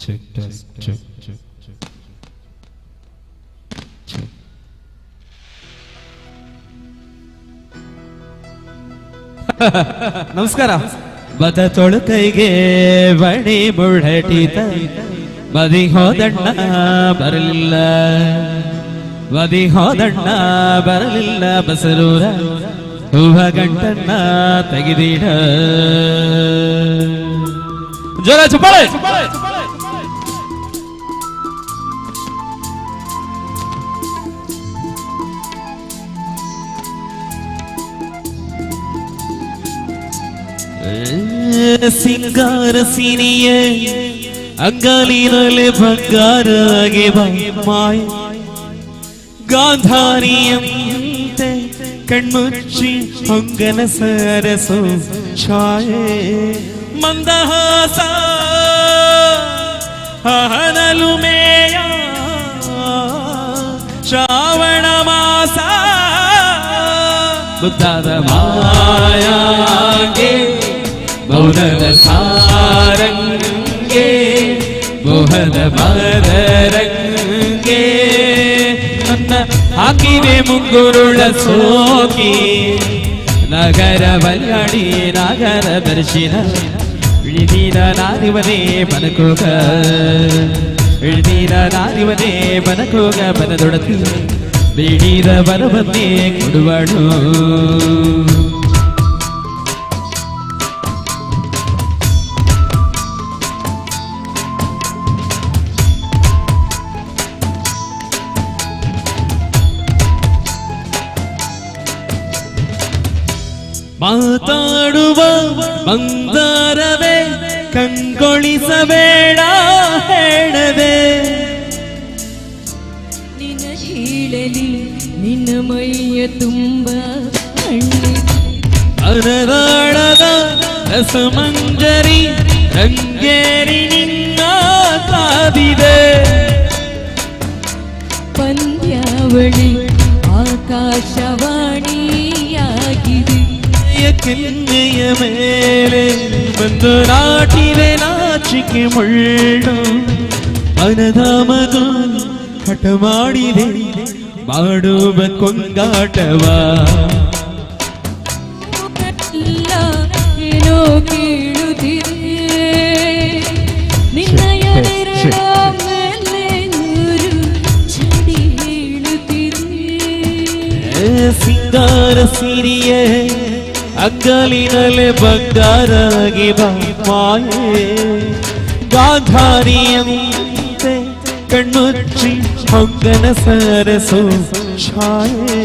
Check test check check check. ನಮಸ್ಕಾರ. ಬದ ತೊಳು ಕೈಗೆ ಬಣಿ ಮುಳಟಿತ ಮದಿ ಹೋದಣ್ಣ ಬರಲಿಲ್ಲ, ಮದಿ ಹೋದಣ್ಣ ಬರಲಿಲ್ಲ, ಬಸರೂರ ಹೂವ ಗಂಟಣ್ಣ ತೆಗೆದಿಡ. ಜೋರ ಚಪ್ಪಾಳೆ. ಸಿಂಗಾರ ಸಿರಿಯ ಅಂಗಾಲಿನಲೆ ಬಂಗಾರ ಮಾಯ ಗಾಂಧಾರಿಯಂತೆ ಕಣ್ಮುಚ್ಚಿ ಹೊಂಗನ ಸರಸು ಛಾಯೆ ಮಂದಹಾಸ ಹನಲುಮೇಯ ಶ್ರಾವಣ ಮಾಸ ಮುದ್ದಾದ ಮಾಯಾಗೆ ಮೌನದ ಸಾರಂಗೆ ಮೋಹದ ಮದರಂಗೆ ನನ್ನ ಹಾಕಿದೆ ಮುಂಗುರುಳ ಸೋಕಿ ನಗರ ಬಲ್ಲಾಡಿ ನಾಗರ ದರ್ಶಿನ ಇಳಿದೀನ ನಾರಿವನೇ ಬನಕೋಗ ಇಳಿದೀನ ನಾರಿವನೇ ಬನಕೋಗ ಬನದೊಡತಿ ಬೇಡಿದ ಬರವನ್ನೇ ಕೊಡುವಳು. ಮಾತಾಡುವ ಮಂದಾರವೇ ಕಂಗೊಳಿಸಬೇಡ ಹೇಳದೆ, ನಿನ್ನ ಹೇಳಲಿ ನಿನ್ನ ಮೈಯ ತುಂಬ ಅನರಾಳದ ರಸಮಂಜರಿ ರಂಗೇರಿ ನಿನ್ನ ಕಾದಿದೆ. ಪಂದ್ಯಾವಳಿ ಆಕಾಶವಾಣಿಯಾಗಿದೆ, ಕೆನ್ನೆಯ ಮೇಲೆ ಬಂದು ನಾಟಿದೆ ನಾಚಿಕೆ ಮುಳ್ಳು, ಮನದ ಮಗು ಹಠ ಮಾಡಿದೆ ಮಾಡುವ ಕೊಂಗಾಟವ. ಏನೋ ಕೇಳುತ್ತಿದೆ ನಿನ್ನಯ ನೆರಳ ಮೇಲೆ ನೂರು ಚಡಿ ಹೇಳುತ್ತಿದೆ. ಸಿಂಗಾರ ಸಿರಿಯೇ ಅಂಗಲಿನಲೆ ಬಂಗಾರಾಗಿ ಮಾಯೆ ಗಾಂಧಾರಿಯಂತೆ ಕಣ್ಮುಚ್ಚಿ ಹೊಂಗನ ಸರಸು ಛಾಯೆ.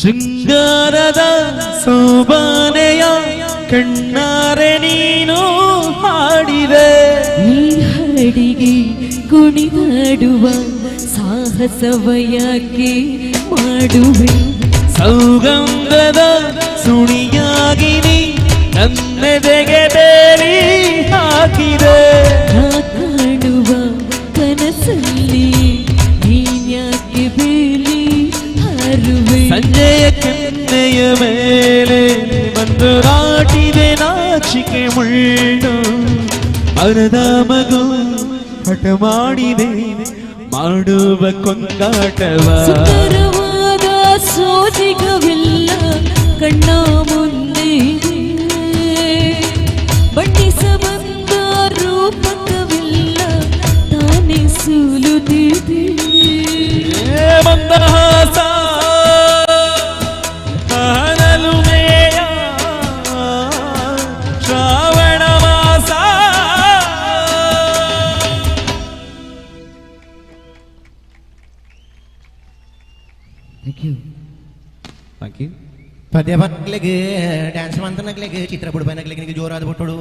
ಶೃಂಗಾರದ ಸೋಬಾನೆಯ ಕಣ್ಣಾರೆ ನೀನು ಹಾಡಿದೆ, ನೀ ಹಾಡಿಗೆ ಕುಣಿದಾಡುವ ಸಾಹಸವಯಾಕೆ ಮಾಡುವೆ, ಸೌಗಂಧದ ಸುಣಿಯಾಗಿ ನೀ ನನ್ನೆದೆಗೆ ಬೇರಿ ಹಾಕಿದೆ. ನಾ ಕಾಣುವ ಕನಸಲ್ಲಿ ನೀನ್ಯಾಕೆ ಬೇಲಿ ಹಾರುವೆ, ಸಂಜೆಯ ಕೆನ್ನೆಯ ಮೇಲೆ ಬಂದು ನಾಟಿದೆ ನಾಚಿಕೆ ಮುಳ್ಳು, ಮರದ ಮಗು ಹಠ ಮಾಡಿದೆ ಮಾಡುವ ಕೊಂಗಾಟವ. ಸುಂದರವಾದ ಸೋಜಿಗವಿಲ್ಲ ಕಣ್ಣ ಮುಂದೆ, ಬಣ್ಣಿಸ ಬಂದ ರೂಪಕವಿಲ್ಲ ತಾನೇ ಸೂಲುತ್ತಿದೆ. ಮಂದಹಾಸ ನಲುಮೆಯ ಶ್ರಾವಣ ಮಾಸ. Thank you. Thank you. ಪದ್ಯ ಬಕ್ಲೆಗೆ ಡ್ಯಾನ್ಸ್ ಮಂತನಗ್ಲೆಗೆ ಚಿತ್ರ ಬುಡಬನಗ್ಲೆಗೆ ನಿಮಗೆ ಜೋರಾದ ಬಿಟ್ಟಳು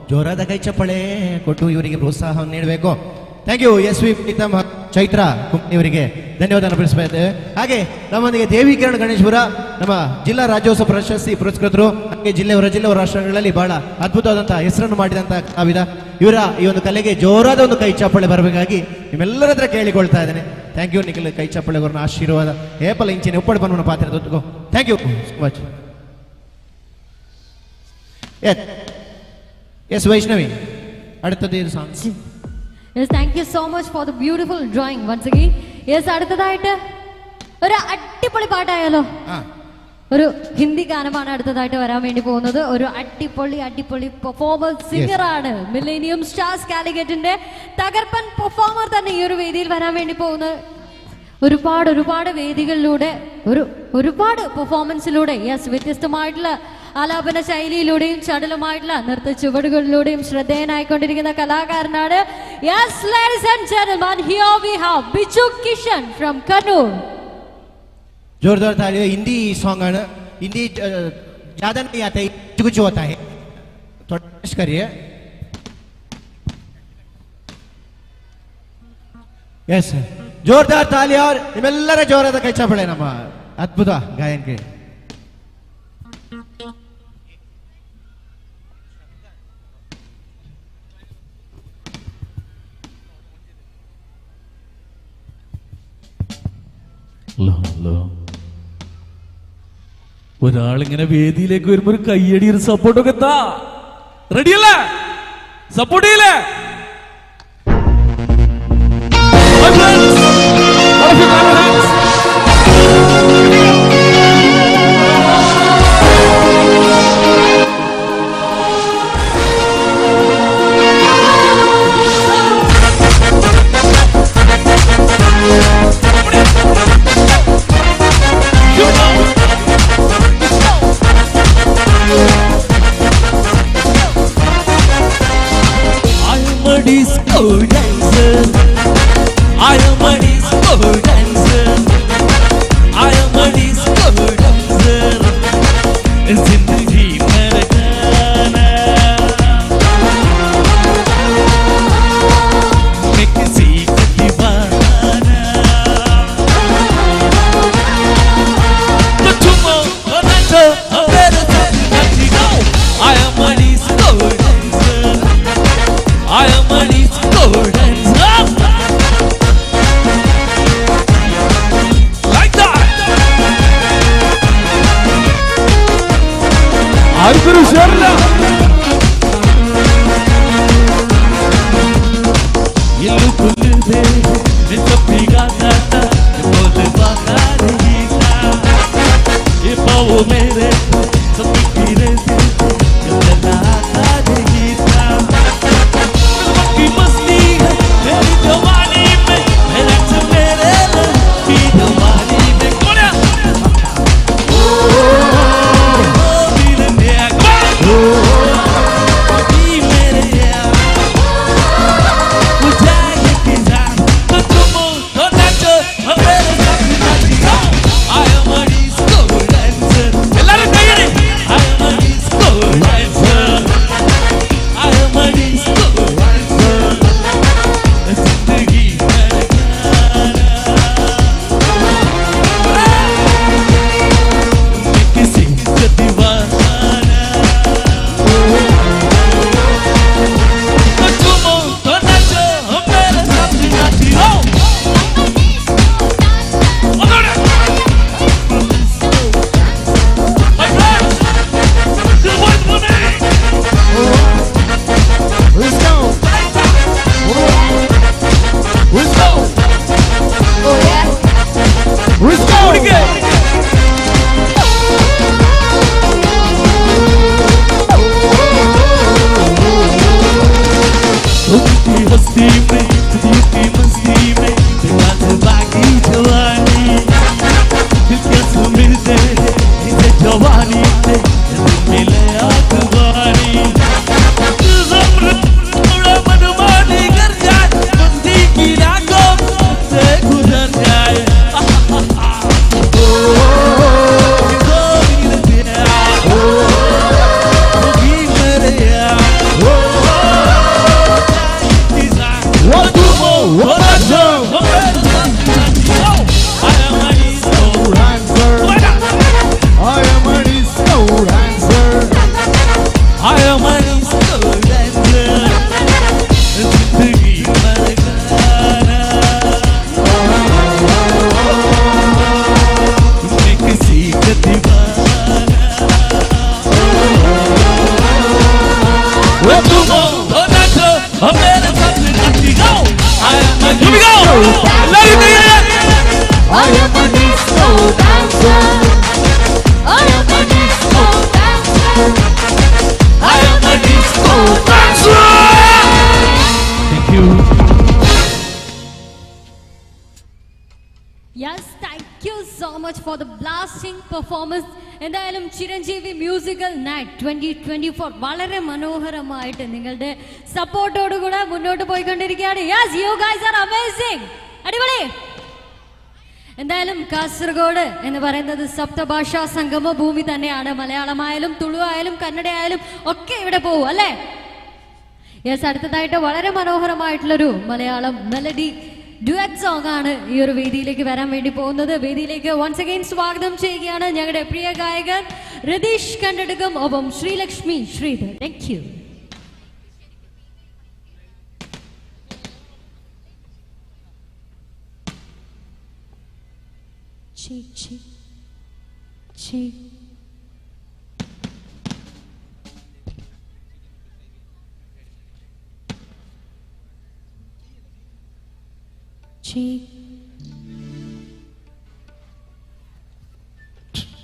ಜೋರಾದ ಕೈ ಚಪ್ಪಳೆ ಕೊಟ್ಟು ಇವರಿಗೆ ಪ್ರೋತ್ಸಾಹವನ್ನು ನೀಡಬೇಕು. Thank you S V Preetham Chaitra ಇವರಿಗೆ ಧನ್ಯವಾದ ಅರ್ಪಿಸ್ತಾ ಇದ್ದೇವೆ. ಹಾಗೆ ನಮ್ಮೊಂದಿಗೆ ದೇವಿಕಿರಣ್ ಗಣೇಶ್ಪುರ, ನಮ್ಮ ಜಿಲ್ಲಾ ರಾಜ್ಯೋತ್ಸವ ಪ್ರಶಸ್ತಿ ಪುರಸ್ಕೃತರು, ಹಾಗೆ ಜಿಲ್ಲೆ ಹೊರ ಜಿಲ್ಲೆ ರಾಷ್ಟ್ರಗಳಲ್ಲಿ ಬಹಳ ಅದ್ಭುತವಾದಂತಹ ಹೆಸರನ್ನು ಮಾಡಿದಂತಹ ಕಲಾವಿದ. ಇವರ ಈ ಒಂದು ಕಲೆಗೆ ಜೋರಾದ ಒಂದು ಕೈ ಚಪ್ಪಾಳೆ ಬರಬೇಕಾಗಿ ನಿಮ್ಮೆಲ್ಲರ ಹತ್ರ ಕೇಳಿಕೊಳ್ತಾ ಇದ್ದೇನೆ. Thank you Nikhil, ಕೈ ಚಪ್ಪಾಳೆಗವ್ರನ್ನ ಆಶೀರ್ವಾದ ಏಪಲ ಇಂಚಿನ ಉಪ್ಪಡು ಬನ್ನುವ ಪಾತ್ರ ತೊತ್ತುಕೋ. Thank you so much. Yes Vaishnavi, അടുത്തത് song. Yes, thank you so much for the beautiful drawing once again. Yes, അടുത്തതായിട്ട് ഒരു അടിപൊളി പാട്ടായാലോ? ഒരു ഹിന്ദി ഗാനമാണ് അടുത്തതായിട്ട് വരാൻ വേണ്ടി പോകുന്നത്. ഒരു അടിപൊളി അടിപൊളി പെർഫോമർ സിംഗർ ആണ്. മില്ലേനിയം സ്റ്റാർസ് കാലിക്കറ്റിന്റെ തകർപ്പൻ പെർഫോമർ തന്നെ ഈ ഒരു വേദിയിൽ വരാൻ വേണ്ടി പോകുന്നത്. ഒരുപാട് ഒരുപാട് വേദികളിലൂടെ ഒരുപാട് പെർഫോമൻസിലൂടെ, യെസ്, വ്യത്യസ്തമായിട്ടുള്ള ആലാപന ശൈലിയിലൂടെയും ചടുലമായിട്ടുള്ള നൃത്ത ചുവടുകളിലൂടെയും ശ്രദ്ധേയനായിക്കൊണ്ടിരിക്കുന്ന കലാകാരനാണ്. Yes, ladies and gentlemen, here we have Biju Kishan from Kannur. जोरदार तालियां। हिंदी सॉन्ग है ना, हिंदी ज्यादा नहीं आता है, कुछ होता है, थोड़ा करिए। ಎಸ್, ಜೋರ್ದಾರ್ ತಾಲಿ और ನಿಮ್ಮೆಲ್ಲರ ಜೋರಾದ ಕೈ ಚಪ್ಪಾಳೆ ನಮ್ಮ ಅದ್ಭುತ ಗಾಯನಕ್ಕೆ. ഒരാളിങ്ങനെ വേദിയിലേക്ക് വരുമ്പോ ഒരു കയ്യടി, ഒരു സപ്പോർട്ടൊക്കെ എത്താ. റെഡിയല്ലേ? സപ്പോർട്ട് ചെയ്യില്ലേ? Disco dancer. I am a disco dancer. I am a disco dancer. Zindagi mera gana. Main kisi ka deewana. To chumo, to nacho, mere saath nacho. I am a disco dancer. I am a disco dancer. Like that. ആർക്കൊരു ഉഷാറില്ല. इल्लू कुल दे मैं गाता था, बोलवा नहीं था। ये पाओ मेरे सब गिरे थे, चलाता नहीं था। की मस्ती है मेरी जवानी में, मेरे से मेरे की जवानी में। कोना ओ दिल में ओ मेरे यार मुझे ये किसा तो तुम तो नाचो मेरे साथ नाचो। I am a disco dancer. ಎಲ್ಲರೂ ಕೈಯಡಿ. I am a disco dancer. Performance. എന്തായാലും ചിരഞ്ജീവി മ്യൂസിക്കൽ നൈറ്റ് 2024 വളരെ മനോഹരമായിട്ട് നിങ്ങളുടെ സപ്പോർട്ടോടുകൂടെ മുന്നോട്ട് പോയിക്കൊണ്ടിരിക്കുകയാണ്. Yes, you guys are amazing. അടിപൊളി. എന്തായാലും കാസർഗോഡ് എന്ന് പറയുന്നത് സപ്തഭാഷാ സംഗമ ഭൂമി തന്നെയാണ്. മലയാളമായാലും തുളു ആയാലും കന്നഡ ആയാലും ഒക്കെ ഇവിടെ പോകും അല്ലേ? യെസ്, അടുത്തതായിട്ട് വളരെ മനോഹരമായിട്ടുള്ളൊരു മലയാളം മെലഡി ഡ്യുവറ്റ് സോങ് ആണ് ഈ ഒരു വേദിയിലേക്ക് വരാൻ വേണ്ടി പോകുന്നത്. വേദിയിലേക്ക് വൺസ് അഗൈൻ സ്വാഗതം ചെയ്യുകയാണ് ഞങ്ങളുടെ പ്രിയ ഗായകൻ രതീഷ് കണ്ടടുക്കം, ഒപ്പം Sreelakshmi Sridhar. Thank you.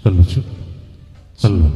Hello, hello.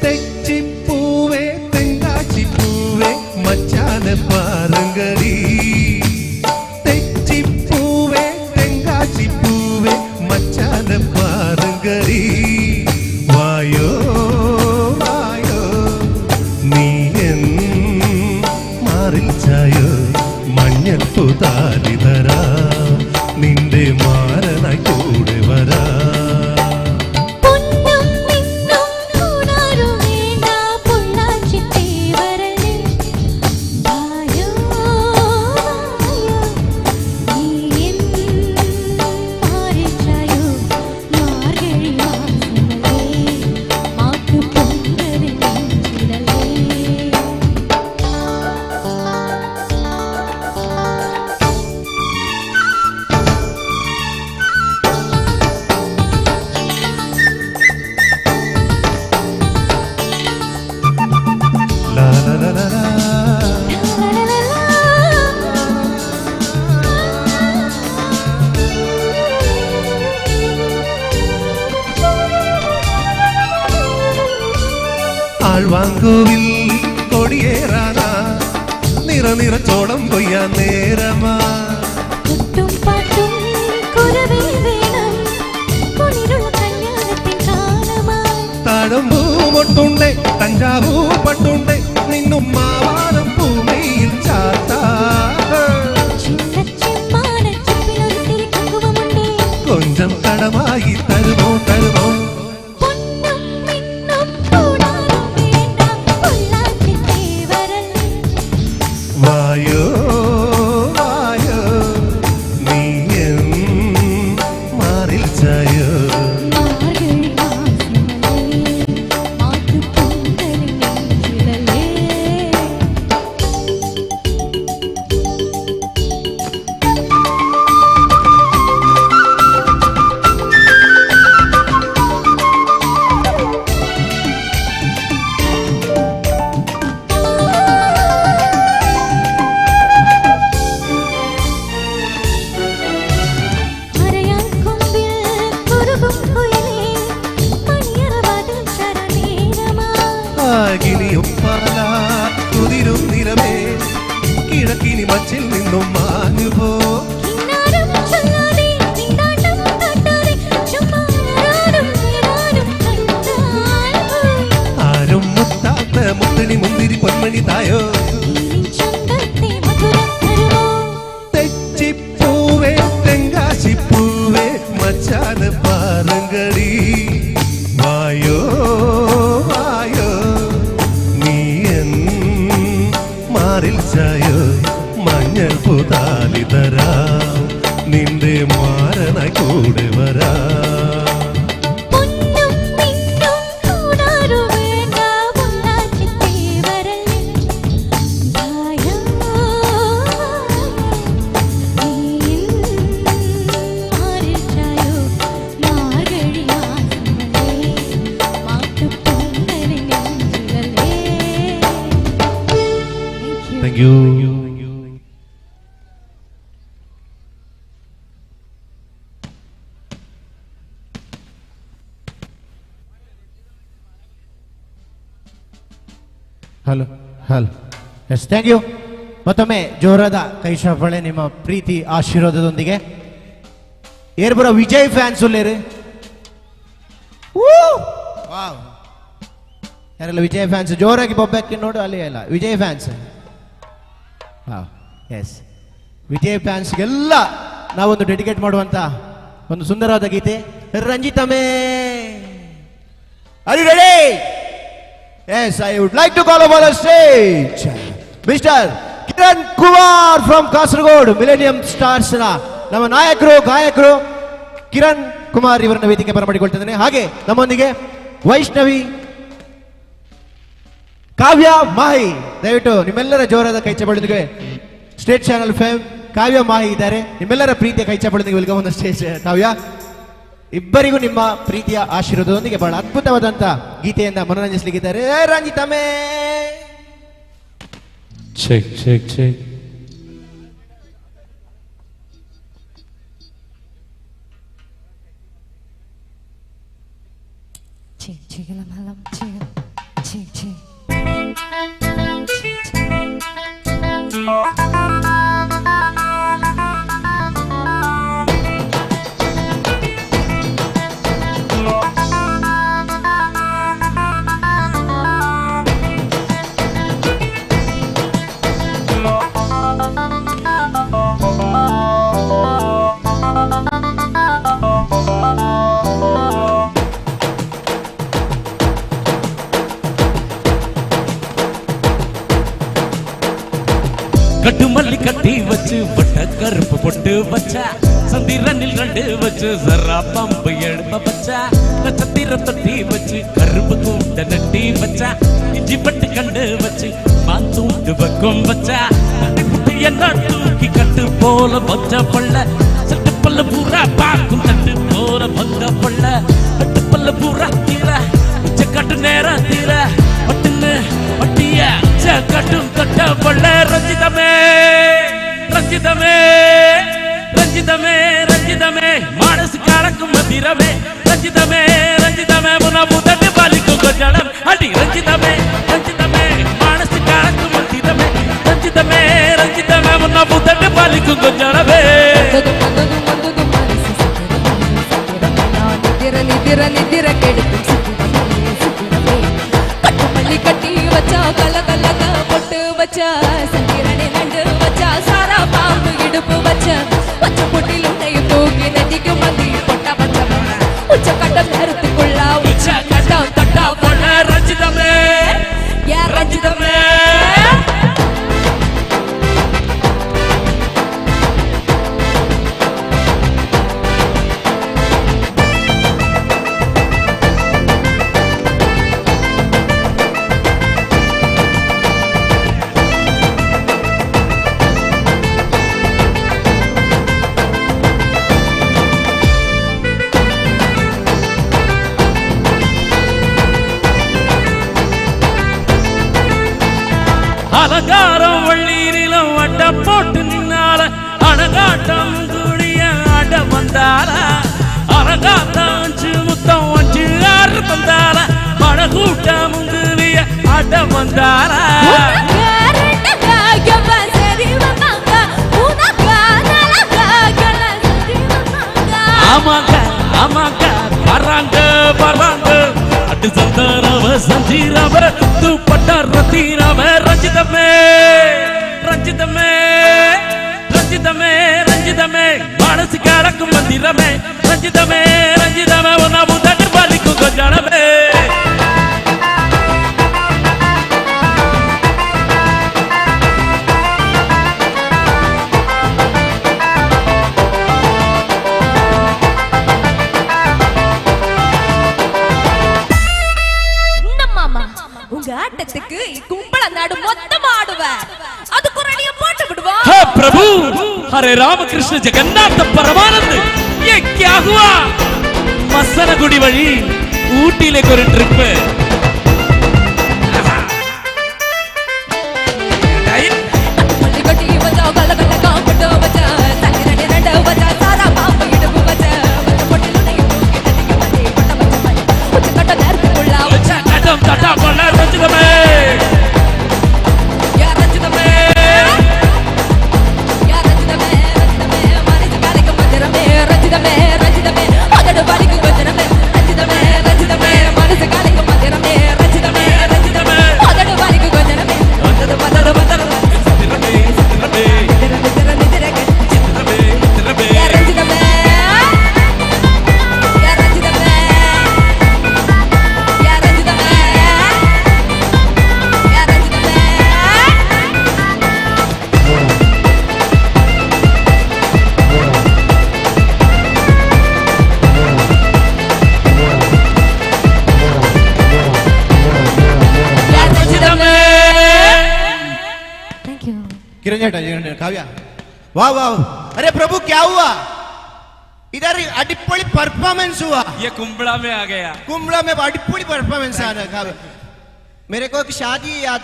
തെച്ചിപ്പൂവേ തെങ്കാച്ചിപ്പൂവേ മച്ചാനെ പാരുങ്കടി. തെച്ചിപ്പൂവേ തെങ്കാച്ചിപ്പൂവേ മച്ചാനെ പാരുങ്കടി. വായോ വായോ നീ എൻ മാറിൽ ചായോ, മഞ്ഞപ്പൂ താലി തരാ, നിന്റെ മാരനായി കൂടെ വരാ. ലാ ലാ ലാ ലാ ലാ. ആഴ്വാങ്കോവിൽ കൊടിയേറാനാ, നിറ നിറച്ചോളം കൊയ്യാൻ നേരമാ. താഴമ്പൂമൊട്ടുണ്ടേ തഞ്ചാവൂ പട്ടുണ്ടേ, നിന്നും മാവാനം പൂമയിൽ ചാത്താ. കൊഞ്ചം കടമായി തരുമോ തരുമോ. വായോ വായോ നീ എൻ മാറിൽ ചായോ. കുതിരും നിലമേ, കിഴക്കിനി മച്ചിൽ നിന്നും മാഞ്ഞുപോ. ആരും മുത്താത്ത മുത്തണി മുന്തിരി പൊന്മണി തായോ. തെച്ചിപ്പൂവേ തെങ്കാശിപ്പൂവേ മച്ചാന് പാറങ്കടി. വായോ വായോ. മാറിൽ ചായോ മഞ്ഞൾ പുതാലി തരാം നിന്റെ മാരണ കൂടെ വരാം. Thank you. Hello hello, yes, thank you. ಮತ್ತೊಮ್ಮೆ ಜೋರಾದ ಕೈ ಚಪ್ಪಾಳೆ ನಿಮ್ಮ ಪ್ರೀತಿ ಆಶೀರ್ವಾದದೊಂದಿಗೆ. ಏರ್ಬರ ವಿಜಯ್ ಫ್ಯಾನ್ಸ್ ಉಲ್ಲೇರು? ವಾವ್, ಯಾರೆಲ್ಲ ವಿಜಯ್ ಫ್ಯಾನ್ಸ್ ಜೋರಾಗಿ ಬೊಬ್ಬಾಕಿ ನೋಡು. ಅಲ್ಲಿ ಅಲ್ಲ ವಿಜಯ್ ಫ್ಯಾನ್ಸ್. ಹಾಂ, ಎಸ್, ವಿಜಯ್ ಫ್ಯಾನ್ಸ್ಗೆಲ್ಲ ನಾವೊಂದು ಡೆಡಿಕೇಟ್ ಮಾಡುವಂತ ಒಂದು ಸುಂದರವಾದ ಗೀತೆ ರಂಜಿತಮೇ. Are you ready? Yes, I would like to call upon the stage Mr. Kiran Kumar from Kasaragod, Millennium Stars ನ ನಮ್ಮ ನಾಯಕರು ಗಾಯಕರು ಕಿರಣ್ ಕುಮಾರ್ ಇವರನ್ನ ವೇದಿಕೆ ಬರಮಾಡಿಕೊಳ್ತಿದ್ದೇನೆ. ಹಾಗೆ ನಮ್ಮೊಂದಿಗೆ ವೈಷ್ಣವಿ, ಕಾವ್ಯ ಮಾಹಿ, ದಯವಿಟ್ಟು ನಿಮ್ಮೆಲ್ಲರ ಜೋರಾದ ಕೈ ಚಪ್ಪಾಳೆಯೊಂದಿಗೆ state channel fame Kavya Mahi ಇದ್ದಾರೆ. ನಿಮ್ಮೆಲ್ಲರ ಪ್ರೀತಿಯ ಕೈ ಚಪ್ಪಾಳೆಯೊಂದಿಗೆ welcome on stage ಕಾವ್ಯ. ಇಬ್ಬರಿಗೂ ನಿಮ್ಮ ಪ್ರೀತಿಯ ಆಶೀರ್ವಾದದೊಂದಿಗೆ ಬಹಳ ಅದ್ಭುತವಾದಂತ ಗೀತೆಯಿಂದ ಮನರಂಜಿಸಲಿಕ್ಕಿದ್ದಾರೆ. ರಂಜಿತಮೇ. Check check check. Check check check check check. கட்டுமல்லி கட்டி வச்சு வட்ட கருப்பு பொட்டு வச்சா சந்திரனில் ரெண்டு வச்சு சரா பம்பு எழுப்ப வச்சா நட்சத்திர தொட்டி வச்சு கரும்பு கூண்ட நட்டி வச்சா இஞ்சி பட்டு கண்டு வச்சு மான் தூண்டு பக்கம் வச்சா புட்டி என்ன தூக்கி கட்டு போல வச்ச பள்ள சட்டு பல்ல பூரா பாக்கும் தட்டு போல வந்த பள்ள கட்டு பல்ல பூரா தீர உச்ச கட்டு நேரம் தீர பட்டுன்னு பட்டிய கட்டும் கட்ட பள்ள ரஞ்சிதமே ரஞ்சிதமே ரஞ்சிதமே ரஞ்சிதமே மனசு கலக்கும் மந்திரமே ரஞ்சிதமே ரஞ்சிதமே உணவு தட்டு பாலிக்கு கொஞ்சம் அடி ரஞ்சிதமே ரஞ்சிதமே மனசு கலக்கும் மந்திரமே ரஞ்சிதமே ரஞ்சிதமே உணவு தட்டு பாலிக்கு கொஞ்சமே. நிதிர கெடுக்கும் கட்டுமல்லி கட்டி வச்சா கல கலக பொட்டு வச்சா சந்திரனை நண்டு வச்சா சாரா பாம்பு இடுப்பு வச்ச பச்சை பொட்டில் உன்னையும் தூக்கி நெத்திக்கு மந்தி பொட்டா வச்ச உச்ச கட்டம் நேரத்துக்குள்ள உச்ச கட்டம் தட்டா பொண்ண ரஞ்சிதமே ஏ ரஞ்சிதமே. அலங்காரம் வள்ளீரிலும் வட்ட போட்டு நின்னால அழகாட்டம் கூடிய ஆட வந்தால அழகாட்டம் அஞ்சு முத்தம் அஞ்சு ஆறு தந்தால மழகூட்டம் கூடிய ஆட வந்தால ஆமாங்க ஆமாங்க வர்றாங்க வர்றாங்க அட்டு சந்தாரவ சஞ்சீரவ தூப்பட்ட ரத்தீரவ ரஞ்சிதமே ரஞ்சிதமே ரஞ்சிதமே ரஞ்சிதமே மனசு கலக்கும் மந்திரமே ரஞ்சிதமே ரஞ்சிதமே உணவு தட்டு பாலிக்கும் கொஞ்சமே. കുമ്പള നാട് മൊത്തം ആടുവ. അത് കുറേ പാട്ട് വിടുവാ. हे प्रभु, हरे राम कृष्ण जगन्नाथ परमानंद, ये क्या हुआ? മസനഗുഡി വഴി ഊട്ടിയിലേക്ക് ഒരു ട്രിപ്പ്. किरण जेटा, काव्या, वाह वाह, अरे प्रभु क्या हुआ इधर? अडिपोली परफॉर्मेंस हुआ। ये कुंबड़ा में आ गया। कुंबड़ा में अडिपोली परफॉर्मेंस आ रहा है। काव्या, मेरे को एक शादी याद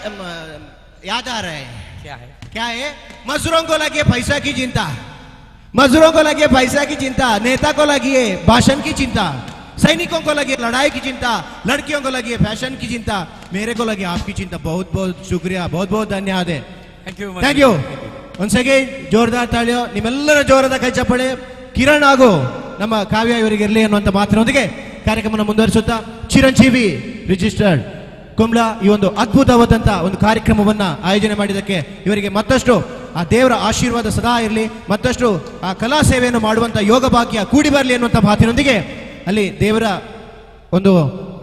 याद आ रहा है। क्या है? क्या है? मजदूरों को लगी है पैसा की चिंता, मजदूरों को लगी है पैसा की चिंता, नेता को लगी है भाषण की चिंता, सैनिकों को लगी है लड़ाई की चिंता, लड़कियों को लगी है फैशन की चिंता, मेरे को लगी आपकी चिंता। बहुत बहुत शुक्रिया, बहुत बहुत धन्यवाद है। Thank you once again. ಜೋರದಾರ್ ತಾಳಿಯೋ, ನಿಮ್ಮೆಲ್ಲರ ಜೋರದ ಕೈ ಚಪ್ಪಳೆ ಕಿರಣ್ ಹಾಗೂ ನಮ್ಮ ಕಾವ್ಯ ಇವರಿಗೆ ಇರಲಿ ಅನ್ನುವಂಥ ಮಾತಿನೊಂದಿಗೆ ಕಾರ್ಯಕ್ರಮವನ್ನು ಮುಂದುವರಿಸುತ್ತಾ, ಚಿರಂಜೀವಿ ರಿಜಿಸ್ಟರ್ಡ್ ಕುಂಬ್ಳಾ ಈ ಒಂದು ಅದ್ಭುತವಾದಂಥ ಒಂದು ಕಾರ್ಯಕ್ರಮವನ್ನ ಆಯೋಜನೆ ಮಾಡಿದ್ದಕ್ಕೆ ಇವರಿಗೆ ಮತ್ತಷ್ಟು ಆ ದೇವರ ಆಶೀರ್ವಾದ ಸದಾ ಇರಲಿ, ಮತ್ತಷ್ಟು ಆ ಕಲಾ ಸೇವೆಯನ್ನು ಮಾಡುವಂಥ ಯೋಗ ಭಾಗ್ಯ ಕೂಡಿ ಬರಲಿ ಅನ್ನುವಂಥ ಮಾತಿನೊಂದಿಗೆ ಅಲ್ಲಿ ದೇವರ ಒಂದು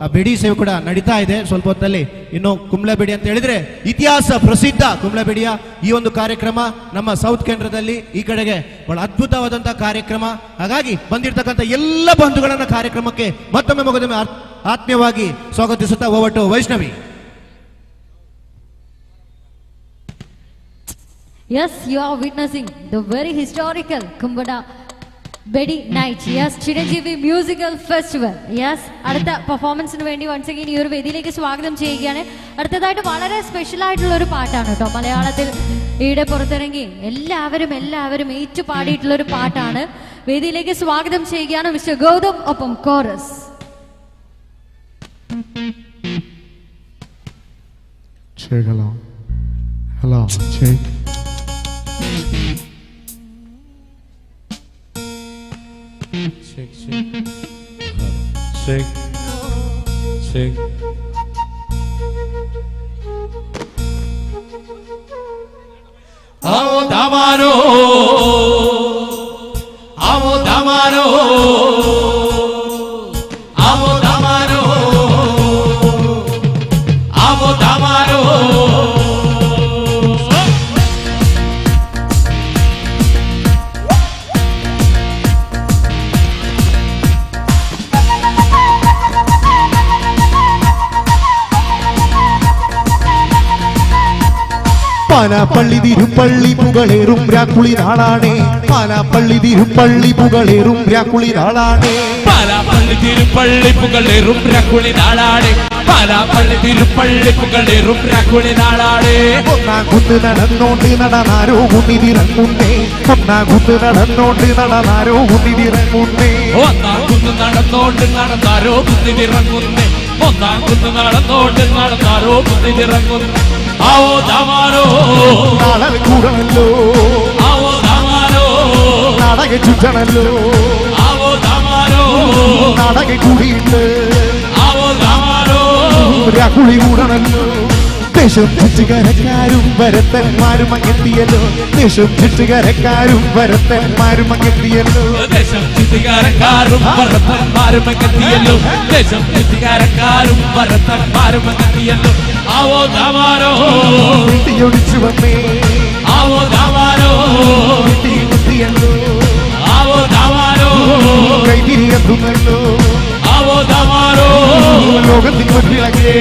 ಆ ಬೆಡಿ ಸೇವೆ ಕೂಡ ನಡೀತಾ ಇದೆ. ಸ್ವಲ್ಪ ಹೊತ್ತಲ್ಲಿ ಇನ್ನು ಕುಂಬ್ಳ ಬೆಡಿ ಅಂತ ಹೇಳಿದ್ರೆ ಇತಿಹಾಸ ಪ್ರಸಿದ್ಧ ಕುಂಬ್ಳ ಬೆಡಿಯ ಈ ಒಂದು ಕಾರ್ಯಕ್ರಮ ನಮ್ಮ ಸೌತ್ ಕೇಂದ್ರದಲ್ಲಿ ಈ ಕಡೆಗೆ ಬಹಳ ಅದ್ಭುತವಾದಂತಹ ಕಾರ್ಯಕ್ರಮ. ಹಾಗಾಗಿ ಬಂದಿರತಕ್ಕಂಥ ಎಲ್ಲ ಬಂಧುಗಳನ್ನ ಕಾರ್ಯಕ್ರಮಕ್ಕೆ ಮತ್ತೊಮ್ಮೆ ಮಗದೊಮ್ಮೆ ಆತ್ಮೀಯವಾಗಿ ಸ್ವಾಗತಿಸುತ್ತಾ over to Vaishnavi. Yes, you are witnessing the very historical Kumbada Bedi Night. Yes, Chiranjeevi Musical Festival. Yes, അടുത്ത പെർഫോമൻസിന് വേണ്ടി വൺസ് അഗൈൻ ഈ ഒരു വേദിയിലേക്ക് സ്വാഗതം ചെയ്യുകയാണ്. അടുത്തതായിട്ട് വളരെ സ്പെഷ്യൽ ആയിട്ടുള്ള ഒരു പാട്ടാണ് കേട്ടോ. മലയാളത്തിൽ ഈയിടെ പുറത്തിറങ്ങി എല്ലാവരും എല്ലാവരും ഏറ്റുപാടിയിട്ടുള്ള ഒരു പാട്ടാണ്. വേദിയിലേക്ക് സ്വാഗതം ചെയ്യുകയാണ് മിസ്റ്റർ ഗൗതം, ഒപ്പം chorus. Check, hello. Hello, check. Check, check. Check, check. आओ दामारो, आओ दामारो, आओ दामारो, आओ दामारो. പാലാപ്പള്ളി തിരുപ്പള്ളി പുകളേറും രാക്കുളി നാളാണേ, പാലാപ്പള്ളി തിരുപ്പള്ളി പുകളേറും രാക്കുളി നാളാണേ, പാലാപ്പള്ളി തിരുപ്പള്ളി പുകളേറും രാക്കുളി നാളാണേ, പാലാപ്പള്ളി തിരുപ്പള്ളി പുകളേറും രാക്കുളി നാളാണേ. ഒന്നാം കുത്ത് നടന്നോണ്ട് നടന്നാരോ കുന്നിതിറങ്ങുന്നേ, ഒന്നാം കുത്ത് നടന്നോണ്ട് നടന്നാരോ കുന്നിതിറങ്ങുന്നേ, ഒന്നാം കുത്ത് നടന്നോണ്ട് നടന്നാരോ കുന്നിതിറങ്ങുന്നേ, ഒന്നാം കുത്ത് നടന്നോണ്ട് നടന്നാരോ കുന്നിതിറങ്ങുന്നേ. आओ दामारो നാടക കൂടണല്ലോ, आओ दामारो നാടക ചുറ്റണല്ലോ, आओ दामारो നാടക കൂടിയിട്ട് आओ ദാമാരോ രാക്കുളി കൂടണല്ലോ. ദേശം ചുറ്റുകരക്കാരും ഭരത്തന്മാരും അങ്ങെത്തിയല്ലോ, ദേശം ചുറ്റുകരക്കാരും ഭരത്തന്മാരും അങ്ങെത്തിയല്ലോ, ദേശം ചുറ്റുകരക്കാരും ഭരത്തന്മാരും അങ്ങെത്തിയല്ലോ, ദേശം ചുറ്റുകരക്കാരും ഭരത്തന്മാരും അങ്ങെത്തിയല്ലോ. ആവോ ദാമാരോ ഒടിച്ചു വന്നേ, ആവോ ദാമാരോ കുത്തിയല്ലോ, ആവോ ദാമാരോ കൈതിരി കത്തുന്നല്ലോ, ആവോ ദാമാരോ ലോകത്തിൽ വിളക്കേ.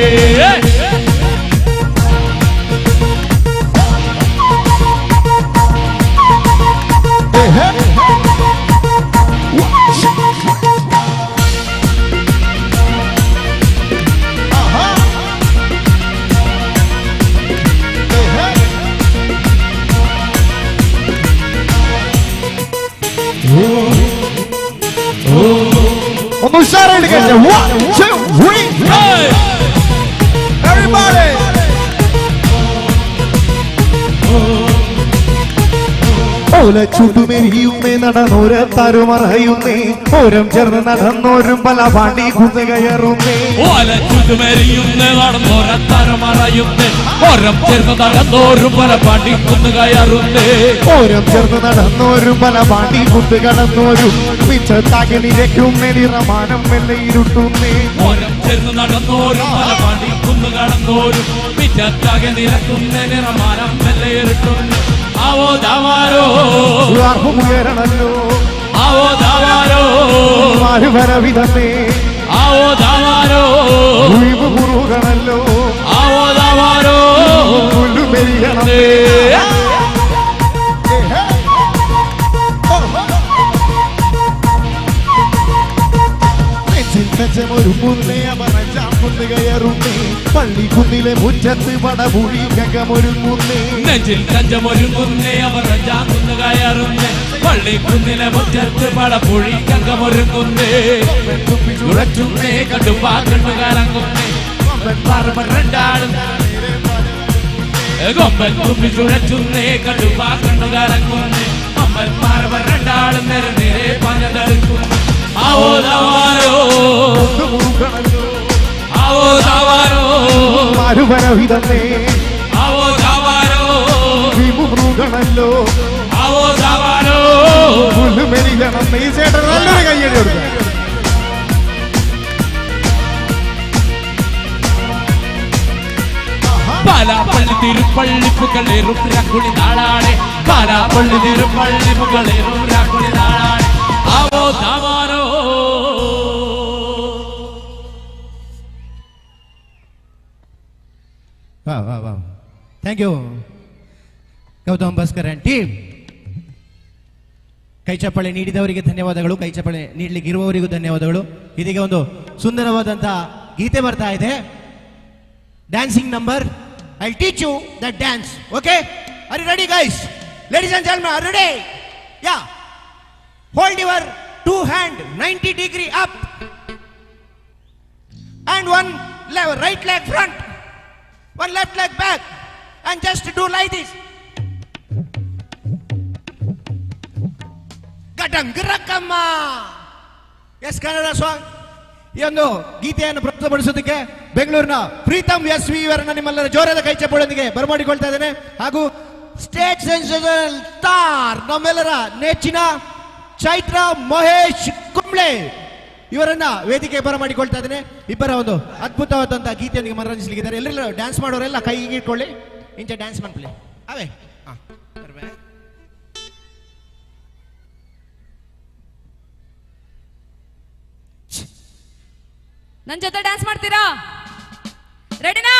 Say it again. 1, 2, 3. Hey! Everybody. ഓലച്ചുട്ടുമെരിയുന്നേ നടന്നോരത്താരുമറയുന്നേ ഓരം ചേർന്ന് നടന്നോരും പല പാണ്ടി കുന്ന് കയറുന്നേ ഓലച്ചുട്ടുമെരിയുന്നേ നടന്നോരത്താരുമറയുന്നേ ഓരം ചേർന്ന് നടന്നോരും പല പാണ്ടി കുന്ന് കയറുന്നേ ഓരം ചേർന്ന് നടന്നോരും പല പാണ്ടി കുന്ന് കടന്നോരും മിച്ചത്താകെ നിരക്കുന്നേ നിറമാനം മെല്ലെ ഇരുട്ടുന്നേ ഓരം ചേർന്ന് നടന്നോരും പല പാണ്ടി കുന്ന് കടന്നോരും മിച്ചത്താകെ നിരക്കുന്നേ നിറമാനം മെല്ലെ ഇരുട്ടുന്നേ ആവോ ദാവാരോ ഉയരണല്ലോ ആവോ ദാവാരോ മാരുവരവിതന്നേ ആവോ ദാവാരോ ഒഴിവ് കുറുകണല്ലോ ആവോ ദാവാരോ പുല്ലുമെരിയണമേ. നെഞ്ചിൽ അവരഞ്ചാം കയറുന്നേ പള്ളിക്കുന്നിലെ മുറ്റത്ത് പടപുഴി കകമൊരുങ്ങുന്നേ നെഞ്ചിൽ തഞ്ചമൊരുങ്ങുന്നേ അവർ അഞ്ചാം കുന്ന് കയറുന്നേ പള്ളിക്കുന്നിലെ മുറ്റത്ത് പടപുഴി കങ്കമൊരുങ്ങുന്നേ ചുഴറ്റുന്നേ കടുപ്പാ കണ്ണു കലങ്ങുന്നേ രണ്ടാളും കൊമ്പൻ തുമ്പി ചുഴറ്റുന്നേ കടുപ്പാ കണ്ണു കലങ്ങുന്നേ അമ്പൻ പാർവ രണ്ടാളും നേരെ നേരെ പഞ്ഞതെടുക്കുന്നു ആവോ ദാവാരോ ആവോ ദാവാരോ മാരുവരവിതന്നേ ആവോ ദാവാരോ ഭീമുമൃഗണല്ലോ ആവോ ദാവാരോ പുല്ലുമെരിയണം. ഈ ചേട്ടൻ നല്ലൊരു കയ്യടി കൊടുക്കാം. പാലാപ്പള്ളി തിരുപ്പള്ളിപ്പുകളേറും രാക്കുളി നാളാണ് പാലാപ്പള്ളി തിരുപ്പള്ളിപ്പുകളേറും രാക്കുളി നാളാണ് ആവോ ദാവാരോ. ವಾಹ್ ವಾಹ್ ವಾಹ್. Thank you Gautam Bhaskar and team. ಕೈ ಚಪ್ಪಾಳೆ ನೀಡಿದವರಿಗೆ ಧನ್ಯವಾದಗಳು, ಕೈ ಚಪ್ಪಾಳೆ ನೀಡಲಿಕ್ಕೆ ಇರುವವರಿಗೂ ಧನ್ಯವಾದಗಳು. ಇದೀಗ ಒಂದು ಸುಂದರವಾದಂತಹ ಗೀತೆ ಬರ್ತಾ ಇದೆ, dancing number. I teach you the dance, okay? Are you ready guys? Ladies and gentlemen, are ready? Yeah, hold your two hand 90 degree up and one right leg front, one left leg back, and just do like this. Gadangrakkamma. Yes, Kannada song. ಈ ಒಂದು ಗೀತೆಯನ್ನು ಪ್ರಸ್ತುತಪಡಿಸೋದಕ್ಕೆ ಬೆಂಗಳೂರಿನ Preetham S V ಇವರನ್ನ ನಿಮ್ಮೆಲ್ಲರ ಜೋರಾದ ಕೈ ಚಪ್ಪಾಳೆಯೊಂದಿಗೆ ಬರಮಾಡಿಕೊಳ್ತಾ ಇದ್ದೇನೆ. ಹಾಗೂ ಸ್ಟೇಟ್ ಸೆನ್ಸೇಷನಲ್ ಸ್ಟಾರ್ ನಮ್ಮೆಲ್ಲರ ನೆಚ್ಚಿನ ಚೈತ್ರ ಮಹೇಶ್ ಕುಂಬ್ಳೆ ಇವರನ್ನ ವೇದಿಕೆ ಬರಮಾಡಿಕೊಳ್ತಾ ಇದ್ದೇನೆ. ಇಬ್ಬರ ಒಂದು ಅದ್ಭುತವಾದಂತಹ ಗೀತೆಯೊಂದಿಗೆ ಮನರಂಜಿಸಲಿಕ್ಕಿದ್ದಾರೆ. ಎಲ್ಲರೆಲ್ಲ ಡ್ಯಾನ್ಸ್ ಮಾಡೋರೆಲ್ಲ ಕೈಗೆ ಇಟ್ಕೊಳ್ಳಿ, ಇಂಚೆ ಡ್ಯಾನ್ಸ್ ಮಾಡ್ಕೊಳ್ಳಿ. ಅವೇ ನನ್ನ ಜೊತೆ ಡ್ಯಾನ್ಸ್ ಮಾಡ್ತೀರಾ? ರೆಡಿನಾ?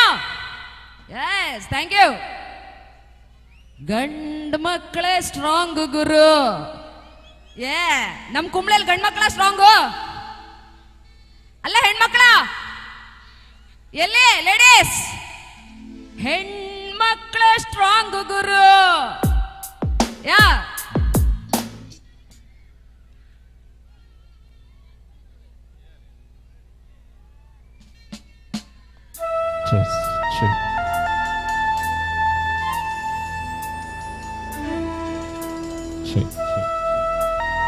Yes, thank you. ಗಂಡು ಮಕ್ಕಳೇ ಸ್ಟ್ರಾಂಗ್ ಗುರು. ಏ ನಮ್ ಕುಂಬ್ಳೆಲ್ ಗಂಡ್ ಮಕ್ಕಳ ಸ್ಟ್ರಾಂಗು ಅಲ್ಲ ಹೆಣ್ಮಕ್ಳ? ಎಲ್ಲಿ ಲೇಡೀಸ್? ಹೆಣ್ಮಕ್ಳ ಸ್ಟ್ರಾಂಗ್ ಗುರು. ಯಾ Just check. Check. Check.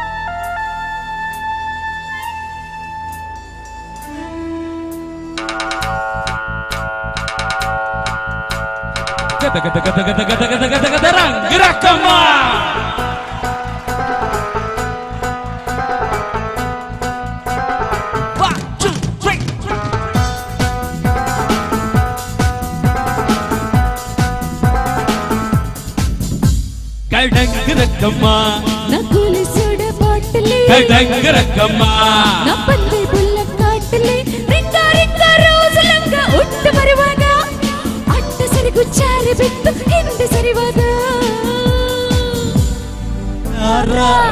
ಗದ ಗದ ಗದ ಗದ ಗದ ಗದ ಗದ ಗದ ರಂಗರಕ್ಕಮ್ಮ. One, two, three. ಕಡಂಗರಕ್ಕಮ್ಮ ನಕುಲಿಸುಡ ಬಾಟಲಿ ಕಡಂಗರಕ್ಕಮ್ಮ ನಪ್ಪಂದೆ ಬುಲ್ಲ ಕಾಟಲಿ ರಿಂಗ ರಿಂಗ ರೋಸ್ ಲಂಗ ಉಟ್ಟು ಬರುವಾಗ ಅಟ್ಟ ಸರಿಗು ಚಾರಿ ಬಿತ್ತು ಹಿಂದೆ ಸರಿವಾದ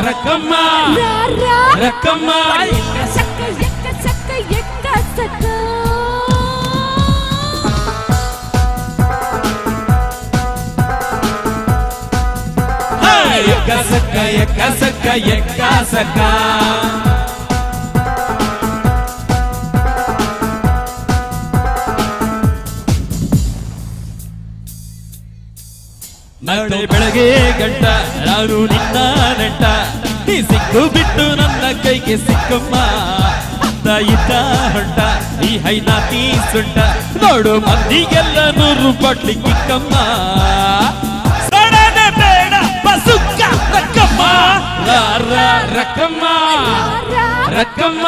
ರಕ್ಕಮ್ಮ ರಕ್ಕಮ್ಮ ಎಕ್ಕ ಸಕ್ಕ ಎಕ್ಕ ಸಕ್ಕ ಎಕ್ಕ ಸಕ್ಕ ಎಕ್ಕ ಸಕ್ಕ ಎಕ್ಕ ಸಕ್ಕ ಎಕ್ಕ ಸಕ್ಕ. ನಾಳೆ ಬೆಳಗ್ಗೆ ಗಂಟ ನಾನು ನಿನ್ನ ನೆಂಟ, ನೀ ಸಿಕ್ಕು ಬಿಟ್ಟು ನನ್ನ ಕೈಗೆ ಸಿಕ್ಕಮ್ಮ. ಅಂತ ಇದ್ದ ಹೊಂಟ ಈ ಹೈನಾತಿ ಸುಂಟ, ನೋಡು ಮಂದಿಗೆಲ್ಲ 100 ಬಾಟ್ಲಿ ಕಿಕ್ಕಮ್ಮ. ಸಡನೆ ಬೇಡ ಬಸುಕ್ಕ ರಕ್ಕಮ್ಮ, ರಕ್ಕಮ್ಮ ರಕ್ಕಮ್ಮ.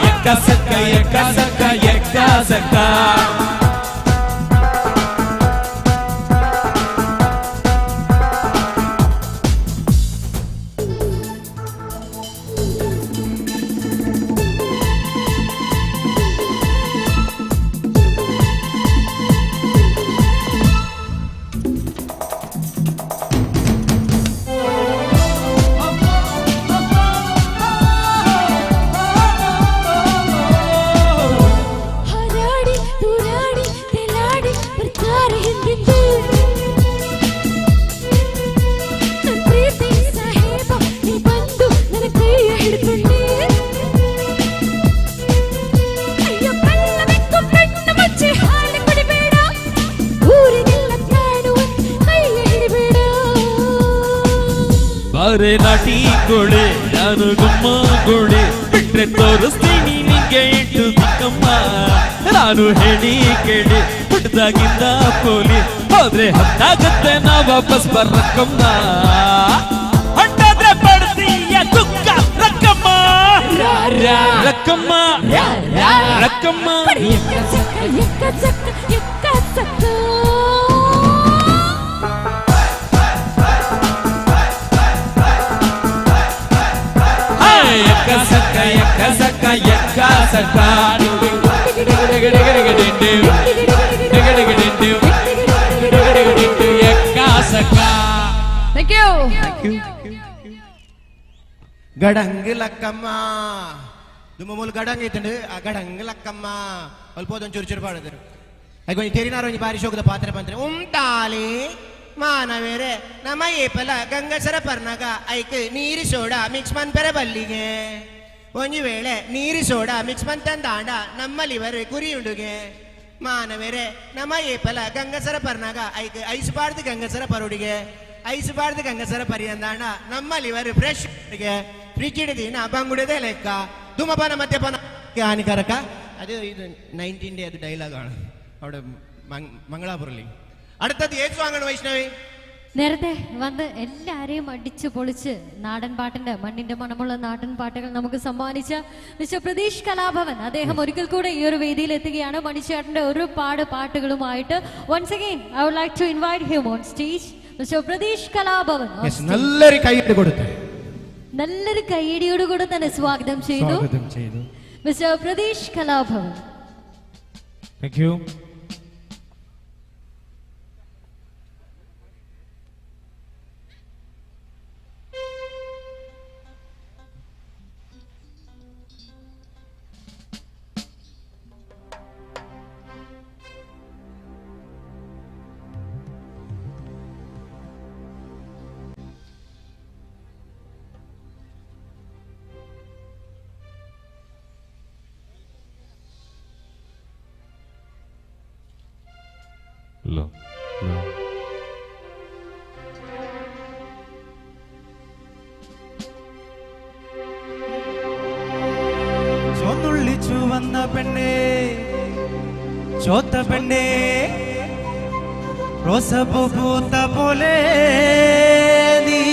ಎಕ್ಕ ಸಕ್ಕ ಎಕ್ಕ ಸಕ್ಕ ಎಕ್ಕ ಸಕ್ಕ. ಬಾರೆ ನಾಟಿ ಕೋಳಿ ನಾನು ಗುಮ್ಮ ಗೋಳಿ, ಬಿಟ್ರೆ ತೋರಿಸ್ತೀನಿ ನಿಂಗೆ ಇಟ್ಟು ದಿಕ್ಕಮ್ಮ. ನಾನು ಹೇಳಿ ಕೇಳಿ ಹುಟ್ಟದಾಗಿಂದ ಪೋಲಿ, ಹೋದ್ರೆ ಹತ್ತಾಗತ್ತೆ ನಾ ವಾಪಸ್ ಬರಕ್ಕಮ್ಮ. ಹೊಟ್ಟಾದ್ರೆ ಪಡ್ತೀಯ ದುಃಖ ರಕ್ಕಮ್ಮ ರಕ್ಕಮ್ಮ ರಕ್ಕಮ್ಮ. ಎಕ್ಕ ಸಕ್ಕ ಎಕ್ಕ ಸಕ್ಕ ಎಕ್ಕ ಸಕ್ಕ. ಎಕ್ಕ ಸಕ್ಕ. Thank you. ಗಡಂಗ್ ಲಕ್ಕಮ್ಮ ದುಮ್ಮ ಮೂಲು ಗಡಂಗ್ ಐತಂಡು, ಆ ಗಡಂಗ್ ಲಕ್ಕಮ್ಮ ಅಲ್ಪ ಒಂಚೂರು ಚೂರು ಪಾಡಿದ್ರು. ಅಯ್ಯ ತೆರಿನಾರು ಒಂಜಿ ಬಾರಿ ಶೋಕದ ಪಾತ್ರ ಬಂದ್ರೆ ಉಂಟಾಲಿ ಮಾನವೇರೆ ನಮ್ಮ ಏಪಲ ಗಂಗಸರ ಪರ್ನಗ ಐಕ್ ನೀರು ಸೋಡಾ ಮಿಕ್ಸ್ ಮನ್ಪೆರೆ ಬಲ್ಲಿಗೆ, ಒಂಜಿ ವೇಳೆ ನೀರು ಸೋಡಾ ಮಿಕ್ಸ್ ಮಂತಂದಾಂಡ ನಮ್ಮ ಲಿವರ್ ಕುರಿ ಉಂಡುಗೆ. ಮಾನವೇರೆ ನಮ್ಮ ಏಪಲ ಗಂಗಸರ ಪರ್ನಗ ಐಕ್ ಐಸ್ ಬಾರ್ದು ಗಂಗಸರ ಪರುಡಿಗೆ, ಐಸ್ ಬಾರ್ದು ಗಂಗಸರ ಪರಿಯಂದಾಂಡ ನಮ್ಮ ಲಿವರ್ ಫ್ರೆಶ್ ಫ್ರಿಜ್ ಹಿಡಿದಿನ ಬಂಗುಡದೆ ಲೆಕ್ಕ. ಧೂಮಪಾನ ಮದ್ಯಪಾನ ಹಾನಿಕಾರಕ. ಅದು ಇದು 19 ಡೇ ಅದು ಡೈಲಾಗ್ ಅವಡ ಮಂಗಳಾಪುರಲ್ಲಿ. അടുത്തത് ഏത് സോങ്ങാണ് വൈഷ്ണവി? നേരത്തെ വന്ന് എല്ലാരെയും അടിച്ചു പൊളിച്ച് നാടൻ പാട്ടിന്റെ മണ്ണിന്റെ മണമുള്ള നാടൻ പാട്ടുകൾ നമുക്ക് സമ്മാനിച്ച മിസ്റ്റർ പ്രതീഷ് കലാഭവൻ അദ്ദേഹം ഒരിക്കൽ കൂടെ ഈ ഒരു വേദിയിൽ എത്തുകയാണ് മണിച്ചേട്ടന്റെ ഒരുപാട് പാട്ടുകളുമായിട്ട്. Once again I would like to invite him on stage, mister Pratheesh Kalabhavan. നല്ലൊരു കൈയ്യടി കൊടുത്തു, നല്ലൊരു കൈയടിയോടുകൂടെ തന്നെ സ്വാഗതം ചെയ്തു mister Pratheesh Kalabhavan. Thank you. Hello. Hello. ചുവന്നുള്ളി ചുവന്ന പെണ്ണേ, ചോത്ത പെണ്ണേ, റോസപ്പൂ പൂത്ത പോലെ നീ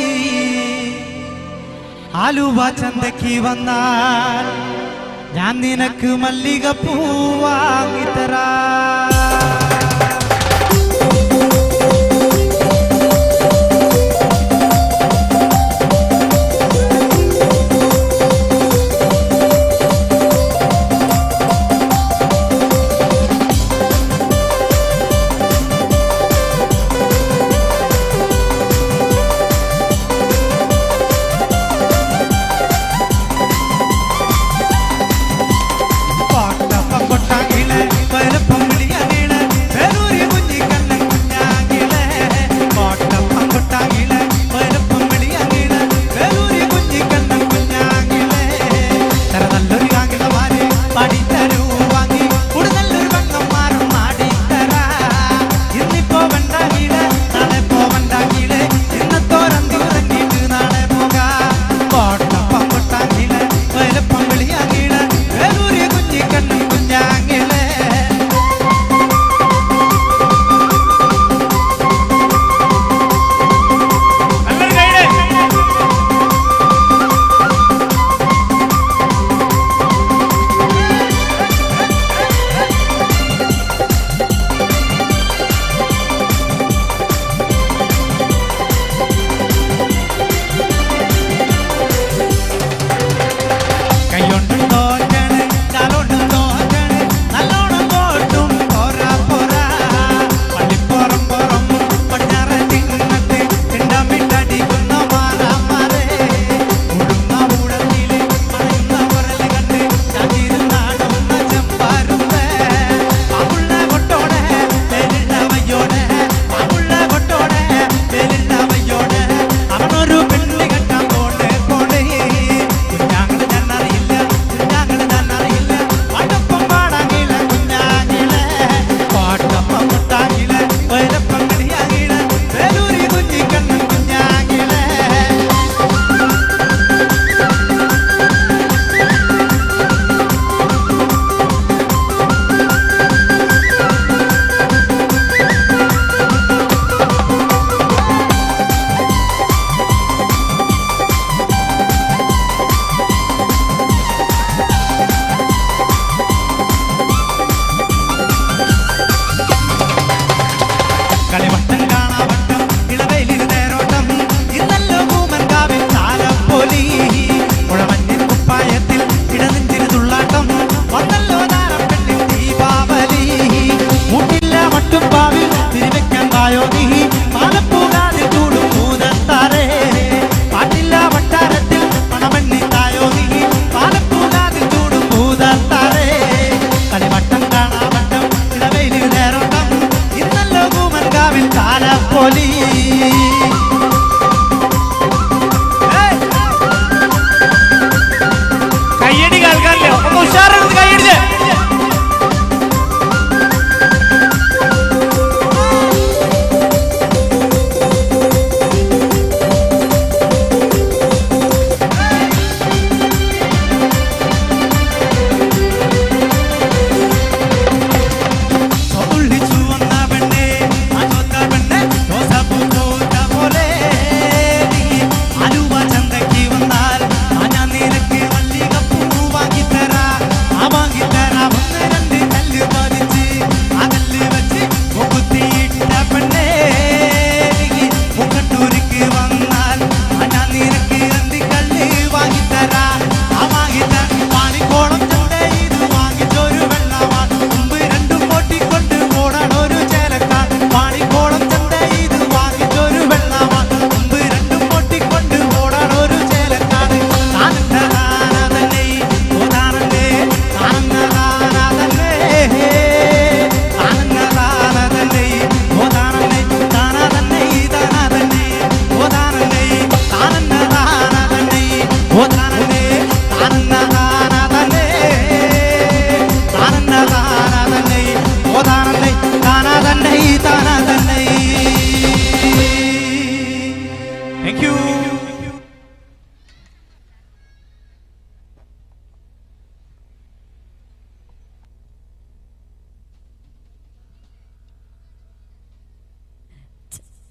ആലുവ ചന്തയ്ക്ക് വന്നാൽ ഞാൻ നിനക്ക് മല്ലികപ്പൂ വാങ്ങിത്തരാ. കൊട്ടാങ്കിലെ വരപ്പം വിളിയാ.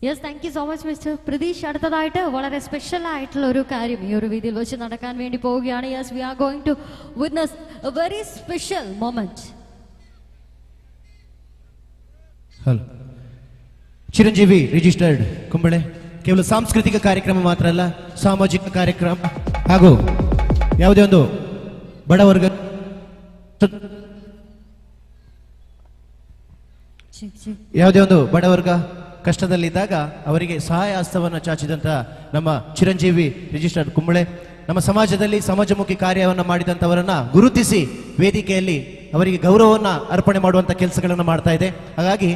Yes, thank you so much mister Pratheesh. അടുത്തതായിട്ട് വളരെ സ്പെഷ്യൽ ആയിട്ടുള്ള ഒരു കാര്യം ഈ ഒരു വേദിയിൽ വെച്ച് നടക്കാൻ വേണ്ടി പോവുകയാണ്. Yes, we are going to witness a very special moment. Hello. Chiranjeevi registered Kumbla ಕೇವಲ ಸಾಂಸ್ಕೃತಿಕ ಕಾರ್ಯಕ್ರಮ ಮಾತ್ರ ಅಲ್ಲ, ಸಾಮಾಜಿಕ ಕಾರ್ಯಕ್ರಮ ಹಾಗೂ ಯಾವುದೇ ಒಂದು ಬಡವರ್ಗ ಯಾವುದೇ ಒಂದು ಬಡವರ್ಗ ಕಷ್ಟದಲ್ಲಿದ್ದಾಗ ಅವರಿಗೆ ಸಹಾಯ ಹಸ್ತವನ್ನು ಚಾಚಿದಂತಹ ನಮ್ಮ ಚಿರಂಜೀವಿ ರಿಜಿಸ್ಟರ್ಡ್ ಕುಂಬಳೆ ನಮ್ಮ ಸಮಾಜದಲ್ಲಿ ಸಮಾಜಮುಖಿ ಕಾರ್ಯವನ್ನು ಮಾಡಿದಂಥವರನ್ನ ಗುರುತಿಸಿ ವೇದಿಕೆಯಲ್ಲಿ ಅವರಿಗೆ ಗೌರವವನ್ನು ಅರ್ಪಣೆ ಮಾಡುವಂಥ ಕೆಲಸಗಳನ್ನು ಮಾಡ್ತಾ ಇದೆ. ಹಾಗಾಗಿ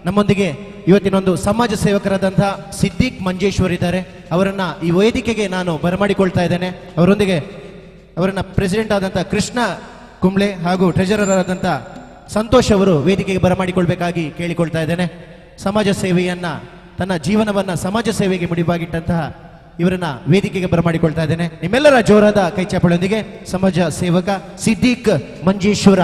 ನಮ್ಮೊಂದಿಗೆ ಇವತ್ತಿನೊಂದು ಸಮಾಜ ಸೇವಕರಾದಂತಹ ಸಿದ್ದಿಕ್ ಮಂಜೇಶ್ವರ್ ಇದ್ದಾರೆ. ಅವರನ್ನ ಈ ವೇದಿಕೆಗೆ ನಾನು ಬರಮಾಡಿಕೊಳ್ತಾ ಇದ್ದೇನೆ. ಅವರೊಂದಿಗೆ ಅವರನ್ನ ಪ್ರೆಸಿಡೆಂಟ್ ಆದಂಥ ಕೃಷ್ಣ ಕುಂಬ್ಳೆ ಹಾಗೂ ಟ್ರೆಜರರ್ ಆದಂಥ ಸಂತೋಷ್ ಅವರು ವೇದಿಕೆಗೆ ಬರಮಾಡಿಕೊಳ್ಬೇಕಾಗಿ ಕೇಳಿಕೊಳ್ತಾ ಇದ್ದೇನೆ. ಸಮಾಜ ಸೇವೆಯನ್ನ, ತನ್ನ ಜೀವನವನ್ನ ಸಮಾಜ ಸೇವೆಗೆ ಮುಡಿಪಾಗಿಟ್ಟಂತಹ ಇವರನ್ನ ವೇದಿಕೆಗೆ ಬರಮಾಡಿಕೊಳ್ತಾ ಇದ್ದೇನೆ. ನಿಮ್ಮೆಲ್ಲರ ಜೋರಾದ ಕೈಚಾಪಳೆಯೊಂದಿಗೆ ಸಮಾಜ ಸೇವಕ ಸಿದ್ದಿಕ್ ಮಂಜೇಶ್ವರ.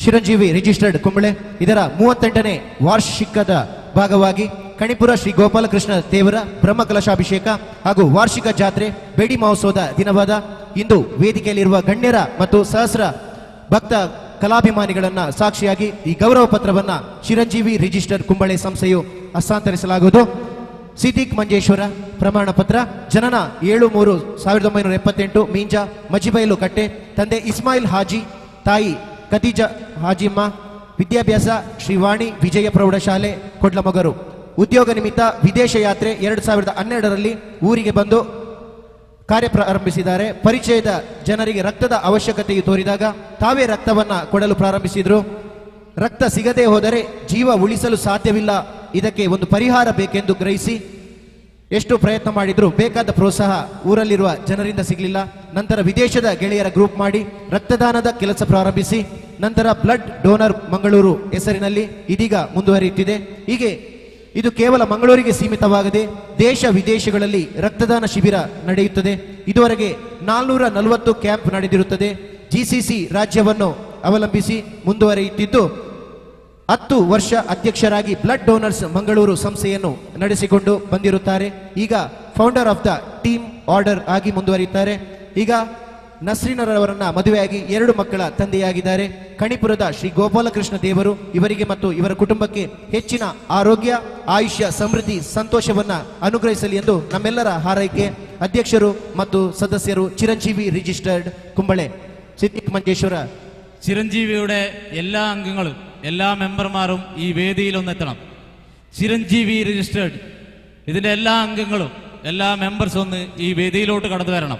ಚಿರಂಜೀವಿ ರಿಜಿಸ್ಟರ್ಡ್ ಕುಂಬಳೆ ಇದರ 38ನೇ ವಾರ್ಷಿಕದ ಭಾಗವಾಗಿ ಕಣಿಪುರ ಶ್ರೀ ಗೋಪಾಲಕೃಷ್ಣ ದೇವರ ಬ್ರಹ್ಮಕಲಶಾಭಿಷೇಕ ಹಾಗೂ ವಾರ್ಷಿಕ ಜಾತ್ರೆ ಬೇಡಿ ಮಹೋತ್ಸವದ ದಿನವಾದ ಇಂದು ವೇದಿಕೆಯಲ್ಲಿರುವ ಗಣ್ಯರ ಮತ್ತು ಸಹಸ್ರ ಭಕ್ತ ಕಲಾಭಿಮಾನಿಗಳನ್ನ ಸಾಕ್ಷಿಯಾಗಿ ಈ ಗೌರವ ಪತ್ರವನ್ನ ಚಿರಂಜೀವಿ ರಿಜಿಸ್ಟರ್ಡ್ ಕುಂಬಳೆ ಸಂಸ್ಥೆಯು ಹಸ್ತಾಂತರಿಸಲಾಗುವುದು. ಸಿದ್ದಿಕ್ ಮಂಜೇಶ್ವರ ಪ್ರಮಾಣ ಪತ್ರ, ಜನನ 7/3/1978, ಮೀಂಜಾ ಮಜಿಬೈಲು ಕಟ್ಟೆ, ತಂದೆ ಇಸ್ಮಾಯಿಲ್ ಹಾಜಿ, ತಾಯಿ ಖದೀಜಾ ಹಾಜಿಮ್ಮ, ವಿದ್ಯಾಭ್ಯಾಸ ಶ್ರೀವಾಣಿ ವಿಜಯ ಪ್ರೌಢಶಾಲೆ ಕೊಡ್ಲಮೊಗರು, ಉದ್ಯೋಗ ನಿಮಿತ್ತ ವಿದೇಶ ಯಾತ್ರೆ 2012ರಲ್ಲಿ ಊರಿಗೆ ಬಂದು ಕಾರ್ಯ ಪ್ರಾರಂಭಿಸಿದ್ದಾರೆ. ಪರಿಚಯದ ಜನರಿಗೆ ರಕ್ತದ ಅವಶ್ಯಕತೆಯು ತೋರಿದಾಗ ತಾವೇ ರಕ್ತವನ್ನು ಕೊಡಲು ಪ್ರಾರಂಭಿಸಿದರು. ರಕ್ತ ಸಿಗದೆ ಹೋದರೆ ಜೀವ ಉಳಿಸಲು ಸಾಧ್ಯವಿಲ್ಲ, ಇದಕ್ಕೆ ಒಂದು ಪರಿಹಾರ ಬೇಕೆಂದು ಗ್ರಹಿಸಿ ಎಷ್ಟು ಪ್ರಯತ್ನ ಮಾಡಿದರೂ ಬೇಕಾದ ಪ್ರೋತ್ಸಾಹ ಊರಲ್ಲಿರುವ ಜನರಿಂದ ಸಿಗಲಿಲ್ಲ. ನಂತರ ವಿದೇಶದ ಗೆಳೆಯರ ಗ್ರೂಪ್ ಮಾಡಿ ರಕ್ತದಾನದ ಕೆಲಸ ಪ್ರಾರಂಭಿಸಿ ನಂತರ ಬ್ಲಡ್ ಡೋನರ್ ಮಂಗಳೂರು ಹೆಸರಿನಲ್ಲಿ ಇದೀಗ ಮುಂದುವರಿಯುತ್ತಿದೆ. ಹೀಗೆ ಇದು ಕೇವಲ ಮಂಗಳೂರಿಗೆ ಸೀಮಿತವಾಗದೆ ದೇಶ ವಿದೇಶಗಳಲ್ಲಿ ರಕ್ತದಾನ ಶಿಬಿರ ನಡೆಯುತ್ತದೆ. ಇದುವರೆಗೆ 440 ಕ್ಯಾಂಪ್ ನಡೆದಿರುತ್ತದೆ. ಜಿಸಿಸಿ ರಾಜ್ಯವನ್ನು ಅವಲಂಬಿಸಿ ಮುಂದುವರಿಯುತ್ತಿದ್ದು 10 ವರ್ಷ ಅಧ್ಯಕ್ಷರಾಗಿ ಬ್ಲಡ್ ಡೋನರ್ಸ್ ಮಂಗಳೂರು ಸಂಸ್ಥೆಯನ್ನು ನಡೆಸಿಕೊಂಡು ಬಂದಿರುತ್ತಾರೆ. ಈಗ founder of the team order ಆಗಿ ಮುಂದುವರಿಯುತ್ತಾರೆ. ಈಗ ನಸ್ರಿನರವರನ್ನ ಮದುವೆಯಾಗಿ 2 ಮಕ್ಕಳ ತಂದೆಯಾಗಿದ್ದಾರೆ. ಕಣಿಪುರದ ಶ್ರೀ ಗೋಪಾಲಕೃಷ್ಣ ದೇವರು ಇವರಿಗೆ ಮತ್ತು ಇವರ ಕುಟುಂಬಕ್ಕೆ ಹೆಚ್ಚಿನ ಆರೋಗ್ಯ, ಆಯುಷ್ಯ, ಸಮೃದ್ಧಿ, ಸಂತೋಷವನ್ನ ಅನುಗ್ರಹಿಸಲಿ ಎಂದು ನಮ್ಮೆಲ್ಲರ ಹಾರೈಕೆ. ಅಧ್ಯಕ್ಷರು ಮತ್ತು ಸದಸ್ಯರು ಚಿರಂಜೀವಿ ರಿಜಿಸ್ಟರ್ಡ್ ಕುಂಬಳೆ ಸಿದ್ದಿಕ್ ಮಂಜೇಶ್ವರ. ചിരഞ്ജീവിയുടെ എല്ലാ അംഗങ്ങളും എല്ലാ മെമ്പർമാരും ഈ വേദിയിൽ ഒന്നെത്തണം. ചിരഞ്ജീവി രജിസ്റ്റേർഡ് ഇതിൻ്റെ എല്ലാ അംഗങ്ങളും എല്ലാ മെമ്പേഴ്സും ഒന്ന് ഈ വേദിയിലോട്ട് കടന്നു വരണം.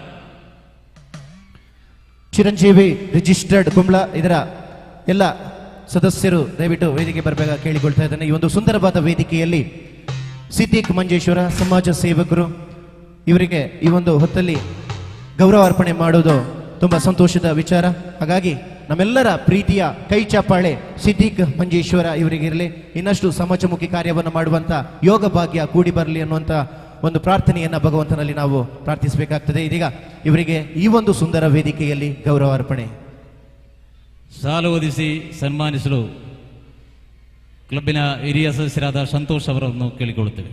ಚಿರಂಜೀವಿ ರಿಜಿಸ್ಟರ್ಡ್ ಕುಂಬ್ಳ ಇದರ ಎಲ್ಲ ಸದಸ್ಯರು ದಯವಿಟ್ಟು ವೇದಿಕೆ ಬರಬೇಕಾಗಿ ಕೇಳಿಕೊಳ್ತಾ ಇದ್ದೇನೆ. ಈ ಒಂದು ಸುಂದರವಾದ ವೇದಿಕೆಯಲ್ಲಿ ಸಿದ್ದಿಕ್ ಮಂಜೇಶ್ವರ ಸಮಾಜ ಸೇವಕರು ಇವರಿಗೆ ಈ ಒಂದು ಹೊತ್ತಲ್ಲಿ ಗೌರವ ಅರ್ಪಣೆ ಮಾಡೋದು ತುಂಬಾ ಸಂತೋಷದ ವಿಚಾರ. ಹಾಗಾಗಿ ನಮ್ಮೆಲ್ಲರ ಪ್ರೀತಿಯ ಕೈ ಚಪ್ಪಾಳೆ ಸಿದ್ದಿಕ್ ಮಂಜೇಶ್ವರ ಇವರಿಗಿರಲಿ. ಇನ್ನಷ್ಟು ಸಮಾಜಮುಖಿ ಕಾರ್ಯವನ್ನು ಮಾಡುವಂತ ಯೋಗ ಭಾಗ್ಯ ಕೂಡಿ ಬರಲಿ ಅನ್ನುವಂಥ ಒಂದು ಪ್ರಾರ್ಥನೆಯನ್ನ ಭಗವಂತನಲ್ಲಿ ನಾವು ಪ್ರಾರ್ಥಿಸಬೇಕಾಗ್ತದೆ. ಇದೀಗ ಇವರಿಗೆ ಈ ಒಂದು ಸುಂದರ ವೇದಿಕೆಯಲ್ಲಿ ಗೌರವ ಅರ್ಪಣೆ. ಸಾಲು ಓದಿಸಿ ಸನ್ಮಾನಿಸಲು ಕ್ಲಬ್ಬಿನ ಹಿರಿಯ ಸದಸ್ಯರಾದ ಸಂತೋಷ್ ಅವರನ್ನು ಕೇಳಿಕೊಳ್ಳುತ್ತೇವೆ.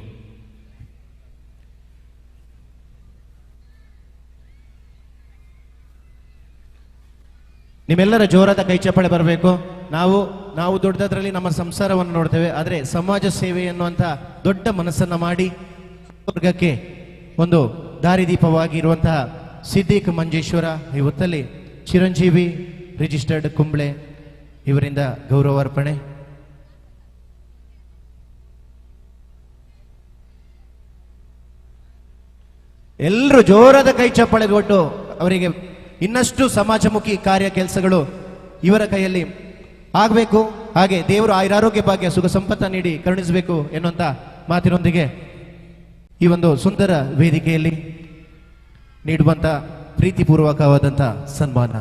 ನಿಮ್ಮೆಲ್ಲರ ಜೋರಾದ ಕೈಚಪ್ಪಾಳೆ ಬರಬೇಕು. ನಾವು ನಾವು ದೊಡ್ಡದರಲ್ಲಿ ನಮ್ಮ ಸಂಸಾರವನ್ನು ನೋಡ್ತೇವೆ, ಆದರೆ ಸಮಾಜ ಸೇವೆ ಎನ್ನುವಂಥ ದೊಡ್ಡ ಮನಸ್ಸನ್ನು ಮಾಡಿ ವರ್ಗಕ್ಕೆ ಒಂದು ದಾರಿದೀಪವಾಗಿರುವಂತಹ ಸಿದ್ದಿಕ್ ಮಂಜೇಶ್ವರ ಈ ಹೊತ್ತಲ್ಲಿ ಚಿರಂಜೀವಿ ರಿಜಿಸ್ಟರ್ಡ್ ಕುಂಬ್ಳೆ ಇವರಿಂದ ಗೌರವಾರ್ಪಣೆ. ಎಲ್ಲರೂ ಜೋರಾದ ಕೈ ಚಪ್ಪಾಳೆ ಕೊಟ್ಟು ಅವರಿಗೆ ಇನ್ನಷ್ಟು ಸಮಾಜಮುಖಿ ಕಾರ್ಯ ಕೆಲಸಗಳು ಇವರ ಕೈಯಲ್ಲಿ ಆಗಬೇಕು, ಹಾಗೆ ದೇವರು ಆಯುರಾರೋಗ್ಯ ಭಾಗ್ಯ ಸುಖ ಸಂಪತ್ತ ನೀಡಿ ಕರುಣಿಸಬೇಕು ಎನ್ನುವಂತ ಮಾತಿನೊಂದಿಗೆ ಈ ಒಂದು ಸುಂದರ ವೇದಿಕೆಯಲ್ಲಿ ನೀಡುವಂತ ಪ್ರೀತಿಪೂರ್ವಕವಾದಂಥ ಸನ್ಮಾನ.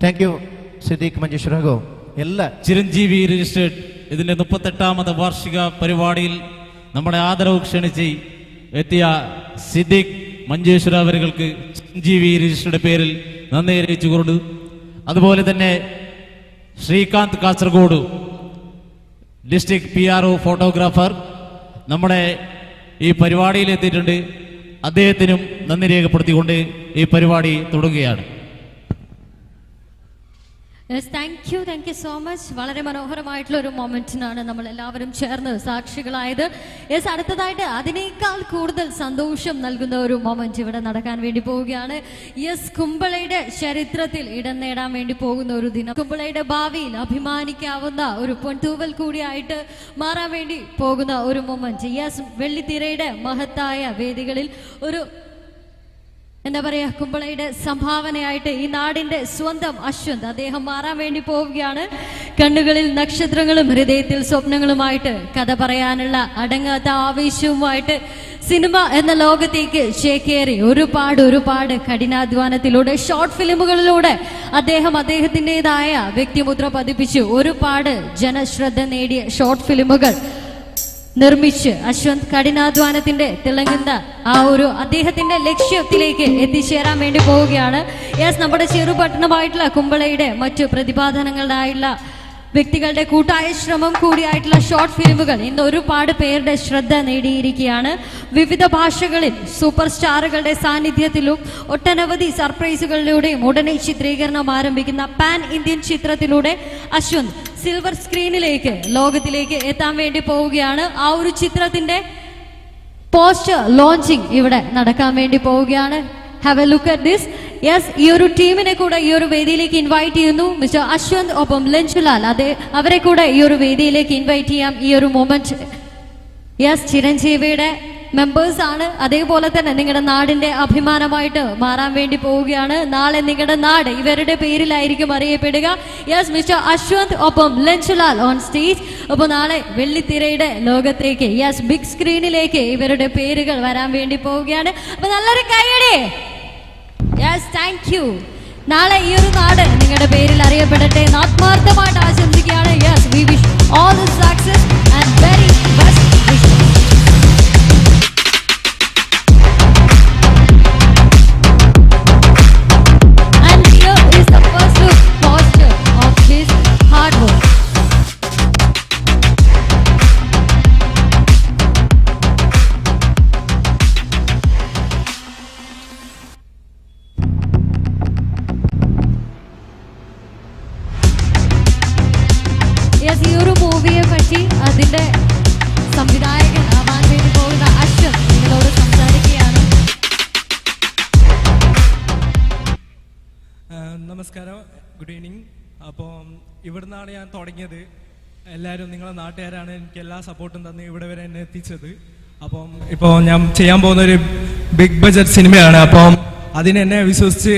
Thank you Siddique Manjeshwar ಹಾಗೂ ಎಲ್ಲ ചിരഞ്ജീവി രജിസ്റ്റേർഡ് ഇതിന്റെ 38ാമത് വാർഷിക പരിപാടിയിൽ നമ്മുടെ ആദരവ് ക്ഷണിച്ച് എത്തിയ സിദ്ദിഖ് മഞ്ചേശ്വര അവരുകൾക്ക് ചിരഞ്ജീവി രജിസ്റ്ററുടെ പേരിൽ നന്ദി അറിയിച്ചുകൊണ്ട്, അതുപോലെ തന്നെ Srikanth Kasaragod district PRO photographer നമ്മുടെ ഈ പരിപാടിയിൽ എത്തിയിട്ടുണ്ട്. അദ്ദേഹത്തിനും നന്ദി രേഖപ്പെടുത്തിക്കൊണ്ട് ഈ പരിപാടി തുടങ്ങുകയാണ്. Yes, thank you, thank you so much. വളരെ മനോഹരമായിട്ടുള്ള ഒരു മൊമെന്റിനാണ് നമ്മൾ എല്ലാവരും ചേർന്ന് സാക്ഷികളായത്. യെസ്, അടുത്തതായിട്ട് അതിനേക്കാൾ കൂടുതൽ സന്തോഷം നൽകുന്ന ഒരു മൊമെന്റ് ഇവിടെ നടക്കാൻ വേണ്ടി പോവുകയാണ്. യെസ്, കുമ്പളയുടെ ചരിത്രത്തിൽ ഇടം നേടാൻ വേണ്ടി പോകുന്ന ഒരു ദിനം, കുമ്പളയുടെ ഭാവിയിൽ അഭിമാനിക്കാവുന്ന ഒരു പൊൻതൂവൽ കൂടിയായിട്ട് മാറാൻ വേണ്ടി പോകുന്ന ഒരു മൊമെന്റ്. യെസ്, വെള്ളിത്തിരയുടെ മഹത്തായ വേദികളിൽ ഒരു എന്താ പറയാ, കുമ്പളയുടെ സംഭാവനയായിട്ട് ഈ നാടിന്റെ സ്വന്തം അശ്വന്ത് അദ്ദേഹം മാറാൻ വേണ്ടി പോവുകയാണ്. കണ്ണുകളിൽ നക്ഷത്രങ്ങളും ഹൃദയത്തിൽ സ്വപ്നങ്ങളുമായിട്ട് കഥ പറയാനുള്ള അടങ്ങാത്ത ആവേശവുമായിട്ട് സിനിമ എന്ന ലോകത്തേക്ക് ചേക്കേറി ഒരുപാട് ഒരുപാട് കഠിനാധ്വാനത്തിലൂടെ ഷോർട്ട് ഫിലിമുകളിലൂടെ അദ്ദേഹം അദ്ദേഹത്തിൻ്റെതായ വ്യക്തിമുദ്ര പതിപ്പിച്ചു. ഒരുപാട് ജനശ്രദ്ധ നേടിയ ഷോർട്ട് ഫിലിമുകൾ നിർമ്മിച്ച് അശ്വന്ത് കഠിനാധ്വാനത്തിന്റെ തിളങ്ങുന്ന ആ ഒരു അദ്ദേഹത്തിന്റെ ലക്ഷ്യത്തിലേക്ക് എത്തിച്ചേരാൻ വേണ്ടി പോവുകയാണ്. യെസ്, നമ്മുടെ ചെറുപട്ടണമായിട്ടുള്ള കുമ്പളയുടെ മറ്റു പ്രതിപാദനങ്ങളുടെയായുള്ള വ്യക്തികളുടെ കൂട്ടായ ശ്രമം കൂടിയായിട്ടുള്ള ഷോർട്ട് ഫിലിമുകൾ ഇന്ന് ഒരുപാട് പേരുടെ ശ്രദ്ധ നേടിയിരിക്കുകയാണ്. വിവിധ ഭാഷകളിൽ സൂപ്പർ സ്റ്റാറുകളുടെ സാന്നിധ്യത്തിലും ഒട്ടനവധി സർപ്രൈസുകളിലൂടെയും ഉടനെ ചിത്രീകരണം ആരംഭിക്കുന്ന പാൻ ഇന്ത്യൻ ചിത്രത്തിലൂടെ അശ്വന്ത് സിൽവർ സ്ക്രീനിലേക്ക് ലോകത്തിലേക്ക് എത്താൻ വേണ്ടി പോവുകയാണ്. ആ ഒരു ചിത്രത്തിന്റെ പോസ്റ്റർ ലോഞ്ചിങ് ഇവിടെ നടക്കാൻ വേണ്ടി പോവുകയാണ്. Have a look at this. Yes, ഈ ഒരു ടീമിനെ കൂടെ ഈ ഒരു വേദിയിലേക്ക് ഇൻവൈറ്റ് ചെയ്യുന്നു. മിസ്റ്റർ അശ്വന്ത് ഒപ്പം ലഞ്ചുലാൽ, അതെ അവരെ കൂടെ ഈ ഒരു വേദിയിലേക്ക് ഇൻവൈറ്റ് ചെയ്യാം ഈ ഒരു മൊമെന്റ്. യെസ്, ചിരഞ്ജീവിയുടെ മെമ്പേഴ്സ് ആണ്. അതേപോലെ തന്നെ നിങ്ങളുടെ നാടിന്റെ അഭിമാനമായിട്ട് മാറാൻ വേണ്ടി പോവുകയാണ്. നാളെ നിങ്ങളുടെ നാട് ഇവരുടെ പേരിലായിരിക്കും അറിയപ്പെടുക. യെസ്, മിസ്റ്റർ അശ്വന്ത് ഒപ്പം ലഞ്ചുലാൽ ഓൺ സ്റ്റേജ്. അപ്പൊ നാളെ വെള്ളിത്തിരയുടെ ലോകത്തേക്ക്, യെസ്, ബിഗ് സ്ക്രീനിലേക്ക് ഇവരുടെ പേരുകൾ വരാൻ വേണ്ടി പോവുകയാണ്. അപ്പൊ നല്ലൊരു കൈയടി. Yes, thank you. നാളെ ഈ ഒരു നാട് നിങ്ങളുടെ പേരിൽ അറിയപ്പെടട്ടെ എന്ന് ആത്മാർത്ഥമായിട്ട് ആശംസിക്കുകയാണ്. Yes, we wish all the success and very best wishes. And here is the first look poster of his hard work. Yes, ഈ ഒരു മൂവിയെ പറ്റി അതിന്റെ സംവിധായകൻ ആവാൻ വേണ്ടി പോകുന്ന അശ്വന്ത് നിങ്ങളോട് സംസാരിക്കുകയാണ്. നമസ്കാരം, ഗുഡ് ഈവനിങ്. അപ്പം ഇവിടുന്നാണ് ഞാൻ തുടങ്ങിയത്. എല്ലാവരും നിങ്ങളെ നാട്ടുകാരാണ് എനിക്ക് എല്ലാ സപ്പോർട്ടും തന്ന് ഇവിടെ വരെ എന്നെ എത്തിച്ചത്. അപ്പം ഇപ്പോൾ ഞാൻ ചെയ്യാൻ പോകുന്ന ഒരു ബിഗ് ബജറ്റ് സിനിമയാണ്. അപ്പം അതിനെന്നെ വിശ്വസിച്ച്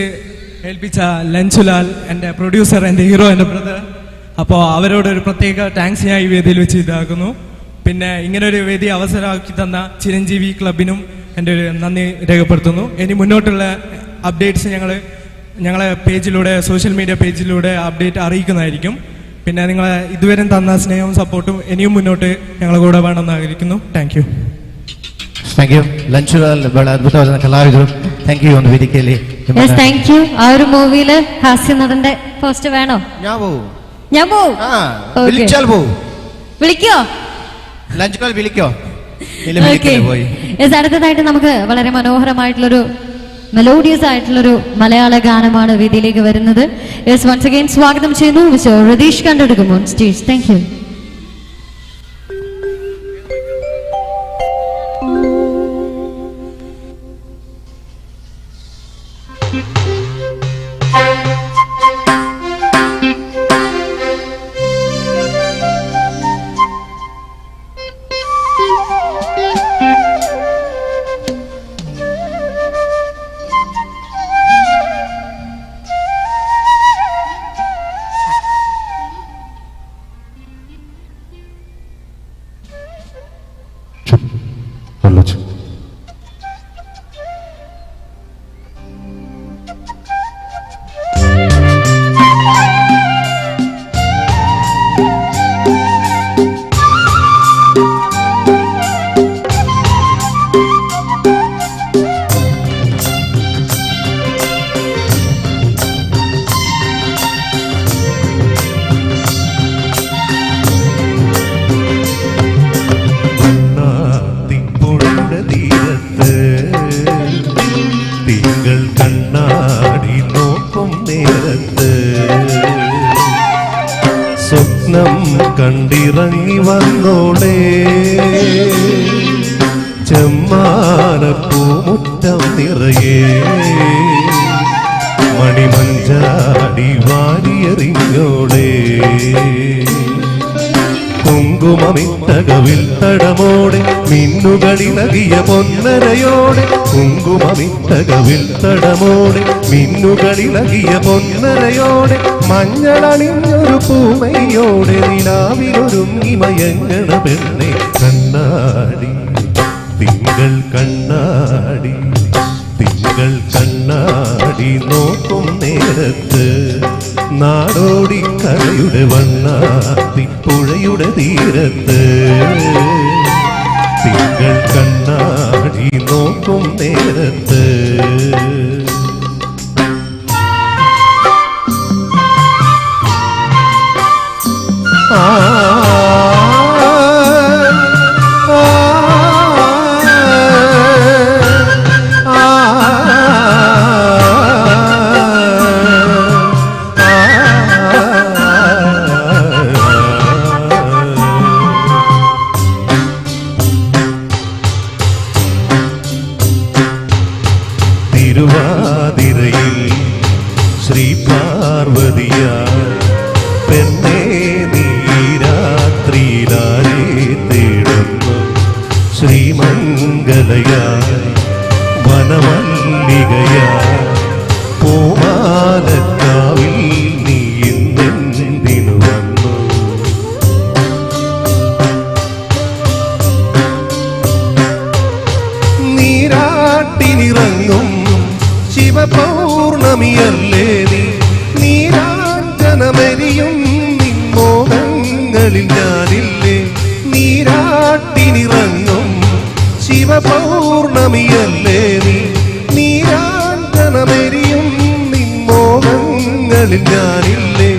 ഏൽപ്പിച്ച ലഞ്ചുലാൽ, എൻ്റെ പ്രൊഡ്യൂസർ, എൻ്റെ ഹീറോ, എൻ്റെ ബ്രദർ, അപ്പോൾ അവരോട് ഒരു പ്രത്യേക thanks ഞാൻ ഈ വേദിയിൽ വെച്ച് ഇതാക്കുന്നു. പിന്നെ ഇങ്ങനൊരു വേദി അവസരമാക്കി തന്ന ചിരഞ്ജീവി ക്ലബിനും എൻ്റെ ഒരു നന്ദി രേഖപ്പെടുത്തുന്നു. ഇനി മുന്നോട്ടുള്ള അപ്ഡേറ്റ്സ് ഞങ്ങളെ പേജിലൂടെ, സോഷ്യൽ മീഡിയ പേജിലൂടെ അപ്ഡേറ്റ് അറിയിക്കുന്നതായിരിക്കും. പിന്നെ നിങ്ങളെ ഇതുവരെ തന്ന സ്നേഹവും സപ്പോർട്ടും ഇനിയും മുന്നോട്ട് ഞങ്ങളെ കൂടെ വേണമെന്ന് ആഗ്രഹിക്കുന്നു. Thank you. Thank you Lanchulal, ಬಹಳ ಅದ್ಭುತವಾದ ಕಲಾವಿದರು. Thank you. ಒಂದು ವೇದಿಕೆಯಲ್ಲಿ യെസ്, thank you. ആ ഒരു മൂവിയില് ഹാസ്യ നടന്റെ പോസ്റ്റ് വേണോ? ഞാൻ പോവും. ഞാൻ പോവും. വിളിച്ചാൽ പോവും. വിളിക്കോ? ലഞ്ചുലാൽ വിളിക്കോ? ഇല്ല, വിളിക്കില്ല, പോയി. യെസ്, അടുത്തതായിട്ട് നമുക്ക് വളരെ മനോഹരമായിട്ടുള്ളൊരു മെലോഡിയസ് ആയിട്ടുള്ളൊരു മലയാള ഗാനമാണ് വേദിയിലേക്ക് വരുന്നത്. യെസ്, വൺസ് അഗൈൻ സ്വാഗതം ചെയ്യുന്നു mister Ratheesh Kandadukkam on stage. Thank you. വണ്ടിറങ്ങി വന്നോളേ. ചെമ്മാനപ്പൂമുറ്റം നിറയേ മണിമഞ്ചാടി വാരിയെറിഞ്ഞോളേ. കുങ്കുമമിട്ടകവിൽ തടമോടെ മിന്നുകളിളകിയ പൊന്നരയോടെ, കുങ്കുമമിട്ടകവിൽ തടമോടെ മിന്നുകളിളകിയ പൊന്നരയോടെ, മഞ്ഞളണിഞ്ഞൊരു പൂമയോടെ നിലാവിലൊരുങ്ങി മയങ്ങണ പെണ്ണെ കണ്ണാടി, തിങ്കൾ കണ്ണാടി, തിങ്കൾ കണ്ണാടി നോക്കും നേരത്ത് നാടോടി കരയുടെ വണ്ണാത്തി പുഴയുടെ തീരത്ത്. തിങ്കൾ കണ്ണാടി നോക്കും നേരത്ത്. ആ തിരുവാതിരയിൽ ശ്രീ പാർവതിയാ പെണ്ണേ നീ രാത്രിയിലാരെ തേടുന്നു, ശ്രീമംഗലയാ വനമല്ലികയാ പൂമാലക്കാവിൽ നീ ഇന്നെന്തിനു വന്നു. നീരാട്ടിനിറങ്ങും ശിവപൗർണമിയല്ലേ നീ, നീരാഞ്ജനമെരിയും നിൻമോഹങ്ങളിൽ ഞാനില്ലേ. നീരാട്ടിനിറങ്ങും ശിവപൗർണമിയല്ലേ നീ, നീരാഞ്ജനമെരിയും നിൻമോഹങ്ങളിൽ ഞാനില്ലേ.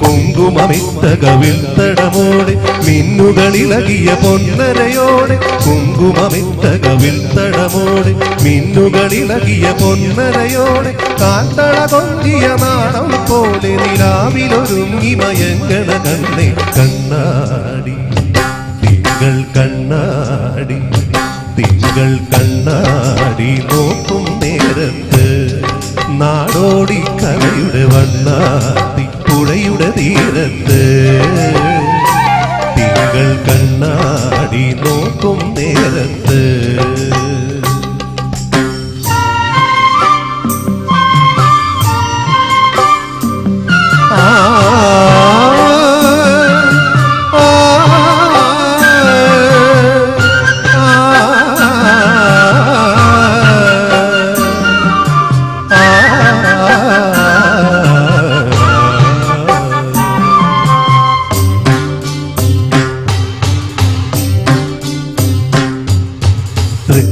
കുങ്കുമമിട്ട കവിൽ തടമോടെ മിന്നുകളിളകിയ പൊന്നരയോടെ, കുങ്കുമമിട്ട കവിൽ തടമോടെ മിന്നുകളിളകിയ പൊന്നരയോടെ, കാത്തള കൊഞ്ചിയ നാണം പോലെ നിലാവിലൊരുങ്ങി മയങ്ങണ കണ്ണെ കണ്ണാടി, തിങ്കൾ കണ്ണാടി, തിങ്കൾ കണ്ണാടി നോക്കും നേരത്ത് നാടോടി കലയുടെ വണ്ണാത്തി പുഴയുടെ തീരത്ത്. തിങ്കൾ കണ്ണാടി നോക്കും നേരത്ത്.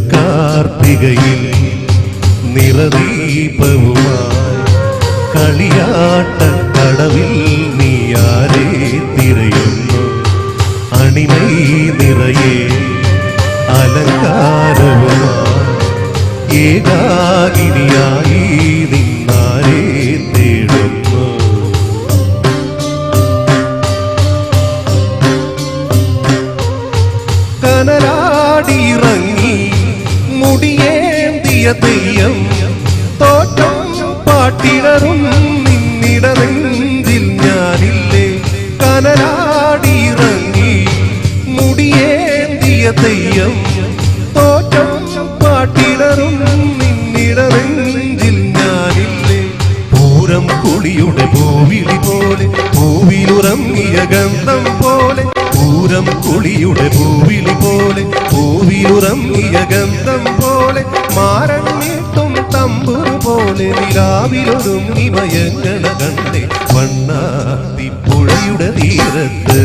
തൃക്കാർത്തികയിൽ നിറദീപവുമായി കളിയാട്ടക്കടവിൽ നീയാരെ തിരയുന്നു, അണിമൈ നിറയെ അലങ്കാരവുമായി ഏകാഗിരിയായി നിന്നാരെ തേടുന്നു. കനലാടിയിറങ്ങി മുടിയേന്തിയ തെയ്യം തോറ്റം പാട്ടിടറും നിന്നിടനെഞ്ചിൽ ഞാനില്ലേ. കനലാടിയിറങ്ങി മുടിയേന്തിയ തെയ്യം തോറ്റം പാട്ടിടറും നിന്നിടനെഞ്ചിൽ ഞാനില്ലേ. പൂരം കുളിയുടെ പൂവിളി പോലെ പൂവിലുറങ്ങിയ ഗന്ധം പോലെ, പൂരം കുളിയുടെ പൂവിളി പോലെ പൂവിലുറങ്ങിയ ഗന്ധം പോലെ, മാരണ്ണീട്ടും തമ്പുരു പോലെ നിലാവിലൊരുങ്ങി മയങ്ങണ കണ്ണെ വണ്ണാത്തിപ്പുഴയുടെ തീരത്ത്.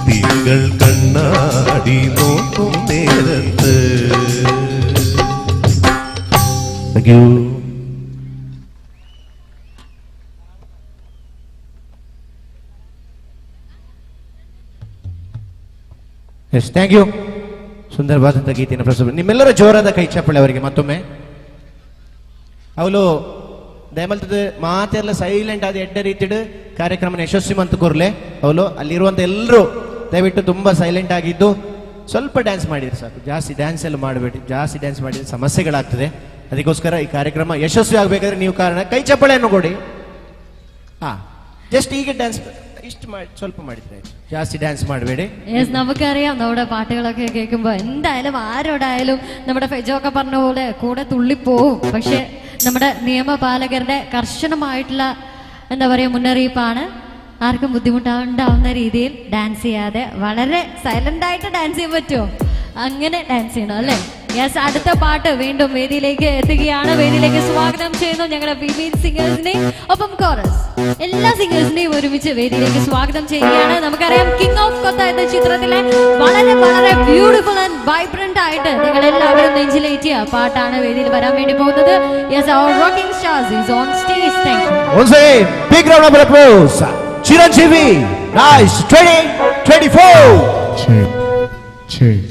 തിങ്കൾ കണ്ണാടി നോക്കും നേരത്ത്. Thank you. Yes, thank you. ಸುಂದರವಾದಂಥ ಗೀತೆಯನ್ನು ಪ್ರಸ್ತುತ ನಿಮ್ಮೆಲ್ಲರ ಜೋರಾದ ಕೈ ಚಪ್ಪಾಳೆ ಅವರಿಗೆ ಮತ್ತೊಮ್ಮೆ. ಅವಳು ದಯಮಲ್ತದ ಮಾತೆಲ್ಲ ಸೈಲೆಂಟ್ ಆದ ಎಡ್ಡೆ ರೀತಿಡ್ ಕಾರ್ಯಕ್ರಮ ಯಶಸ್ವಿ ಮಂತ್ ಕೊರ್ಲೆ. ಅವಳು ಅಲ್ಲಿರುವಂಥ ಎಲ್ಲರೂ ದಯವಿಟ್ಟು ತುಂಬ ಸೈಲೆಂಟ್ ಆಗಿದ್ದು ಸ್ವಲ್ಪ ಡ್ಯಾನ್ಸ್ ಮಾಡಿದ್ರೆ ಸಾಕು, ಜಾಸ್ತಿ ಡ್ಯಾನ್ಸ್ ಎಲ್ಲ ಮಾಡಬೇಡಿ. ಜಾಸ್ತಿ ಡ್ಯಾನ್ಸ್ ಮಾಡಿದ್ರೆ ಸಮಸ್ಯೆಗಳಾಗ್ತದೆ. ಅದಕ್ಕೋಸ್ಕರ ಈ ಕಾರ್ಯಕ್ರಮ ಯಶಸ್ವಿ ಆಗಬೇಕಾದ್ರೆ ನೀವು ಕಾರಣ. ಕೈ ಚಪ್ಪಾಳೆಯನ್ನು ಕೊಡಿ. ಹಾ, ಜಸ್ಟ್ ಈಗ ಡ್ಯಾನ್ಸ್ ಇಷ್ಟು ಮಾಡಿ ಸ್ವಲ್ಪ ಮಾಡಿದ್ರೆ ಆಯ್ತು, ಜಾಸ್ತಿ ಡ್ಯಾನ್ಸ್ ಮಾಡಬೇಡಿ. യെസ്, നമുക്കറിയാം നമ്മുടെ പാട്ടുകളൊക്കെ കേൾക്കുമ്പോൾ എന്തായാലും ആരോടായാലും നമ്മുടെ ഫെജോ ഒക്കെ പറഞ്ഞ പോലെ കൂടെ തുള്ളിപ്പോവും. പക്ഷെ നമ്മുടെ നിയമപാലകരുടെ കർശനമായിട്ടുള്ള എന്താ പറയുക മുന്നറിയിപ്പാണ്, ആർക്കും ബുദ്ധിമുട്ടുണ്ടാവുന്ന രീതിയിൽ ഡാൻസ് ചെയ്യാതെ വളരെ സൈലന്റ് ആയിട്ട് ഡാൻസ് ചെയ്യാൻ പറ്റുമോ അങ്ങനെ ഡാൻസ് ചെയ്യണം അല്ലേ? യെസ്, അടുത്ത പാട്ട് വീണ്ടും വേദിയിലേക്ക് എത്തുകയാണ്. വേദിയിലേക്ക് സ്വാഗതം ചെയ്യുന്നു ഞങ്ങളുടെ ഫീമെയിൽ സിംഗേഴ്സിനെ, ഒപ്പം കോറസ് എല്ലാ സിംഗേഴ്സിനെയും ഒരുമിച്ച് വേദിയിലേക്ക് സ്വാഗതം ചെയ്യുകയാണ്. നമുക്കറിയാം കിങ് ഓഫ് കൊത്ത എന്ന ചിത്രത്തിലെ വളരെ വളരെ beautiful and vibrant ആയിട്ട് നിങ്ങൾ എല്ലാവരും നെഞ്ചിലേറ്റിയ പാട്ടാണ് വേദിയിൽ വരാൻ വേണ്ടി പോകുന്നത്. Yes, our rocking stars is on stage. Thank you. Once again, big round of applause. Chiranjeevi, nice 2024. Check, check.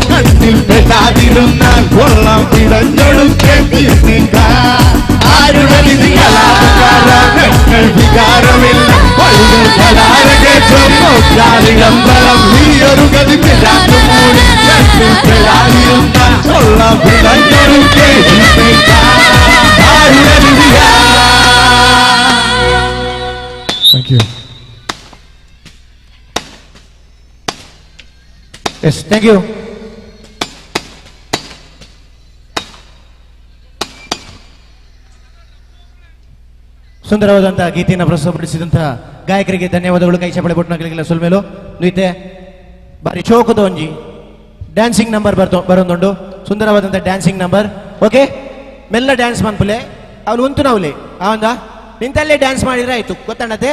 കണ്ണിൽ പെടാതിരുന്നാൽ കൊള്ളാം പിടഞ്ഞൊടുക്കെ. ആരുടെ Thank you. Yes, thank you. ಸುಂದರವಾದಂತಹ ಗೀತೆಯನ್ನು ಪ್ರಸ್ತುತಪಡಿಸಿದಂತಹ ಗಾಯಕರಿಗೆ ಧನ್ಯವಾದಗಳು. ಕೈ ಚಪ್ಪಳೆ ಬೊಟ್ಟುನಗಳಿಗೆಲ್ಲ ಸುಲ್ಮೇಲು ನುಯ್ತೆ ಬಾರಿ ಚೌಕದ ಒಂಜಿ ಡ್ಯಾನ್ಸಿಂಗ್ ನಂಬರ್ ಬರೋದುಂಡು. ಸುಂದರವಾದಂಥ ಡ್ಯಾನ್ಸಿಂಗ್ ನಂಬರ್. ಓಕೆ, ಮೆಲ್ಲ ಡ್ಯಾನ್ಸ್ ಮನ್ಪುಲೆ ಅವಳು ಉಂತು ನಾವುಲೆ ಅವಂದ ನಿಂತಲ್ಲೇ ಡ್ಯಾನ್ಸ್ ಮಾಡಿದ್ರೆ ಆಯ್ತು, ಗೊತ್ತಣ್ಣತೆ.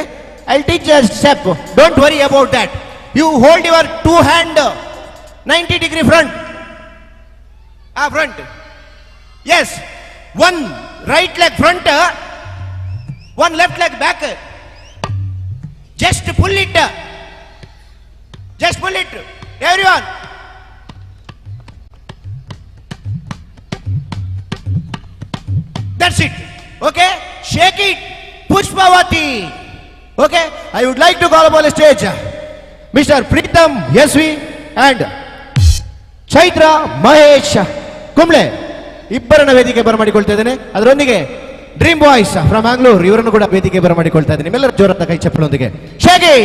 I teach step, don't worry about that. You hold your two hand 90 degree front, ಆ front, yes, one right leg front, one left leg back. Just pull it, just pull it, everyone. That's it. Okay, shake it, Pushpavati. Okay, I would like to call upon the stage Mr. Preetham SV and Chaitra Mahesh Kumble ಇಬ್ಬರನ್ನ ವೇದಿಕೆ ಬರಮಾಡಿಕೊಳ್ತಾ ಇದ್ದೇನೆ. ಅದರೊಂದಿಗೆ dream boys from Mangalore ಇವರನ್ನು ಕೂಡ ವೇದಿಕೆ ಬರಮಾಡಿಕೊಳ್ತಾ ಇದ್ದೇನೆ. ನಿಮ್ಮೆಲ್ಲರ ಜೋರಾದ ಕೈ ಚಪ್ಪಲೊಂದಿಗೆ ಶೇಕಿ.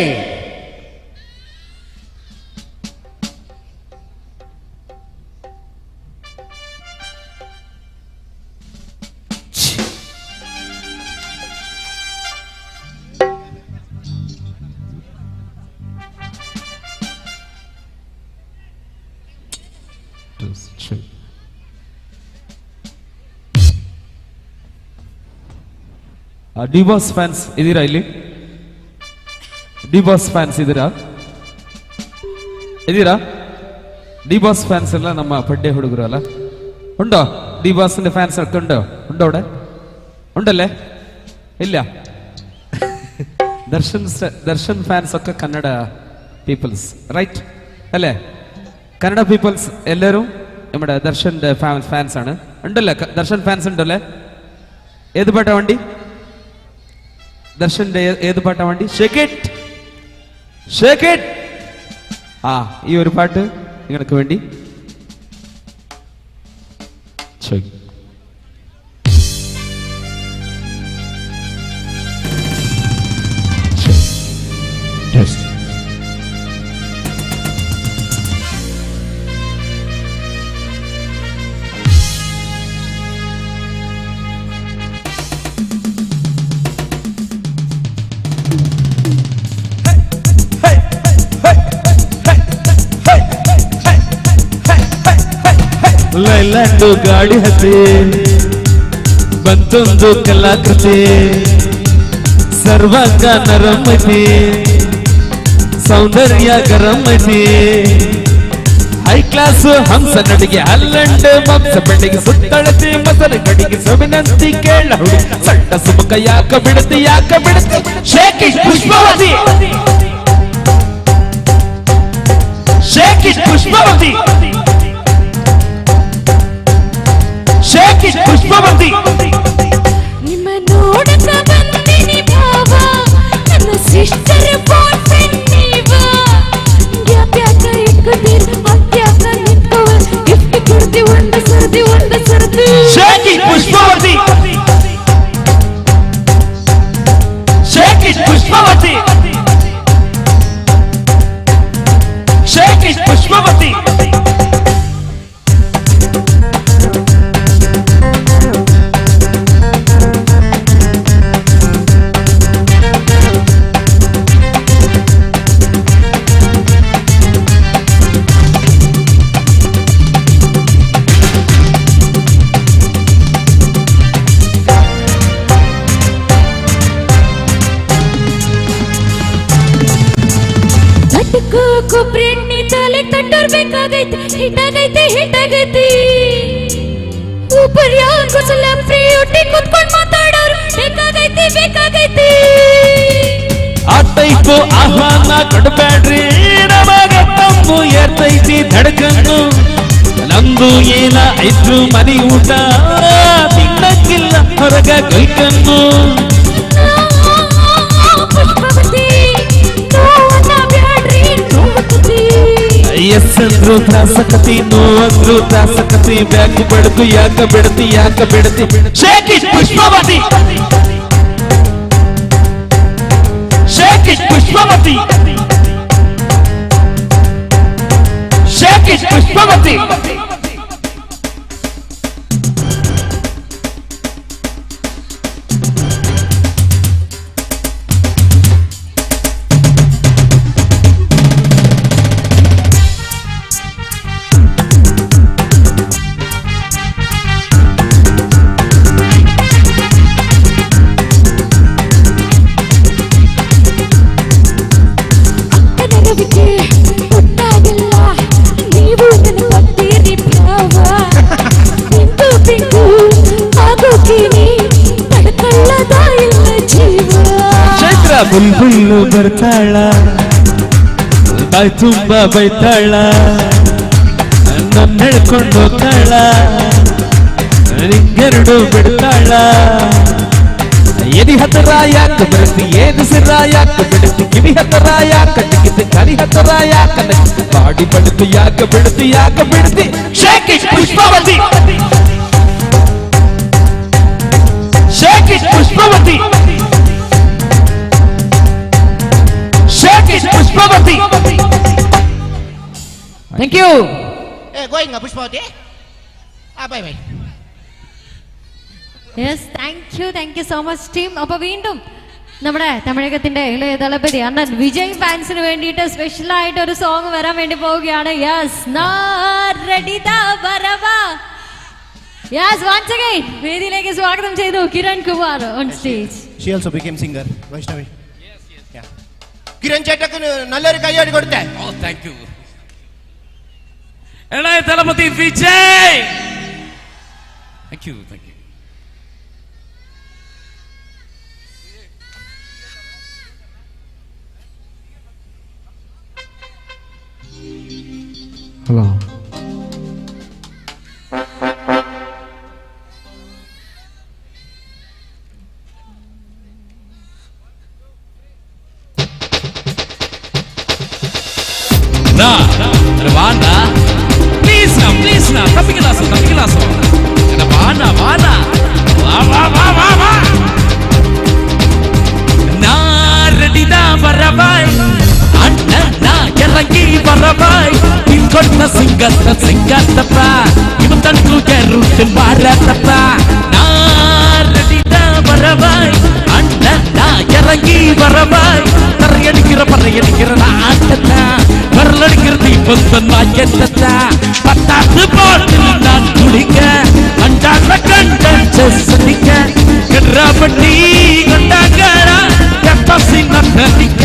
ಡಿ ಬಾಸ್ ಫ್ಯಾನ್ಸ್ ಇದ್ದೀರಾ ಇಲ್ಲಿ? ಡಿ ಬಾಸ್ ಫ್ಯಾನ್ಸ್ ಇದ್ದೀರಾ? ಇದ್ದೀರಾ? ಡಿ ಬಾಸ್ ಫ್ಯಾನ್ಸ್ ಎಲ್ಲ ನಮ್ಮ ಪಡ್ಡೆ ಹುಡುಗರು ಅಲ್ಲ? ಉಂಡೋ ಡಿ ಬಾಸ್ ಫ್ಯಾನ್ಸ್ ಉಂಡೋ? ಉಂಡೋ അവിടെ? ಉಂಡಲ್ಲೇ? ಇಲ್ಲ. ದರ್ಶನ್ ದರ್ಶನ್ ಫ್ಯಾನ್ಸ್ ഒക്കെ ಕನ್ನಡ ಪೀಪಲ್ಸ್, ರೈಟ್ ಅല്ലേ? ಕನ್ನಡ ಪೀಪಲ್ಸ್ ಎಲ್ಲರೂ നമ്മുടെ ദർശൻ ഫാൻസ് ആണ്. ഉണ്ടല്ലേ ദർശൻ ഫാൻസ് ഉണ്ടല്ലേ? ഏത് പാട്ടാ വണ്ടി ദർശന്റെ? ഏത് പാട്ടാ വണ്ടി? Shake it, shake it. ആ ഈ ഒരു പാട്ട് നിങ്ങൾക്ക് വേണ്ടി. ಲೈಲ್ಯಾಂಡು ಗಾಡಿ ಹತ್ತಿ ಬಂತೊಂದು ಕಲಾಕೃತಿ, ಸರ್ವಾಂಗ ನರಮತಿ, ಸೌಂದರ್ಯ ಗರಮತಿ, ಹೈ ಕ್ಲಾಸ್ ಹಂಸ ನಡಿಗೆ ಅಲ್ಲಂಡು ಮಂಸ ಬೆಳಿಗ್ಗೆ ಸುತ್ತಳತಿ ಮೊಸರು ಕಡಿಗೆ ಸವಿನಂತಿ ಕೇಳ ಹುಡುಗಿ ಸಣ್ಣ ಸುಮುಖ ಯಾಕ ಬಿಡತಿ ಯಾಕ ಬಿಡತಿ. Shake it Pushpavati, shake it Pushpavati, shake it Pushpavati. ನಿಮ್ಮ ನೋಡಕ ಬಂದಿನಿ ಭಾವ, ನನ್ನ ಸಿಸ್ಟರ್ ಬಾಯ್ ಫ್ರೆಂಡ್ ನೀವ. ಗ್ಯಾಪ್ಯಾಕ ಇಟ್ಕೊಂಡಿರ ಮತ್ಯಾಕ ನಿಂತ್ಕೋವ, ಗಿಫ್ಟ್ ಕೊಡ್ತಿ ಒಂದು ಸರ್ತಿ ಒಂದು ಸರ್ತಿ. Shake it Pushpavati, shake it Pushpavati, shake it Pushpavati. ಕೊಬ್ರೆಣ್ಣಿ ತಲೆ ತಟ್ಟೋರ್ಬೇಕಾಗೈತಿ, ಹಿಟ್ಟಾಗೈತಿ ಹಿಟ್ಟಾಗೈತಿ. ಉಪರ್ ಯಾಕೋ ಸಲ ಫ್ರೀ ಒಟ್ಟಿ ಕುತ್ಕೊಂಡ್ ಮಾತಾಡೋರು ಬೇಕಾಗೈತಿ ಬೇಕಾಗೈತಿ. ಆ ಟೈಪು ಆಹ್ವಾನ ಕೊಡಬೇಡ್ರಿ, ನಮಗ ತಮ್ಮು ಏರ್ತೈತಿ ಧಡಕನ್ನು. ನಮ್ದು ಏನ ಇದ್ರು ಮನಿ ಊಟ ತಿನ್ನಕ್ಕಿಲ್ಲ ಹೊರಗ ಕೊಯ್ಕನ್ನು. ಎಸ್ ಅಂದ್ರು ತ್ರಾಸಕತಿ, ನೋ ಅಂದ್ರು ತ್ರಾಸಕತಿ, ಬ್ಯಾಕ್ ಬಡ್ಕು ಯಾಕ ಬಿಡ್ತಿ ಯಾಕ ಬಿಡ್ತಿ. Shake it Pushpavathi, shake it Pushpavathi, shake it Pushpavathi. ಬುಲ್ಬುಲ್ಲು ಬರ್ತಾಳ, ಬಾಯ್ ತುಂಬ ಬೈತಾಳ, ನನ್ನ ಹೇಳ್ಕೊಂಡು ಹೋಗ್ತಾಳ, ನಿಂಗೆರಡು ಬಿಡ್ತಾಳ. ಎದಿ ಹತ್ರ ಯಾಕ ಬಿಡ್ತಿ, ಏನು ಸಿರ ಯಾಕ ಬಿಡ್ತಿ, ಕಿವಿ ಹತ್ರ ಯಾಕ ಟಿಕಿತಿ, ಕರಿ ಹತ್ರ ಯಾಕ ನಕ್ಕಿತಿ, ಬಾಡಿ ಬಡ್ತಿ ಯಾಕ ಬಿಡ್ತಿ ಯಾಕ ಬಿಡ್ತಿ. Shake it Pushpavathi, shake it Pushpavathi, shake it Pushpavathi. Thank you. Hey, going Pushpavathi. Ah, bye bye. Yes, thank you so much team. അപ്പൊ വീണ്ടും നമ്മുടെ തമിഴകത്തിന്റെ ഇളയ ദളപതി അണ്ണൻ വിജയ് ഫാൻസിന് വേണ്ടിയിട്ട് സ്പെഷ്യൽ ആയിട്ട് ഒരു സോങ് വരാൻ വേണ്ടി പോവുകയാണ്. യെസ്, യെസ്, വൺസ് അഗൈൻ വേദിയിലേക്ക് സ്വാഗതം ചെയ്തു Kiran Kumar on stage. She also became singer, Vaishnavi. Yes, yes. Yeah. Kiran ചേട്ടക്ക് നല്ലൊരു കയ്യടി കൊടുത്തേ. Oh, thank you. Ilaya Thalapathy Vijay. Thank you, thank you. Hello. Na, வாண்ணா, ப்ளீஸ் நா, ப்ளீஸ் நா, தப்பிக்கலாசோ தப்பிக்கலாசோ, வாண்ணா வாண்ணா, வா வா வா வா வா. நான் ரெடிதான் வரவாய் அண்ணா, நான் இறங்கி வரவாய், பின்கொண்ட சிங்கத்த சிங்கத்தப்பா, இவன் தனக்கு ரூட்டு மாறத்தப்பா. நான் ரெடிதான் வரவாய் அண்ணா, நான் இறங்கி வரவாய், தரையடிக்கிற பறையடிக்கிற ஆட்டத்தா, வரலடிக்கிற தீபத்தன் வாக்கியத்தா, பத்தாத்து போட்டில் நான் குளிக்க, அண்டாத கண்டன் செசடிக்க, கட்ராபட்டி கொண்டாங்கடா கப்பசி நத்தடிக்க.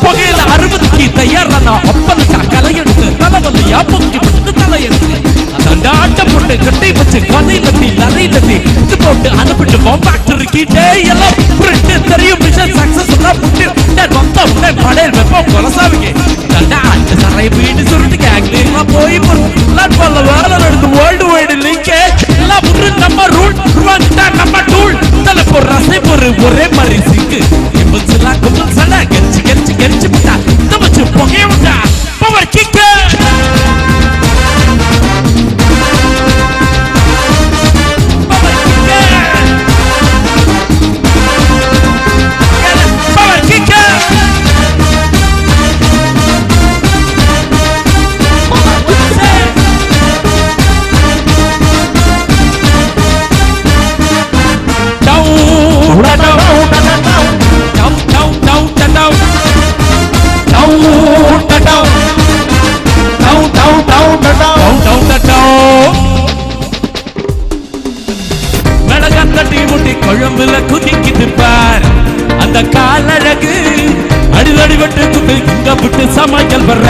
புகையில 60க்கு தயாரான அப்பனுக்கா கலையெடுத்து தலைவலியா பொங்கி போட்டு தலையெடுத்து அந்த ஆட்டம் போட்டு கட்டி வச்சு கதையில தீ நரையில தீ இது போட்டு அனுப்பிட்டு ஃபேக்டரிக்கு எல்லாம் பிரிண்ட் தெரியும் மிஷன் சக்சஸ் எல்லாம் புட்டு வந்த உடனே படையல் வைப்போம் கொலசாமிக்கு ஆட்டு சரை வீடு சுருட்டு கேங்லாம் போய் பல வேலை நடந்து வேர்ல்டு வைடு லிங்க் எல்லாம் புரு நம்ம ரூல் நம்ம டூல் தலை போடுற ரசை பொரு ஒரே மாதிரி சிக்கு கும்பல்ஸ்லாம் கும்பல்ஸ் எல்லாம் கெரிச்சு கெரிச்சு கெரிச்சு விட்டா தமச்சு புகைய விட்டா பவர் கிக்கு. Power kick. மிளகாத்தட்டி முட்டி குழம்புல குதிக்குது பார் அந்த காலழகு, அடிதடி விட்டு குத்து இங்க விட்டு சமையல் வர்ற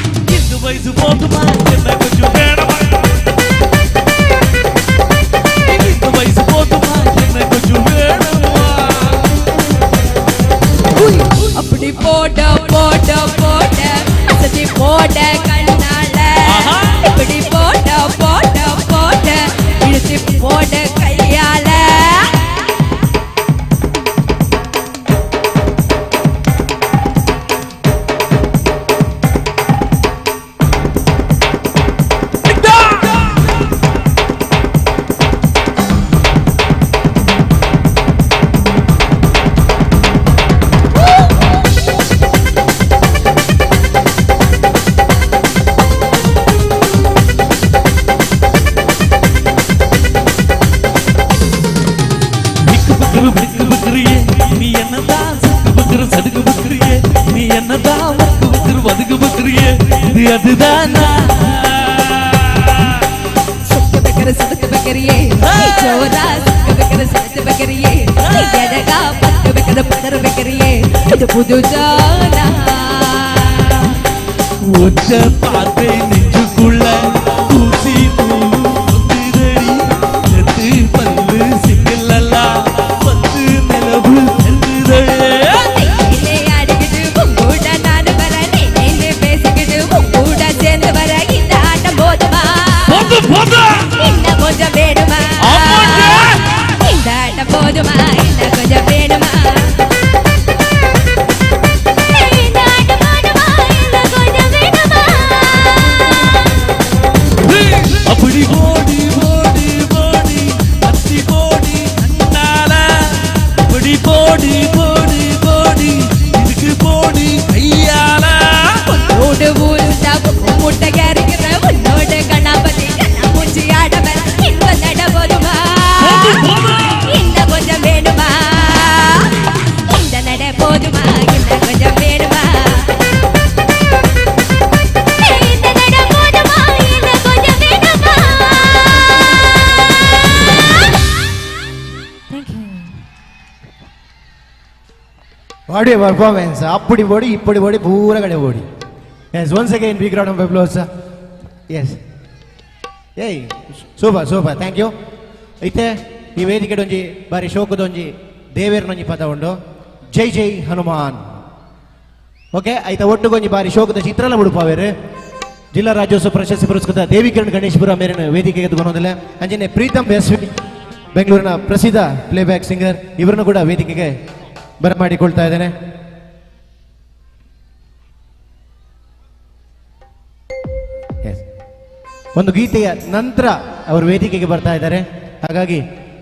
என்னதான் சக்கு பக்குற சடுக்கு பக்குறியே, நீ என்னதான் வக்கு வக்குற வதுக்கு பக்குறியே, இது அதுதானா? சுக்கு பக்கர சுக்கு பக்கரியே, நீ ஜோரா சுக்கு பக்கர சுக்கு பக்கரியே, நீ எழகா பத்து பக்கர பதற பக்கரியே, இது புதுதானா? ஒற்ற பார்வை நெஞ்சுக்குள்ள ஊசி நூலு குத்துதடி, எத்து பல்லு சிக்கலல்லா பத்து நிலவு செல்லுதடி. கையிலே ஆடிக்கிட்டு உன் கூட நானு வர, நீ நின்னு பேசிக்கிட்டு உன் கூட சேர்ந்து வர, இந்த ஆட்டம் போதுமா? இன்னும் கொஞ்சம் வேணுமா? இந்த ஆட்டம் போதுமா? இன்னும் கொஞ்சம் வேணுமா? இந்த ஆட்டம் போதுமா? இன்னும் கொஞ்சம் வேணுமா? அப்படி ஓடி ஓடி ஓடி அத்தி போடி அண்ணால, அப்படி போடி போடி போடி இதுக்கு போடி கையால. உன்னோடு ஊருண்டா உப்பு மூட்டை கறிக்கிற, உன்னோடு கண்ணாபதி கண்ணாமூச்சி ஆட வர, இந்த நட போதுமா? இன்னும் கொஞ்சம் வேணுமா? இந்த நட போதுமா? இன்னும் கொஞ்சம் வேணுமா? இந்த நட போதுமா? இன்னும் கொஞ்சம் வேணுமா? ಬಾಡಿ ಪರ್ಫಾರ್ಮೆನ್ಸ್ ಅಪ್ಪಡಿ ಬೋಡಿ ಇಪ್ಪಡಿ ಬೋಡಿ ಪೂರ ಕಡೆ body. Yes, once again big round of applause. Yes, ಏಯ್ super super, thank you. ಇತ್ತೆ ಈ ವೇದಿಕೆ ಒಂಜಿ ಬಾರಿ ಶೋಕದೊಂಜಿ ದೇವೇರ್ನೊಂಜಿ ಪದ ಉಂಡು, ಜೈ ಜೈ ಹನುಮಾನ್. ಓಕೆ, ಐತ ಒಟ್ಟುಗೊಂಜಿ ಬಾರಿ ಶೋಕದ ಚಿತ್ರಲ ಉಡುಪಾವೇರು. ಜಿಲ್ಲಾ ರಾಜ್ಯೋತ್ಸವ ಪ್ರಶಸ್ತಿ ಪುರಸ್ಕೃತ ದೇವಿಕಿರಣ್ ಗಣೇಶ್ಪುರ ಮೇರಿನ ವೇದಿಕೆಗೆ ಎದುಗೊಂದಿಲ್ಲ. ಅಂಜನೆ ಪ್ರೀತಮ್ ಎಸ್ ವಿ, ಬೆಂಗಳೂರಿನ ಪ್ರಸಿದ್ಧ ಪ್ಲೇಬ್ಯಾಕ್ ಸಿಂಗರ್, ಇವರನ್ನು ಕೂಡ ವೇದಿಕೆಗೆ ಬರಮಾಡಿಕೊಳ್ತಾ ಇದ್ದೇನೆ. ಒಂದು ಗೀತೆಯ ನಂತರ ಅವರು ವೇದಿಕೆಗೆ ಬರ್ತಾ ಇದ್ದಾರೆ. ಹಾಗಾಗಿ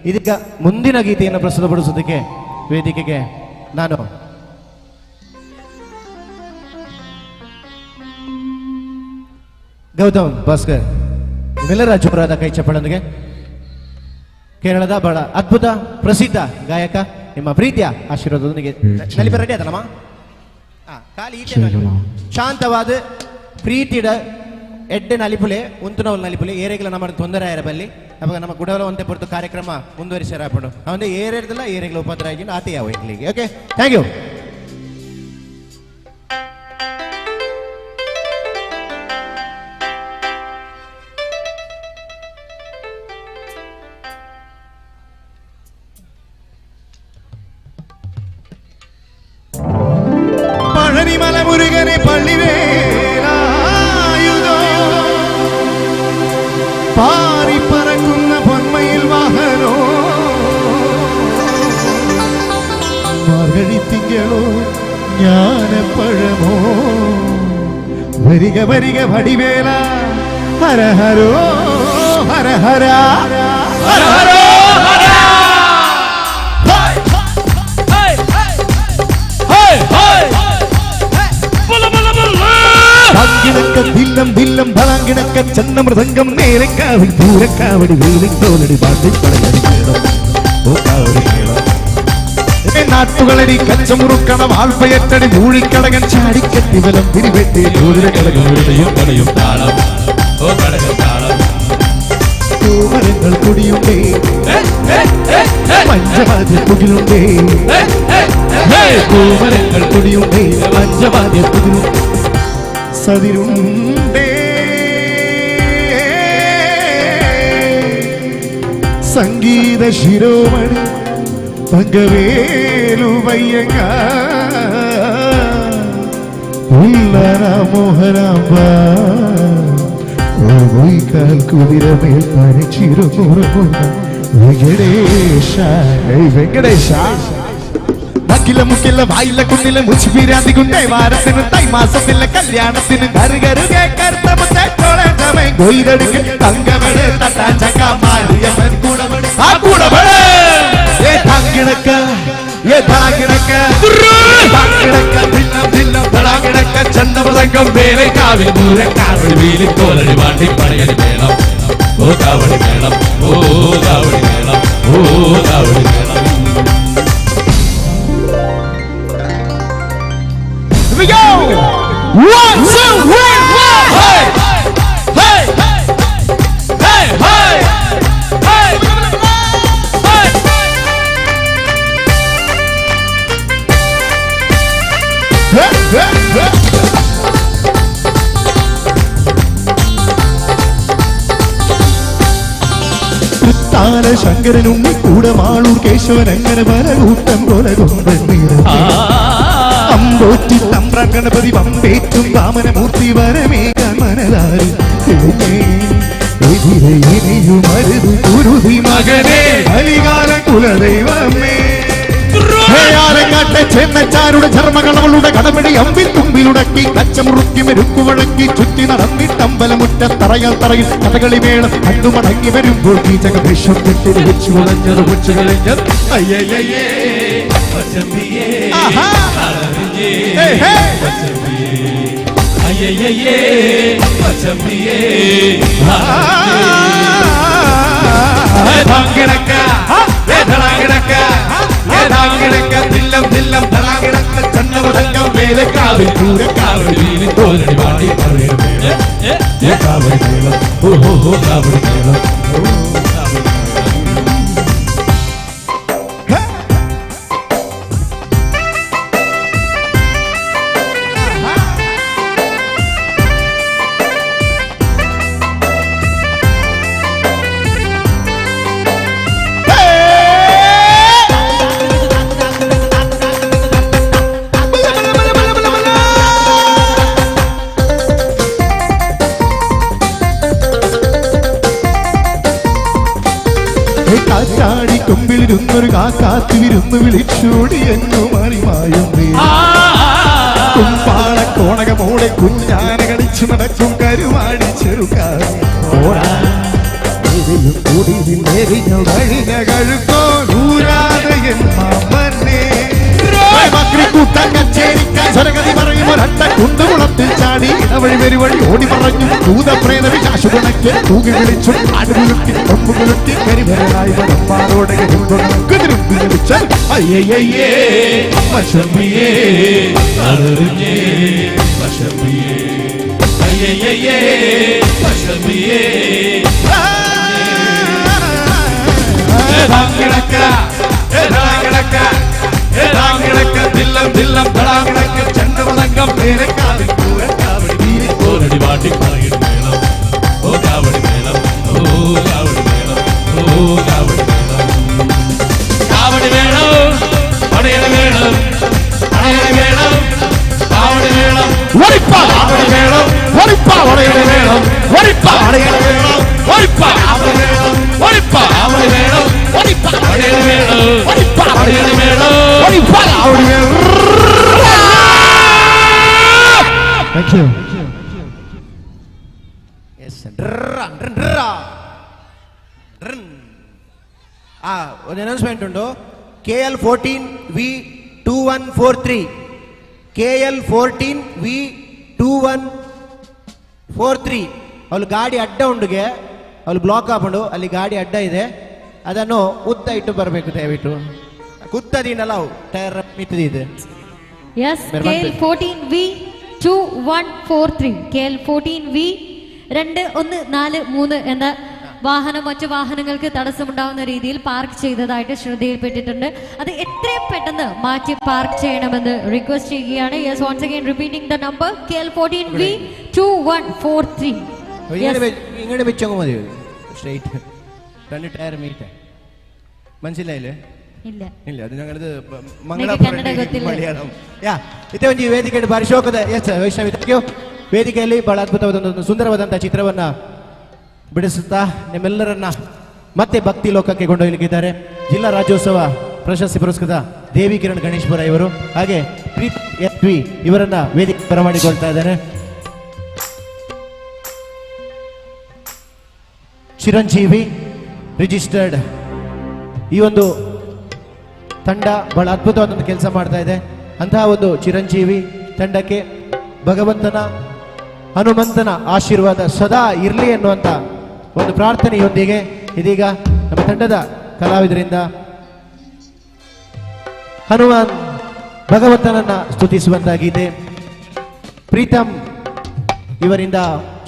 ಇದೀಗ ಮುಂದಿನ ಗೀತೆಯನ್ನು ಪ್ರಸ್ತುತಪಡಿಸೋದಕ್ಕೆ ವೇದಿಕೆಗೆ ನಾನು ಗೌತಮ್ ಭಾಸ್ಕರ್ ನಿಮ್ಮೆಲ್ಲರ ಜೋರಾದ ಕೈ ಚಪ್ಪಾಳೊಂದಿಗೆ ಕೇರಳದ ಬಹಳ ಅದ್ಭುತ ಪ್ರಸಿದ್ಧ ಗಾಯಕ, ನಿಮ್ಮ ಪ್ರೀತಿಯ ಆಶೀರ್ವಾದದೊಂದಿಗೆ ನಲಿಪೆ ರೆಡಿ ಆತನಮ್ಮ? ಖಾಲಿ ಈಚೆ ಶಾಂತವಾದ ಪ್ರೀತಿಡ ಎಡ್ಡೆ ನಲಿಪುಲೆ ಉಂತುನವಲ್ ನಲಿಪುಲೆ ಏರೆಗಳ ನಮ್ಮ ತೊಂದರೆ ಆಯಿರಬಲ್ಲಿ ಅವಾಗ ನಮ್ಮ ಗುಡವಲ ಒಂತೆ ಪೊರ್ತು ಕಾರ್ಯಕ್ರಮ ಮುಂದುವರಿಸ್ಯಾರ ಹಾಕೊಂಡು ಅವಂದೇ ಏರೇರ್ದಲ್ಲ ಏರೆಗಳ ಉಪದ್ರ ಆಗಿ ಆತೆ ಯಾವ ಇಡ್ಲಿಗೆ. Okay, thank you. Palanimala മുരുകനെ പള്ളിവേലായുധോ പാറിപ്പറക്കുന്ന പൊന്മയിൽ വാഹനോ മാർഗഴിത്തിങ്കളോ ജ്ഞാനപ്പഴമോ വരിക വരിക വടിവേല ഹര ഹരോ ഹര ഹര ഹര ഹരോ ഹര. தில்லம் தில்லம் பலாங்கிணக்க சன்ன மிருதங்கம் நேரக்காவடி தூரக்காவடி வேலை தோலடி பாட்டி படையடி மேளம் ஓ காவடி மேளம். നാട്ടുകളടി കച്ചമുറുക്കണ വാൾപ്പയറ്റടി മൂഴിക്കടകൻ ചാടിക്കെട്ടി വലം പിരിവെട്ടി കടകം പടയും താളം ഓ കടകം താളം. പൂമരങ്ങൾ കൊടിയുണ്ടേ പഞ്ചവാദ്യ പുകിലുണ്ടേ പൂമരങ്ങൾ കൊടിയുണ്ടേ പഞ്ചവാദ്യ പുകിലുണ്ടേ സതിരുണ്ടേ സംഗീത ശിരോമണി തങ്കവേലുവയ്യങ്ങ മോഹനാംബ കുതിരമേൽ തനിച്ചിരുന്നുറങ്ങുന്ന വെങ്കടേശ വെങ്കടേശ അഖില മുക്കില വായില കുന്നിലെ മുച്ചുപിരാതി ഗുണ്ടേ വാരത്തിന് തൈമാസത്തിലെ കല്യാണത്തിന് ചന്ദമൃതംഗം വേലക്കാവിൽ ദൂരക്കാവടി വീലിത്തോലടി വാണ്ടി പടയടി മേളം ഓ കാവടി മേളം ഓ കാവടി മേളം ഓ കാവടി മേളം. ശങ്കരനുണ്ണി കൂടമാളൂർ കേശവൻ അങ്ങനെ പലകൂട്ടം കൊലകൊമ്പൻ അമ്പോറ്റി തമ്പ്രാൻ ഗണപതി പമ്പേറ്റും വാമനമൂർത്തി വരമേകാൻ മനതാരി എതിരെയുമരുത് കുരുതി മകനെ കലികാല കുലദൈവമേ. ാട്ടെ ചെന്നച്ചാരുടെ ചർമ്മകളവളുടെ കടമിടി അമ്പിൽ തുമ്പിലുടക്കി കച്ചമുറുക്കി മെരുക്കുവഴക്കി ചുറ്റി നടന്നിട്ടമ്പലമുറ്റ തറയാൽ തറയിൽ കഥകളി മേളം കണ്ടുമടങ്ങി വരുമ്പോൾ കീചകവേഷം കെട്ടിത് വെച്ചു കുളഞ്ഞത് വെച്ചു കളഞ്ഞത്. അയ്യയ്യേ കാറ്റാടി കൊമ്പിലിരുന്നൊരു കാക്കാത്തി വിരുന്ന് വിളിച്ചോടി എന്നു മറിമായും കുമ്പാള കോണകമോടെ കുഞ്ഞാന കളിച്ചു നടക്കും കരുവാടി ചെറുക്കാർ കുണ്ടുകുളത്തിൽ ചാടി ഇടവഴി പെരുവഴി ഓടി പറഞ്ഞു ഭൂതപ്രേത വിശാശുകണക്ക് തൂകി വിളിച്ചു ആടുകുലുക്കി കൊമ്പുകുലുക്കി കരിവരനായി വടമ്പാറോടെ ിൽ അയ്യയ്യേ മശമ്പിയേ മശമ്പിയേ അയ്യയ്യേ മശമ്പിയേ. Thank you. Yes, ಒಂದು ಅನೌನ್ಸ್ಮೆಂಟ್ ಉಂಟು. KL 14 V 2143, KL 14 V 2143. ಅವಳು ಗಾಡಿ ಅಡ್ಡ ಉಂಡುಗೆ, ಅವಳು ಬ್ಲಾಕ್ ಹಾಕೊಂಡು ಅಲ್ಲಿ ಗಾಡಿ ಅಡ್ಡ ಇದೆ, ಅದನ್ನು ಉದ್ದ ಇಟ್ಟು ಬರಬೇಕು ದಯವಿಟ್ಟು. ಕುತ್ತದಿನಲ್ಲ ಅವು tyre ಮಿತ್ತಿದೆ. Yes, KL 14 V 2143, KL 14 V 2143 എന്ന വാഹനം മറ്റു വാഹനങ്ങൾക്ക് തടസ്സമുണ്ടാവുന്ന രീതിയിൽ പാർക്ക് ചെയ്തതായിട്ട് ശ്രദ്ധയിൽപ്പെട്ടിട്ടുണ്ട്. അത് എത്രയും പെട്ടെന്ന് മാറ്റി പാർക്ക് ചെയ്യണമെന്ന് റിക്വസ്റ്റ് ചെയ്യുകയാണ്. Yes, once again repeating the number KL 14 V 2143. ഇങ്ങോട്ട് വെച്ചങ്ങ് മതി, സ്ട്രെയിറ്റ് രണ്ട് ടയർ മീറ്റ്. മനസ്സിലായില്ലേ? ഇല്ല ഇല്ല, അത് ഞങ്ങളത് മലയാളം. ಇತ್ತೆ ಒಂಜಿ ವೇದಿಕೆ ಬಾರಿ ಶೋಕದ. Yes Vaishnavi, thank you. ವೇದಿಕೆಯಲ್ಲಿ ಬಹಳ ಅದ್ಭುತವಾದ ಸುಂದರವಾದಂತಹ ಚಿತ್ರವನ್ನ ಬಿಡಿಸುತ್ತಾ ನಿಮ್ಮೆಲ್ಲರನ್ನ ಮತ್ತೆ ಭಕ್ತಿ ಲೋಕಕ್ಕೆ ಕೊಂಡೊಯ್ಯಲಿಕ್ಕಿದ್ದಾರೆ ಜಿಲ್ಲಾ ರಾಜ್ಯೋತ್ಸವ ಪ್ರಶಸ್ತಿ ಪುರಸ್ಕೃತ ದೇವಿ ಕಿರಣ್ ಗಣೇಶ್ಪುರ ಇವರು, ಹಾಗೆ ಪ್ರೀತ್ ಎಸ್ ವಿ ಇವರನ್ನ ವೇದಿಕೆ ಬರಮಾಡಿಕೊಳ್ತಾ ಇದ್ದಾರೆ. ಚಿರಂಜೀವಿ ರಿಜಿಸ್ಟರ್ಡ್ ಈ ಒಂದು ತಂಡ ಬಹಳ ಅದ್ಭುತವಾದ ಕೆಲಸ ಮಾಡ್ತಾ ಇದೆ. ಅಂತಹ ಒಂದು ಚಿರಂಜೀವಿ ತಂಡಕ್ಕೆ ಭಗವಂತನ ಹನುಮಂತನ ಆಶೀರ್ವಾದ ಸದಾ ಇರಲಿ ಎನ್ನುವಂತ ಒಂದು ಪ್ರಾರ್ಥನೆಯೊಂದಿಗೆ ಇದೀಗ ನಮ್ಮ ತಂಡದ ಕಲಾವಿದರಿಂದ ಹನುಮಾನ್ ಭಗವಂತನನ್ನ ಸ್ತುತಿಸುವಂತಹ ಗೀತೆ, ಪ್ರೀತಮ್ ಇವರಿಂದ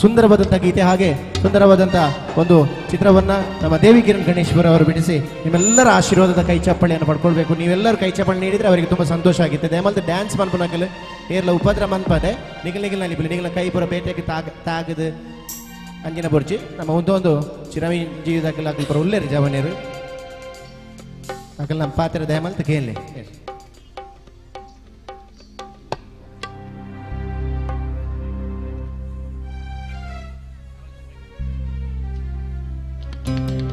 ಸುಂದರವಾದಂತಹ ಗೀತೆ, ಹಾಗೆ ಸುಂದರವಾದಂತಹ ಒಂದು ಚಿತ್ರವನ್ನ ನಮ್ಮ ದೇವಿ ಕಿರಣ್ ಗಣೇಶ್ವರ ಅವರು ಬಿಡಿಸಿ ನಿಮ್ಮೆಲ್ಲರ ಆಶೀರ್ವಾದದ ಕೈ ಚಪ್ಪಾಳೆಯನ್ನು ಪಡ್ಕೊಳ್ಬೇಕು. ನೀವೆಲ್ಲರೂ ಕೈ ಚಪ್ಪಾಳೆ ನೀಡಿದ್ರೆ ಅವರಿಗೆ ತುಂಬಾ ಸಂತೋಷ ಆಗುತ್ತೆ. ದಯಮಾಲ್ದ ಡ್ಯಾನ್ಸ್ ಮನ್ಪುನಕಲ್ ಏರ್ಲ ಉಪದ್ರ ಮನ್ಪದೆ ನಿಗಲ್ ನಿಗಲ್ ನಲ್ಲಿ ನಿಗಲ ಕೈ ಪುರ ಬೇಟೆಗೆ ತಾಗದು ಅಂಜಿನ ಬೊರ್ಚಿ ನಮ್ಮ ಒಂದೊಂದು ಚಿರಂಜೀವಿದಾಕಲ್ ಪುರ ಉಲ್ಲೇರಿ ಜವನಿಯರು. ಅಕಲ್ ನಮ್ಮ ಪಾತ್ರ ದಯಮಲ್ತ ಕೇಳಿ.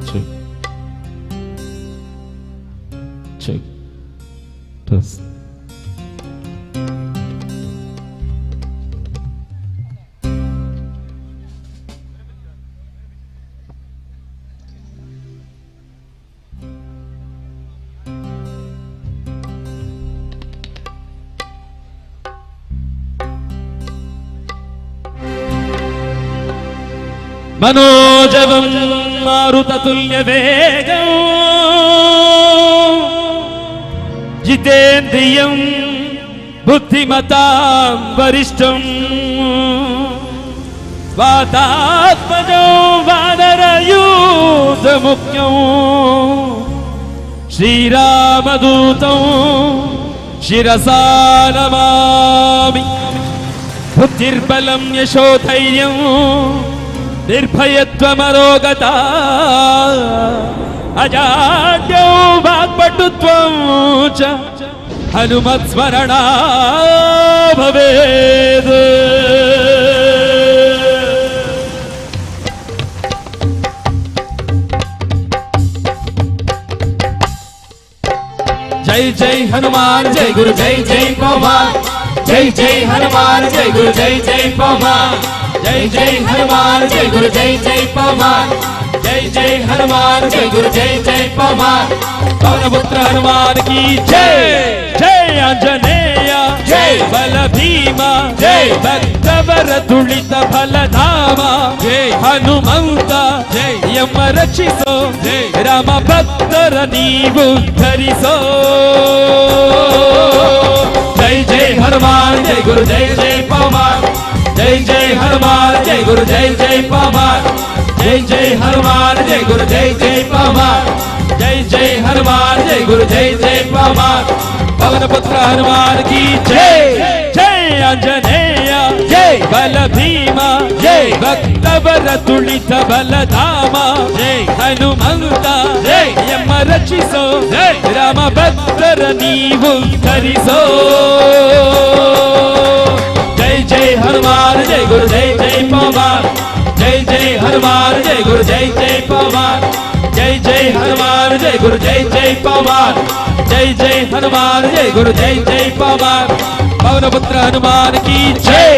Check. Check. Test. मनोजवं मारुततुल्यवेगं जितेन्द्रियं बुद्धिमतां वरिष्ठं वातात्मजं वानरयूथमुख्यं श्रीरामदूतं शिरसा नमामि। बुद्धिर्बलं यशोधैर्यं निर्भयत्वमरोगता अजाड्यं वाक्पटुत्वं च हनुमत्स्मरणा भवेत्। जय जय हनुमान जय गुरु जय जय पवन, जय जय हनुमान जय गुरु जय जय पवन, जय जय हनुमान जय गुरु जय जय पवन, जय जय हनुमान जय गुरु जय जय पवन। पवनपुत्र हनुमान की जय, जय आंजनेय जय बल भीमा जय भक्तवर तुलित फलधाम जय हनुमंत जय यम रक्षिसो जय राम भक्तर नीवु धरिसो। जय जय हनुमान जय गुरु जय जय पवन, जय जय हनुमान जय गुरु जय जय पवन, जय जय हनुमान जय गुरु जय जय पवन, जय जय हनुमान जय गुरु जय जय पवन। पवनपुत्र हनुमान की जय, जय आंजनेय जय बल भीमा जय भक्तवर तुलित बलधाम जय हनुमंत जय यम रक्षिसो जय राम भक्तर नीवु धरिसो। जय जय हनुमान जय गुरु जय जय पवन, जय जय हनुमान जय गुरु जय जय पवन, जय जय हनुमान जय गुरु जय जय पवन, जय जय हनुमान जय गुरु जय जय पवन। पवनपुत्र हनुमान की जय।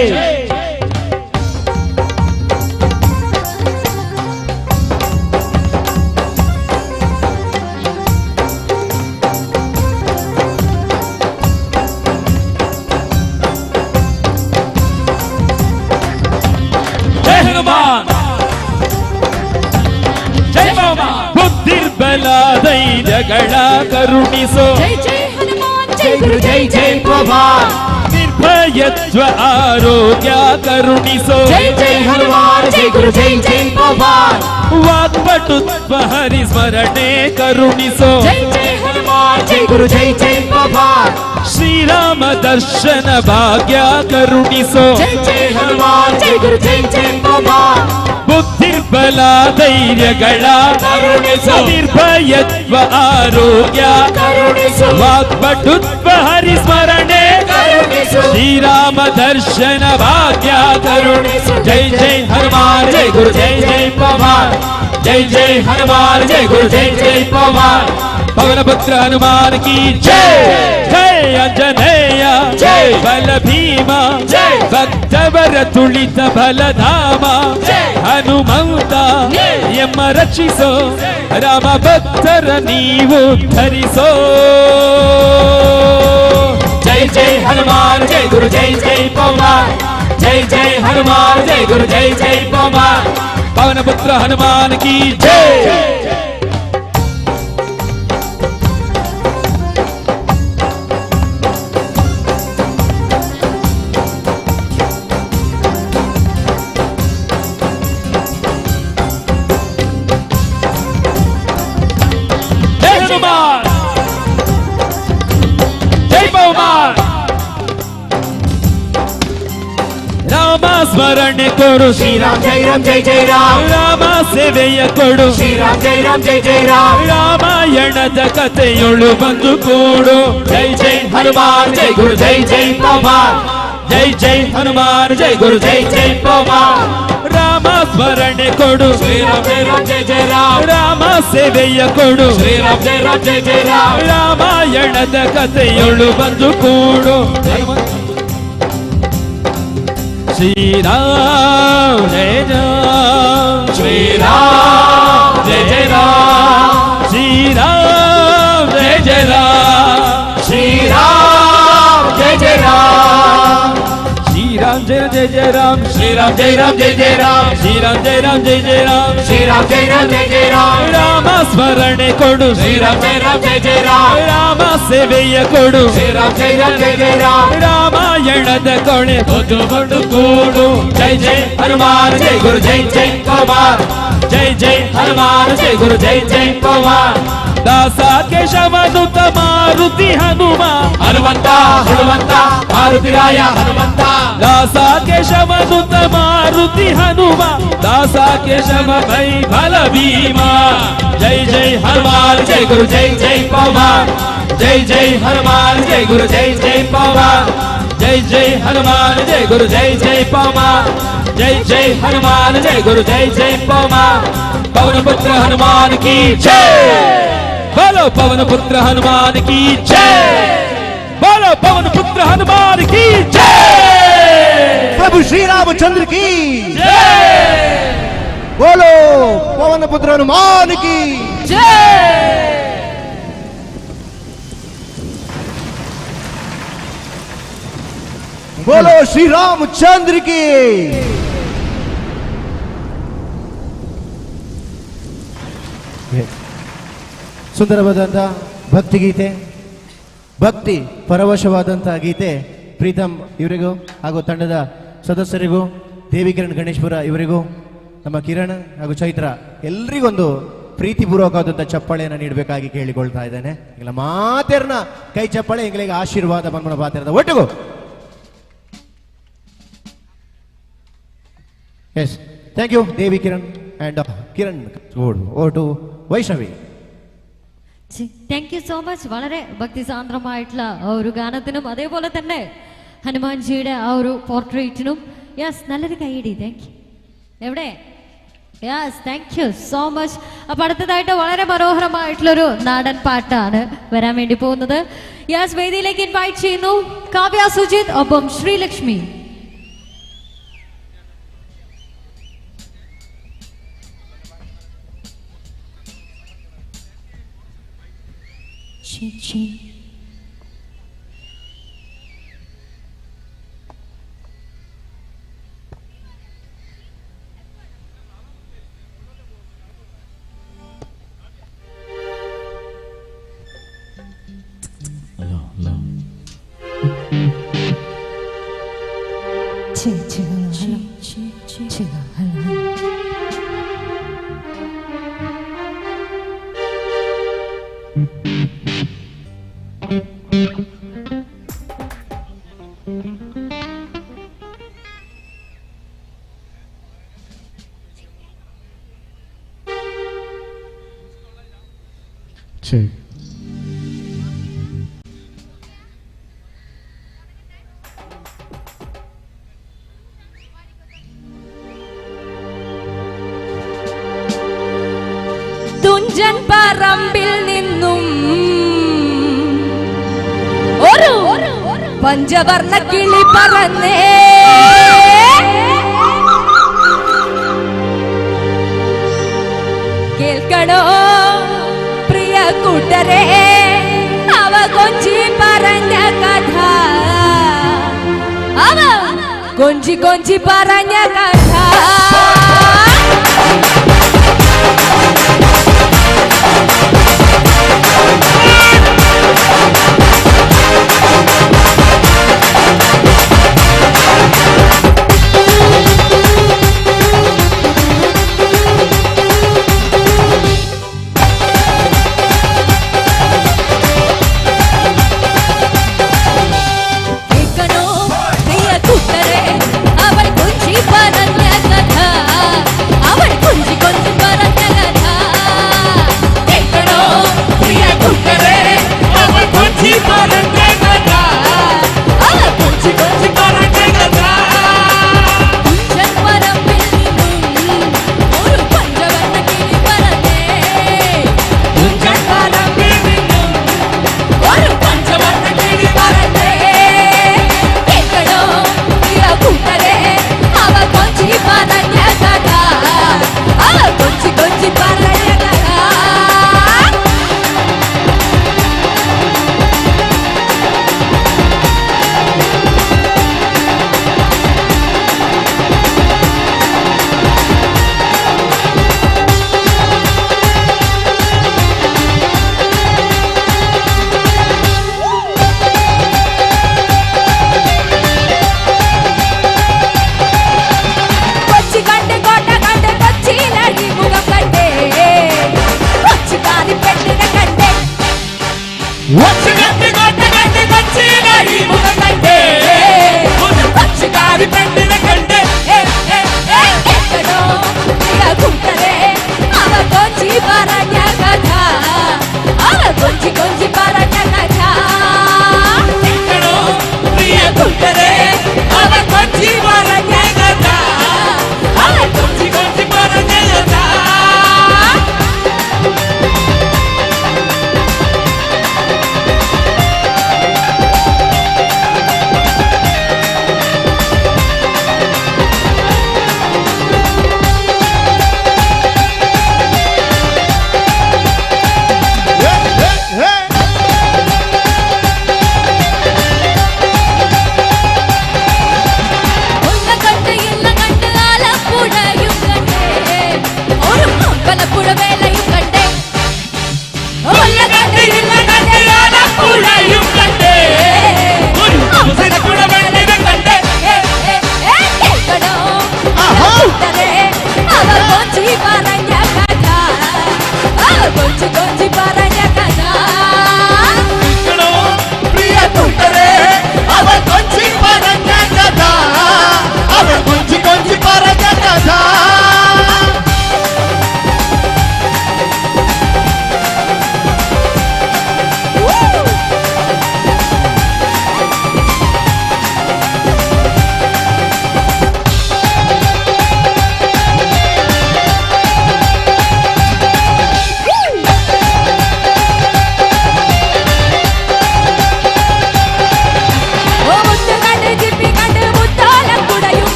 जय हनुमान जय बाबा। बुद्धिर्बಲ ಧೈರ್ಯಗಳ ಕರುಣಿಸೋ ಜೈ ಜೈ ಹನುಮಾನ್ ಜೈ ಗುರು ಜೈ ಜೈ ಪವನ್, ನಿರ್ಭಯತ್ವ ಆರೋಗ್ಯ ಕರುಣಿಸೋ ಜೈ ಜೈ ಹನುಮಾನ್ ಜೈ ಗುರು ಜೈ ಜೈ ಪವನ್, ವಾಕ್ಪಟುತ್ವ ಹರಿ ಸ್ಮರಣೆ ಕರುಣಿಸೋ ಜೈ ಜೈ ಹನುಮಾನ್ ಜೈ ಗುರು ಜೈ ಜೈ ಪವನ್, ಶ್ರೀರಾಮ ದರ್ಶನ ಭಾಗ್ಯ ಕರುಣಿಸೋ ಜೈ ಜೈ ಹನುಮಾನ್ ಜೈ ಗುರು ಜೈ ಜೈ ಪವನ್, ಬುದ್ಧಿರ್ಬಲ ಧೈರ್ಯಗಳ ಕರುಣಿಸು, ನಿರ್ಭಯತ್ವ ಆರೋಗ್ಯ ಕರುಣಿಸು, ವಾಕ್ಪಟುತ್ವ ಹರಿ ಸ್ಮರಣೆ ಕರುಣಿಸು, ಶ್ರೀರಾಮ ದರ್ಶನ ಭಾಗ್ಯ ಕರುಣಿಸು, ಜೈ ಜೈ ಹನುಮಾನ್ ಜೈ ಗುರು ಜೈ ಜೈ ಪವನ್, ಜೈ ಜೈ ಹನುಮಾನ್ ಜೈ ಗುರು ಜೈ ಜೈ ಪವನ್। पवनपुत्र हनुमान की जय, जय आंजनेय जय बल भीमा जय भक्तवर तुलित बलधाम जय हनुमंत यम रक्षिसो राम भक्तर नीवु धरिसो। जय जय हनुमान जय गुरु जय जय पवन, जय जय हनुमान जय गुरु जय जय पवन। पवनपुत्र हनुमान की जय। जय हनुमान जय पवन। राम ಸ್ಮರಣೆ ಕೊಡು ಶ್ರೀರಾಮ್ ಜೈ ರಾಮ್ ಜೈ ಜೈ ರಾಮ್ ರಾಮ ಸೇವೆಯ ಕೊಡು ಶ್ರೀರಾಮ್ ಜೈ ರಾಮ್ ಜೈ ಜೈ ರಾಮ್ ರಾಮಾಯಣದ ಕಥೆಯೊಳು ಬಂದು ಕೂಡು ಜೈ ಜೈ ಹನುಮಾನ್ ಜೈ ಗುರು ಜೈ ಜೈ ಪವಾರ್ ಜೈ ಜೈ ಹನುಮಾನ್ ಜೈ ಗುರು ಜೈ ಜೈ ಪವಾರ್ ರಾಮ ಸ್ಮರಣೆ ಕೊಡು ಶ್ರೀರಾಮ್ ಜೈ ರಾಮ್ ಜೈ ಜೈ ರಾಮ್ ರಾಮ ಸೇವೆಯ ಕೊಡು ಶ್ರೀರಾಮ್ ಜೈ ರಾಮ್ ಜೈ ಜೈ ರಾಮ್ ರಾಮಾಯಣದ ಕಥೆಯೊಳು ಬಂದು ಕೂಡು ಶ್ರೀರಾಮ್ ಜಯ ಜಯ ಶ್ರೀರಾಮ್ ಜೈ ಜೈ ರಾಮ್ ಶ್ರೀರಾಮ್ ಜಯ ಜಯ ರಾಮ್ ಶ್ರೀರಾಮ್ ಜೈ ಜೈ ರಾಮ್ ಶ್ರೀರಾಮ್ ಜಯ ಜಯ ಜಯ ರಾಮ್ ಶ್ರೀರಾಮ್ ಜೈ ರಾಮ್ ಜೈ ಜೈ ರಾಮ್ ಶ್ರೀರಾಮ್ ಜಯ ರಾಮ್ ಜೈ ಜಯ ರಾಮ್ ಶ್ರೀರಾಮ್ ಜೈ ರಾಮ್ ಜೈ ಜೈ ರಾಮ್ ರಾಮ ಸ್ಮರಣೆ ಕೊಡು ಶ್ರೀರಾಮ್ ಜೈ ರಾಮ್ ಜೈ ಜೈ ರಾಮ್ ರಾಮ ಸೇವೆಯ ಕೊಡು ಶ್ರೀರಾಮ್ ಜೈ ರಾಮ್ ಜೈ ಜೈ ರಾಮ್ ರಾಮಾಯಣದ ಕೊಣೆ ಬಂದು ಬಂದು ಕೂಡು ಜೈ ಜೈ ಹನುಮಾನ್ ಜೈ ಗುರು ಜೈ ಜೈ ಪವಾರ್ ಜೈ ಜೈ ಹನುಮಾನ್ ಜೈ ಗುರು ಜೈ ಜೈ ಪವಾರ್ ದಾಸ ಕೇಶವನುತ ಮಾರುತಿ ಹನುಮ ಹನುಮಂತ ಹನುಮಂತ ಮಾರುತಿ ರಾಯ ಹನುಮಂತ ದಾಸ ಕೇಶವನುತ ಮಾರುತಿ ಹನುಮ ದಾಸ ಕೇಶವ ಭೈ ಬಲ ಭೀಮ ಜೈ ಜೈ ಹನುಮಾನ್ ಜೈ ಗುರು ಜೈ ಜೈ ಪವಾರ್ ಜೈ ಜೈ ಹನುಮಾನ್ ಜೈ ಗುರು ಜೈ ಜೈ ಪವಾರ್ ಜೈ ಜೈ ಹನುಮಾನ್ ಜೈ ಗುರು ಜೈ ಜೈ ಪವಾರ್ ಜೈ ಜೈ ಹನುಮಾನ್ ಜೈ ಗುರು ಜೈ ಜೈ ಪವಾರ್ ಪವನ ಪುತ್ರ ಹನುಮಾನ್ ಕಿ ಜೈ बोलो पवन पुत्र हनुमान की जय बोलो पवन पुत्र हनुमान की जय प्रभु श्री रामचंद्र की बोलो पवन पुत्र हनुमान की बोलो श्री रामचंद्र की. ಸುಂದರವಾದಂಥ ಭಕ್ತಿಗೀತೆ, ಭಕ್ತಿ ಪರವಶವಾದಂಥ ಗೀತೆ ಪ್ರೀತಮ್ ಇವರಿಗೂ ಹಾಗೂ ತಂಡದ ಸದಸ್ಯರಿಗೂ, ದೇವಿಕಿರಣ್ ಗಣೇಶ್ಪುರ ಇವರಿಗೂ, ನಮ್ಮ ಕಿರಣ್ ಹಾಗೂ ಚೈತ್ರ ಎಲ್ರಿಗೊಂದು ಪ್ರೀತಿಪೂರ್ವಕವಾದಂಥ ಚಪ್ಪಾಳೆಯನ್ನು ನೀಡಬೇಕಾಗಿ ಕೇಳಿಕೊಳ್ತಾ ಇದ್ದೇನೆ. ಇಲ್ಲ ಮಾತೆರ್ನ ಕೈ ಚಪ್ಪಾಳೆ ಎಂಗಳಿಗೆ ಆಶೀರ್ವಾದ ಮನ್ಮನ ಪಾತ್ರದ ಒಟ್ಟಿಗೂ. Yes, thank you Devi Kiran and Kiran. Over to Vaishnavi. Thank you so much. വളരെ ഭക്തിസാന്ദ്രമായിട്ടുള്ള ആ ഒരു ഗാനത്തിനും അതേപോലെ തന്നെ ഹനുമാൻജിയുടെ ആ ഒരു പോർട്രേറ്റിനും യെസ് നല്ലൊരു കൈയടി. Thank you. എവിടെ? Yes, thank you so much. അപ്പൊ അടുത്തതായിട്ട് വളരെ മനോഹരമായിട്ടുള്ളൊരു നാടൻ പാട്ടാണ് വരാൻ വേണ്ടി പോകുന്നത്. യെസ്, വേദിയിലേക്ക് ഇൻവൈറ്റ് ചെയ്യുന്നു കാവ്യ സുജിത്, ഒപ്പം Sreelakshmi. Hello, hello. Check. Thunchan പറമ്പിൽ നിന്നും ഒരു പഞ്ചവർണ്ണ കിളി പറന്നേ, കേൾക്കണോ പ്രിയ കൂട്ടരെ, അവ കൊഞ്ചി പറഞ്ഞ കഥ, അവ കൊഞ്ചി കൊഞ്ചി പറഞ്ഞ കഥ. കേൾക്കണോ പ്രിയ കൂട്ടരെ, അവൾ കൊഞ്ചി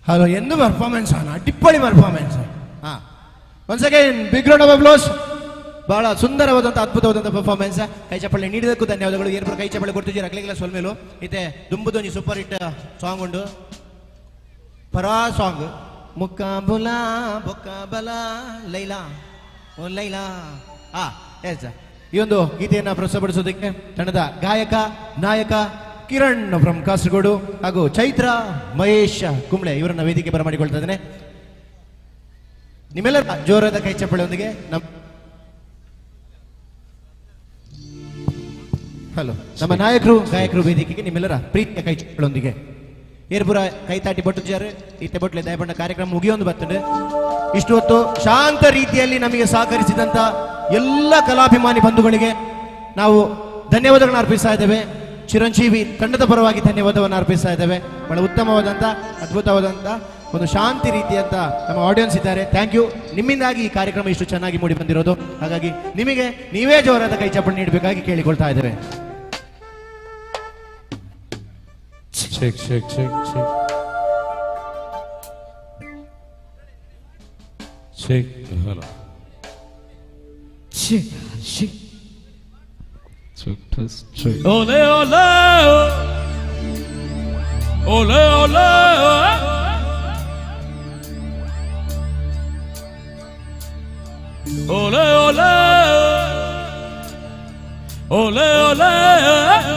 ഹലോ, എന്ത് പെർഫോമൻസ് ആണ്, അടിപൊളി performance. Once again big round of applause. ಬಹಳ ಸುಂದರವಾದಂಥ ಅದ್ಭುತವಾದಂಥ ಪರ್ಫಾರ್ಮೆನ್ಸ್. ಕೈ ಚಪ್ಪಳೆ ನೀಡಿದಕ್ಕೂ ಧನ್ಯವಾದಗಳು. ಏರ್ಪುರ ಕೈ ಚಪ್ಪಳೆ ಕೊಡ್ತಿದ್ದೀರ ಅಕ್ಲಿಗೆಲ್ಲ ಸೊಲ್ಮೇಲು. ಇತ್ತೆ ದುಂಬುದೊಂಜಿ ಸೂಪರ್ ಹಿಟ್ ಸಾಂಗ್ ಉಂಡು, ಪರಾ ಸಾಂಗ್. ಮುಕ್ಕಾಬುಲಾ ಬೊಕ್ಕಾಬಲ ಲೈಲಾ ಓ ಲೈಲಾ. ಎಸ್, ಈ ಒಂದು ಗೀತೆಯನ್ನು ಪ್ರಸ್ತುತಪಡಿಸೋದಕ್ಕೆ ತಂಡದ ಗಾಯಕ ನಾಯಕ ಕಿರಣ್ ಫ್ರಮ್ ಕಾಸರಗೋಡು ಹಾಗೂ ಚೈತ್ರ ಮಹೇಶ್ ಕುಂಬ್ಳೆ ಇವರನ್ನ ವೇದಿಕೆ ಬರಮಾಡಿಕೊಳ್ತಾ ಇದ್ದೇನೆ. ನಿಮ್ಮೆಲ್ಲರ ಜೋರಾದ ಕೈ ಚಪ್ಪಳೆಯೊಂದಿಗೆ ನಮ್ಮ Hello, ನಮ್ಮ ನಾಯಕರು ಗಾಯಕರು ವೇದಿಕೆಗೆ ನಿಮ್ಮೆಲ್ಲರ ಪ್ರೀತಿಯ ಕೈಚಳೊಂದಿಗೆ ಏರ್ಪುರ ಕೈತಾಟಿ ಬೊಟ್ಟುಜಾರು ಇತ್ತೆ ಬೊಟ್ಲೆ ದಯಬಣ್ಣ ಕಾರ್ಯಕ್ರಮ ಮುಗಿಯೊಂದು ಬರ್ತದೆ. ಇಷ್ಟು ಹೊತ್ತು ಶಾಂತ ರೀತಿಯಲ್ಲಿ ನಮಗೆ ಸಹಕರಿಸಿದಂತ ಎಲ್ಲ ಕಲಾಭಿಮಾನಿ ಬಂಧುಗಳಿಗೆ ನಾವು ಧನ್ಯವಾದಗಳನ್ನು ಅರ್ಪಿಸ್ತಾ ಇದ್ದೇವೆ. ಚಿರಂಜೀವಿ ತಂಡದ ಪರವಾಗಿ ಧನ್ಯವಾದವನ್ನು ಅರ್ಪಿಸ್ತಾ ಇದ್ದೇವೆ. ಬಹಳ ಉತ್ತಮವಾದಂಥ ಅದ್ಭುತವಾದಂಥ ಒಂದು ಶಾಂತಿ ರೀತಿಯಂತ ನಮ್ಮ ಆಡಿಯನ್ಸ್ ಇದ್ದಾರೆ. Thank you. ನಿಮ್ಮಿಂದಾಗಿ ಈ ಕಾರ್ಯಕ್ರಮ ಇಷ್ಟು ಚೆನ್ನಾಗಿ ಮೂಡಿ ಬಂದಿರೋದು. ಹಾಗಾಗಿ ನಿಮಗೆ ನೀವೇ ಜೋರಾದ ಕೈ ಚಪ್ಪಳಿ ನೀಡಬೇಕಾಗಿ ಕೇಳಿಕೊಳ್ತಾ ಇದ್ದೇವೆ. Check check check check check. Hello, check check check test check. Ole ole ole ole ole ole ole ole. Ole ole ole.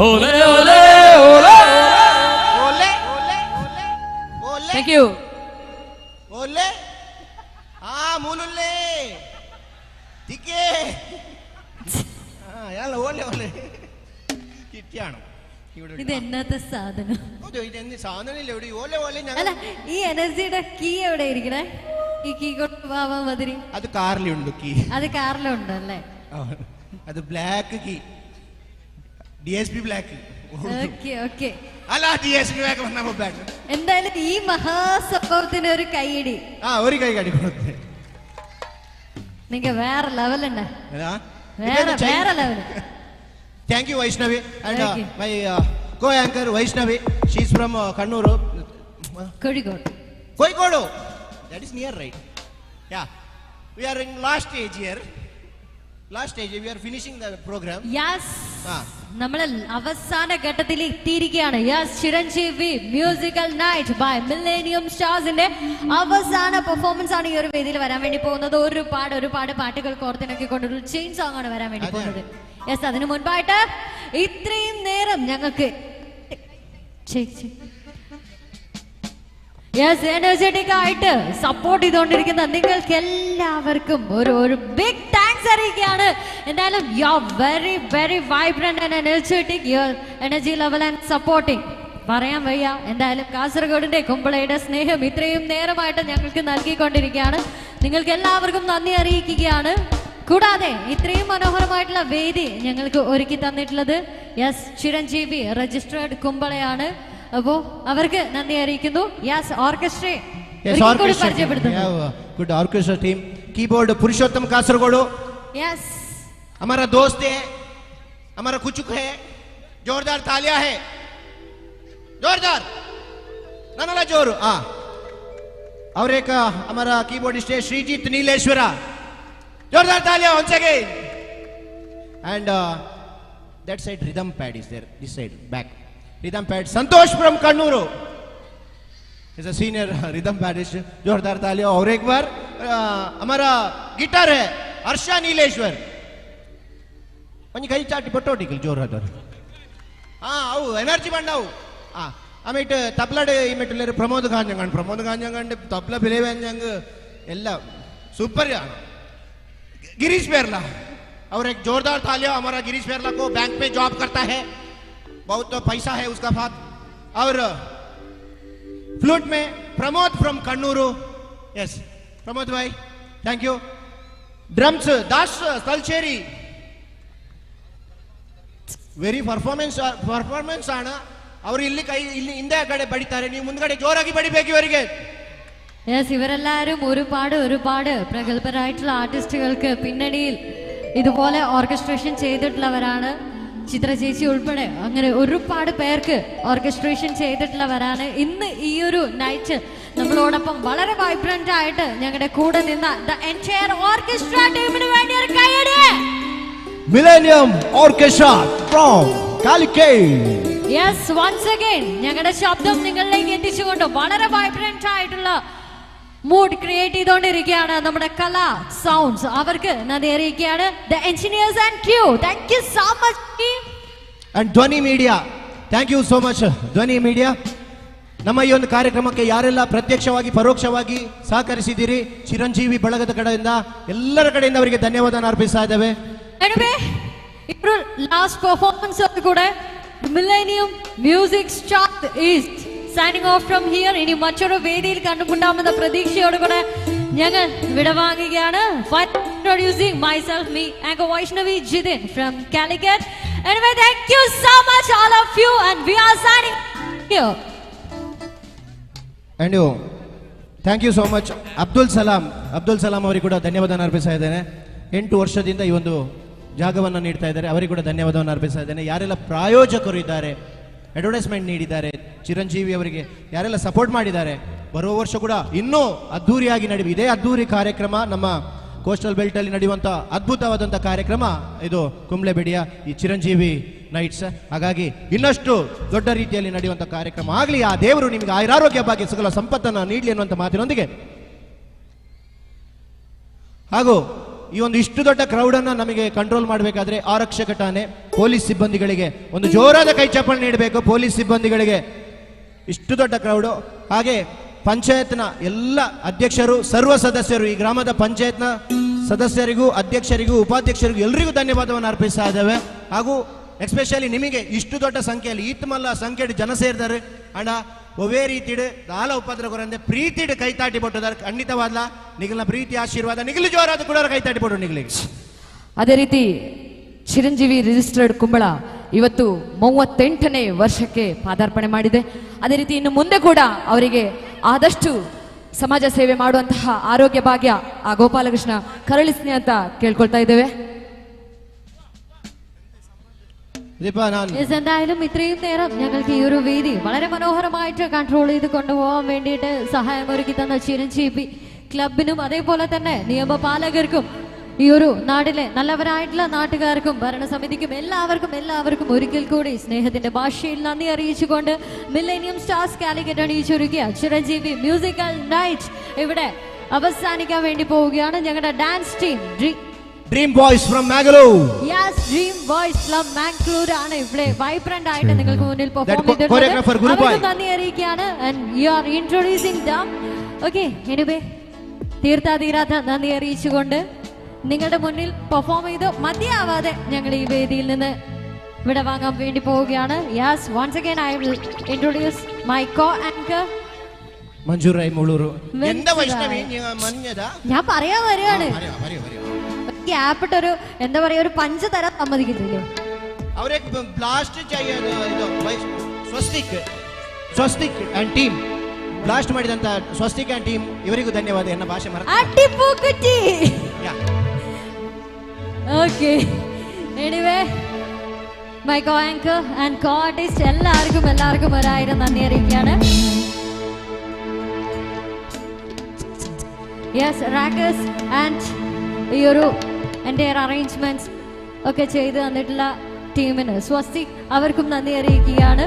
ಓಲೆ ಓಲೆ ಓಲೆ ಓಲೆ ಓಲೆ thank you. ಓಲೆ ಆ ಮೂಲುಲ್ಲೆ ತಿಕ್ಕೆ ಆ ಓಲೆ ಓಲೆ കിട്ടിയാണോ? ഇത് എന്നത്തെ സാധനം? ഇത് സാധനമില്ല ഇവിടെ. ഓലെ ഓലെ. അല്ല, ഈ എനർജിയുടെ കീ എവിടെ ഇരിക്കണേ? ഈ കീ കൊണ്ട് പോവാൻ മതിരി. അത് കാറിലുണ്ട് കീ. അത് കാറിലുണ്ട് അല്ലേ? അത് black key, DSP black. Okay okay. അല്ല, ഡിഎസ്പി ബ്ലാക്ക് വന്നപ്പോ ബ്ലാക്ക്. എന്തായാലും ഈ മഹാസംഭവത്തിന് ഒരു കൈയടി. ആ, ഒരു കൈ കടി കൊടുത്തേ. നിങ്ങ വേറെ ലെവലുണ്ട്, വേറെ വേറെ level. Thank you Vaishnavi and my co anchor Vaishnavi. She is from Kannur. Kozhikode. Kozhikode, that is near, right? Yeah, we are in last stage here. Last stage, we are finishing the program. Yes, നമ്മൾ അവസാന ഘട്ടത്തിൽ എത്തിയിരിക്കുകയാണ്. Yes, Chiranjeevi musical night by millennium സ്റ്റാർസിന്റെ അവസാന performance ആണ് ഈ ഒരു വേദിയിൽ വരാൻ വേണ്ടി പോകുന്നത്. ഒരുപാട് ഒരുപാട് പാട്ടുകൾ കോർത്തിണക്കിക്കൊണ്ടൊരു ചെയിൻ സോങ് ആണ് വരാൻ വേണ്ടി പോകുന്നത്. യെസ്, അതിനു മുൻപായിട്ട് ഇത്രയും നേരം ഞങ്ങൾക്ക് യെസ് എനർജറ്റിക് ആയിട്ട് സപ്പോർട്ട് ചെയ്തുകൊണ്ടിരിക്കുന്ന നിങ്ങൾക്ക് എല്ലാവർക്കും ഒരു ഒരു ബിഗ് thanks അറിയിക്കുകയാണ്. എന്തായാലും you are very very vibrant and energetic, your energy level and supporting പറയാൻ വയ്യ. എന്തായാലും കാസർഗോഡിന്റെ കുമ്പളയുടെ സ്നേഹം ഇത്രയും നേരമായിട്ട് ഞങ്ങൾക്ക് നൽകിക്കൊണ്ടിരിക്കുകയാണ്. നിങ്ങൾക്ക് എല്ലാവർക്കും നന്ദി അറിയിക്കുകയാണ്. കൂടാതെ ഇത്രയും മനോഹരമായിട്ടുള്ള വേദി ഞങ്ങൾക്ക് ഒരുക്കി തന്നിട്ടുള്ളത് യെസ് ചിരഞ്ജീവി രജിസ്റ്റേർഡ് കുമ്പളയാണ്. അപ്പോ അവർക്ക് നന്ദി അറിയിക്കുന്നു. Yes, orchestra പരിചയപ്പെടുത്തുന്നു. Good orchestra team. Keyboard Purushottam Kasaragod. Yes, हमारा दोस्त है, हमारा कुचुक है. जोरदार तालियां है, जोरदार ननला जोर. हाँ, और एक हमारा कीबोर्डिस्ट है श्रीजीत नीलेश्वरा. जोरदार तालियां once again. And that side rhythm pad is there, this side back rhythm pad Santosh from Kannur is a senior rhythm padist. जोरदार तालियां. और एक बार हमारा गिटार है हर्षा नीलेश्वर. ಒಂಜಿ ಕೈ ಚಾಟಿ ಪೊಟ್ಟೋಟಿಕಲ್ ಜೋರಾದ. ಹಾ, ಅವು ಎನರ್ಜಿ ಬಂಡವು. ಆ ಆಮೇಟ್ ತಬ್ಲಡ್ ಇಮೆಟ್ ಪ್ರಮೋದ್ ಕಾಂಜಂಗಂಡ್, ಪ್ರಮೋದ್ ಕಾಂಜಂಗಂಡ್ ತಬ್ಲ ಬಿಲೇವಂಜಂಗ್ ಎಲ್ಲ ಸೂಪರ್. गिरीश बेरला और एक जोरदार तालियां हमारा गिरीश बेरला को. बैंक में जॉब करता है, बहुत पैसा है उसका साथ. और फ्लूट में प्रमोद फ्रॉम कन्नूरू. यस प्रमोद भाई, thank you. Drums Das Thalassery. Very performance performance ആണ്. ಅವರು ಇಲ್ಲಿ ಕೈ ಇಲ್ಲಿ ಹಿಂದೆ ಕಡೆ ಬಡಿತಾರೆ, ನೀವು ಮುಂದ್ಗಡೆ ಜೋರಾಗಿ ಬಡಿಬೇಕು ಇವರಿಗೆ. യെസ്, ഇവരെല്ലാവരും ഒരുപാട് ഒരുപാട് പ്രഗത്ഭരായിട്ടുള്ള ആർട്ടിസ്റ്റുകൾക്ക് പിന്നണിയിൽ ഇതുപോലെ ഓർക്കസ്ട്രേഷൻ ചെയ്തിട്ടുള്ളവരാണ്. ചിത്ര ചേച്ചി ഉൾപ്പെടെ അങ്ങനെ ഒരുപാട് പേർക്ക് ഓർക്കസ്ട്രേഷൻ ചെയ്തിട്ടുള്ളവരാണ്. ഇന്ന് ഈ ഒരു നൈറ്റ് നമ്മളോടൊപ്പം വളരെ വൈബ്രന്റ് ആയിട്ട് ഞങ്ങളുടെ കൂടെ നിന്ന the entire orchestra ടീമിന് വേണ്ടി ഒരു കൈയടി. Millennium orchestra from Calicut. Yes, once again ഞങ്ങളുടെ ശബ്ദം നിങ്ങളിലേക്ക് എത്തിച്ചുകൊണ്ട് വളരെ വൈബ്രന്റ് ആയിട്ടുള്ള മൂഡ് ക്രിയേറ്റ് ചെയ്തുകൊണ്ടിരിക്കുകയാണ് നമ്മുടെ കല സൗണ്ട്സ്. അവർക്ക് നന്ദി അറിയിക്കുകയാണ്. The engineers and crew, thank you so much. And Dhwani media, thank you so much Dhwani media. ನಮ್ಮ ಈ ಒಂದು ಕಾರ್ಯಕ್ರಮಕ್ಕೆ ಯಾರೆಲ್ಲ ಪ್ರತ್ಯಕ್ಷವಾಗಿ ಪರೋಕ್ಷವಾಗಿ ಸಹಕರಿಸಿದ್ದೀರಿ, ಚಿರಂಜೀವಿ ಬಳಗದ ಕಡೆಯಿಂದ ಎಲ್ಲರ ಕಡೆಯಿಂದ ಅವರಿಗೆ ಧನ್ಯವಾದ ಅರ್ಪಿಸ್ತಾ ಇದ್ದೇವೆ. ಎನಿವೇ, ಇಬ್ರು ಲಾಸ್ಟ್ ಪರ್ಫಾರ್ಮೆನ್ಸ್ ಕೂಡ millennium music star is signing off from here. ഇനി മറ്റൊരു വേദിയിൽ കണ്ടുമുട്ടാമെന്ന പ്രതീക്ഷയോടുകൂടെ ഞങ്ങൾ വിടവാങ്ങുകയാണ്. Introducing myself, me anchor Vaishnavi Jithin from Calicut. Anyway, thank you so much all of you and we are signing here. And thank you so much Abdul Salam. Abdul Salam ಅವರಿಗೆ ಕೂಡ ಧನ್ಯವಾದ ಅರ್ಪಿಸ್ತಾ ಇದ್ದೇನೆ. 8 ವರ್ಷದಿಂದ ಈ ಒಂದು ಜಾಗವನ್ನು ನೀಡ್ತಾ ಇದ್ದಾರೆ, ಅವರಿಗೆ ಕೂಡ ಧನ್ಯವಾದವನ್ನು ಅರ್ಪಿಸ್ತಾ ಇದ್ದೇನೆ. ಯಾರೆಲ್ಲ ಪ್ರಾಯೋಜಕರು ಇದ್ದಾರೆ, ಅಡ್ವರ್ಟೈಸ್ಮೆಂಟ್ ನೀಡಿದ್ದಾರೆ, ಚಿರಂಜೀವಿ ಅವರಿಗೆ ಯಾರೆಲ್ಲ ಸಪೋರ್ಟ್ ಮಾಡಿದ್ದಾರೆ, ಬರುವ ವರ್ಷ ಕೂಡ ಇನ್ನೂ ಅದ್ಧೂರಿಯಾಗಿ ನಡೆಯುವ ಇದೇ ಅದ್ಧೂರಿ ಕಾರ್ಯಕ್ರಮ, ನಮ್ಮ ಕೋಸ್ಟಲ್ ಬೆಲ್ಟಲ್ಲಿ ನಡೆಯುವಂಥ ಅದ್ಭುತವಾದಂಥ ಕಾರ್ಯಕ್ರಮ ಇದು ಕುಂಬ್ಳೆಬೆಡಿಯ ಈ ಚಿರಂಜೀವಿ ನೈಟ್ಸ್. ಹಾಗಾಗಿ ಇನ್ನಷ್ಟು ದೊಡ್ಡ ರೀತಿಯಲ್ಲಿ ನಡೆಯುವಂಥ ಕಾರ್ಯಕ್ರಮ ಆಗಲಿ, ಆ ದೇವರು ನಿಮಗೆ ಆಯುರಾರೋಗ್ಯ ಭಾಗ್ಯ ಸಕಲ ಸಂಪತ್ತನ್ನು ನೀಡಲಿ ಅನ್ನುವಂಥ ಮಾತಿನೊಂದಿಗೆ, ಹಾಗೂ ಈ ಒಂದು ಇಷ್ಟು ದೊಡ್ಡ ಕ್ರೌಡನ್ನು ನಮಗೆ ಕಂಟ್ರೋಲ್ ಮಾಡಬೇಕಾದ್ರೆ ಆರಕ್ಷಕ ಠಾಣೆ ಪೊಲೀಸ್ ಸಿಬ್ಬಂದಿಗಳಿಗೆ ಒಂದು ಜೋರಾದ ಕೈ ಚಪ್ಪಾಳೆ ನೀಡಬೇಕು. ಪೊಲೀಸ್ ಸಿಬ್ಬಂದಿಗಳಿಗೆ ಇಷ್ಟು ದೊಡ್ಡ ಕ್ರೌಡು, ಹಾಗೆ ಪಂಚಾಯತ್ನ ಎಲ್ಲ ಅಧ್ಯಕ್ಷರು, ಸರ್ವ ಸದಸ್ಯರು, ಈ ಗ್ರಾಮದ ಪಂಚಾಯತ್ನ ಸದಸ್ಯರಿಗೂ ಅಧ್ಯಕ್ಷರಿಗೂ ಉಪಾಧ್ಯಕ್ಷರಿಗೂ ಎಲ್ರಿಗೂ ಧನ್ಯವಾದವನ್ನು ಅರ್ಪಿಸ್ತಾ ಇದ್ದೇವೆ. ಹಾಗೂ ಎಸ್ಪೆಷಲಿ ನಿಮಗೆ ಇಷ್ಟು ದೊಡ್ಡ ಸಂಖ್ಯೆಯಲ್ಲಿ ಈತ್ಮಲ್ಲ ಸಂಖ್ಯೆ ಜನ ಸೇರಿದ್ದಾರೆ ಅಣ್ಣ, ಒವೇ ರೀತಿಡು ದಾಲ ಉಪದ್ರ ಕೊರಂದೆ ಪ್ರೀತಿಡು ಕೈತಾಟಿ ಪಟ್ಟುದಾರೆ. ಖಂಡಿತವಾದ್ಲ ನಿಗಲ್ನ ಪ್ರೀತಿ ಆಶೀರ್ವಾದ ನಿಗಲು ಜೋರಾದ ಕೂಡ ಕೈತಾಟಿ ಪಟ್ಟು ನಿಗಲಿಗೆ. ಅದೇ ರೀತಿ ಚಿರಂಜೀವಿ ರಿಜಿಸ್ಟರ್ಡ್ ಕುಂಬಳ ಇವತ್ತು 38ನೇ ವರ್ಷಕ್ಕೆ ಪಾದಾರ್ಪಣೆ ಮಾಡಿದೆ. ಅದೇ ರೀತಿ ಇನ್ನು ಮುಂದೆ ಕೂಡ ಅವರಿಗೆ ಆದಷ್ಟು ಸಮಾಜ ಸೇವೆ ಮಾಡುವಂತಹ ಆರೋಗ್ಯ ಭಾಗ್ಯ ಆ ಗೋಪಾಲಕೃಷ್ಣ ಕರುಳಿಸ್ನಿ ಅಂತ ಕೇಳ್ಕೊಳ್ತಾ ಇದ್ದೇವೆ. എന്തായാലും ഇത്രയും നേരം ഞങ്ങൾക്ക് ഈ ഒരു വേദി വളരെ മനോഹരമായിട്ട് കൺട്രോൾ ചെയ്ത് കൊണ്ടുപോകാൻ വേണ്ടിയിട്ട് സഹായമൊരുക്കി തന്ന ചിരഞ്ജീവി ക്ലബിനും അതേപോലെ തന്നെ നിയമപാലകർക്കും ഈ ഒരു നാട്ടിലെ നല്ലവരായിട്ടുള്ള നാട്ടുകാർക്കും ഭരണസമിതിക്കും എല്ലാവർക്കും എല്ലാവർക്കും ഒരിക്കൽ കൂടി സ്നേഹത്തിന്റെ ഭാഷയിൽ നന്ദി അറിയിച്ചുകൊണ്ട് മില്ലേനിയം സ്റ്റാർസ് കാലിക്കറ്റ് അണിയിച്ചൊരുക്കിയ ചിരഞ്ജീവി മ്യൂസിക്കൽ നൈറ്റ് ഇവിടെ അവസാനിക്കാൻ വേണ്ടി പോവുകയാണ്. ഞങ്ങളുടെ dance team dream boys from Mangalore. Yes, dream boys from Mangalore ആണ് ഇവിടെ വൈബ്രന്റ് ആയിട്ട് നിങ്ങൾക്ക് മുന്നിൽ പെർഫോം ചെയ്തിട്ടുള്ളത്. അവർക്ക് നന്ദി അറിയിക്കുകയാണ്. And you are introducing them. Okay, anyway തീർത്താ തീരാത്ത നന്ദി അറിയിച്ചുകൊണ്ട് നിങ്ങളുടെ മുന്നിൽ പെർഫോം ചെയ്ത് മതിയാവാതെ ഞങ്ങൾ ഈ വേദിയിൽ നിന്ന് ഇവിടെ വാങ്ങാൻ വേണ്ടി പോവുകയാണ്. Yes, once again I will introduce my co anchor Manju Rai Muluru. എന്താ വൈഷ്ണവി മഞ്ഞതാ ഞാൻ പറയാൻ വരികയാണ്. ഗ്യാപ്പിട്ടൊരു എന്താ പറയാ ഒരു പഞ്ച് തരാൻ സമ്മതിക്കത്തില്ലേ? അവരെ ബ്ലാസ്റ്റ് ಸ್ವಸ್ತಿಕ್ ಸ್ವಸ್ತಿಕ್ ಅಂಡ್ ಟೀಮ್ ಬ್ಲಾಸ್ಟ್ ಮಾಡಿದಂತ ಸ್ವಸ್ತಿಕ್ ಅಂಡ್ ಟೀಮ್ ಇವರಿಗೂ ಧನ್ಯವಾದ. ಎನ್ನ ಭಾಷೆ ಮರೆತು ಅಟ್ಟಿಪೂಕುಟ್ಟಿ. Okay, anyway my co anchor and co artist എല്ലാവർക്കും എല്ലാവർക്കും ഒരായിരം നന്ദി അറിയിക്കുകയാണ്. യെസ്, റാക്കേഴ്സ് ആൻഡ് ഈ ഒരു എൻ്റെ അറേഞ്ച്മെന്റ്സ് ഒക്കെ ചെയ്ത് തന്നിട്ടുള്ള ടീമിന് സ്വസ്തി അവർക്കും നന്ദി അറിയിക്കുകയാണ്.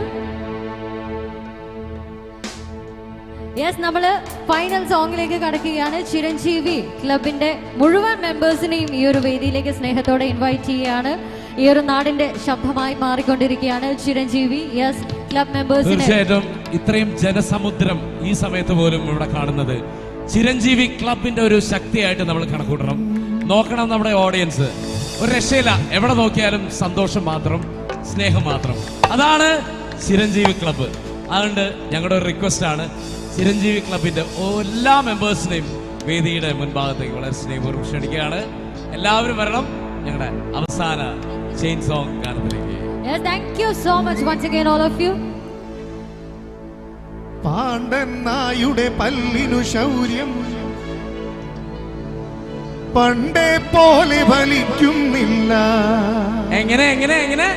യെസ്, നമ്മൾ ഫൈനൽ സോങ്ങിലേക്ക് കടക്കുകയാണ്. ചിരഞ്ജീവി ക്ലബിന്റെ മുഴുവൻ മെമ്പേഴ്സിനെയും ഈ ഒരു വേദിയിലേക്ക് സ്നേഹത്തോടെ ഇൻവൈറ്റ് ചെയ്യുകയാണ്. ഈ ഒരു നാടിന്റെ ശബ്ദമായി മാറിക്കൊണ്ടിരിക്കുകയാണ് ചിരഞ്ജീവി. യെസ്, ക്ലബ് മെമ്പേഴ്സിനെ തീർച്ചയായിട്ടും ഇത്രയും ജനസമുദ്രം ഈ സമയത്ത് പോലും ഇവിടെ കാണുന്നത് ചിരഞ്ജീവി ക്ലബിന്റെ ഒരു ശക്തിയായിട്ട് നമ്മൾ കണക്കൂട്ടണം. നോക്കണം നമ്മുടെ ഓഡിയൻസ് ഒരു രക്ഷയില്ല, എവിടെ നോക്കിയാലും സന്തോഷം മാത്രം, സ്നേഹം മാത്രം. അതാണ് ചിരഞ്ജീവി ക്ലബ്ബ്. അതുകൊണ്ട് ഞങ്ങളുടെ ഒരു റിക്വസ്റ്റ് ആണ്, ചിരഞ്ജീവി ക്ലബിന്റെ എല്ലാ മെമ്പേഴ്സിനെയും വേദിയുടെ മുൻഭാഗത്തേക്ക് വളരെ സ്നേഹപൂർവ്വം ക്ഷണിക്കുകയാണ്. എല്ലാവരും വരണം ഞങ്ങളുടെ അവസാന ചെയിൻ സോങ് ഗാനത്തിലേക്ക്. Thank you so much once again all of you. Pandan നായുടെ പല്ലിനു ശൗര്യം പണ്ടേ പോലെ ഫലിക്കുന്നില്ല. എങ്ങനെ എങ്ങനെ എങ്ങനെ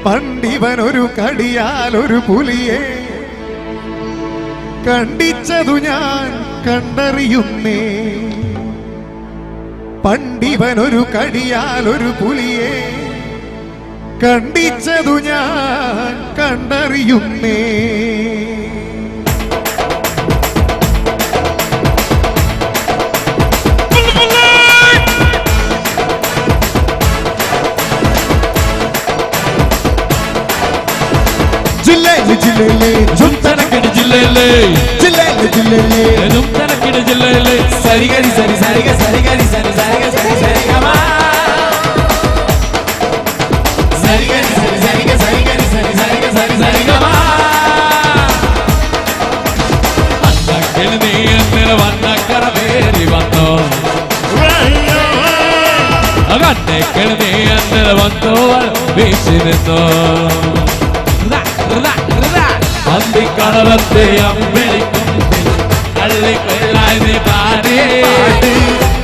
പണ്ടിവനൊരു കടിയാൽ ഒരു പുലിയെ കണ്ടിച്ചതു ഞാൻ കണ്ടറിയുന്നേ. പണ്ടിവനൊരു കടിയാൽ ഒരു പുലിയെ കണ്ടിച്ചതു ഞാൻ കണ്ടറിയുന്നേ. ജില്ലേലെ ജില്ലേലെ ജുംതനക്കിടി ജില്ലേലെ ജില്ലേലെ ജില്ലേലെ ജുംതനക്കിടി ജില്ലേലെ സരിഗരി സരി സരിഗ സരിഗരി സരി സരിഗ സരി സരിഗമ സരിഗരി സരി സരിഗ സരിഗരി സരി സരിഗ സരി സരിഗമ അന്നക്കിളി നീ എന്നിൽ വന്നക്കറവേറി വന്നോ കണ്ണക്കിളി നീ എന്നിൽ വന്നോ വീശി നിന്നോ അന്തിക്കടവത്തെ അമ്പിളിക്കൊമ്പിൽ തള്ളിക്കൊള്ളായി നീ പാടി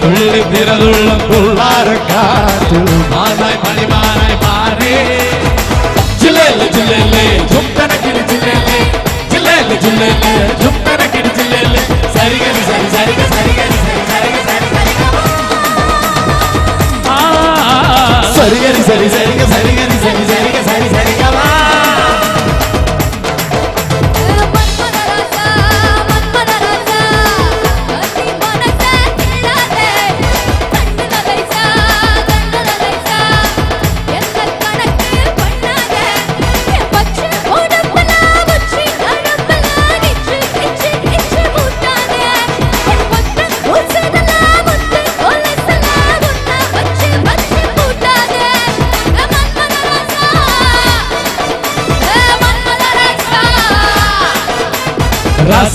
തുള്ളി തിരതുള്ളം തുള്ളാരക്കാറ്റു മാനായി മണിമാനായി പാടി ജില്ലേലെ ജില്ലേലെ ജുംതനക്കിടി ജില്ലേലെ ജില്ലേലെ ജില്ലേലെ ജുംതനക്കിടി ജില്ലേലെ സരിഗരി സരി സരിഗ സരിഗരി സരി സരിഗ സരി സരിഗരി സരി സരിഗ സരിഗരി സരി സരിഗ സരി സരിഗമ. മന്മദരാജ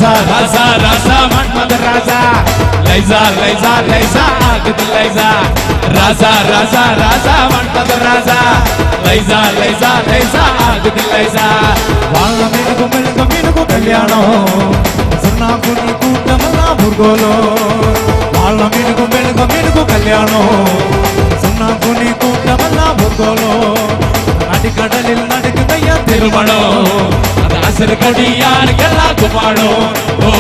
Raja Raja Raja Manmatha Raja Laiza Laiza Laiza ಆಗುದು Laiza Raja Raja Raja Manmatha Raja Laiza Laiza Laiza ಆಗುದು Laiza வாழ மீனுக்கும் மெழுகும் மீனுக்கும் கல்யாணம் சுண்ணாம்புண்ணி கூட்டமெல்லாம் புர்கோலோ வாழ மீனுக்கும் மெழுகும் மீனுக்கும் கல்யாணம் சுண்ணாம்புண்ணி கூட்டமெல்லாம் புர்கோலோ அடிக்கடலில் நடக்குதையா திருமணம் அது அசரு கொடி யாருக்கெல்லாம் குமாரம் ஓ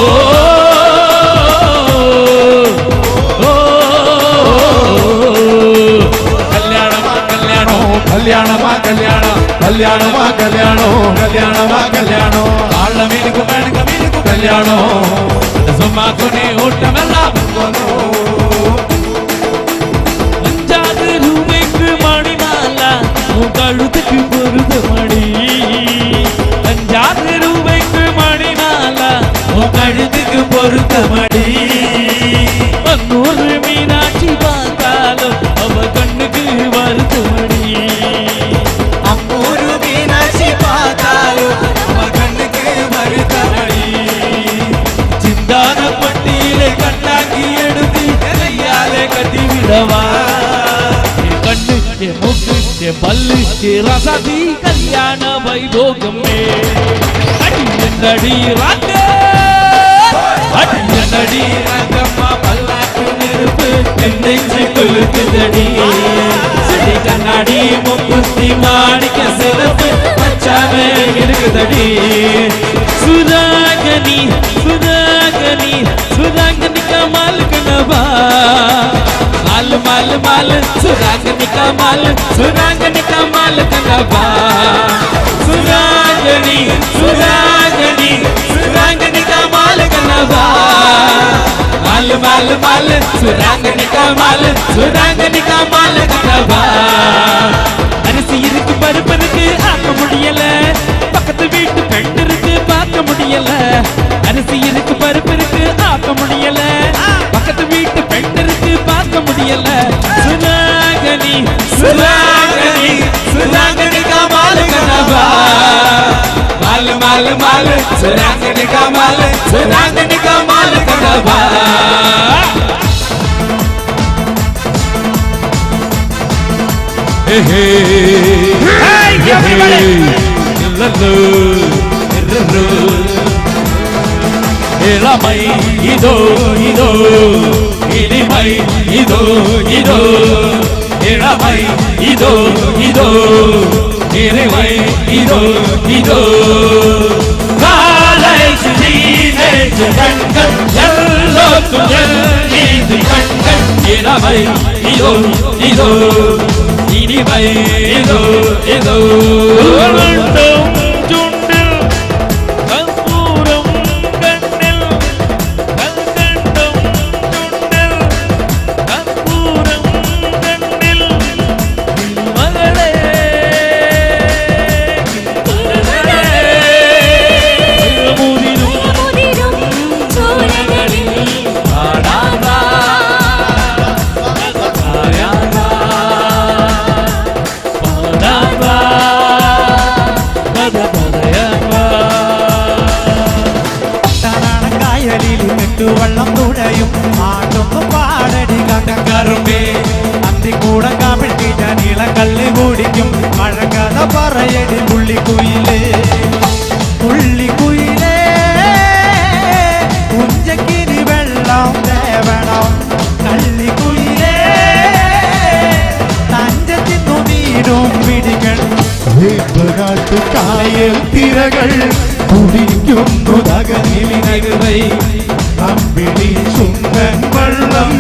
ஓ, கல்யாணமா கல்யாணம் கல்யாணமா கல்யாணம் கல்யாணமா கல்யாணம் கல்யாணமா கல்யாணம் ஆళ్ళ மீனுக்கு மேனுக்கு மீனுக்கு கல்யாணம் அந்த சும்மா குனி ஊட்டமெல்லாம் அஞ்சாறு ரூபாய்க்கு மணி மாலா உன் கழுத்துக்கு பொருது மணி. அஞ்சாறு ரூபாய்க்கு மணி மாலா உன் கழுத்துக்கு பொருத்த மணி. நூறு மீனாட்சி பார்த்தாலும் அவ கண்ணுக்கு வருத்த மணி. அம்மூரு மீனாட்சி பார்த்தாலும் அவ கண்ணுக்கு வருத்த மணி. சிந்தான பட்டியிலே கண்ணாக்கி எடுத்து கையாலே கட்டி விடவா. என் கண்ணு என் மூக்கு என் பல்லு என் ரசாதி கல்யாண வைபோகமே. அடி என்னடி ராக்க அடி என்னடி ராக்கம்மா பல்லாக்கு நெருப்பு என் நெஞ்சு குலுக்குதடி. சிடி கண்ணாடி முக்குத்தி மாணிக்க சிறப்பு மச்சாமே இருக்குதடி. சுதாகனி சுதாகனி சுதாகனி கமால் கனவா mall mall mall சுதாகனி Kamal சுதாகனி Kamal கனவா சுதாகனி சுதாகனி சுதாகனி கமால் கனவா mall mall mall சுதாகனி Kamal சுதாகனி Kamal கனவா. அரிசி இருக்கு பருப்பு இருக்கு ஆக்க முடியல பக்கத்து வீட்டு பெண் இருக்கு பார்க்க முடியல. அரிசி இருக்கு பருப்பு இருக்கு ஆக்க முடியல பக்கத்து வீட்டு பெண் இருக்கு பார்க்க முடியல. சுதாகனி சுதாகனி சுதாகனி கமால் கனவா mall mall mall சுதாகனி Kamal சுதாகனி Kamal கனவா. Hey, hey, Hey, everybody! இளமை இதோ இதோ இனிமை இதோ இதோ இளமை இதோ இதோ இனிமை இதோ இதோ காலேஜ் டீனேஜ் கண்கள் எல்லோருக்கும் எல் கண்கள் இளமை இதோ இதோ இனிமை இதோ இதோ ചുണ്ടിൽ കർപ്പൂരം കണ്ണിൽ കൽക്കണ്ടം ചുണ്ടിൽ കർപ്പൂരം കണ്ണിൽ മകളെ മുതിരും ചോരകളിൽ പാടാതാ കായലിൽ കെട്ടുവള്ളം തുഴയും പാട്ടൊന്നും പാടടി കങ്കറുമ്പേ അന്തിക്കൂടം കാപ്പിട്ടി ഞാൻ ഇളക്കള്ളി കുടിക്കും മഴക്കഥ പറയടി പുള്ളിക്കുയിലേ പുള്ളിക്കുയിലേ പുഞ്ചക്കിനി വെള്ളം തേവണം കള്ളിക്കുയിലേ തഞ്ചത്തിന്നു മീനും പിടിക്കണം. കായൽ തിരകൾ കുടിക്കുന്നു തകനിലിനകവൈ അമ്പിളി സുന്ദൻ വള്ളം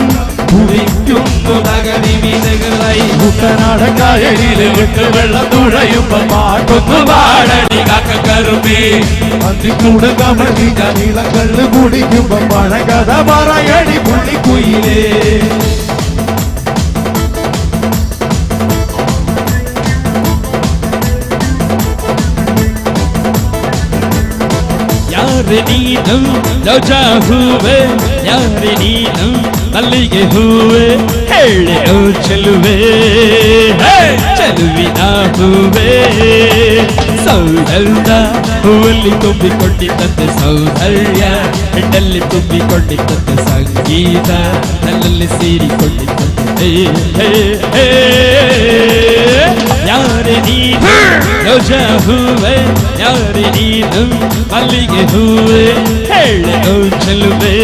കുടിക്കുന്നു തകനിമിനകവൈ കുട്ടനാടൻ കായലിൽ വിട്ട് വെള്ളം തുഴയുമ്പോ പാട്ടൊന്നു പാടടി കാക്കക്കറുമ്പേ അന്തിക്കൂട് കമഴി നീളക്കള്ള് കുടിക്കുമ്പോ പഴകഥ പറയടി പുള്ളിക്കുയിലേ. ಯಾರೆ ನೀನು ರೋಜಾ ಹೂವೆ ಯಾರೆ ನೀನು ಮಲ್ಲಿಗೆ ಹೂವೆ ಹೇಳಿ ಓ ಚೆಲುವೆ ಹೇ, ಚೆಲುವಿನ ಹೂವೆ. ಸೌಂದರ್ಯ ಹೂವಲ್ಲಿ ತುಂಬಿಕೊಂಡಿದ್ದಂತೆ ಸೌಂದರ್ಯ, ಹೆಣ್ಣಲ್ಲಿ ತುಂಬಿಕೊಂಡಿದ್ದಂತೆ ಸಂಗೀತ, ನನ್ನಲ್ಲಿ ಸೇರಿಕೊಂಡಿದ್ದಂತೆ. ಯಾರೇ ನೀನು ರೋಜಾ ಹೂವೆ, ಯಾರೇ ನೀನು ಮಲ್ಲಿಗೆ ಹೂವೆ, ಹೇಳೆ ಓ ಚೆಲುವೆ,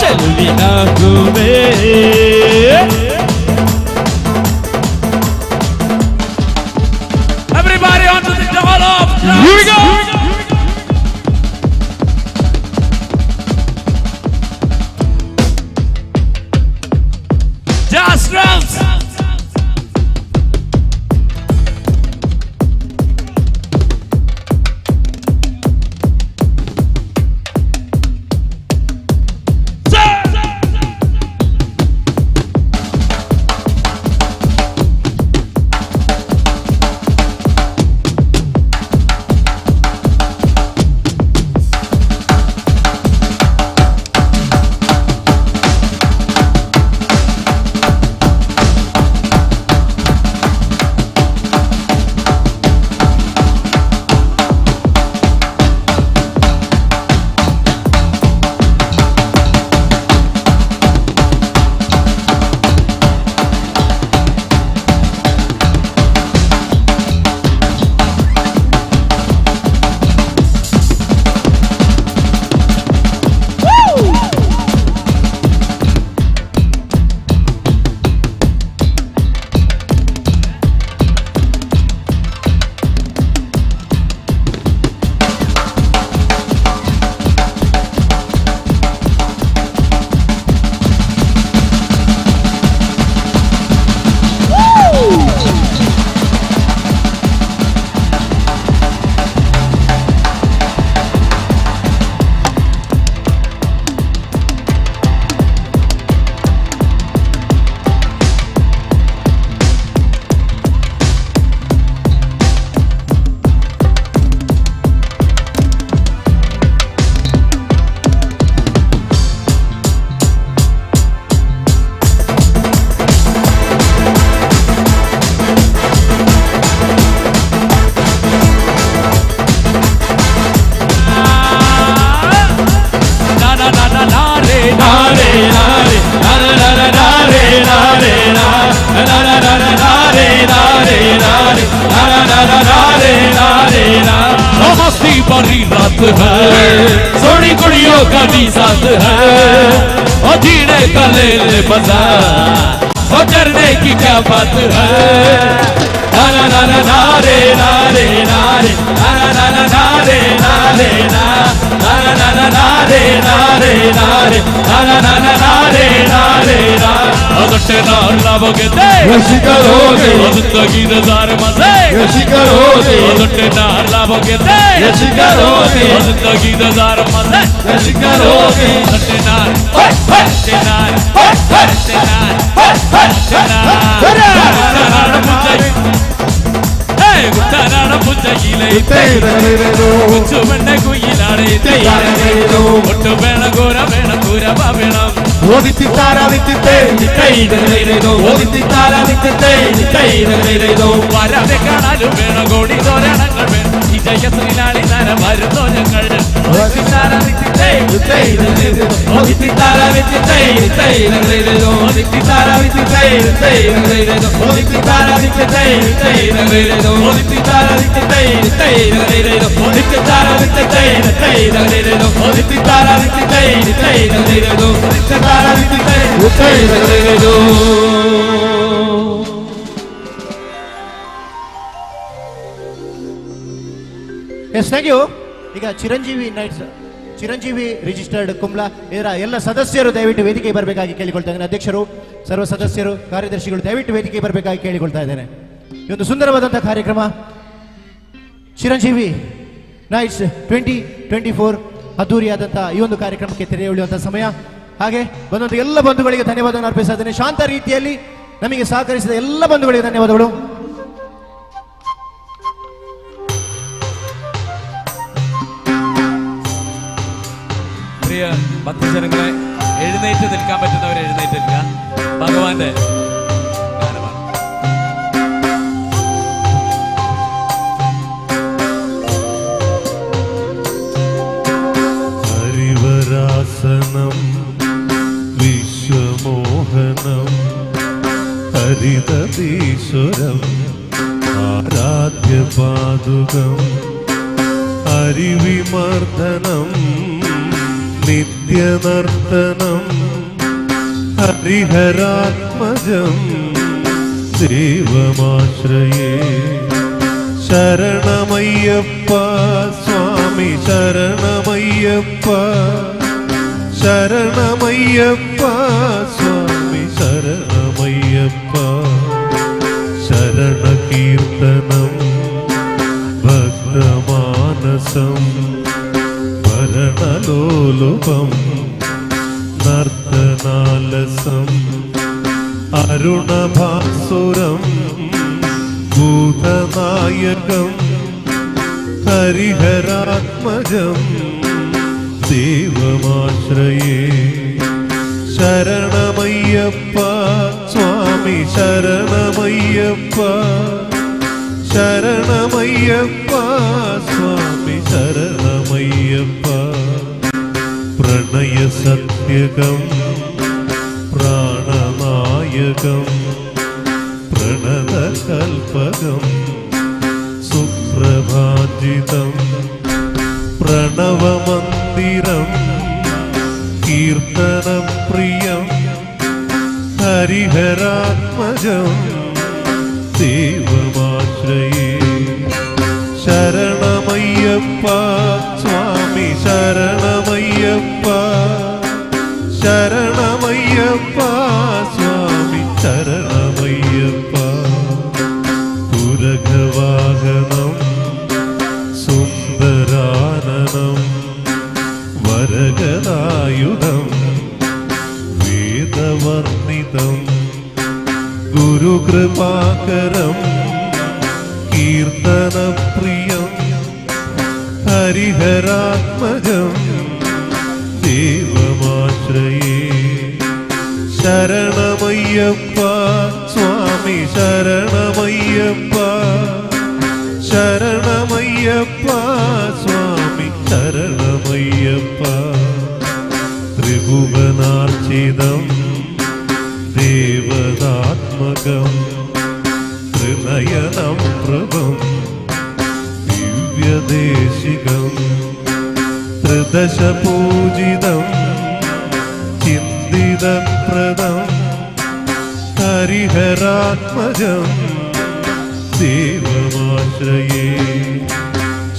ಚೆಲುವಿನ ಹೂವೆ. Everybody onto the double of Here we go! Just drums! मस्ती भरी रात है, सोनी कुड़ियों का भी साथ है, और जीने का ले ले मजा, और डरने की क्या बात है। ना ना ना ना ना रे ना रे ना रे ना ना ना ना रे ना रे ना ना ना ना ना रे ना रे ना रे ना ना ना ना ना रे ना रे ना। വരാതെ കാണാനും വേണം കോടി തോരണങ്ങൾ വേണം വിജയശ്രീലാളി നര വരുന്നോ ഞങ്ങൾ. Yes, thank you. ಈಗ ಚಿರಂಜೀವಿ ನೈಟ್ಸ್, ಚಿರಂಜೀವಿ ರಿಜಿಸ್ಟರ್ಡ್ ಕುಂಬ್ಳಾ ಇದರ ಎಲ್ಲ ಸದಸ್ಯರು ದಯವಿಟ್ಟು ವೇದಿಕೆಗೆ ಬರಬೇಕಾಗಿ ಕೇಳಿಕೊಳ್ತಾ ಇದ್ದೇನೆ. ಅಧ್ಯಕ್ಷರು, ಸರ್ವ ಸದಸ್ಯರು, ಕಾರ್ಯದರ್ಶಿಗಳು ದಯವಿಟ್ಟು ವೇದಿಕೆಗೆ ಬರಬೇಕಾಗಿ ಕೇಳಿಕೊಳ್ತಾ ಇದ್ದೇನೆ. ಈ ಒಂದು ಸುಂದರವಾದಂತಹ ಕಾರ್ಯಕ್ರಮ ಚಿರಂಜೀವಿ ನೈಟ್ಸ್ 2024 ಅದ್ದೂರಿಯಾದಂತಹ ಈ ಒಂದು ಕಾರ್ಯಕ್ರಮಕ್ಕೆ ತೆರೆ ಎಳೆಯುವಂತಹ ಸಮಯ. ಹಾಗೆ ಬಂದಂತಹ ಎಲ್ಲ ಬಂಧುಗಳಿಗೆ ಧನ್ಯವಾದವನ್ನು ಅರ್ಪಿಸ್ತಾ ಇದ್ದೇನೆ. ಶಾಂತ ರೀತಿಯಲ್ಲಿ ನಮಗೆ ಸಹಕರಿಸಿದ ಎಲ್ಲ ಬಂಧುಗಳಿಗೆ ಧನ್ಯವಾದಗಳು. പ്രിയ ഭക്തജനങ്ങളെ, എഴുന്നേറ്റ് നിൽക്കാൻ പറ്റുന്നവർ എഴുന്നേറ്റ് നിൽക്കുക. ഭഗവാന്റെ ഗാനമാണ്. ആരാധ്യ പാദുകം ഹരിവിമർദ്ദനം നിത്യനർത്തനം ഹരിഹരാത്മജം ദേവമാശ്രയേ. ശരണമയ്യപ്പ സ്വാമി ശരണമയ്യപ്പ, ശരണമയ്യപ്പ സ്വാമി ശരണമയ്യപ്പ. ശരണകീർത്തനം ഭക്തമാനസം ഭരണലോലുപം നർത്തനാലസം അരുണഭാസുരം ഭൂതനായകം ഹരിഹരാത്മജം ദേവമാശ്രയേ. ശരണമയ്യപ്പ സ്വാമി ശരണമയ്യപ്പ, ശരണമയ്യപ്പ സ്വാമി ശരണമയ്യപ്പ. പ്രണയസത്യകം പ്രാണനായകം പ്രണതകൽപകം സുപ്രഭാജിതം പ്രണവമന്ദിരം കീർത്തനപ്രിയം ഹരിഹരാത്മജം ദേവമാശ്രയേ. ശരണമയ്യപ്പ സ്വാമി ശരണമയ്യപ്പ, ശരണമയ്യപ്പ സ്വാമി ശരണമയ്യപ്പ. പുരഘവാഹനം സുന്ദരാനനം വരഗദായുധം വേദവർണിതം ഗുരുകൃപാകരം കീർത്തനപ്രിയം ഹരിഹരാത്മജം ദേവമാശ്രയേ. ശരണമയ്യപ്പ സ്വാമി ശരണമയ്യപ്പ, ശരണമയ്യപ്പ സ്വാമി ശരണമയ്യപ്പ. ത്രിഭുവനാർച്ചിതം ദേവതാത്മകം ത്രിനയനം പ്രഭും ദിവ്യദേശികം ത്രിദശപൂജിതം ചിന്തിതപ്രദം ഹരിഹരാത്മജം ദേവമാശ്രയേ.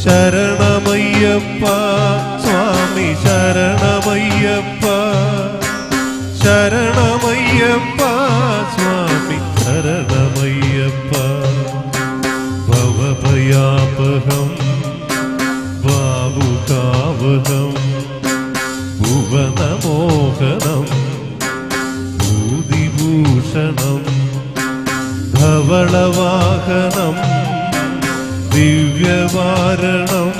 ശരണമയ്യപ്പ സ്വാമി ശരണമയ്യപ്പ, ശരണമയ്യപ്പ സ്വാമി ശരണമയ്യപ്പ. ഭവഭയാപഹം ഭാവുകാവഹം ഭുവനമോഹനം ഭൂതിഭൂഷണം ധവളവാഹനം ദിവ്യവാരണം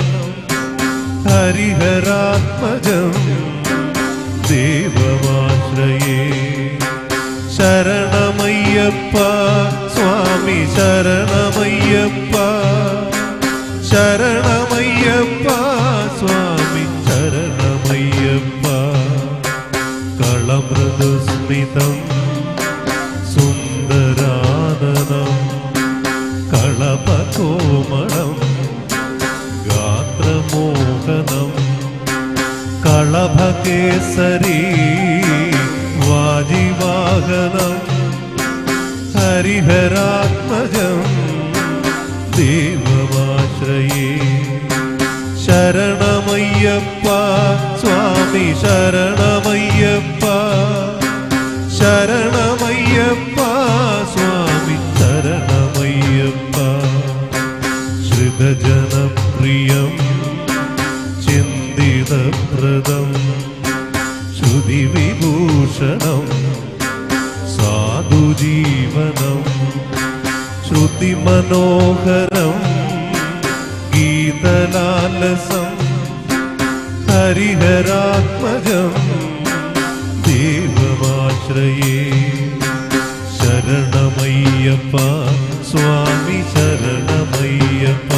ഹരിഹരാത്മജം ദേവമാശ്രയേ. ശരണമയ്യപ്പ സ്വാമി ശരണമയ്യപ്പ, ശരണമയ്യപ്പ സ്വാമി ശരണമയ്യപ്പ. കളമൃദുസ്മിതം സുന്ദരാനനം കളപകോമളം ഗാത്രമോഹനം കളഭകേസരി വാജിവാഹനം ഹരിഹരാത്മജം ദേവമാശ്രയേ. ശരണമയ്യപ്പ സ്വാമി ശരണമയ്യപ്പ, ശരണമയ്യപ്പ സ്വാമി ശരണമയ്യപ്പ. ശ്രുതജനപ്രിയം ചിന്തിതപ്രദം ശ്രുതിവിഭൂഷണം സാധുജീവനം ശ്രുതിമനോഹരം ഗീതലാലസം ഹരിഹരാത്മജം ദേവമാശ്രയേ. ശരണമയ്യപ്പ സ്വാമി ശരണമയ്യപ്പ,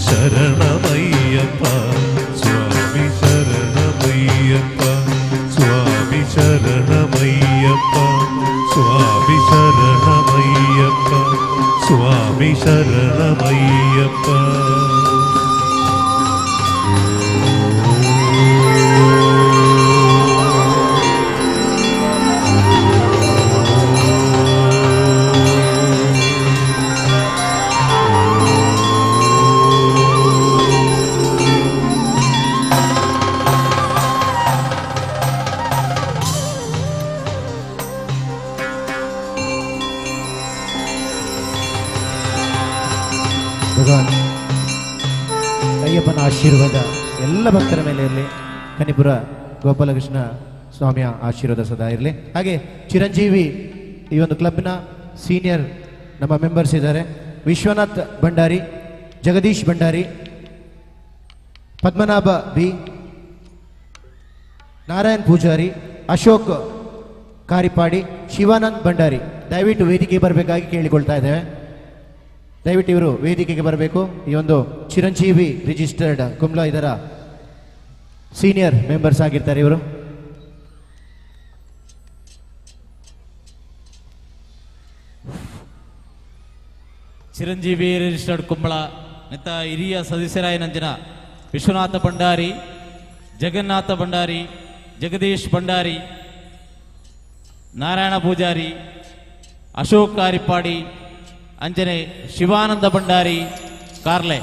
ശരണമയ്യപ്പ സ്വാമി ശരണമയ്യപ്പ, സ്വാമി ശരണമയ്യപ്പ, സ്വാമി ശരണമയ്യപ്പ, ಸ್ವಾಮಿ ಶರಣಮಯ್ಯಪ್ಪ. ಭಗವಾನ್ ಅಯ್ಯಪ್ಪನ ಆಶೀರ್ವಾದ ಎಲ್ಲ ಭಕ್ತರ ಮೇಲೆ ಇರಲಿ. ಕನಿಪುರ ಗೋಪಾಲಕೃಷ್ಣ ಸ್ವಾಮಿಯ ಆಶೀರ್ವಾದ ಸದಾ ಇರಲಿ. ಹಾಗೆ ಚಿರಂಜೀವಿ ಈ ಒಂದು ಕ್ಲಬ್ನ ಸೀನಿಯರ್ ನಮ್ಮ ಮೆಂಬರ್ಸ್ ಇದ್ದಾರೆ. ವಿಶ್ವನಾಥ್ ಭಂಡಾರಿ, ಜಗದೀಶ್ ಭಂಡಾರಿ, ಪದ್ಮನಾಭ ಬಿ, ನಾರಾಯಣ್ ಪೂಜಾರಿ, ಅಶೋಕ್ ಕಾರಿಪಾಡಿ, ಶಿವಾನಂದ್ ಭಂಡಾರಿ ದಯವಿಟ್ಟು ವೇದಿಕೆಗೆ ಬರಬೇಕಾಗಿ ಕೇಳಿಕೊಳ್ತಾ ಇದ್ದೇವೆ. ದಯವಿಟ್ಟು ಇವರು ವೇದಿಕೆಗೆ ಬರಬೇಕು. ಈ ಒಂದು ಚಿರಂಜೀವಿ ರಿಜಿಸ್ಟರ್ಡ್ ಕುಂಬ್ಳಾ ಇದರ ಸೀನಿಯರ್ ಮೆಂಬರ್ಸ್ ಆಗಿರ್ತಾರೆ ಇವರು. ಚಿರಂಜೀವಿ ರಿಜಿಸ್ಟರ್ಡ್ ಕುಂಬಳ ನೆತ್ತ ಹಿರಿಯ ಸದಸ್ಯರಾಯನಂಜನ ವಿಶ್ವನಾಥ ಭಂಡಾರಿ, ಜಗನ್ನಾಥ ಭಂಡಾರಿ, ಜಗದೀಶ್ ಭಂಡಾರಿ, ನಾರಾಯಣ ಪೂಜಾರಿ, ಅಶೋಕ್ ಕಾರಿಪಾಡಿ, ಅಂಜನೆ ಶಿವಾನಂದ ಭಂಡಾರಿ ಕಾರ್ಲೆ.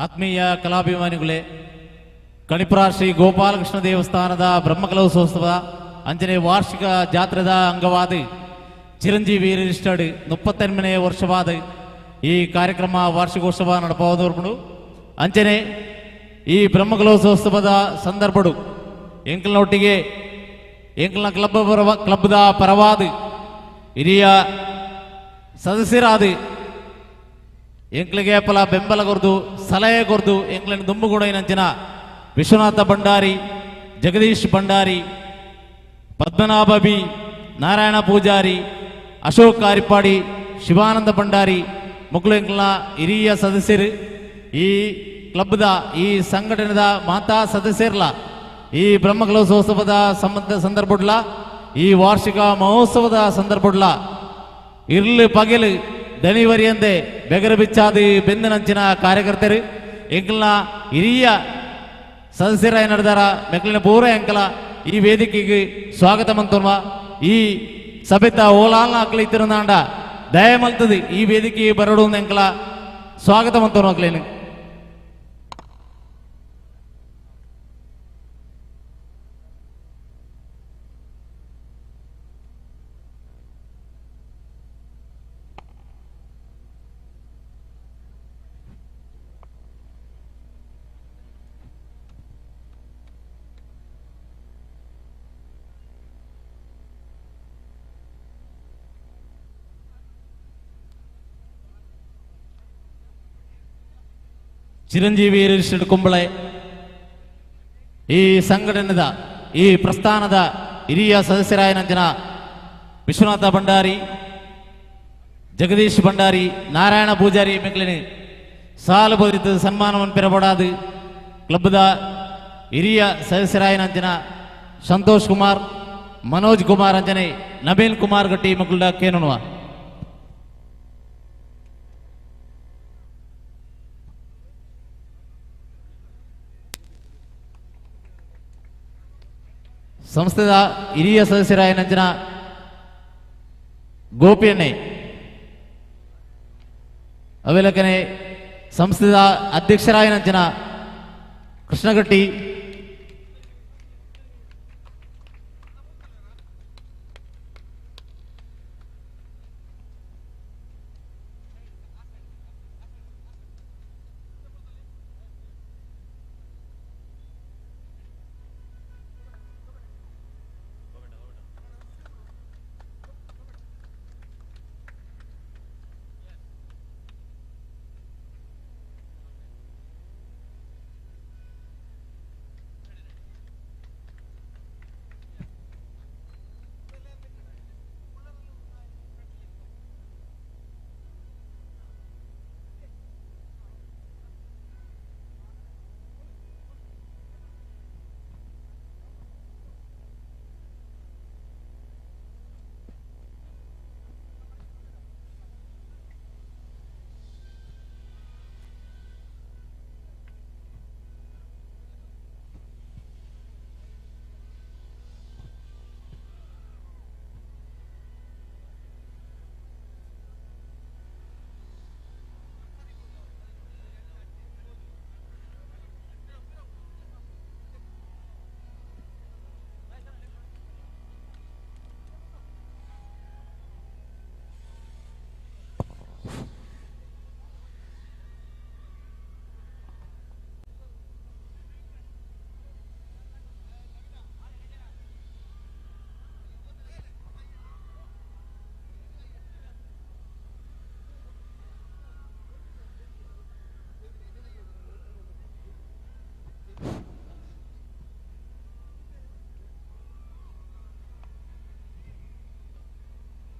ಆತ್ಮೀಯ ಕಲಾಭಿಮಾನಿಗಳೇ, ಕಣಿಪುರ ಶ್ರೀ ಗೋಪಾಲಕೃಷ್ಣ ದೇವಸ್ಥಾನದ ಬ್ರಹ್ಮಕಲೋತ್ಸವದ ಅಂಜನೆ ವಾರ್ಷಿಕ ಜಾತ್ರೆದ ಅಂಗವಾದ ಚಿರಂಜೀವಿ ರಿಜಿಸ್ಟರ್ಡ್ 38ನೇ ವರ್ಷವಾದ ಈ ಕಾರ್ಯಕ್ರಮ ವಾರ್ಷಿಕೋತ್ಸವ ನಡಪೋದು. ಅಂಚನೆ ಈ ಬ್ರಹ್ಮಕಲೋತ್ಸವದ ಸಂದರ್ಭಡು ಎಂಕಲ್ನೊಟ್ಟಿಗೆ ಎಂಕಲ್ನ ಕ್ಲಬ್ದ ಪರವಾದ ಹಿರಿಯ ಸದಸ್ಯರಾದ ಎಂಕ್ಲಿಗೆ ಪಲ ಬೆಂಬಲ ಕೊರ್ದು ಸಲಹೆ ಕೊರ್ದು ಎಂಕ್ಲಿನ ದುಂಬುಗುಡೈನಂಚಿನ ವಿಶ್ವನಾಥ ಭಂಡಾರಿ, ಜಗದೀಶ್ ಭಂಡಾರಿ, ಪದ್ಮನಾಭ ಬಿ, ನಾರಾಯಣ ಪೂಜಾರಿ, ಅಶೋಕ್ ಕಾರಿಪಾಡಿ, ಶಿವಾನಂದ ಭಂಡಾರಿ ಮೊಕ್ಕಳು ಎಂಕ್ಲಿನ ಹಿರಿಯ ಸದಸ್ಯರು. ಈ ಕ್ಲಬ್ದ ಈ ಸಂಘಟನೆದ ಮಾತಾ ಸದಸ್ಯರ್ಲ ಈ ಬ್ರಹ್ಮಕಲೋತ್ಸವದ ಸಂದರ್ಭಡ್ಲ ಈ ವಾರ್ಷಿಕ ಮಹೋತ್ಸವದ ಸಂದರ್ಭಡ್ಲ ಇರ್ಲು ಪಗೆಲು ದಣಿವರಿಯಂತೆ ಬೆಗರ ಬಿಚ್ಚಾದಿ ಬೆಂದನಂಚಿನ ಕಾರ್ಯಕರ್ತರು ಎಂಕಲ್ನ ಹಿರಿಯ ಸದಸ್ಯರ ನಡೆದಾರ ಮೆಕ್ಲಿನ ಪೂರ ಎಂಕಲ ಈ ವೇದಿಕೆಗೆ ಸ್ವಾಗತ ಮಂತುರ್ಮ. ಈ ಸಭೆತ ಓಲಾಲ್ನ ಅಕ್ಲಿತ್ತಿರುಂದಾಂಡ ದಯಮಲ್ತದೆ ಈ ವೇದಿಕೆ ಬರಡು ಎಂಕಲ ಸ್ವಾಗತ ಮಂತುರ್ಮ ಅಕ್ಲೇನು. ಚಿರಂಜೀವಿ ರಿಜಿಸ್ಟರ್ಡ್ ಕುಂಬಳೆ ಈ ಸಂಘಟನೆದ ಈ ಪ್ರಸ್ಥಾನದ ಹಿರಿಯ ಸದಸ್ಯರಾಯನಂಜನ ವಿಶ್ವನಾಥ ಭಂಡಾರಿ, ಜಗದೀಶ್ ಭಂಡಾರಿ, ನಾರಾಯಣ ಪೂಜಾರಿ ಮೆಕ್ಲಿನಿ ಸಾಲು ಬದಿತ ಸನ್ಮಾನವನ್ನು ಪೆರಬಡಾದು ಕ್ಲಬ್ದ ಹಿರಿಯ ಸದಸ್ಯರಾಯನಂಜನ ಸಂತೋಷ್ ಕುಮಾರ್, ಮನೋಜ್ ಕುಮಾರ್ ಅಂಜನೆ ನವೀನ್ ಕುಮಾರ್ ಗಟ್ಟಿ ಮಕ್ಕಳ ಕೇನುವ. ಸಂಸ್ಥೆದ ಹಿರಿಯ ಸದಸ್ಯರಾಯನಂಜನ ಗೋಪಿಯನ್ನೇ ಅವೆಲಕನೆ ಸಂಸ್ಥೆದ ಅಧ್ಯಕ್ಷರಾಯನಂಜನ ಕೃಷ್ಣಗಟ್ಟಿ,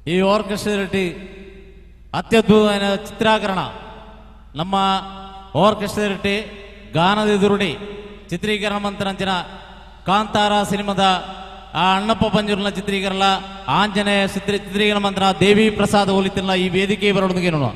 ಈ ಆರ್ಕೆಸ್ಟ್ರಾ ಅತ್ಯದ್ಭುತವಾದ ಚಿತ್ರೀಕರಣ ನಮ್ಮ ಆರ್ಕೆಸ್ಟ್ರಾ ಗಾನದ ಎದುರುಡಿ ಚಿತ್ರೀಕರಣ ಮಂತ್ರಂಚಿನ ಕಾಂತಾರ ಸಿನಿಮಾದ ಆ ಅಣ್ಣಪ್ಪ ಪಂಜುರ್ನ ಚಿತ್ರೀಕರಣ ಆಂಜನೇಯ ಚಿತ್ರೀಕರಣ ಮಂತ್ರ ದೇವಿ ಪ್ರಸಾದ ಒಲಿತಿಲ್ಲ ಈ ವೇದಿಕೆ ಬರೋದಕ್ಕೆ ನೋಡುವ.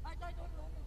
I don't know.